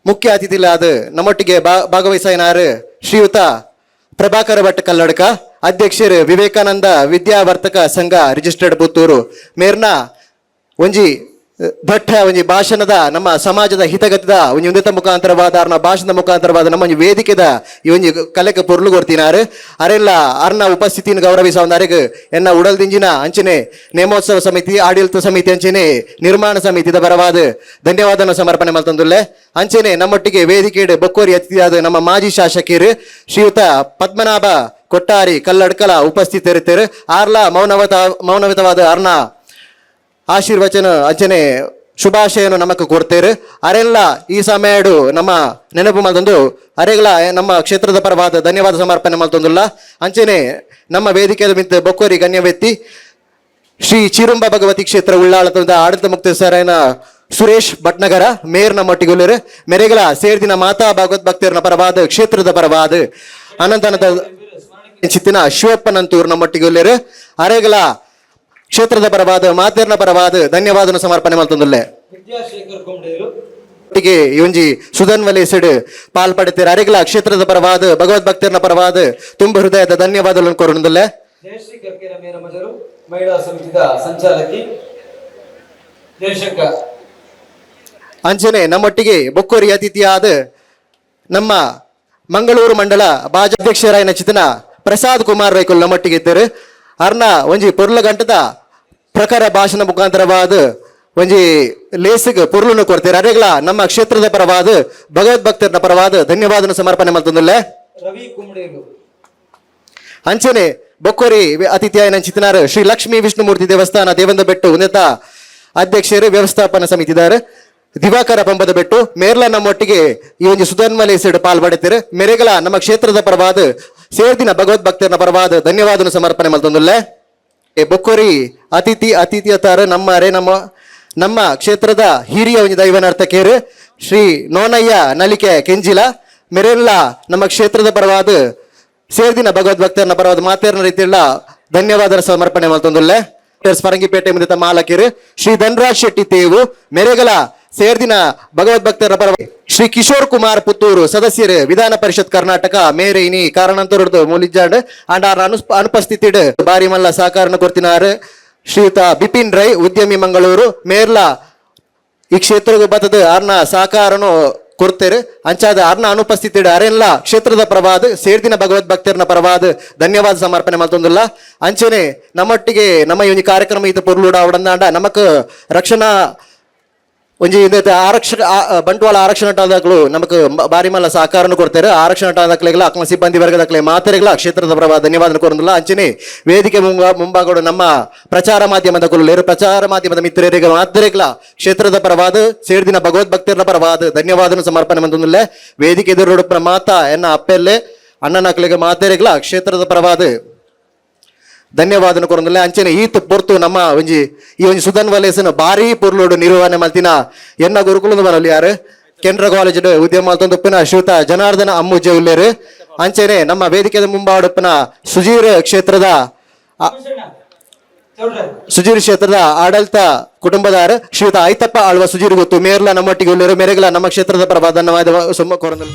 ಮುಖ್ಯ ಅತಿಥಿಲಾದ ನಮ್ಮೊಟ್ಟಿಗೆ ಭಾಗವಹಿಸಾಯನಾರು ಶ್ರೀಯುತ ಪ್ರಭಾಕರ ಭಟ್ ಕಲ್ಲಡ್ಕ ಅಧ್ಯಕ್ಷರು ವಿವೇಕಾನಂದ ವಿದ್ಯಾವರ್ತಕ ಸಂಘ ರಿಜಿಸ್ಟರ್ಡ್ ಪುತ್ತೂರು ಮೇರ್ನ ಒಂಜಿ ಭಟ್ಟ ಒಂಜಿ ಭಾಷಣದ ನಮ್ಮ ಸಮಾಜದ ಹಿತಗತದ ಒಂಜಿ ಉನ್ನತ ಮುಖಾಂತರವಾದ ಅರ್ನ ಭಾಷಣದ ಮುಖಾಂತರವಾದ ನಮ್ಮ ಒಂಜಿ ವೇದಿಕೆದ ಈ ಒಂಜಿ ಕಲೆಕ ಪೊರ್ಲು ಕೊಡ್ತಿನಾರು. ಅರೆಲ್ಲ ಅರ್ನ ಉಪಸ್ಥಿತಿಯನ್ನು ಗೌರವಿಸ ಅರೆಗ್ ಎನ್ನ ಉಡಲ್ದಿಂಜಿನ ಅಂಚನೆ ನೇಮೋತ್ಸವ ಸಮಿತಿ ಆಡಳಿತ ಸಮಿತಿ ಅಂಚನೆ ನಿರ್ಮಾಣ ಸಮಿತಿದ ಬರವಾದ ಧನ್ಯವಾದನ ಸಮರ್ಪಣೆ ಮಲ್ತಂದುಲ್ಲೆ. ಅಂಚನೆ ನಮ್ಮೊಟ್ಟಿಗೆ ವೇದಿಕೆಡ್ ಬೊಕ್ಕೋರಿ ಅತಿಥಿಯಾದ ನಮ್ಮ ಮಾಜಿ ಶಾಸಕಿಯರು ಶ್ರೀಯುತ ಪದ್ಮನಾಭ ಕೊಟ್ಟಾರಿ ಕಲ್ಲಡ್ಕಲ ಉಪಸ್ಥಿತರಿದ್ದರು. ಆರ್ಲ ಮೌನವತವಾದ ಅರ್ನ ಆಶೀರ್ವಚನ ಅಂಚನೆ ಶುಭಾಶಯನು ನಮಕ್ ಕೊಡ್ತೇರು. ಅರೆಲ್ಲ ಈ ಸಮಯಡು ನಮ್ಮ ನೆನಪು ಮಲ್ತೊಂದು ಅರೆಗಳ ನಮ್ಮ ಕ್ಷೇತ್ರದ ಪರವಾದ ಧನ್ಯವಾದ ಸಮರ್ಪಣೆ ಮಲ್ತೊಂದುಲ್ಲ. ಅಂಚನೆ ನಮ್ಮ ವೇದಿಕೆಯ ಮಿತ್ತ ಬೊಕ್ಕೋರಿ ಗಣ್ಯ ವ್ಯಕ್ತಿ ಶ್ರೀ ಚಿರುಂಬ ಭಗವತಿ ಕ್ಷೇತ್ರ ಉಳ್ಳಾಳದ ಆಡಳಿತ ಮುಕ್ತೇಸರನ ಸುರೇಶ್ ಭಟ್ನಗರ ಮೇರ್ ನಮ್ಮೊಟ್ಟಿಗುಲ್ಲರು ಮೆರೆಗಳ ಸೇರ್ದಿನ ಮಾತಾ ಭಗವತ್ ಭಕ್ತರನ ಪರವಾದ ಕ್ಷೇತ್ರದ ಪರವಾದ ಅನಂತನದ ಚಿತ್ತಿನ ಶಿವಪ್ಪನಂತೂರ್ ನಮ್ಮೊಟ್ಟಿಗುಲ್ಲರು ಅರೆಗಳ ಕ್ಷೇತ್ರದ ಪರವಾದ ಮಾತೇರ್ನ ಪರವಾದ ಧನ್ಯವಾದನ ಸಮರ್ಪಣೆ ಮಲ್ತೊಂದುಲ್ಲೆ. ಒಟ್ಟಿಗೆ ಈ ಒಂಜಿ ಸುಧನ್ ವಲೇಸಡ್ ಪಾಲ್ ಪಡೆತೀರ ಅರೆಗಳ ಕ್ಷೇತ್ರದ ಪರವಾದ ಭಗವದ್ ಭಕ್ತರನ ಪರವಾದ ತುಂಬ ಹೃದಯದ ಧನ್ಯವಾದಗಳನ್ನು ಕೋರುಂದುಲ್ಲೆ. ಜಯಶ್ರೀ ಕರ್ಕೇರ ಮೇರಮಜರು ಮಹಿಳಾ ಸಮಿತಿದ ಸಂಚಾಲಕಿ ಜಯಶಂಕರ್. ಅಂಚನೆ ನಮ್ಮೊಟ್ಟಿಗೆ ಬೊಕ್ಕೋರಿ ಅತಿಥಿಯಾದ ನಮ್ಮ ಮಂಗಳೂರು ಮಂಡಲ ಬಾಜಾಧ್ಯಕ್ಷರಾಯನ ಚಿತನ ಪ್ರಸಾದ್ ಕುಮಾರ್ ರೈಕುಲ್ ನಮ್ಮೊಟ್ಟಿಗೆ ಇದ್ದರು. ಅರ್ನ ಒಂಜಿ ಪೊರ್ಲ ಗಂಟದ ಪ್ರಕಾರ ಭಾಷಣ ಮುಖಾಂತರವಾದ ಒಂಜಿ ಲೇಸಿಗೆ ಪೊರ್ಲುನು ಕೊಡ್ತೀರ. ಅರೆಗಳ ನಮ್ಮ ಕ್ಷೇತ್ರದ ಪರವಾದ ಭಗವದ್ ಭಕ್ತರನ ಪರವಾದ ಧನ್ಯವಾದನ ಸಮರ್ಪಣೆ ಮಲ್ತೊಂದುಲ್ಲೆ. ರವಿ ಕುಂಬಡೇಲು. ಅಂಚನೆ ಬೊಕ್ಕೋರಿ ಅತಿಥಿಯಾಯನ ಚಿತನಾರು ಶ್ರೀ ಲಕ್ಷ್ಮೀ ವಿಷ್ಣುಮೂರ್ತಿ ದೇವಸ್ಥಾನ ದೇವಂದ ಬೆಟ್ಟು ಉನ್ನತ ಅಧ್ಯಕ್ಷರು ವ್ಯವಸ್ಥಾಪನಾ ಸಮಿತಿದಾರ ದಿವಾಕರ ಪಂಪದ ಬೆಟ್ಟು ಮೇರ್ಲ ನಮ್ಮೊಟ್ಟಿಗೆ ಈ ಒಂದು ಸುಧನ್ಮಲೆ ಸೈಡ್ ಪಾಲ್ ಪಡೆತೀರು. ಮೆರೆಗಳ ನಮ್ಮ ಕ್ಷೇತ್ರದ ಪರವಾದ ಸೇರ್ದಿನ ಭಗವದ್ ಭಕ್ತರನ ಪರವಾದ ಧನ್ಯವಾದನ ಸಮರ್ಪಣೆ ಮಲ್ತೊಂದುಲ್ಲೆ. ಬೊಕ್ಕೋರಿ ಅತಿಥಿ ಅತಿಥಿಯತಾರ ನಮ್ಮ ಅರೆ ನಮ್ಮ ನಮ್ಮ ಕ್ಷೇತ್ರದ ಹಿರಿಯ ಒಂದು ದೈವನರ್ತಕೇರು ಶ್ರೀ ನೋನಯ್ಯ ನಲಿಕೆ ಕೆಂಜಿಲ ಮೆರೆಲ್ಲ ನಮ್ಮ ಕ್ಷೇತ್ರದ ಪರವಾದ ಸೇರ್ದಿನ ಭಗವದ್ ಭಕ್ತರನ ಪರವಾದ ಮಾತೇರ್ನ ರೀತಿಯಲ್ಲ ಧನ್ಯವಾದ ಸಮರ್ಪಣೆ ಮಲ್ತೊಂದುಲ್ಲೆ. ಫರಂಗಿಪೇಟೆ ಮುಂದೆ ಮಾಲಕಿರು ಶ್ರೀ ಧನರಾಜ್ ಶೆಟ್ಟಿ ತೇವು ಮೆರೆಗಳ ಸೇರ್ದಿನ ಭಗವದ್ ಭಕ್ತರ ಪರ ಶ್ರೀ ಕಿಶೋರ್ ಕುಮಾರ್ ಪುತ್ತೂರು ಸದಸ್ಯರು ವಿಧಾನ ಪರಿಷತ್ ಕರ್ನಾಟಕ ಮೇರೆ ಇನಿ ಕಾರಣಾಂತರದ್ದು ಮೂಲಿಜಾಂಡ್ ಅಂಡ್ ಆರ್ ಅನುಪಸ್ಥಿತಿಡ್ ಬಾರಿ ಮಲ್ಲ ಸಹಕಾರನ ಕೊಡ್ತಿನಾರು ಶ್ರೀಯುತ ಬಿಪಿನ್ ರೈ ಉದ್ಯಮಿ ಮಂಗಳೂರು ಮೇರ್ಲ ಈ ಕ್ಷೇತ್ರಕ್ಕೆ ಬತ್ತದ ಆರ್ನ ಸಹಕಾರನು ಕೊಡ್ತೇರು. ಅಂಚಾದ ಅರ್ನ ಅನುಪಸ್ಥಿತಿ ಅರೆಲ್ಲ ಕ್ಷೇತ್ರದ ಪರವಾದ ಸೇರ್ದಿನ ಭಗವದ್ ಭಕ್ತರನ ಪರವಾದ ಧನ್ಯವಾದ ಸಮರ್ಪಣೆ ಮಲ್ತೊಂದುಲ್ಲ. ಅಂಚನೆ ನಮ್ಮೊಟ್ಟಿಗೆ ನಮ್ಮ ಈ ಒಂದು ಕಾರ್ಯಕ್ರಮ ಈತ ಪೊರ್ಲುಡ ಅವಡಂದಾಂಡ ನಮಕ್ ರಕ್ಷಣಾ ಒಂಜಿ ಆರಕ್ಷಕ ಬಂಟ್ವಾಳ ಆರಕ್ಷಣಾ ಠಾಣದಾಕ್ಲು ನಮಕ್ ಬಾರಿ ಮಲ್ಲ ಸಹಕಾರನು ಕೊಡ್ತಾರೆ. ಆರಕ್ಷಣಾ ಠಾಣದಾಕ್ಲೆಗಳ ಅಕ್ಲ ಸಿಬ್ಬಂದಿ ವರ್ಗದಕ್ಲೆ ಮಾತೆರೆಗಳ ಕ್ಷೇತ್ರದ ಪರವಾದ ಧನ್ಯವಾದ ಕೋರಂದಿಲ್ಲ. ಅಂಚನೆ ವೇದಿಕೆ ಮುಂಭಾಗಡು ನಮ್ಮ ಪ್ರಚಾರ ಮಾಧ್ಯಮದ ಕುಲ್ಲೇರು ಪ್ರಚಾರ ಮಾಧ್ಯಮದ ಮಿತ್ರರಿಗೆ ಮಾತೆರೆಗಳ ಕ್ಷೇತ್ರದ ಪರವಾದ ಸೇರ್ದಿನ ಭಗವದ್ ಭಕ್ತರ ಪರವಾದ ಧನ್ಯವಾದನ ಸಮರ್ಪಣೆ ಮಂತೊಂದುಲ್ಲೆ. ವೇದಿಕೆ ಎದುರು ಮಾತಾ ಎನ್ನ ಅಪ್ಪೆಲ್ಲೆ ಅಣ್ಣನಕ್ಲೆಗೆ ಮಾತೆರೆಗಳ ಕ್ಷೇತ್ರದ ಪರವಾದ ಧನ್ಯವಾದನ ಕೊರಂದುಲ್ಲೆ. ಅಂಚನೆ ಈತ ಪೊರ್ತು ನಮ್ಮ ಒಂಜಿ ಈ ಒಂಜಿ ಸುಧನ್ ವಲೇಸನ ಭಾರಿ ಪೊರ್ಲೋಡು ನಿರ್ವಹಣೆ ಮಲ್ತಿನ ಎನ್ನ ಗುರುಕುಲದ ಬರಲಿ ಯಾರು ಕೆನರಾ ಕಾಲೇಜ್ ಉದ್ಯಮ ಉಪ್ಪಿನ ಶ್ರೀಯುತ ಜನಾರ್ದನ ಅಮ್ಮುಜೆ ಉಲ್ಲೇರು. ಅಂಚೆನೆ ನಮ್ಮ ವೇದಿಕೆದ ಮುಂಬಾಡುಪ್ಪನ ಸುಜೀರ್ ಕ್ಷೇತ್ರದ ಸುಜೀರ್ ಕ್ಷೇತ್ರದ ಆಡಳಿತ ಕುಟುಂಬದಾರ ಶ್ರೀಯುತ ಐತಪ್ಪ ಆಳ್ವ ಸುಜೀರ್ ಗೊತ್ತು ಮೇರ್ಲ ನಮ್ಮೊಟ್ಟಿಗೆ ಉಲ್ಲೇರು. ಮೇರೆಗಳ ನಮ್ಮ ಕ್ಷೇತ್ರದ ಪರವಾದ ಸುಮ್ಮ ಕೋರಂದಲು.